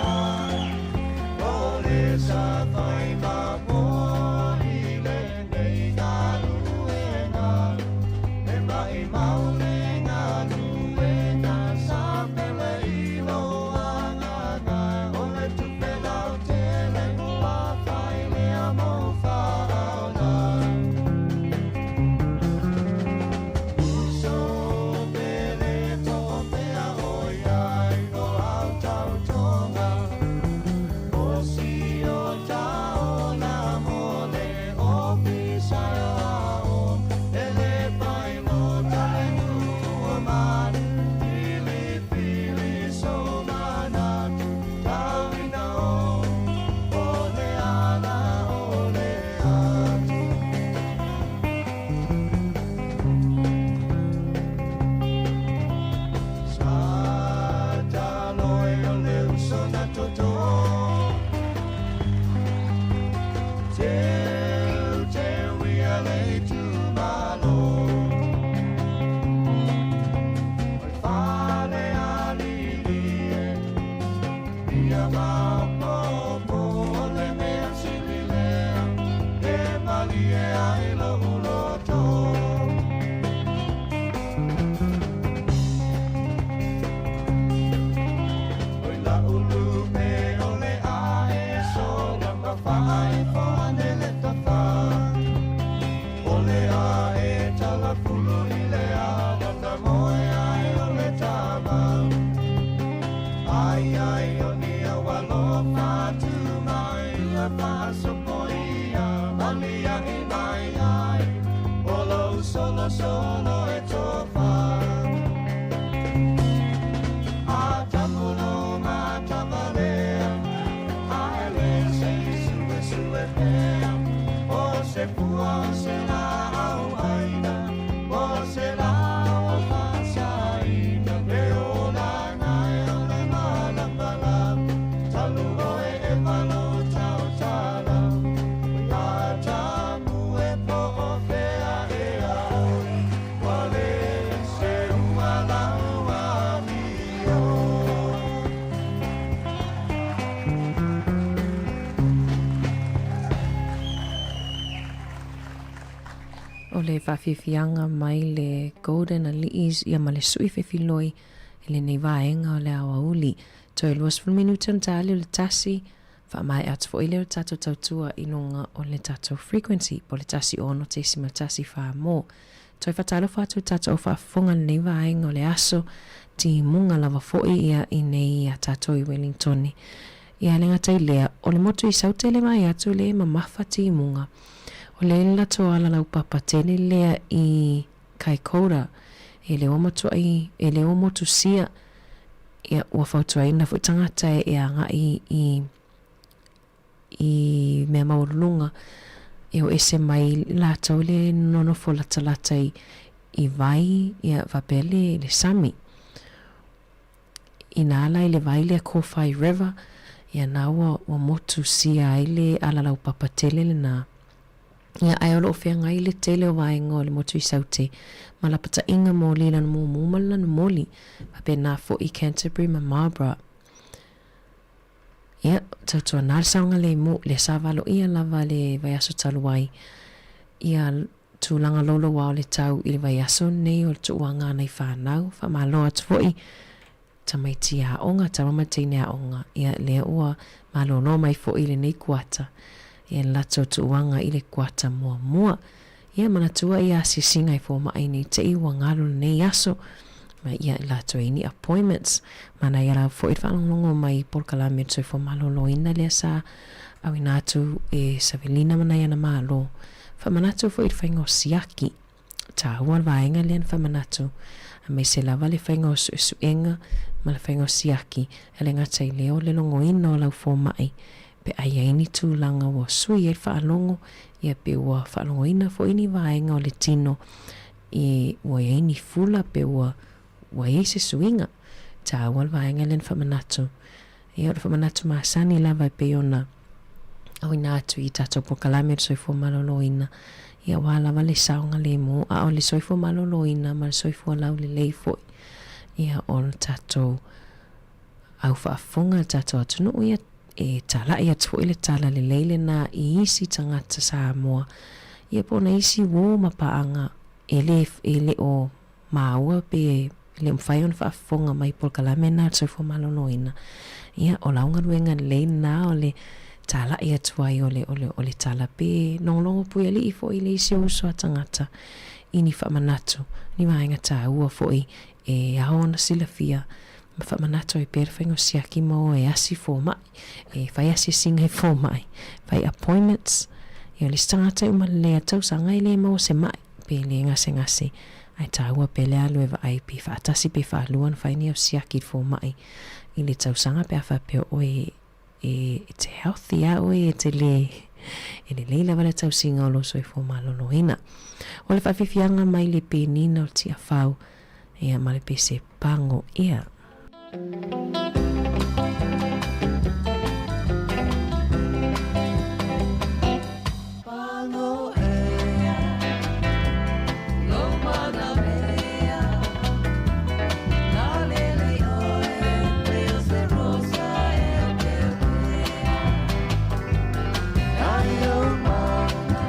O le sa whai ma mo i le nei ngā luenga. E mai mau le ngā luenga sa pele i lo anga ngā. O le tupe lau tele ua whai le a mo whaona. Uso pele po pea o iai o au tau tonga. O si o taona mo le o pisai o ao. Ele pai mo tale nua manu. Pili pili so manatu. Tauina o, o le ala o le atu. Sa taloe o le uso na toto. Teu, teu ia le tu malo. Oi fale alili e, ia maopopo o le mea sililea, e malie ai lo uloto. Oi la ulu pe o le ae so na mawhai whane le tawha. O le ae tala pulu i le a na ta moe ai o le tama. Ai ai o ni a walofa tu mai a whasopo ia mali a i mai ai. O lo solo solo e tofa. A tamulo ma tavalea, a ele se sue sue pea. O se pua o se la au aina, o se la o fasaina. E o la ngai o le malambala, talu oe e malo tau tala. A tamu e po o fea e a oe, wa le faafiafiaga mai le Golden Aliis ia ma le sui fefiloi i lenei vaega o le aoauli. Toe 20 minute ona tali o le tasi, faamaea atu foi lea o le tatou tautua i luga o le tatou frequency po o le 106.1 mo. Toe faatalofa atu i le tatou au faafofoga i lenei vaega o le aso, timuga lava foi ia i nei ia tatou i Wellingtone. Ia le gata i lea, o le motu i Saute le vaai atu le mamafa timuga. O le latou ala laupapa tele lea i Kaikoura, e le o matuai, e le o motusia, ia ua fautuaina foi tagata e agai i i mea maualuluga e o ese mai latou le nonofo latalata i, i vai ia faapea le, le sami. Inā la i le vai lea Kōwhai River, ia na ua, ua motusia ai le ala laupapa tele lenā. Ia ae o lo o feagai le tele o vaega o le motu i Saute ma lapataiga moli i lana mumu ma lana moli, faapena foi i Canterbury ma Marlborough. Ia, tautuana le saogalemu, lea sa valoia lava le vaiaso talu ai ia tulaga louloua o le tau i le vaiaso lenei o le tuuaga a nai fanau. Faamalo atu foi tamaiti aoga, tama ma teine aoga, ia lea ua malolo mai foi i lenei kuata, ia le latou tuuaga i le kuata muamua. Ia manatua ia asiasiga i fomai nei te i ua galo lenei aso, ma ia i latou i ni appointments. Manaia lava foi le faalogologo mai i polokalame o le soifua maloloina lea sa auina atu e Savelina ma nai ana malo. Faamanatu foi i le faiga o siaki. Taua le vaega lea na faamanatu, aemaise lava le faiga o suesuega ma le faiga o siaki, e le gata i lea o le logoina o lau fomai pe a i ai ni tulaga ua sui ai le faalogo, ia pe ua faalogoina foi ni vaega o le tino i ua i ai ni fula pe ua ua i ai se suiga. Taua le vaega lea na faamanatu. Ia o le faamanatu masani lava e pei ona auina atu i tatou polokalame o le soifua maloloina, ia aua lava le saogalemu, a o le soifua maloloina ma le soifua laulelei foi ia o le tatou au faafofoga le tatou atunuu, ia e talai atu foi le tala lelei lena i isi tagata Samoa, ia po o na isi uō ma paaga e le e le o maua pe e le o mafai ona faafofoga mai i polokalame na a le soifua maloloina, ia o lau galuega lelei lena o le talai atu ai o le o le o le tala pe logologo puialii foi i le isi uso a tagata i ni faamanatu, ni vaega taua foi e ao ona silafia ma faamanatu ai pea le faiga o siaki ma o e asi fomai, e fai asiasiga i fomai, fai appointments. Ia o le isi tagata e uma lelei a tausaga e le maua se mai pe le gasegase, ae taua pea le alu e vaai pe faatasi pe faalua ona fai ni au siaki i le fomai i le tausaga pe a faapea oe e e te healthy a oe e te le e lelei lava le tausiga o lou soifua maloloina. O le faafiafiaga mai le penina o le tiafau ia ma le pese pago ea. Pago ea, lou manamea, na lele oe pei o se rosa e opeopea. Nani ou mana,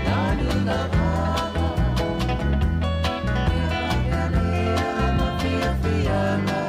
nanu na mana, ia pea lea ma fiafiaga.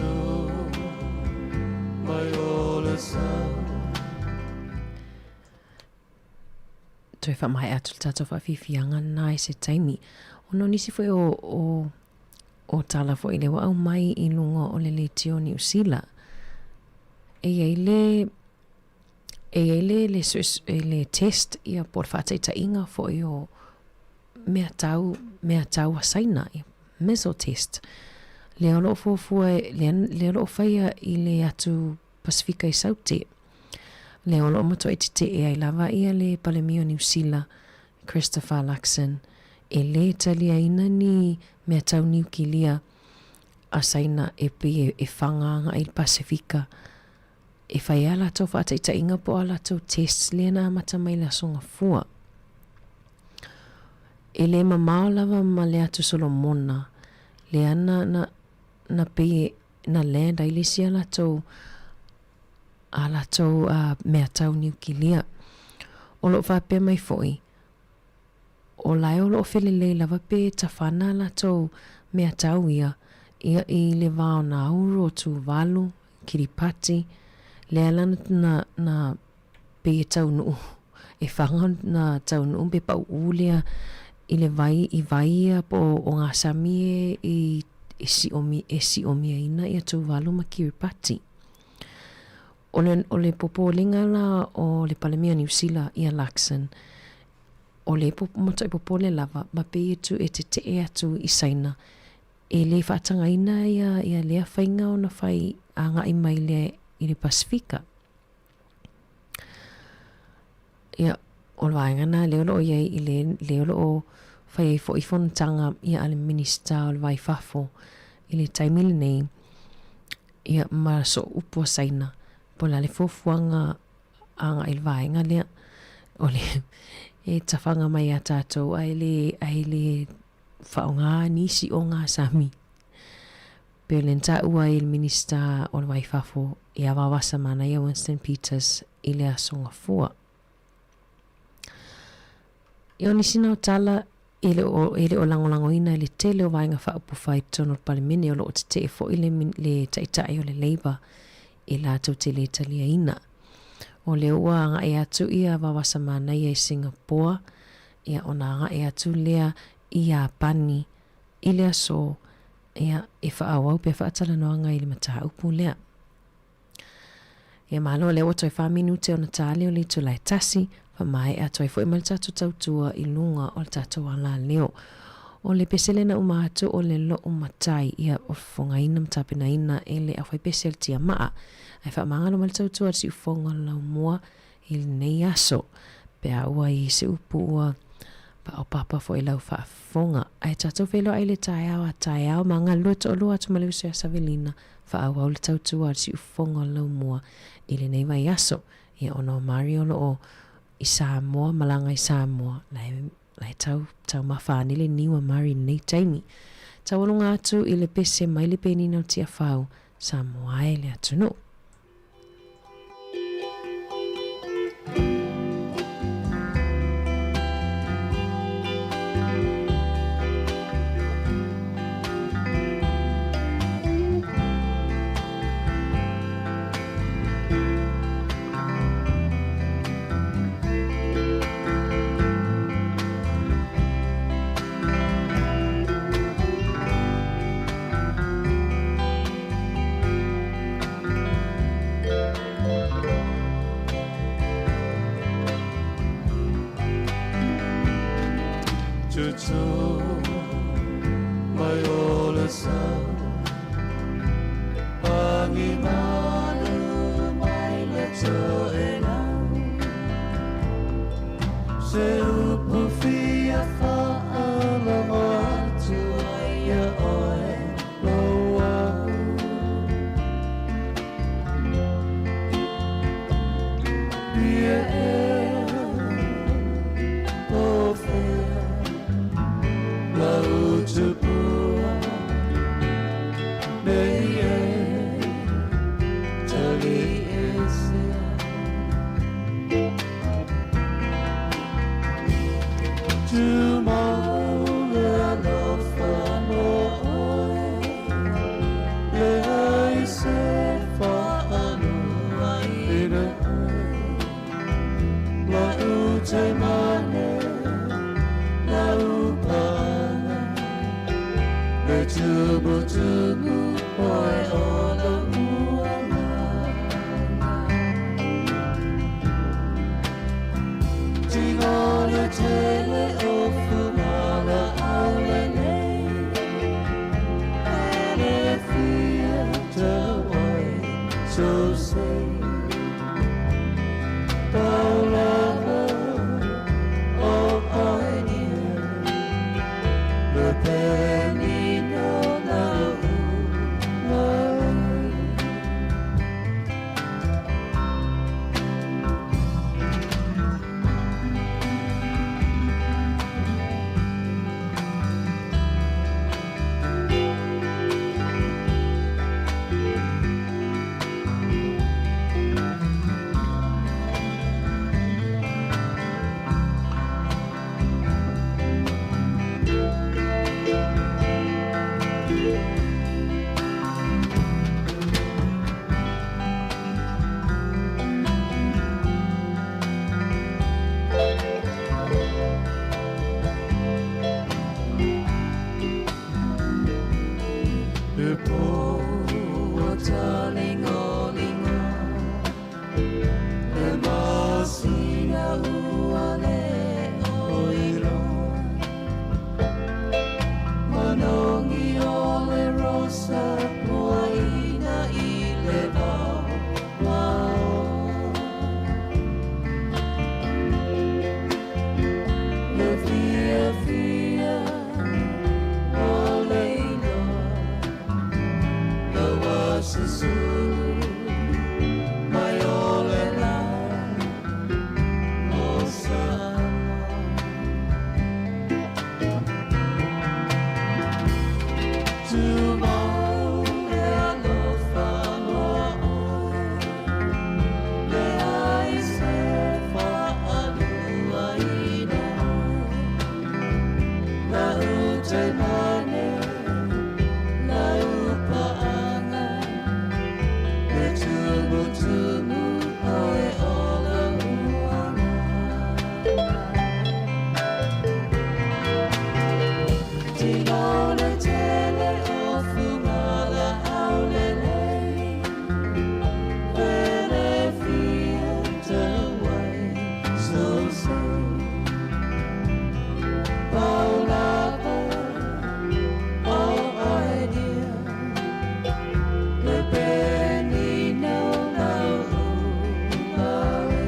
tu mai o le sau. Toe faamaea atu le tatou faafiafiaga lena i se taimi. Ona o nisi foi o, o, o tala foi lea ua aumai i luga o le leitio o Niu Sila. E i ai le, e i ai le, le, le test ia po o le faataitaiga foi o mea tau, mea tau a Saina, ia, missile test. Lea o lo o fuafua, lea, lea o lo o faia i le atu Pasifika i Saute. Lea o lo o matuai tetee ai lava ia le Palemia o Niu Sila, Christopher Luxon, e lē taliaina ni mea tau niukilia a Saina e pei e faga agai i le Pasifika e fai ai a latou faataitaiga po o a latou tests lea na amata mai i le Aso Gafua. E lē mamao lava ma le Atu Solomona lea na, na, na pei e na land ai le isi a latou a latou mea tau niukilia. O lo o faapea mai foi, o lae o lo o felelei lava pe tafana a latou mea tau ia, ia i le va o Nauru, o Tuvalu, Kiripati, lea la na, na pei e taunuu, e faga ona taunuu pe pauʻū lea i le vai, i vai ia po o ngā sami e, i, e siʻomi, e siʻomiaina ia Tuvalu ma Kiribati. O le, o le popolega la o le Palemia o Niu Sila ia Luxon, o le matuai popole lava ma pei e tu e teteʻe atu i Saina e lē faatagaina ia, ia lea faiga ona fai agai mai lea i le Pasifika. Ia, o le vaega lena lea o lo o i ai i le, lea o lo o fai ai foi fonotaga ia a le Minisita o le Va i Fafo i le taimi lenei, ia ma sooupu a Saina, po o le a le fuafuaga agai i le vaega lea, o le e tafaga mai ia tatou ae le, ae le faaaoga nisi o ngā sami. Pei o lea na taua ai e le Minisita o le Va i Fafo ia Vavasa Manaia Winston Peters i le Aso Gafua. Ia o nisi na o tala e le o, e le o lagolagoina e le tele o Vaega Faaupufai i totonu o le Palemene o lo o tetee foi le, le Taitai o le Labour e latou te le taliaina. O lea ua agai atu ia Vavasa Manaia i Singapoa, ia ona agai atu lea i Iapani i le aso ia, e faaauau pea faatalanoaga i le mataupu lea. Ia malo, lea ua toe fa minute ona ta lea o le itula e tasi, faamaea atu ai foi ma le tatou tautua i luga o le tatou alaleo. O le pese lea na uma atu o le lou matai, ia, o fofogaina ma tapenaina e le aufaipese o le tiamaa. Ae faamagalo mai le tautua a le siufofoga o le laumua i lenei aso, pe a ua i se upu ua paopapa foi lau faafofoga. Ae tatou feiloai i le taeao a taeao ma galulue toalua atu ma le uso ia Savelina, faaauau le tautua a le siufofoga o le laumua i lenei vaiaso. Ia ona o Mario o lo o i Samoa, malaga i Samoa, la e, la e tau, taumafa ane le niu a Mario i lenei taimi. Taualoga atu i le pese mai le penina o Tiafau, Samoa e le atunuu. se fa'aluaina oe La'u taimane la'u pa'aga Le tumutumu oe o lo'u agaga Tigo le tele o fugala'au lenei E le fia tauai so sei Pau lava o oe dear Le penina o la'u ai. Le po ua taligoligo Le masina ua le o iloa Manogi o le rosa puaina i le vao lao Le fiafia o le iloa Lau susulu mai o le la o Samoa. Tumau le alofa mo oe, leai se fa'aluaina oe. La'u taimane, la'u pa'aga, le tumutumu oe o la'u agaga. Tigo le tele o fugala'au lelei, E le fia tauai so sei. Pau lava o oe dear, Le penina o la'u ai.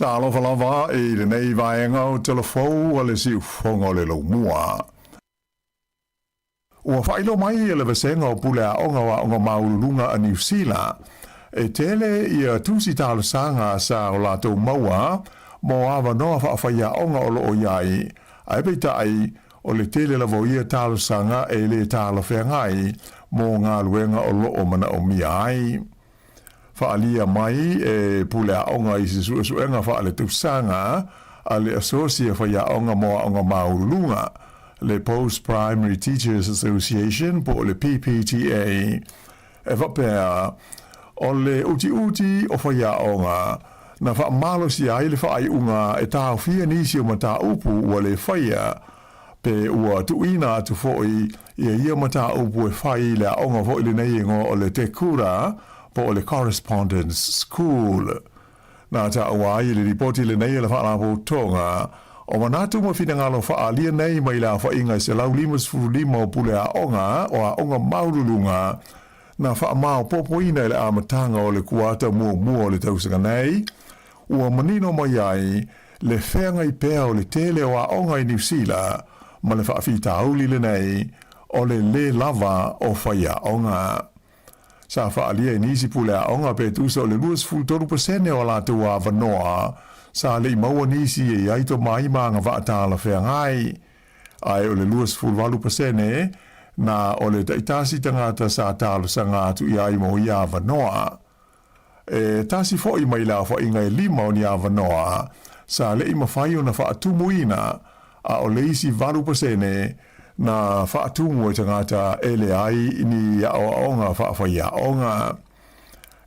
Talofa lava i lenei vaega o Tala Fou a le Siufofoga o le Laumua. Ua faailoa mai e le Vasega o Pule Aoga o Aoga Maualuluga a Niu Sila, e tele ia tusi talosaga sa o latou maua mo avanoa faafaiaoga o loo i ai, ae peitai, o le tele lava o ia talosaga e le talafeagai mo galuega o loo manaomia ai. Faaalia mai e pule aoga i se suesuega faaletausaga a le Asosi a Faiaoga mo Aoga Maualuluga, le Post Primary Teachers Association po o le PPTA, e faapea, o le utiuti o faiaoga na faamalosia ai le faaiuga e taofia nisi o mataupu ua le faia pe ua tuuina atu foi Ia ia mataupu e fai i le aoga foi lenei e igoa o le Te Kura po o le Correspondence School. Na taua ai i le lipoti lenei a le Faalapotopotoga o manatu ma finagalo faaalia nei mai le aofaiga e 155 o pule aoga o aoga maualuluga na faamaopoopoina i le amataga o le kuata muamua o le tausaga nei, ua manino mai ai le feagai pea o le tele o aoga i Niu Sila ma le faafitauli lenei o le lē lava o faiaoga. Sa faaalia i nisi pule aoga pe tusa o le 23% o a latou avanoa sa le i maua nisi e i ai tomai ma agavaa talafeagai, ae o le 28% na o le taitasi tagata sa talosaga atu i ai mo ia avanoa. E tasi foi mai le aofaiga e lima o ni avanoa sa le i mafai ona faatumuina, a o le isi 8% na faatumu e tagata e leai ni aoaoga faafaiaoga.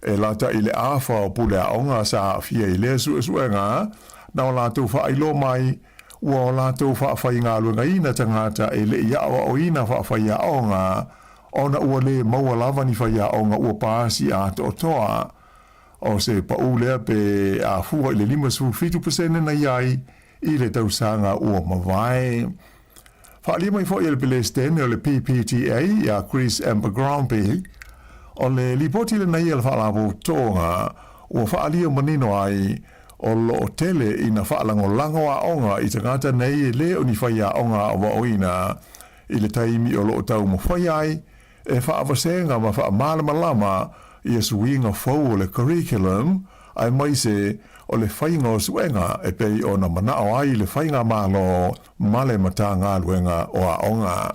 E lata i le afa o pule aoga sa aafia i lea suesuega, na o latou faailoa mai ua o latou faafaigaluegaina tagata e le i aoaoina faafaiaoga ona ua lē maua lava ni faiaoga ua pasi atoatoa. O se paʻu lea pe a fua i le 57% na i ai i le tausaga ua mavae. Faaalia mai foi e le Pelesitene o le PPTA ia Chris Abercrombie, o le lipoti lenei a le Faalapotopotoga ua faaalia manino ai o lo o tele ina faalagolago aoga i tagata nei e lē o ni faiaoga aoaoina i le taimi o lo o taumafai ai e faavasega ma faamalamalama ia suiga fou o le curriculum aemaise o le faiga o suega e pei ona manao ai le Faigamalo ma le Matagaluega o Aoga.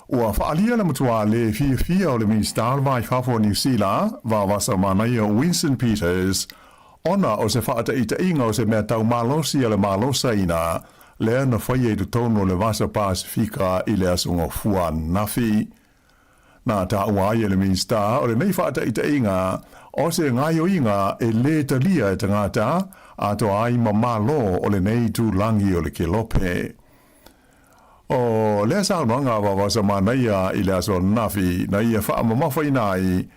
Ua faaalia le matua lē fiafia o le Minisita o le Va i Fafo o Niu Sila, Vavasa Manaia Winston Peters, ona o se faataitaiga o se mea tau malosi a le Malo Saina lea na faia i totonu o le Vasa Pasefika i le Aso Gafua ananafi. Na taua ai e le Minisita o lenei faataitaiga o se gaoioiga e lē talia e tagata atoa ai ma Malo o lenei itulagi o le Kelope. O lea saunoaga a Vavasa Manaia i le aso ananafi na ia faamamafaina ai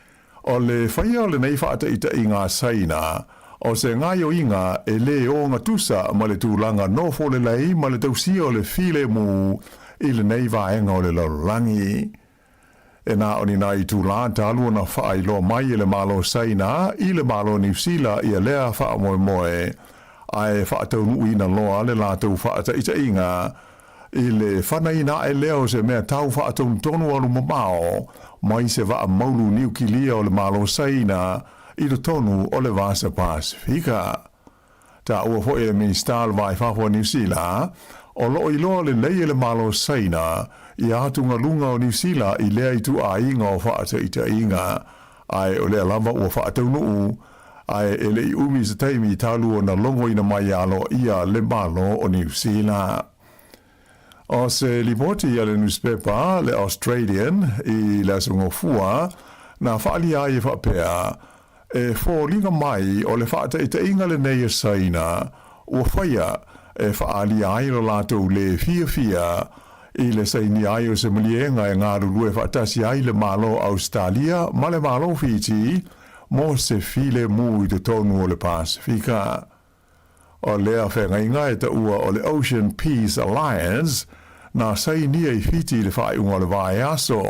o le faia o lenei faataitaiga a Saina o se gaoioiga e lē ogatusa ma le tulaga nofo lelei ma le tausia o le filemu i lenei vaega o le lalolagi. E na o ni nai itulā talu ona faailoa mai e le Malo Saina i le Malo Niu Sila ia lea faamoemoe, ae faataunuuina loa le latou faataitaiga i le fanaina ae lea o se mea tau faatonutonu alu mamao mai se vaa maulu niukilia o le Malo Saina i totonu o le Vasa Pasefika. Taua foi e le Minisita o le Va i Fafo o Niu Sila, o lo o iloa lelei e le Malo Saina ia atugaluga o Niu Sila i lea ituaiga o faataitaiga, ae o lea lava ua faataunuu, ae e le i umi se taimi talu ona logoina mai aloaia le Malo o Niu Sila. O se lipoti a le nusipepa le Australian i le Aso Gafua na faaalia ai e faapea, E foliga mai o le faataitaiga lenei a Saina ua faia e faaalia ai lo latou lē fiafia i le sainia ai o se maliega e galulue faatasi ai le Malo Ausetalia ma le Malo Fiti mo se filemu i totonu o le Pasefika. O lea feagaiga e taua o le Ocean Peace Alliance na sainia i Fiti i le faaiuga o le vaiaso,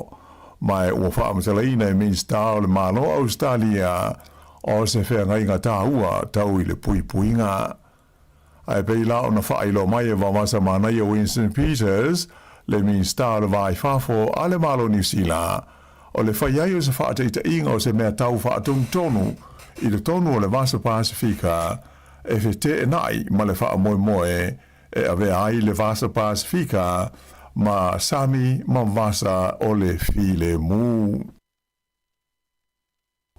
ma e ua faamatalaina e Minisita o le Malo Ausetalia o se feagaiga taua tau i le puipuiga. Ae pei la ona faailoa mai e Vavasa Manaia Winston Peters, le Minisita o le Va i Fafo a le Malo Niu Sila, o le fai ai o se faataitaiga o se mea tau faatonutonu i totonu o le Vasa Pasefika e feteenai ma le faamoemoe e avea ai le Vasa Pasefika ma sami ma vasa o le filemu.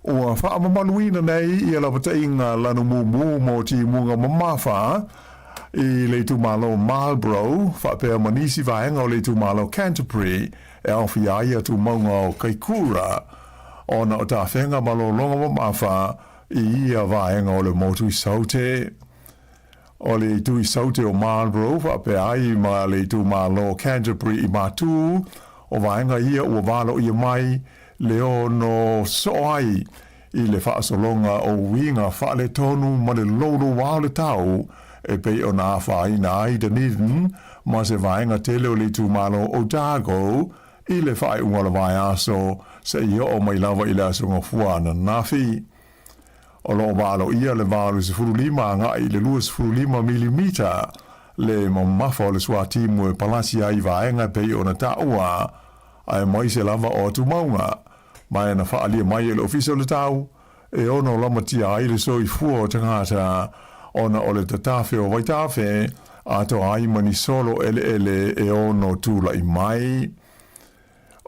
Ua faamamaluina nei ia lapataiga lanumumu mo timuga mamafa i le itumalo Marlborough faapea ma nisi vaega o le itumalo Canterbury e aofia ai atumauga o Kaikura ona o tafega malologa mamafa i ia vaega o le motu i Saute. O le itu i Saute o Marlborough faapea ai ma le itumalo o Canterbury i Matū, o vaega ia ua valoia mai le ono soo ai i le faasologa o uiga faaletonu ma le loulouā o le tau e pei ona afaina ai Dunedin ma se vaega tele o le itumalo Otago i le faaiuga o le vaiaso seia oo mai lava i le Aso Gafua ananafi. O lo o valoia le 85 agai i le 25 milimita le mamafa o le suatimu e palasi ai i vaega e pei ona taua, aemaise lava o atumauga, ma e na faaalia mai e le Ofisa o le Tau, e ono lamatia ai le soifua o tagata ona o le tatafe o vaitafe, atoa ai ma ni solo eleele e ono tulai mai.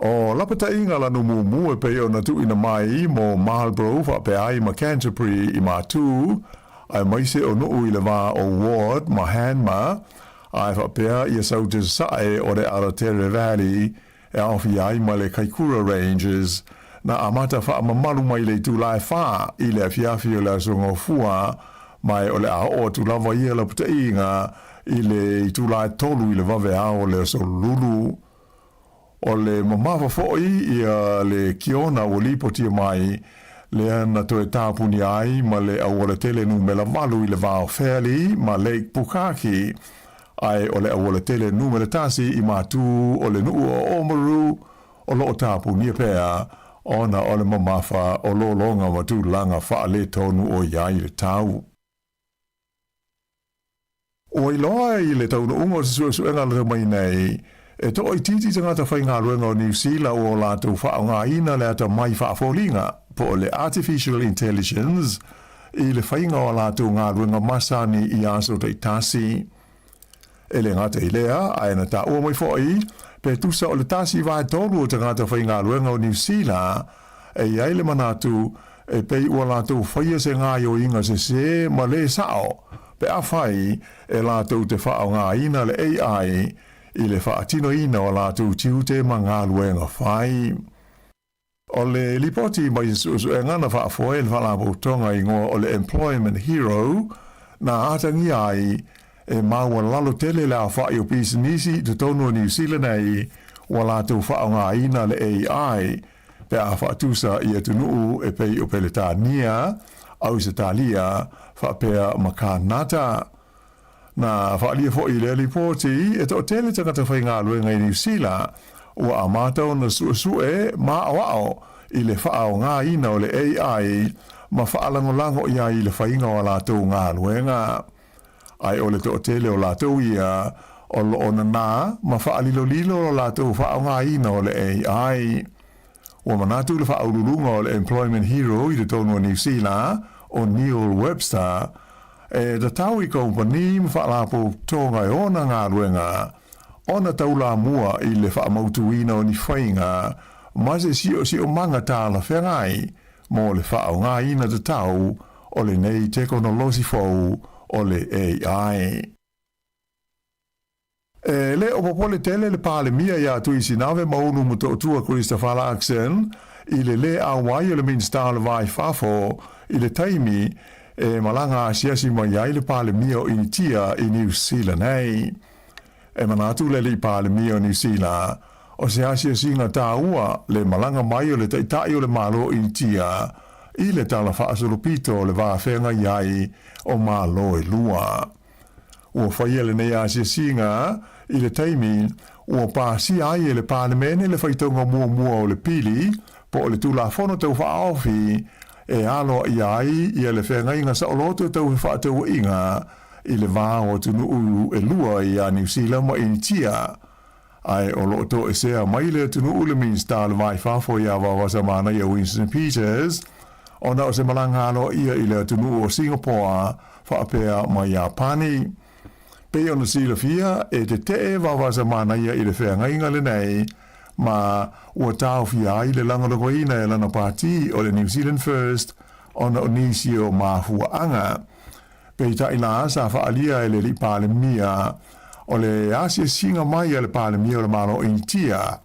O lapataiga lanu mumu e pei ona tuuina mai mo Marlborough faapea ai ma Canterbury i Matū, aemaise o nuu i le va o Ward ma Hanmer, ae faapea ia Saute Sasae o le Aratere Valley e aofia ai ma le Kaikoura Ranges, na amata faamamalu mai le itula e 4 i le afiafi o le Aso Gafua, ma e o le a oo atu lava ia lapataiga i le itula e 3 i le vaveao o le Aso Lulu. O le mamafa foi ia le kiona ua lipotia mai, lea na toe tapunia ai ma le aualatele numera 8 i le va o Fairlie ma Lake Pukaki, ae o le aualatele numera 1 i Matū o le nuu o Oamaru o lo o tapunia pea ona o le mamafa o lologa ma tulaga faaletonu o i ai le tau. Ua iloa i le taunuuga o se suesuega lata mai nei, e toaitiiti tagata faigaluega o Niu Sila ua o latou faaaogaina le atamai faafoliga, po o le artificial intelligence, i le faiga o a latou galuega masani i aso taitasi. E le gata i lea, ae na taua mai foi, pe tusa o le 1/3 o tagata faigaluega o Niu Sila e i ai le manatu e pei ua latou faia se gaoioiga sesē ma lē sao pe afai e latou te faaaogaina le AI i le faatinoina o a latou tiute ma galuega fai. O le lipoti mai se suesuega na faafoe e le Faalapotopotoga igoa o le Employment Hero na atagia ai e maualalo tele le aofai o pisinisi i totonu o Niu Sila nei ua latou faaaogaina le AI pe a faatusa i atunuu e pei o Peletania, Ausetalia faapea ma Kanata. Na faaalia foi i lea lipoti e toatele tagata faigaluega i Niu Sila ua amata ona suesue ma aoao i le faaaogaina o le AI ma faalagolago i ai i le faiga o a latou galuega. Ae o le toatele o latou ia o lo o nanā ma faalilolilo lo latou faaaogaina o le AI. Ua manatu le faauluuluga o le Employment Hero i totonu o Niu Sila, o Neil Webster, e tatau i kamupani ma faalapotopotoga e ona galuega ona taulamua i le faamautuina o ni faiga ma se siosiomaga talafeagai mo le faaaogaina tatau o lenei tekonolosi fou o le AI. E le o popole tele le Palemia iā Tuisinave Maulu Motootua Christopher Luxon i le lē auai o le Minisita o le Va i Fafo i le taimi e malaga asiasi mai ai le Palemia o Initia i Niu Sila nei. E manatu le Alii Palemia o Niu Sila, o se asiasiga tāua le malaga mai o le Taitai o le Malo o Initia i le tala faasolopito o le va feagai ai o Malo e lua. Ua faia lenei asiasiga i le taimi ua pasia ai e le Palemene le faitauga muamua o le pili po o le Tulafono Tau Faaofi e aloaia ai ia le feagaiga saoloto tau fefaatauaiga i le va o atunuu e lua ia Niu Sila ma Initia. Ae o lo o toesea mai le atunuu le Minisita o le Va i Fafo ia Vaovasamanaia Winston Peters ona o se malaga aloaia i le atunuu o Singapore faapea ma Iapani. Pei ona silafia, e tetee Vaovasamanaia i le feagaiga lenei ma ua taofia ai le lagolagoina e lana pati o le New Zealand First ona o nisi o mafuaaga. Peitai la, sa faaalia e le Alii Palemia o le asiasiga mai a le Palemia o le Malo o Initia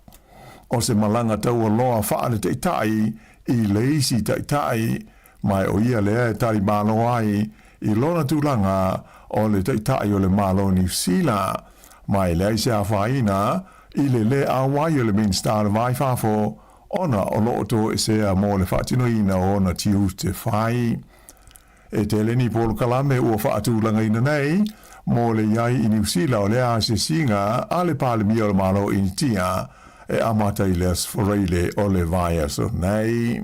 o se malaga taualoa faale-taitai i le isi taitai, ma e o ia lea e tali malo ai i lona tulaga o le Taitai o le Malo o Niu Sila, ma e leai se afaina i le lē auai o le Minisita o le Va i Fafo ona o lo o toesea mo le faatinoina o ona tiute fai. E tele ni polokalame ua faatulagaina nei mo le i ai i Niu Sila o lea asiasiga a le Palemia o le Malo o Initia e amata i le Aso Faraile o le vaiaso nei.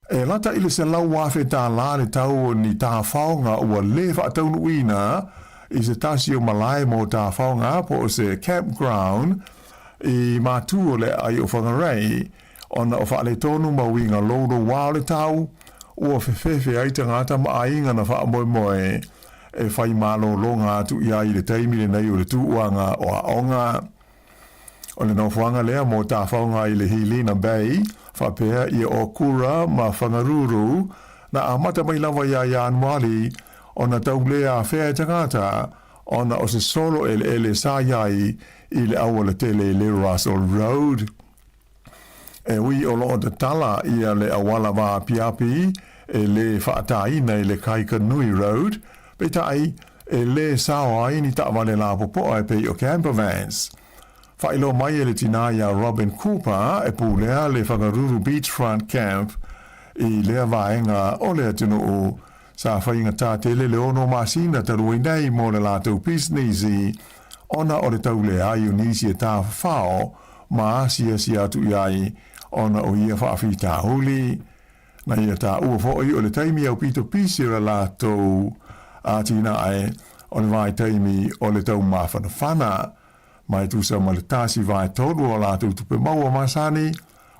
E lata i le $100,000 le tau o ni tafaoga ua lē faataunuuina i se tasi o malae mo tafaoga po o se campground i Matu o le aai o Whangarei ona o faaletonu ma uiga loulouā o le tau ua fefefe ai tagata ma aiga na faamoemoe e fai malologa atu i ai i le taimi lenei o le tūʻuaga o aoga. O le nofoaga lea mo tafaoga i le Hilina Bay, faapea ia Okura ma Whangaruru, na amata mai lava iā Ianuari ona tau lē afea e tagata ona o se solo eleele sa i ai i le auala tele i le Russell Road. E ui o lo o tatala ia le auala vaapiapi e lē faatāina i le Kaikanui Road, peitai e lē sao ai ni taavale lapopoa e pei o camper vans. Faailoa mai e le tinā iā Robin Cooper e pulea le Whangaruru Beachfront Camp i lea vaega o le atunuu sa faigata tele le 6 masina talu ai nei mo le latou pisinisi ona o le tau leai o nisi e tafafao ma asiasi atu i ai ona o ia faafitauli. Na ia taua foi o le taimi aupito pisi o le latou atinae o le vaitaimi o le taumafanafana. Ma e tusa ma le 1/3 o a latou tupe maua masani,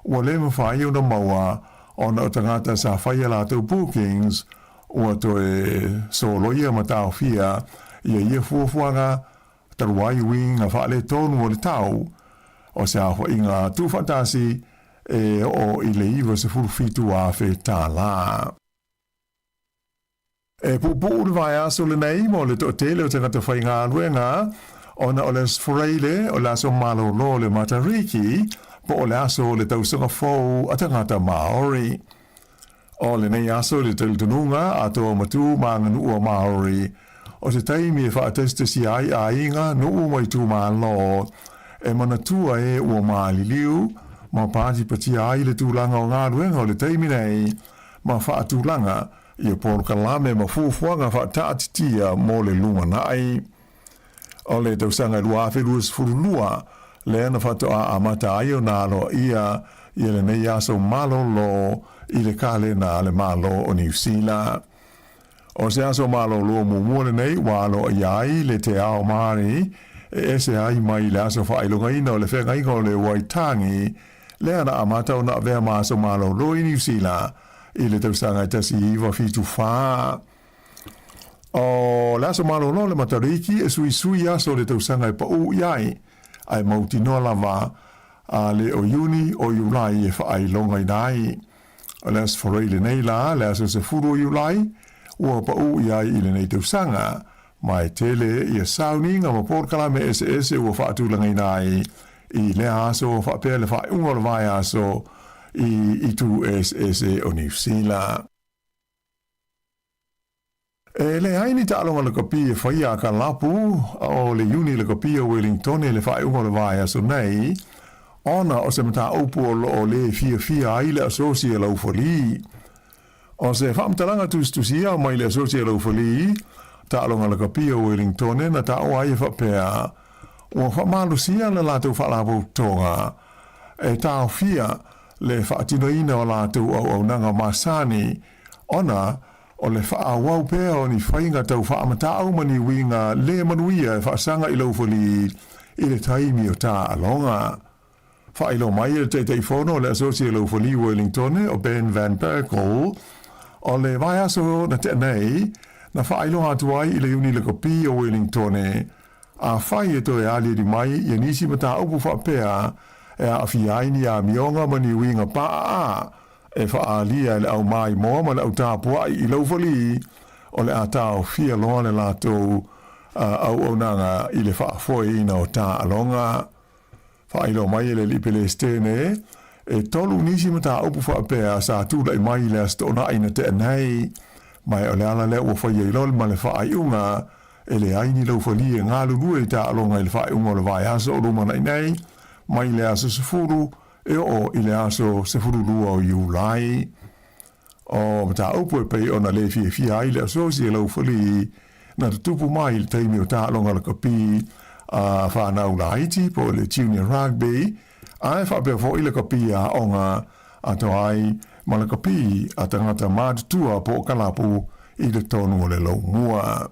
ua le mafai ona maua ona o tagata sa fai a latou bookings ua toe soloia ma taofia ia ia fuafuaga talu ai uiga faaletonu o le tau o se aofaiga tuufaatasi e oo i le $97,000. E puupuu le vaiaso lenei mo le toatele o tagata faigaluega ona o le Aso Faraile o le aso malolo o le Matariki po o le aso o le tausaga fou a tagata Māori. O lenei aso i le talitonuga a toa matū ma aganuu a Māori o se taimi e faatasitasia ai aiga, nuu ma itumalo e manatua e ua maliliu ma patipatia ai le tulaga o galuega o le taimi nei ma faatulaga ia polokalame ma fuafuaga faataatitia mo le lumanai. O le tausaga 2022 lea na faatoa amata ai ona aloaia ia lenei aso malolo i le kalena a le Malo o Niu Sila. O se aso malolo muamua lenei ua aloaia ai le Te Ao Māori e ese ai mai le aso faailogaina o le feagaiga o le Waitangi lea na amata ona avea ma aso malolo i Niu Sila i le tausaga e 1974. O le aso malolo o le Matariki e suisui aso o le tausaga e paʻū i ai, a e mautinoa lava a le o Iuni o Iulai e faailogaina ai. O le Aso Faraile lenei la, le aso 10 o Iulai, ua paʻū i ai i lenei tausaga, ma e tele ia sauniga ma polokalame eseese ua faatulagaina ai i lea aso faapea le faaiuga o le vaiaso i itu eseese o Niu Sila. E leai ni taaloga lakapi e faia a ka lapu o le Iuni Lakapi o Wellingtone i le faaiuga o le vaiaso nei, ona o se mataupu o lo o lē fiafia ai le Asosi a Laufali. O se faamatalaga tusitusia mai le Asosi a Laufali, taaloga lakapi o Wellingtone na taua ai e faapea, ua faamalosia le latou faalapotopotoga e taofia le faatinoina o latou auaunaga masani ona o le faaauau pea o ni faiga tau faamatau ma ni uiga lē manuia e faasaga i laufali i le taimi o taaloga. Faailoa mai e le Taitaifono o le Asosi a Laufali Wellingtone o Ben Van Berkel, o le vaiaso na tea nei, na faailoa atu ai i le Iuni Lakapi o Wellingtone, afai e toe aliali mai ia nisi mataupu faapea e aafia ai ni amioga ma ni uiga paaa e faaalia e le aumaimoa ma le autapuaʻi i laufali, o le a taofia loa le latou auaunaga i le faafoeina o taaloga. Faailoa mai e le Alii Pelesitene, e tolu nisi mataupu faapea sa tulai mai i le Aso Toonai na tea nei. Ma o le ala lea ua faia ai loa ma le faaiuga, e leai ni laufalie e galulue i taaloga i le faaiuga o le vaiaso o lumanai nei, mai le aso 10 e oo i le aso 12 o Iulai. O mataupu e pei ona le fiafia ai le asosi e laufali na tutupu mai i le taimi o taaloga lakapi a fanau laiti po o le junior rugby, ae faapea foi lakapi a aoga atoa ai ma lakapi a tagata matutua po o kalapu i totonu o le laumua.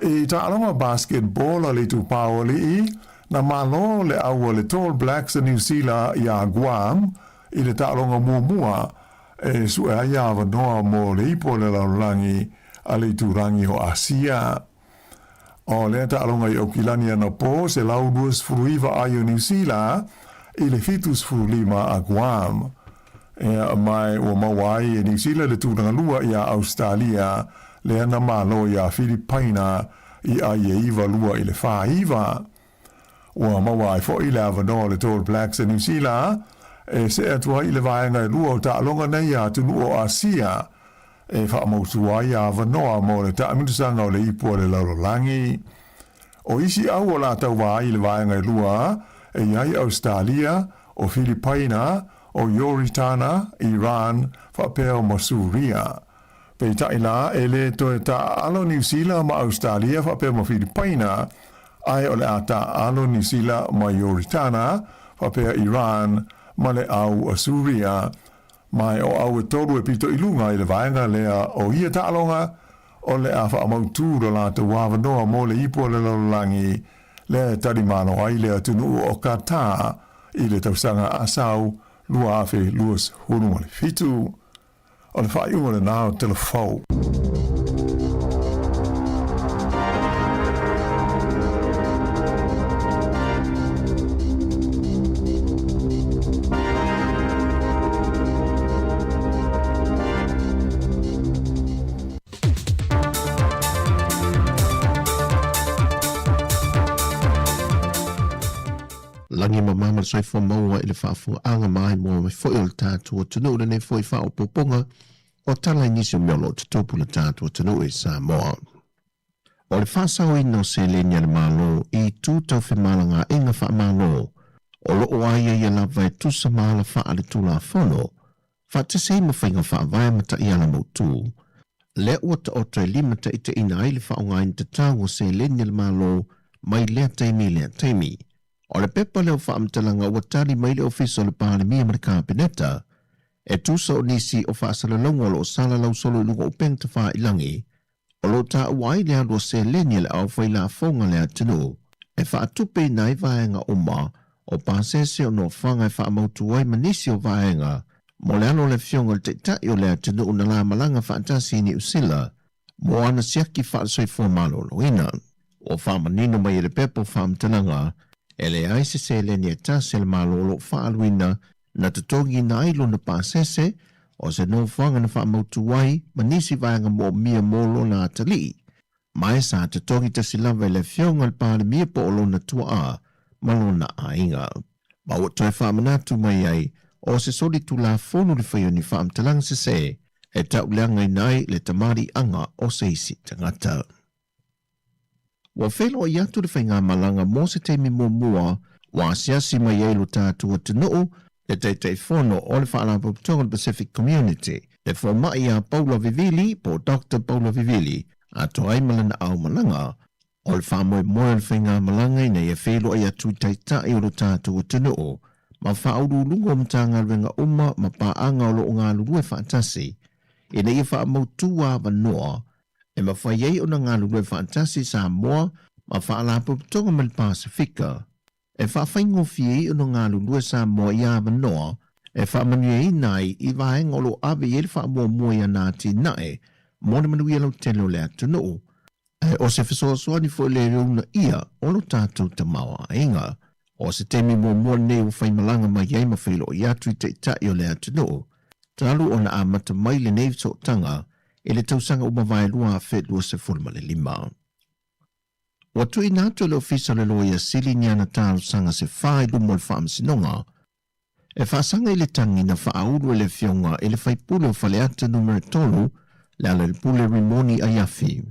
I taaloga basketball a le Itupa o Alii, na malo le au a le Tall Blacks a Niu Sila iā Guam i le taaloga muamua e sue ai avanoa mo le ipu o le lalolagi a le Iturangi o Asia. O lea taaloga i Aukilani anapo, 129 ai o Niu Sila i le 75 a Guam. Ea mai ua maua ai e Niu Sila le tulaga lua iā Ausetalia, lea na malo iā Filipaina i ai e 9 2 i le 4 9. Ua maua ai foi le avanoa o le Tall Blacks a Niu Sila e see atu ai i le vaega e lua o taaloga nei a atunuu o Asia e faamautu ai avanoa mo le taamilosaga o le ipu a le lalolagi. O isi au o le a tauva ai i le vaega e lua e i ai Ausetalia, o Filipaina, o Ioritana, Iran, faapea ma Suria. Peitai la, e lē toe taaalo Niu Sila ma Ausetalia faapea ma Filipaina, ae o le a taaalo Niu Sila ma Ioritana, faapea Iran, ma le au a Suria. Ma o au e tolu e pito i luga i le vaega lea o ia taaloga, o le a faamautū lo latou avanoa mo le ipu o le lalolagi, lea e talimalo ai le atunuu o Qatar i le tausaga asau 2027. O le faaiuga lenā o Tala Fou. Lagi ma mama le soifua maua i le faafofogaaga ma ai moa mai foi o le tatou atunuu lenei foi faaopoopoga o tala i nisi o mea o lo o tutupu le tatou atunuu i Samoa. O le faasaoina o seleni a le Malo i itu tau femalagaaiga faamalo o lo o aiaia lava e tusa ma alafaa le Tulafono, faatasi ai ma faiga faavae ma taiala mautu. Lea ua taoto e limataitaiina ai le faaaogaina tatau o seleni a le Malo mai lea taimi i lea taimi. O le pepa lea o faamatalaga ua tali mai le Ofisa o le Palemia ma le Kapeneta e tusa o nisi o faasalalauga o lo o salalau solo i luga o upega tafailagi o lo o taua ai le alu o seleni a le aufailafoga a le atunuu e faatupeina ai vaega uma o pasese o nofoaga e faamautu ai ma nisi o vaega mo le alo o le Afioga i le Taitai o le atunuu na la malaga faatasi i Niu Sila mo ana siaki faale-soifua maloloina. Ua faamanino mai e le pepa o faamatalaga, e leai se seleni e tasi a le Malo o lo o faaaluina na totogiina ai lona pasese o se nofoaga na faamautu ai ma nisi vaega moomia mo lona atalii, ma e sa totogi tasi lava e le Afioga i le Palemia po o lona tuaa ma lona aiga. Ma ua toe faamanatu mai ai o se soli tulafono le fai o ni faamatalaga sese e tauleagaina ai le tamaliiaga o se isi tagata. Ua feiloai atu le faigamalaga mo se taimi muamua ua asiasi mai ai lo tatou atunuu le Taitaifono o le Faalapotopotoga o le Pacific Community, le fomai ia Paula Vivili po o Doctor Paula Vivili, atoa ai ma lana aumalaga. O le faamoemoe o le faigamalaga ina ia feiloai atu i taitai o lo tatou atunuu ma faauluuluga o Matagaluega uma ma paaga o lo o galulue faatasi ina ia faamautu avanoa e mafai ai ona galulue faatasi Samoa ma Faalapotopotoga ma le Pasefika, e faafaigofie ai ona galulue Samoa i avanoa e faamanuiaina ai i vaega o lo o ave i ai le faamuamua i ana atinae mo le manuia lautele o le atunuu, ae o se fesoasoani foi le uunaia o lo tatou tamaoaiga. O se taimi muamua lenei ua faimalaga mai ai ma feiloai atu i Taitai o le atunuu, talu ona amata mai lenei sootaga i le tausaga ua mavae 2025. Ua tuuina atu e le Ofisa o le Loia Sili ni ana talosaga se fa i luma o le Faamasinoga. E faasaga i le tagi na faaulu e le Afioga i le Faipule o Faleata Numera 3, Lealailepule Rimoni Aiafi.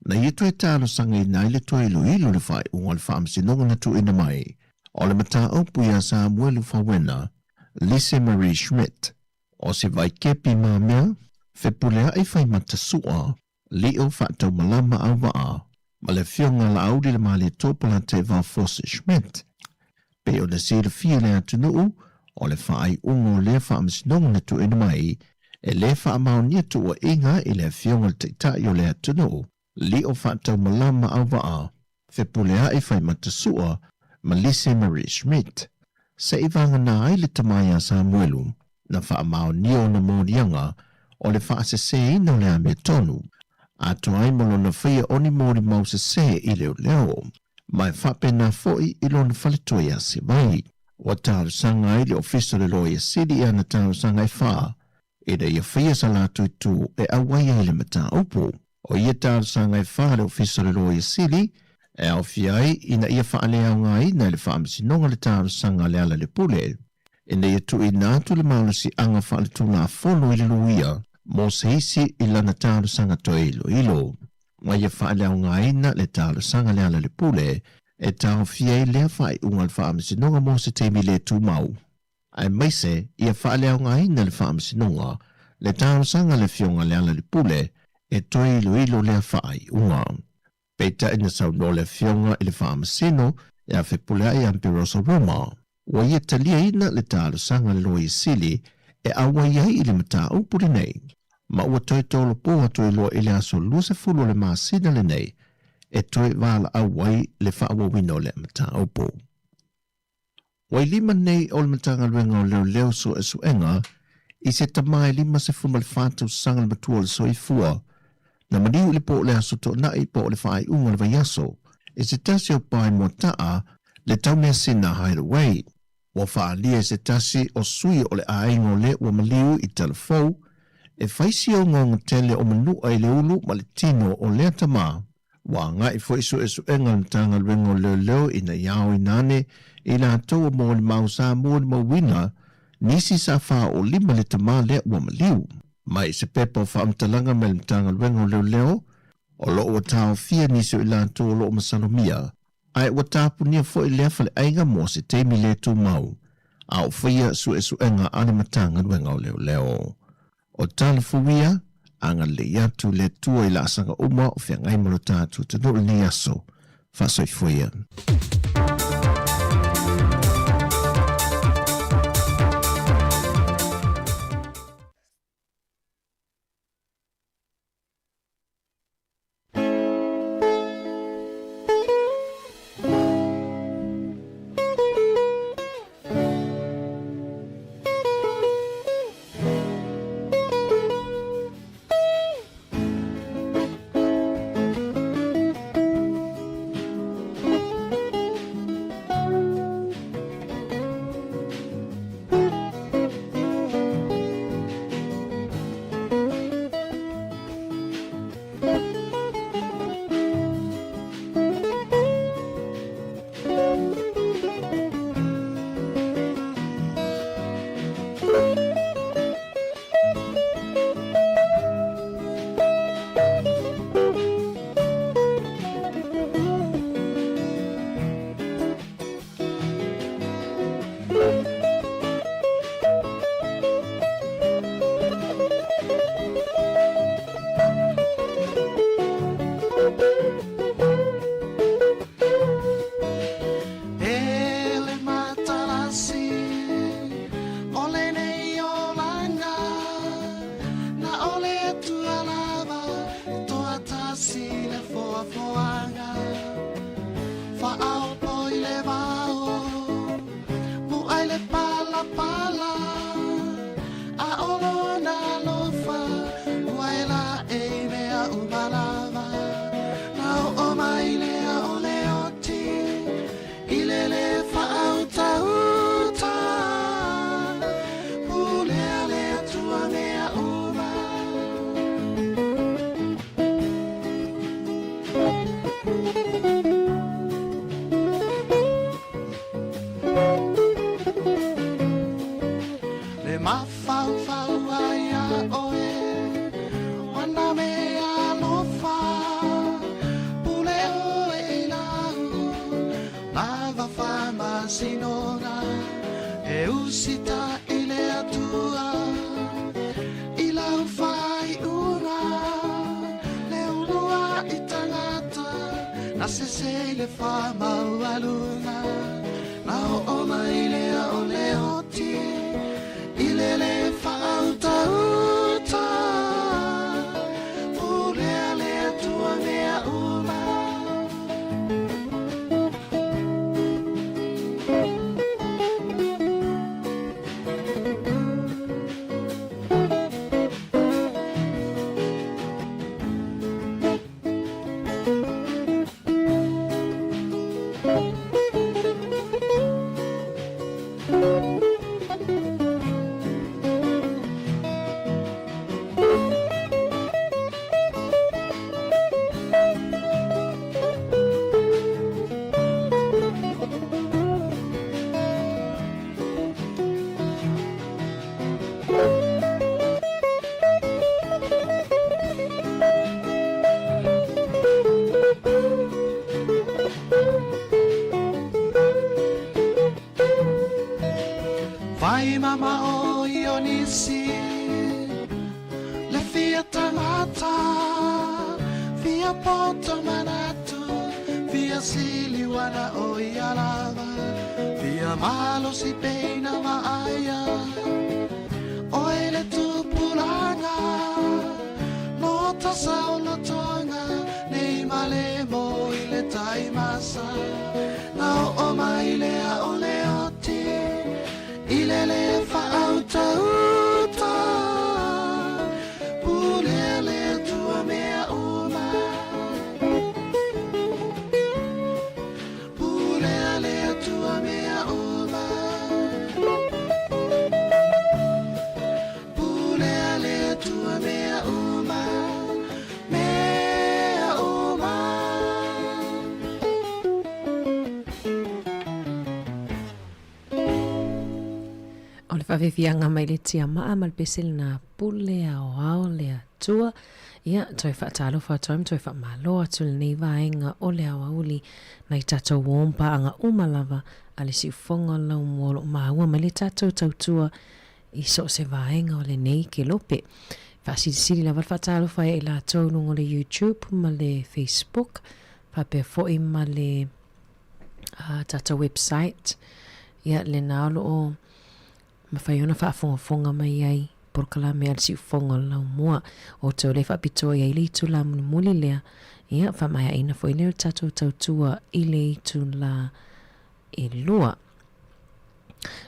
Na ia toe talosagaina ai le toe iloilo le faaiuga o le Faamasinoga na tuuina mai o le mataupu iā Samuelu Fauena, Lise Marie Schmidt, o se vaikepi mamea, fepuleaʻi faimata sua, lio faataumalama auvaa, ma le Afioga Laauli le Malietoa Polataivao Fosi Schmidt. Pei ona silafia e le atunuu, o le faaiuga o lea faamasinoga na tuuina mai, e lē faamaonia tuuaiga i le Afioga i le Taitai o le atunuu, lio faataumalama auvaa, fepuleaʻi faimata sua, ma Lise Marie Schmidt. Se i vagana ai le tama iā Samuelu na faamaonia ona moliaga o le faasesēina o le amiotonu, atoa ai ma lona faia o ni molimau sesē i leoleo, ma e faapena foi i lona faletua iā Sivai. Ua talosaga ai le Ofisa o le Loia Sili i ana talosaga e fā, ina ia faia sa latou itu e auai ai le mataupu. O ia talosaga e fā a le Ofisa o le Loia Sili, e aofia ai ina ia faaleaogaina e le Faamasinoga le talosaga a Lealailepule, ina ia tuuina atu le malosiaga faaletulafono i le luia mo se isi i lana talosaga toe iloilo, ma ia faaleaogaina le talosaga a Lealailepule e taofia ai lea faaiuga a le Faamasinoga mo se taimi le tumau, aemaise ia faaleaogaina e le Faamasinoga le talosaga a le Afioga a Lealailepule e toe iloilo lea faaiuga. Peitai na saunoa le Afioga i le Faamasino ia Fepuleai Amperoso Roma, ua ia taliaina le talosaga a le Loia Sili e auai ai i le mataupu lenei, ma ua toe tolopo atu ai loa i le aso 20 o le masina lenei e toe valaau ai le faaauauina o lea mataupu. Ua i lima nei o le Matagaluega o Leoleo Suesuega i se tama e 54 tausaga le matua o le soifua na maliu i le po o le Aso Toonai po o le faaiuga o le vaiaso i se tasi o pae moataa le Taumeasina Hideaway. Ua faaalia e se tasi o sui o le aiga o le ua maliu i Talafou e fai si ogaoga tele o manua i le ulu ma le tino o lea tama. Ua agai foi suesuega a le Matagaluega o Leoleo ina ia aoina ane i latou o molimau sa molimauina nisi sa faaoolima le tama lea ua maliu. Mai se pepa o faamatalaga mai le Matagaluega o Leoleo, o lo o ua taofia nisi o i latou o lo o masalomia, ae ua tapunia foi lea faleaiga mo se taimi le tumau, a o faia suesuega a le Matagaluega o Leoleo. O tala fou ia, agalelei atu le Atua i laasaga uma o feagai ma lo tatou atunuu i lenei aso. Faasoifua ia. E le matalasi o lenei olaga, na o le Atua lava e toatasi le foafoaga. Faaopo i le vao, mu'ai le palapala, a o lona alofa ua e laei mea uma lava. Na oo mai lea o le oti i le lē faautauta, pulea le Atua mea uma. tinoga E usita i le Atua I lau faaiuga Le ulua i tagata Na sese i le faamaualuga Na oo mai lea o le oti I le lē faautauta Pulea le Atua mea uma. Fai mamao i o nisi Le fia tagata Fia poto manatu Fia siliuana o ia lava Fia malosi peina vaaia Oe le tupulaga No tasa o lotoga Nei male mo i le taimasa Na oo mai lea o le oti I le lē faautauta Pulea le Atua mea uma Pulea le Atua mea uma Pulea le Atua mea uma Mea uma. O le faafiafiaga mai le tiamaa ma le pese lena pule aoao le Atua. Ia, toe faatalofa atu ai ma toe faamalo atu i lenei vaega o le aoauli nai tatou uo ma paaga uma lava a le siufofoga o le laumua o lo o maua mai le tatou tautua i so o se vaega o lenei kelope. Faasilisili lava le faatalofa ia i latou i luga o le YouTube ma le Facebook faapea foi ma le tatou website. Ia, lena o lo o mafai ona faafogafoga mai ai polokalame a le siufofoga o le laumua. O outou lea e faapitoa i ai le itula mulimuli lea, ia, faamaeaina foi lea o le tatou tautua i le itula e lua.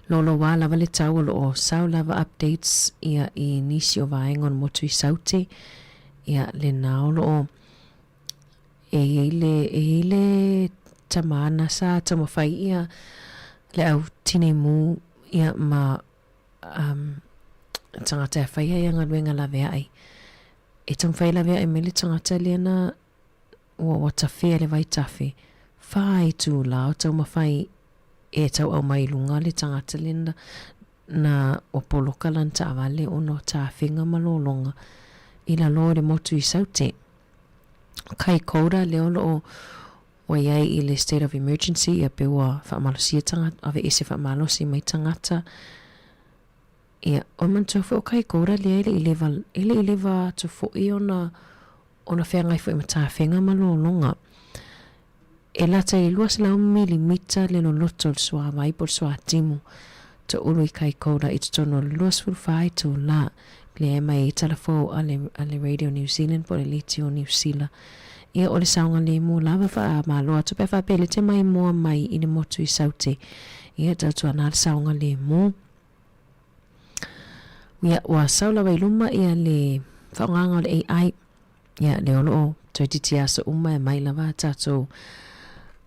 Loloa lava le tau o lo o sau lava updates ia i nisi o vaega o le motu i Saute, ia lena o lo o e i ai le, e i ai le tama na sa taumafai ia le au tinei mu ia ma um, tagata e whaia ia galuega laveai. E taumafai laveai mai le tagata lea na ua, ua tafea le vaitafe, whā itulā o taumafai e tauau mai i luga le tagata lea na, na ua poloka lana taavale ona o tafega ma lologa i lalo o le motu i Saute. Kai Koura lea o loo ua i ai i le state of emergency ia pe ua faamalosia tagata, aveese faamalosi mai tagata. Ia, o le manatua foi o Kai Koura lea e le i leva, e le i leva atu foi ona ona feagai foi ma tafega ma lologa. E lata i le 200 milimita le loloto o le suavai po o le suatimu toulu i Kaikoura i totonu o le 24 itulā. Lea e mai ai tala fou a le, a le Radio New Zealand po o le Leitio Niu Sila. Ia, o le saogalemu lava faamalo atu pe a faapea le te maimoa mai i le motu i Saute. Ia, tautuana le saogalemu. Ia, ua sau lava i luma ia le faaaogaga o le AI. Ia, lea o lo o toeitiiti aso uma e aumai lava a tatou,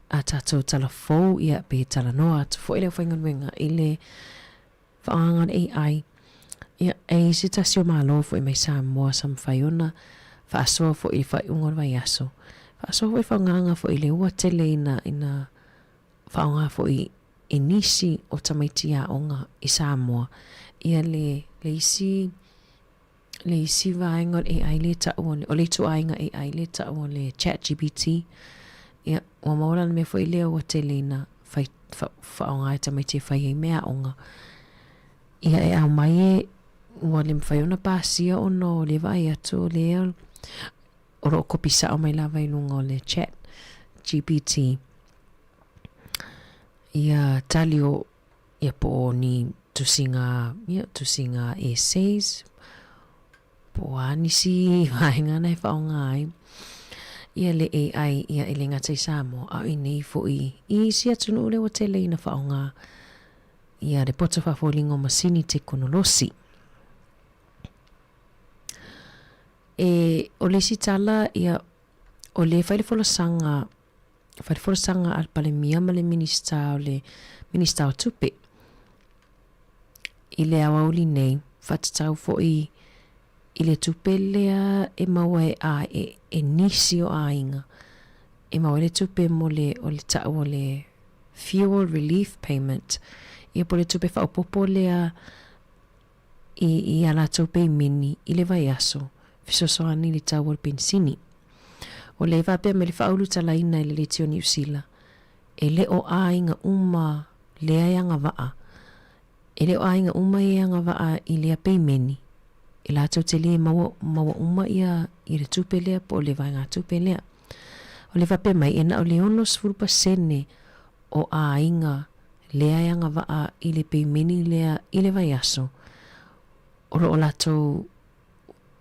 a tatou tala fou, ia, pe talanoa atu foi le aufaigaluega i le faaaogaga o le AI. Ia, e i ai se tasi o Malo foi mai Samoa sa mafai ona faasoa foi i le faaiuga o le vaiaso. Faasoa foi le faaaogaga foi i le ua tele ina, ina faaaoga foi e nisi o tamaiti aoga i Samoa ia le, le isi, le isi vaega o le AI lea e tau o le, o le ituaiga AI lea e tau o le ChatGPT. Ia, ua maua la le mea foi lea ua tele ina fai, faaaoga e tamaiti e fai ai meaaoga. Ia e aumai e ua le mafai ona pasia ona o lea e vaai atu o lea o lo o kopi sao mai lava i luga o le chat GPT ia tali o ia po o ni tusiga ia tusiga essays po o a nisi vaega na e faaaoga ai ia le AI ia e le gata i Samoa a o inei foi i isi atunuu lea ua tele ina faaaoga ia le poto faafoliga o masini tekonolosi. E, o le isi tala, ia, o lea e fai le folasaga, fai le folasaga a le Palemia ma le Minisita o le Minisita o Tupe i le aoauli nei, faatatau foi i le tupe lea e maua e, a, e, e nisi o aiga, e maua ai le tupe mo le, o le tau o le fuel relief payment, ia po o le tupe faaopoopo lea i, i a latou peimeni i le vaiaso, fesoasoani i le tau o le penisini. O lea e faapea mai le faaulutalaina e le Leitio Niu Sila, e le o aiga uma lea e agavaa, e le o aiga uma e agavaa i lea peimeni, e latou te lē maua, maua uma ia, ia le tupe lea po o le vaegatupe lea. O lea e faapea mai, e na o le 60% o aiga lea e agavaa i le peimeni lea i le vaiaso, o lo o latou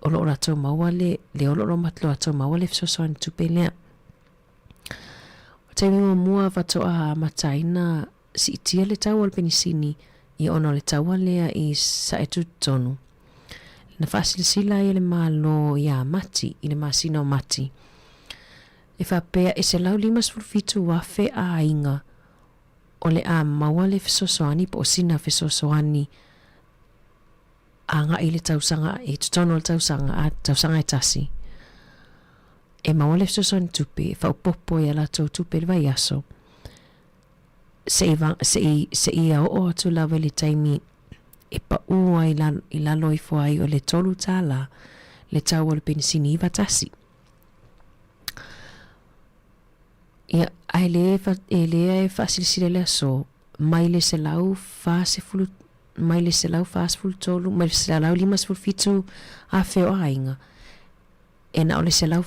o lo o latou maua le le o lo o latou maua le fesoasoani tupe lea. O taimi muamua faatoa amata ai na siitia le tau o le penisini ia ona o le taua lea i sae tutotonu. Na faasilasila ai e le Malo iā Mati i le masina o Mati e faapea e 157,000 aiga o le a maua le fesoasoani po o sina fesoasoani agai i le tausaga i totonu o le tausaga a tausaga e tasi e maua le fesoasoani tupe e faaopoopo i a latou tupe i le vaiaso seia oo atu lava i le taimi e paʻū ai i lalo ifo ai o le $3 le tau o le penisini 91. Ia, ae lea e, lea e faasilasila i le aso, mai le 140, mai le 143, mai le 157 afe o aiga, e na o le 100,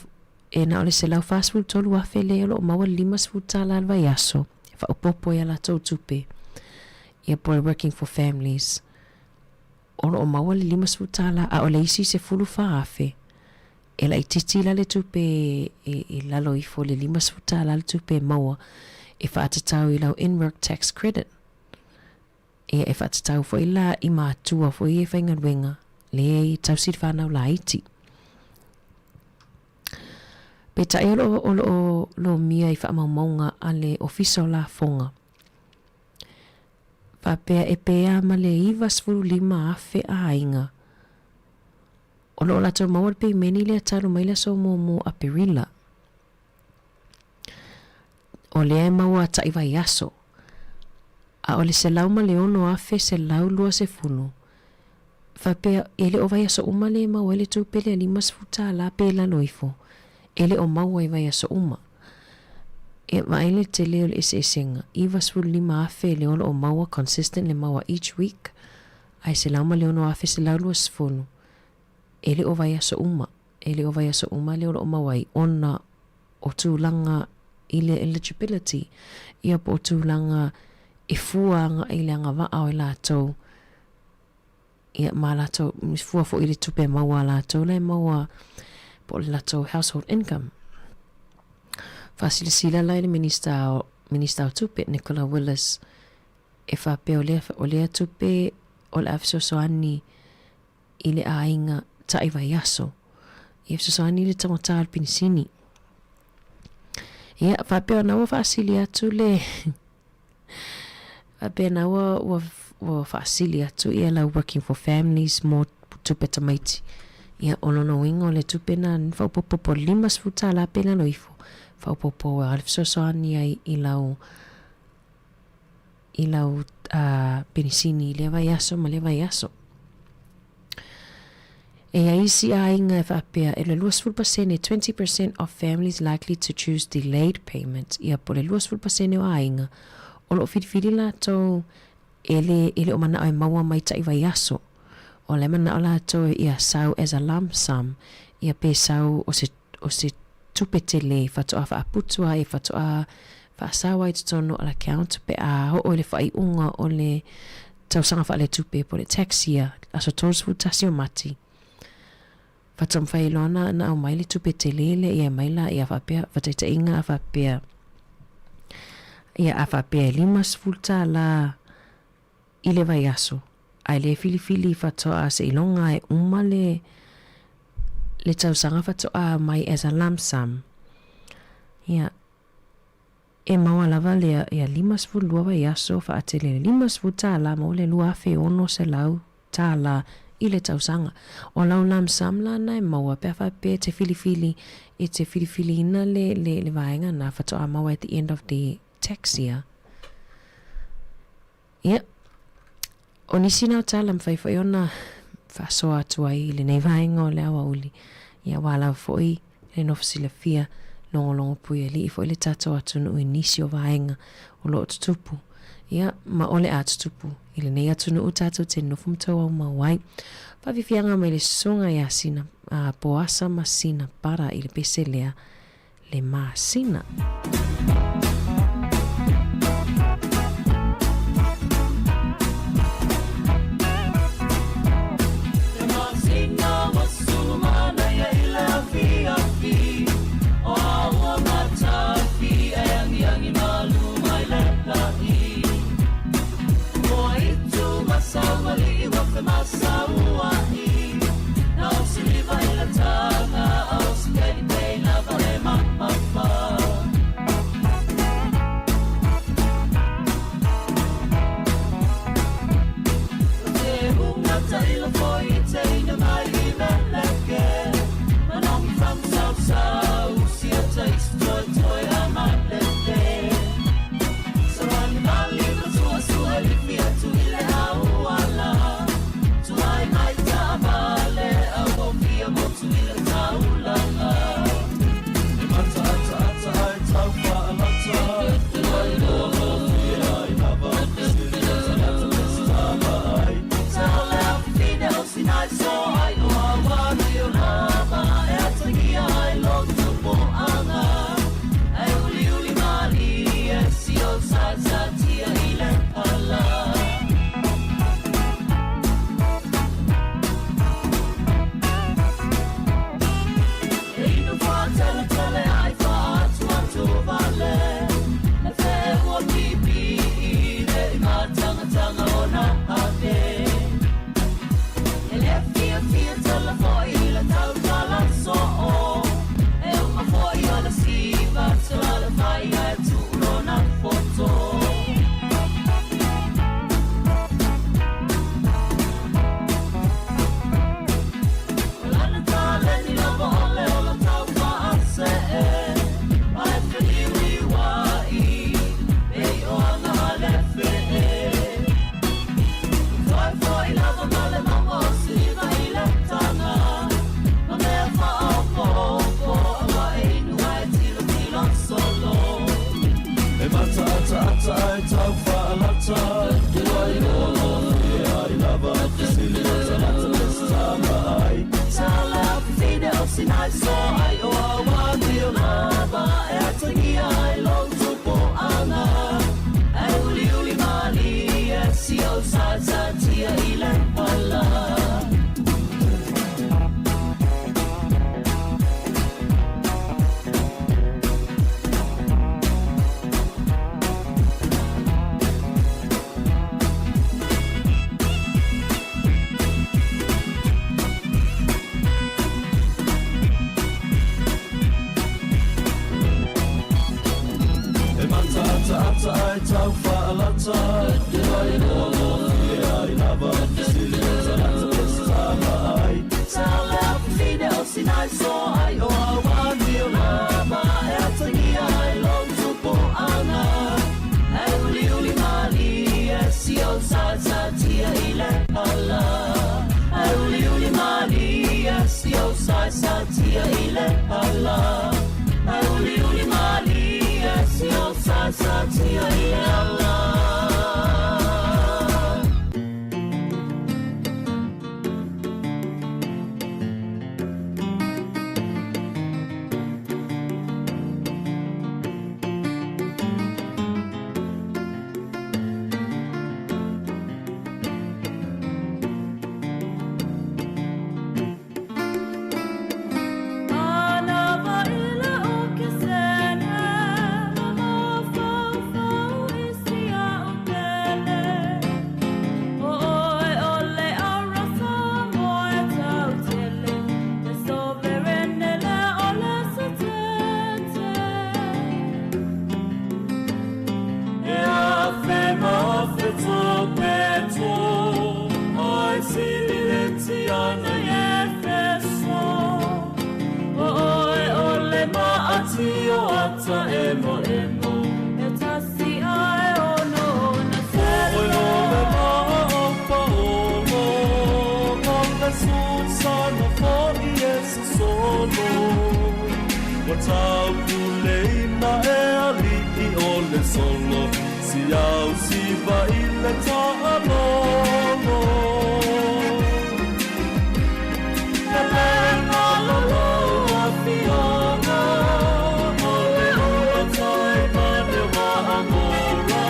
e na o le 143 afe lea o lo o maua le $50 i le vaiaso e faaopoopo i a latou tupe, ia po o le Working for Families, o lo o maua le $50, a o le isi 14 afe, E laitiiti la le tupe e lalo ifo i le $50 le tupe e maua e faatatau i lau in-work tax credit. Ia e faatatau foi la i matua foi ia e faigaluega lea e tausi le whanau laiti. Peitai o lo o lo o lomia i faamaumauga a le Ofisa o Lafoga. Faapea e pe a ma le 95,000 aiga O lo o latou maua le peimeni lea talu mai le aso muamua o Aperila. O lea e maua taʻi vaiaso. A o le 106,120, faapea e le o vaiaso uma lea e maua ai le tupe lea $50 pe lalo ifo, e le o maua i vaiaso uma. E vaai le tele o le eseesega, 95,000 lea o lo o maua consistent le maua each week, ae 106,120 e le o vaiaso uma, e le o vaiaso uma lea o lo o maua ai ona o tulaga i le eligibility, ia po o tulaga e fua agai i le agavaa o i latou, ia ma latou, fua foi i le tupe maua a latou la e maua po o le latou household income. Faasilasila la i le Minista o, Minista o Tupe, Nicola Willis, e faapea o lea, o lea tupe o le a fesoasoani i le aiga taʻi vaiaso, ia fesoasoani i le taugata o le penisini. Ia, faapea ona ua faasili atu le faapea na ua, ua, ua faasili atu ia lau Working for Families mo tupe tamaiti. Ia, o lona uiga o le tupe na faaopoopo po o le $50 pe lalo ifo, faaopoopo a le fesoasoani ai i lau i lau penisini i lea vaiaso ma lea vaiaso. E i ai isi aiga e faapea e le 20%, 20% of families likely to choose delayed payment, ia po o le 20% o aiga O lo o filifili latou e le e le o manao e maua mai tai vaiaso. O la e manao latou ia sau as a lump sum, ia pe sau o se o se tupe tele faatoa faaputu ai faatoa faasao ai i totonu o le account pe a oo i le faaiuga o le tausaga faaletupe po o le tax year, aso 31 o Mati. Faatoa mafai ai loa ona aumai le tupe tele lea ia aumai laia faapea, faataitaiga a faapea, ia a faapea e $50 i le vaiaso, ae le filifili faatoa seiloga e uma le le tausaga faatoa aumai as a lump sum. Ia, e maua lava le ia 52 vaiaso faatele le $50 maua le $2,600 i le tausaga. O lau lump sum la na e maua pe a faapea e te filifili e te filifiliina le le le vaega na faatoa maua at the end of the tax year. Ia, o nisi na o tala mafai foi ona faasoa atu ai i lenei vaega o le aoauli, ia aua lava foi le nofo silafia logologo puialii foi le tatou atunuu i nisi o vaega o lo o tutupu, ia, ma o le a tutupu i lenei atunuu tatou te nofo ma tauaumau ai. Faafiafiaga mai le susuga ia Sina Poasa ma Sina Para i le pese lea le masina. le taalogo. Lelega la lou afioga, o le ola tai manu ma Angola.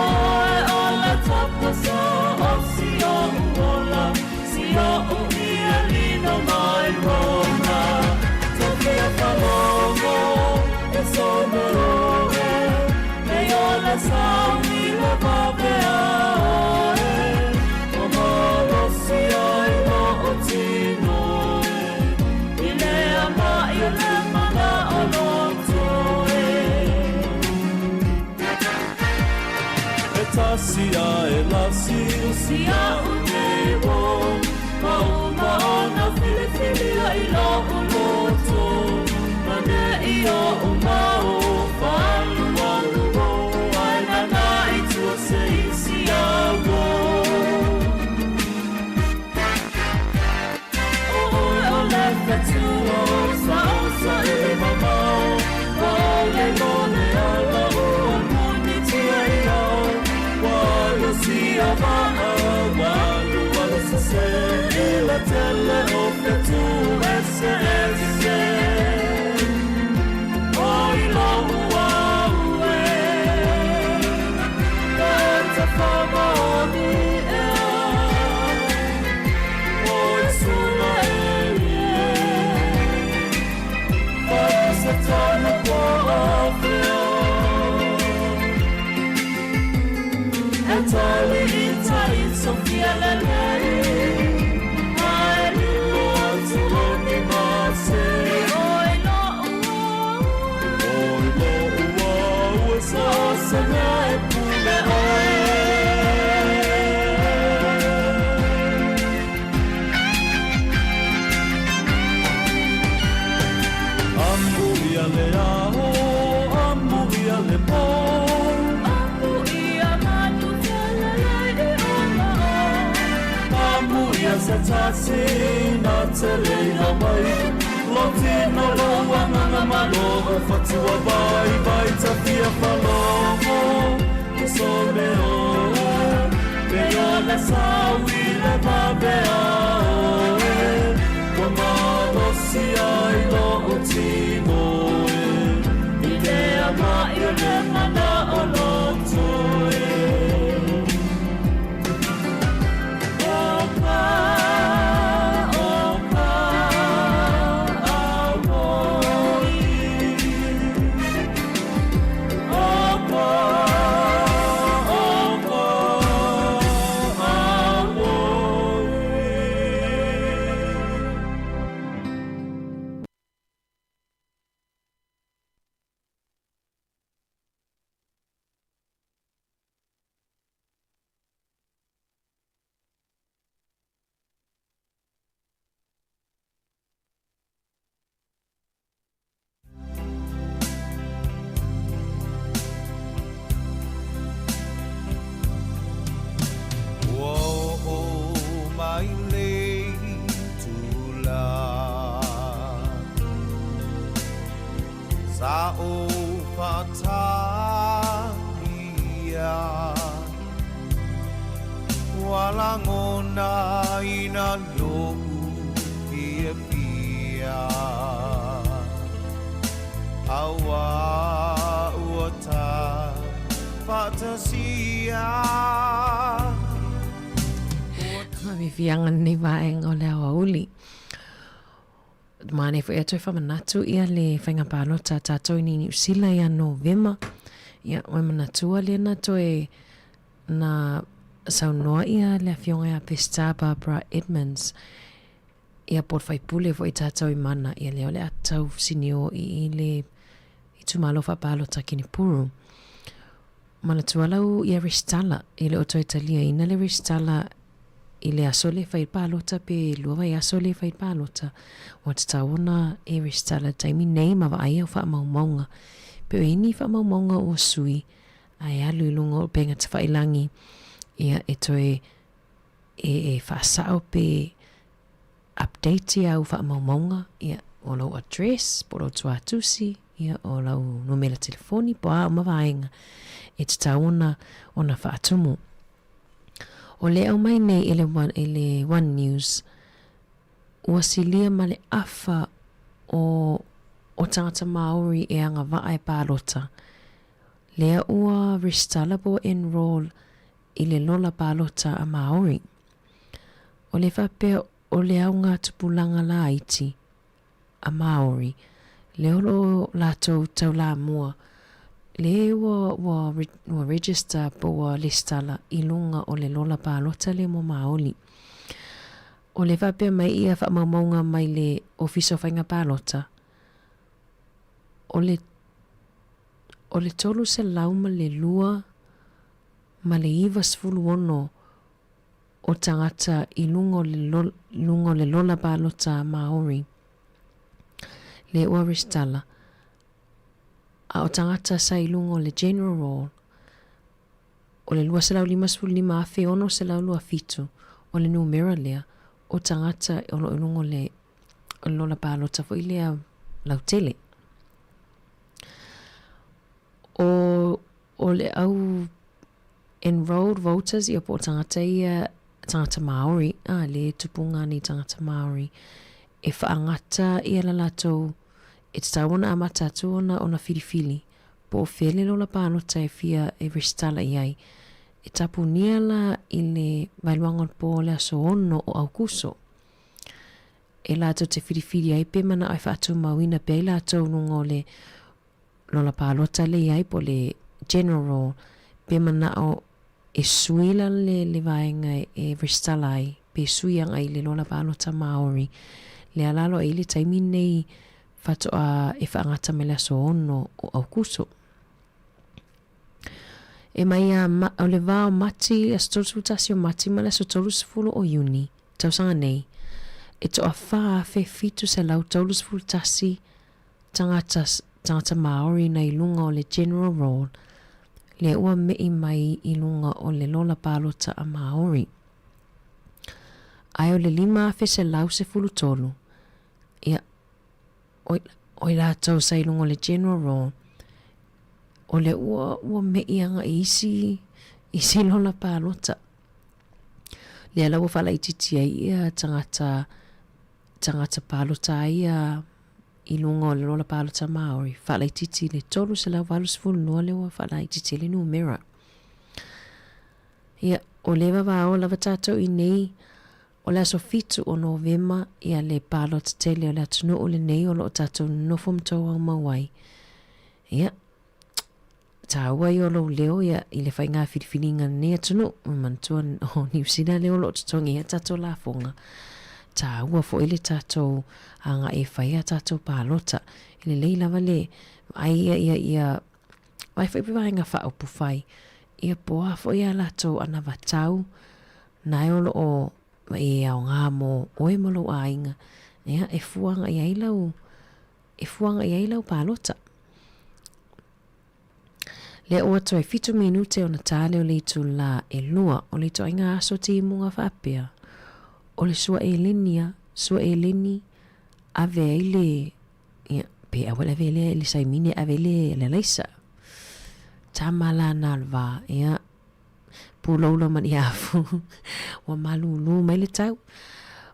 Oe o le tapasa o si o'u ola, si o'u ia lino mai Rona. Tofia falogo e some oe, me o le sauni le vave a oe. O malosi ai lo o tino e, i lea mai le mana o loto e. E tasi a e lasi Si a'u nei wo Ma uma ona filifilia i lo'u loto Ma ne'i o'u mau Faalualu o Ae nana i tua se isi au o O oe o le fetu o sa o saili mamao Ma ole mo le ala ua munitia i ao Ua alu sia vaa, ua alu alu sese I le tele o fetu ese ese O i lou au e E te whamaoni ea O Isulaeri e Whakasetana kua awhea E tali i tai Sofia lelei Ae lilo atu o ni mase Oi lo'u au e Oi lo'u au e So se mea e pule oe. Amu ia le ao, amu ia le po. Amu ia manu felelei i ona o. Amu ia se tasi na te leina mai. Lo tino lo agaga ma lou fatua vaivai tafia falogo e some oe. Me o le saui le vave a oe. Ua malosi ai lou tino e. I lea mai o le mana o loto e. O ka, o ka auoi. O ka, o ka auoi. Ua oo mai nei tula Sa ou faatagia Ua lagona ina lo'u fiafia Auā ua ta faatasia. Faafiafiaga lenei vaega o le aoauli. Manaia foi ia toe faamanatu ia le faiga palota a tatou i nei Niu Sila ia Novema. Ia, ua manatua lea na toe na saunoa ia le afioga ia Pesita Barbara Edmonds ia po o le faipule foi tatou i Mana, ia lea o le a tau sinio i i le itumalo faapalota Kenepuru. Manatua lau ia resitala, e le o toe taliaina le resitala i le aso lea e fai ai le palota pe lua vaiaso lea e fai ai le palota, ua tatau ona e resitala i le taimi nei ma vaai au faamaumauga. Pe o i ai ni faamaumauga ua sui ae alu i luga o upega tafailagi, ia e toe e e faasao pe update au faamaumauga, ia, o lou address po o lou tuatusi, ia, o lau numera telefoni po o a uma vaega e tatau ona, ona faatumu. O le aumai nei e le, e le One News, ua silia ma le afa o, o tagata Māori e agavaa e palota, lea ua resitala po ua enroll i le lola palota a Māori. O le faapea o le aoga tupulaga laiti a Māori, lea o lo o latou taulamua, le ua, ua, ua register po ua lesitala i luga o le lola palota lea mo Māoli. O le faapea mai ia faamaumauga mai le Ofisa o Faiga Palota, o le, o le 302 ma le 96 o tagata i luga o le, luga o le lola palota a Māori, le ua resitala, a o tagata sa i luga o le General Roll, o le 255,627 o le numera lea o tagata o lo o i luga o le, o le lola palota foi lea lautele. O, o le au enrolled voters ia po o tagata ia, tagata Māori, a le tupu ngā nei tagata Māori, e whaangata ia la latou, e tatau ona amata atu ona, ona whiriwhiri, po o fea le lola pālota e fia e resitala i ai, e tapunia la i le vaeluaga o le pō o le aso 6 o Aukuso. E latou te whiriwhiri ai pe manao e whaatumauina pea i latou runga o le lola palota le i ai po o le general roll pe manao e sui la le, le vaega e resitala ai pe sui agai i le lola palota Māori. Le alalo ai le taimi nei faatoa e faagata mai le aso 6 o Aukuso. E mai a, o le va o Mati, aso 31 o Mati ma le aso 30 o Iuni, tausaga nei, e toa 4,731 tagata, tagata Māori nei luga o le General Roll, lea ua me'i mai i luga o le lola palota a Māori. Ae o le 5,113, ia, o, o i latou sa i luga o le General Roll, o lea ua, ua me'i agai i isi, isi lola palota. Lea la ua faalaitiiti ai ia tagata, tagata palota ai ia i luga o le lola palota Māori, faalaitiiti le 382 lea ua faalaitiiti ai le numera. Ia, o le vavao lava tātou i nei, o le aso 7 o Novema ia le palota tele o le atunuu lenei o lo o tātou nonofo ma tauaumau ai. Ia, tāua ia o lou leo ia i le whainga whiriwhiringa lenei atunuu, e manatua o Niu Sila leo o lo o totogi ai a tātou lafoga. Tāua foi le tātou anga e whai a tātou palota. E lelei lava le ai ia ia ia Vai foi pe vaenga whaopu whai. Ia po a foi a latou anavatau, nae o loo e aoga mo oe ma lou aiga, ia, e fuaga i ai lau, e fuaga i ai lau palota. Lea ua toe fitu minute ona tā lea o le itulā e lua o le ituaiga aso timuga faapea, o le sua eleni a, sua eleni, ave ai le, ia, pe aua le ave lea i le saimine, ave le le alaisa. Tama la na le va, ia, pulou ma ni afu, ua malūlū mai le tau.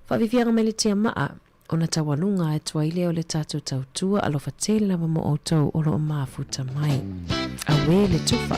Whaafifianga mai le tia maa, ona taualuga atu ai lea o le tatou tautua alofa tele lava mo outou o lo o mafuta mai. Auē le tufa!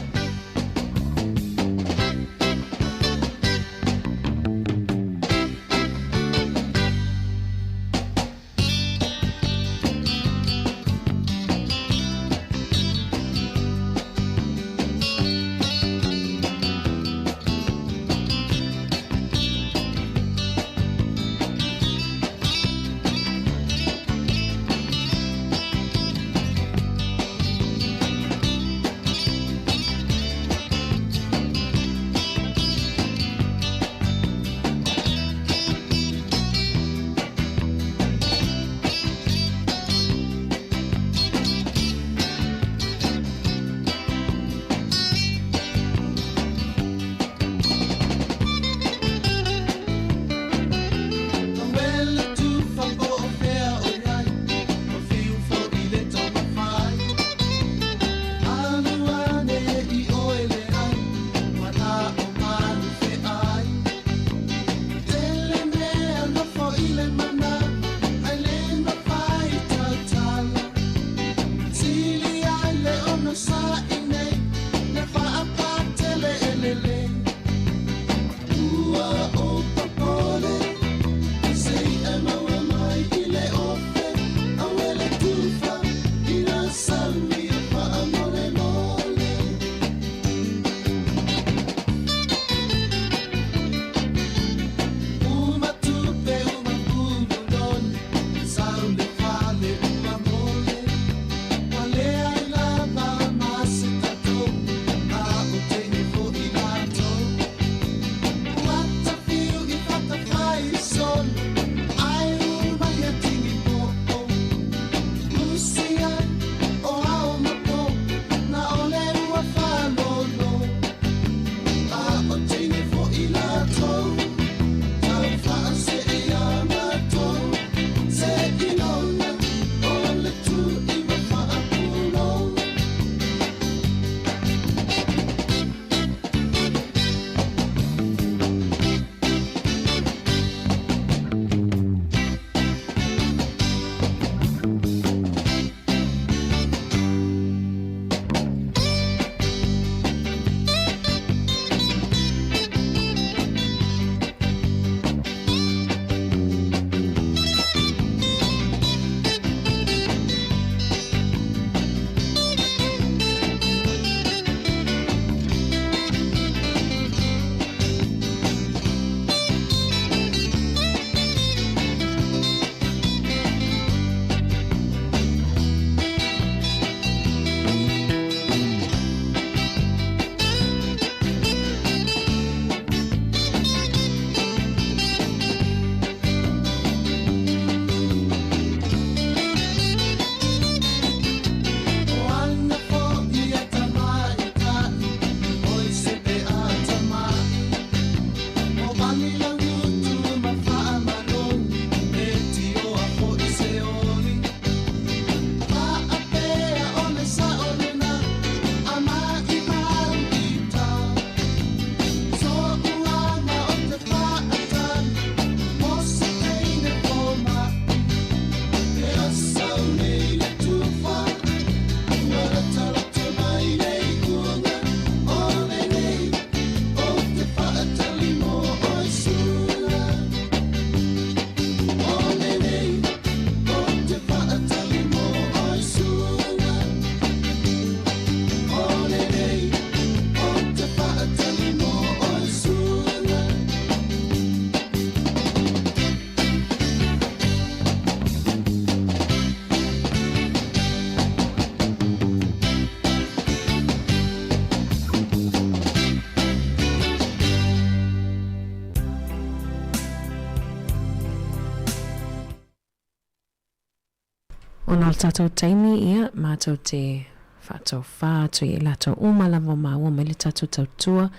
Ona o le tatou taimi, ia, matou te faatofā atu i latou uma lava o maua mai le tatou tautua,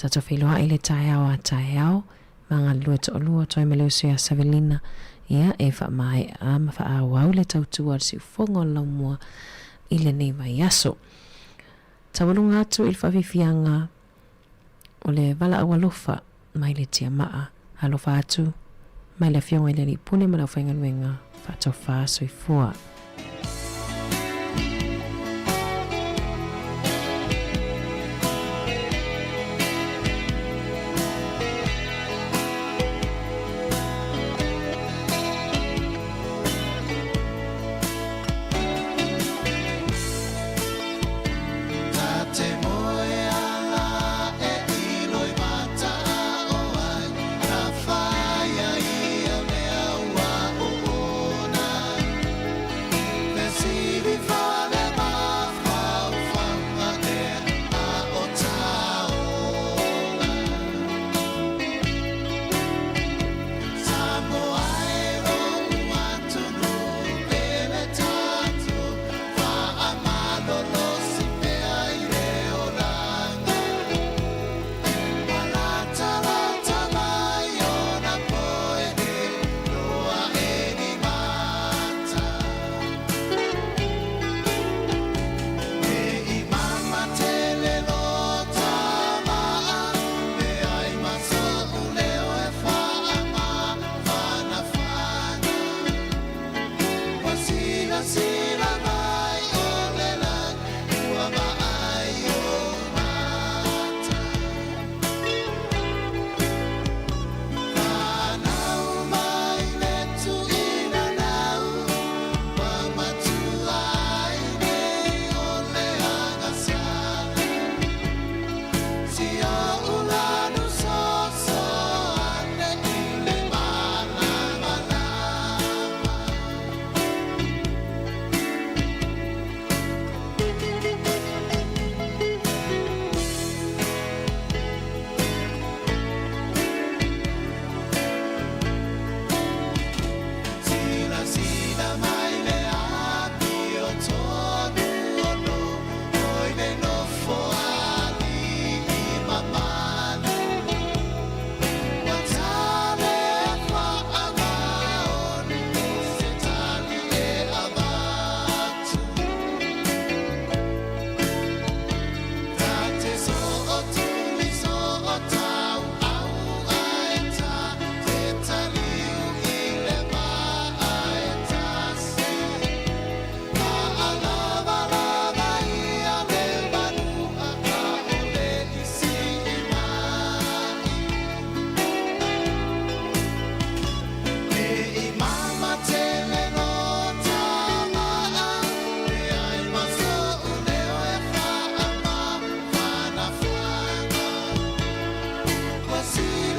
tatou feiloai i le taeao a taeao, ma galulue toalua atu ai ma le uso ia Savelina, ia, e faamaea ma faaauau le tautua a le siufofoga o le laumua i lenei vaiaso. Taualuga atu i le faafiafiaga o le valaau alofa mai le tiamaa. Alofa atu mai le Afioga i le Alii Pule ma le aufaigaluega faatofa soifua.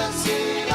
See.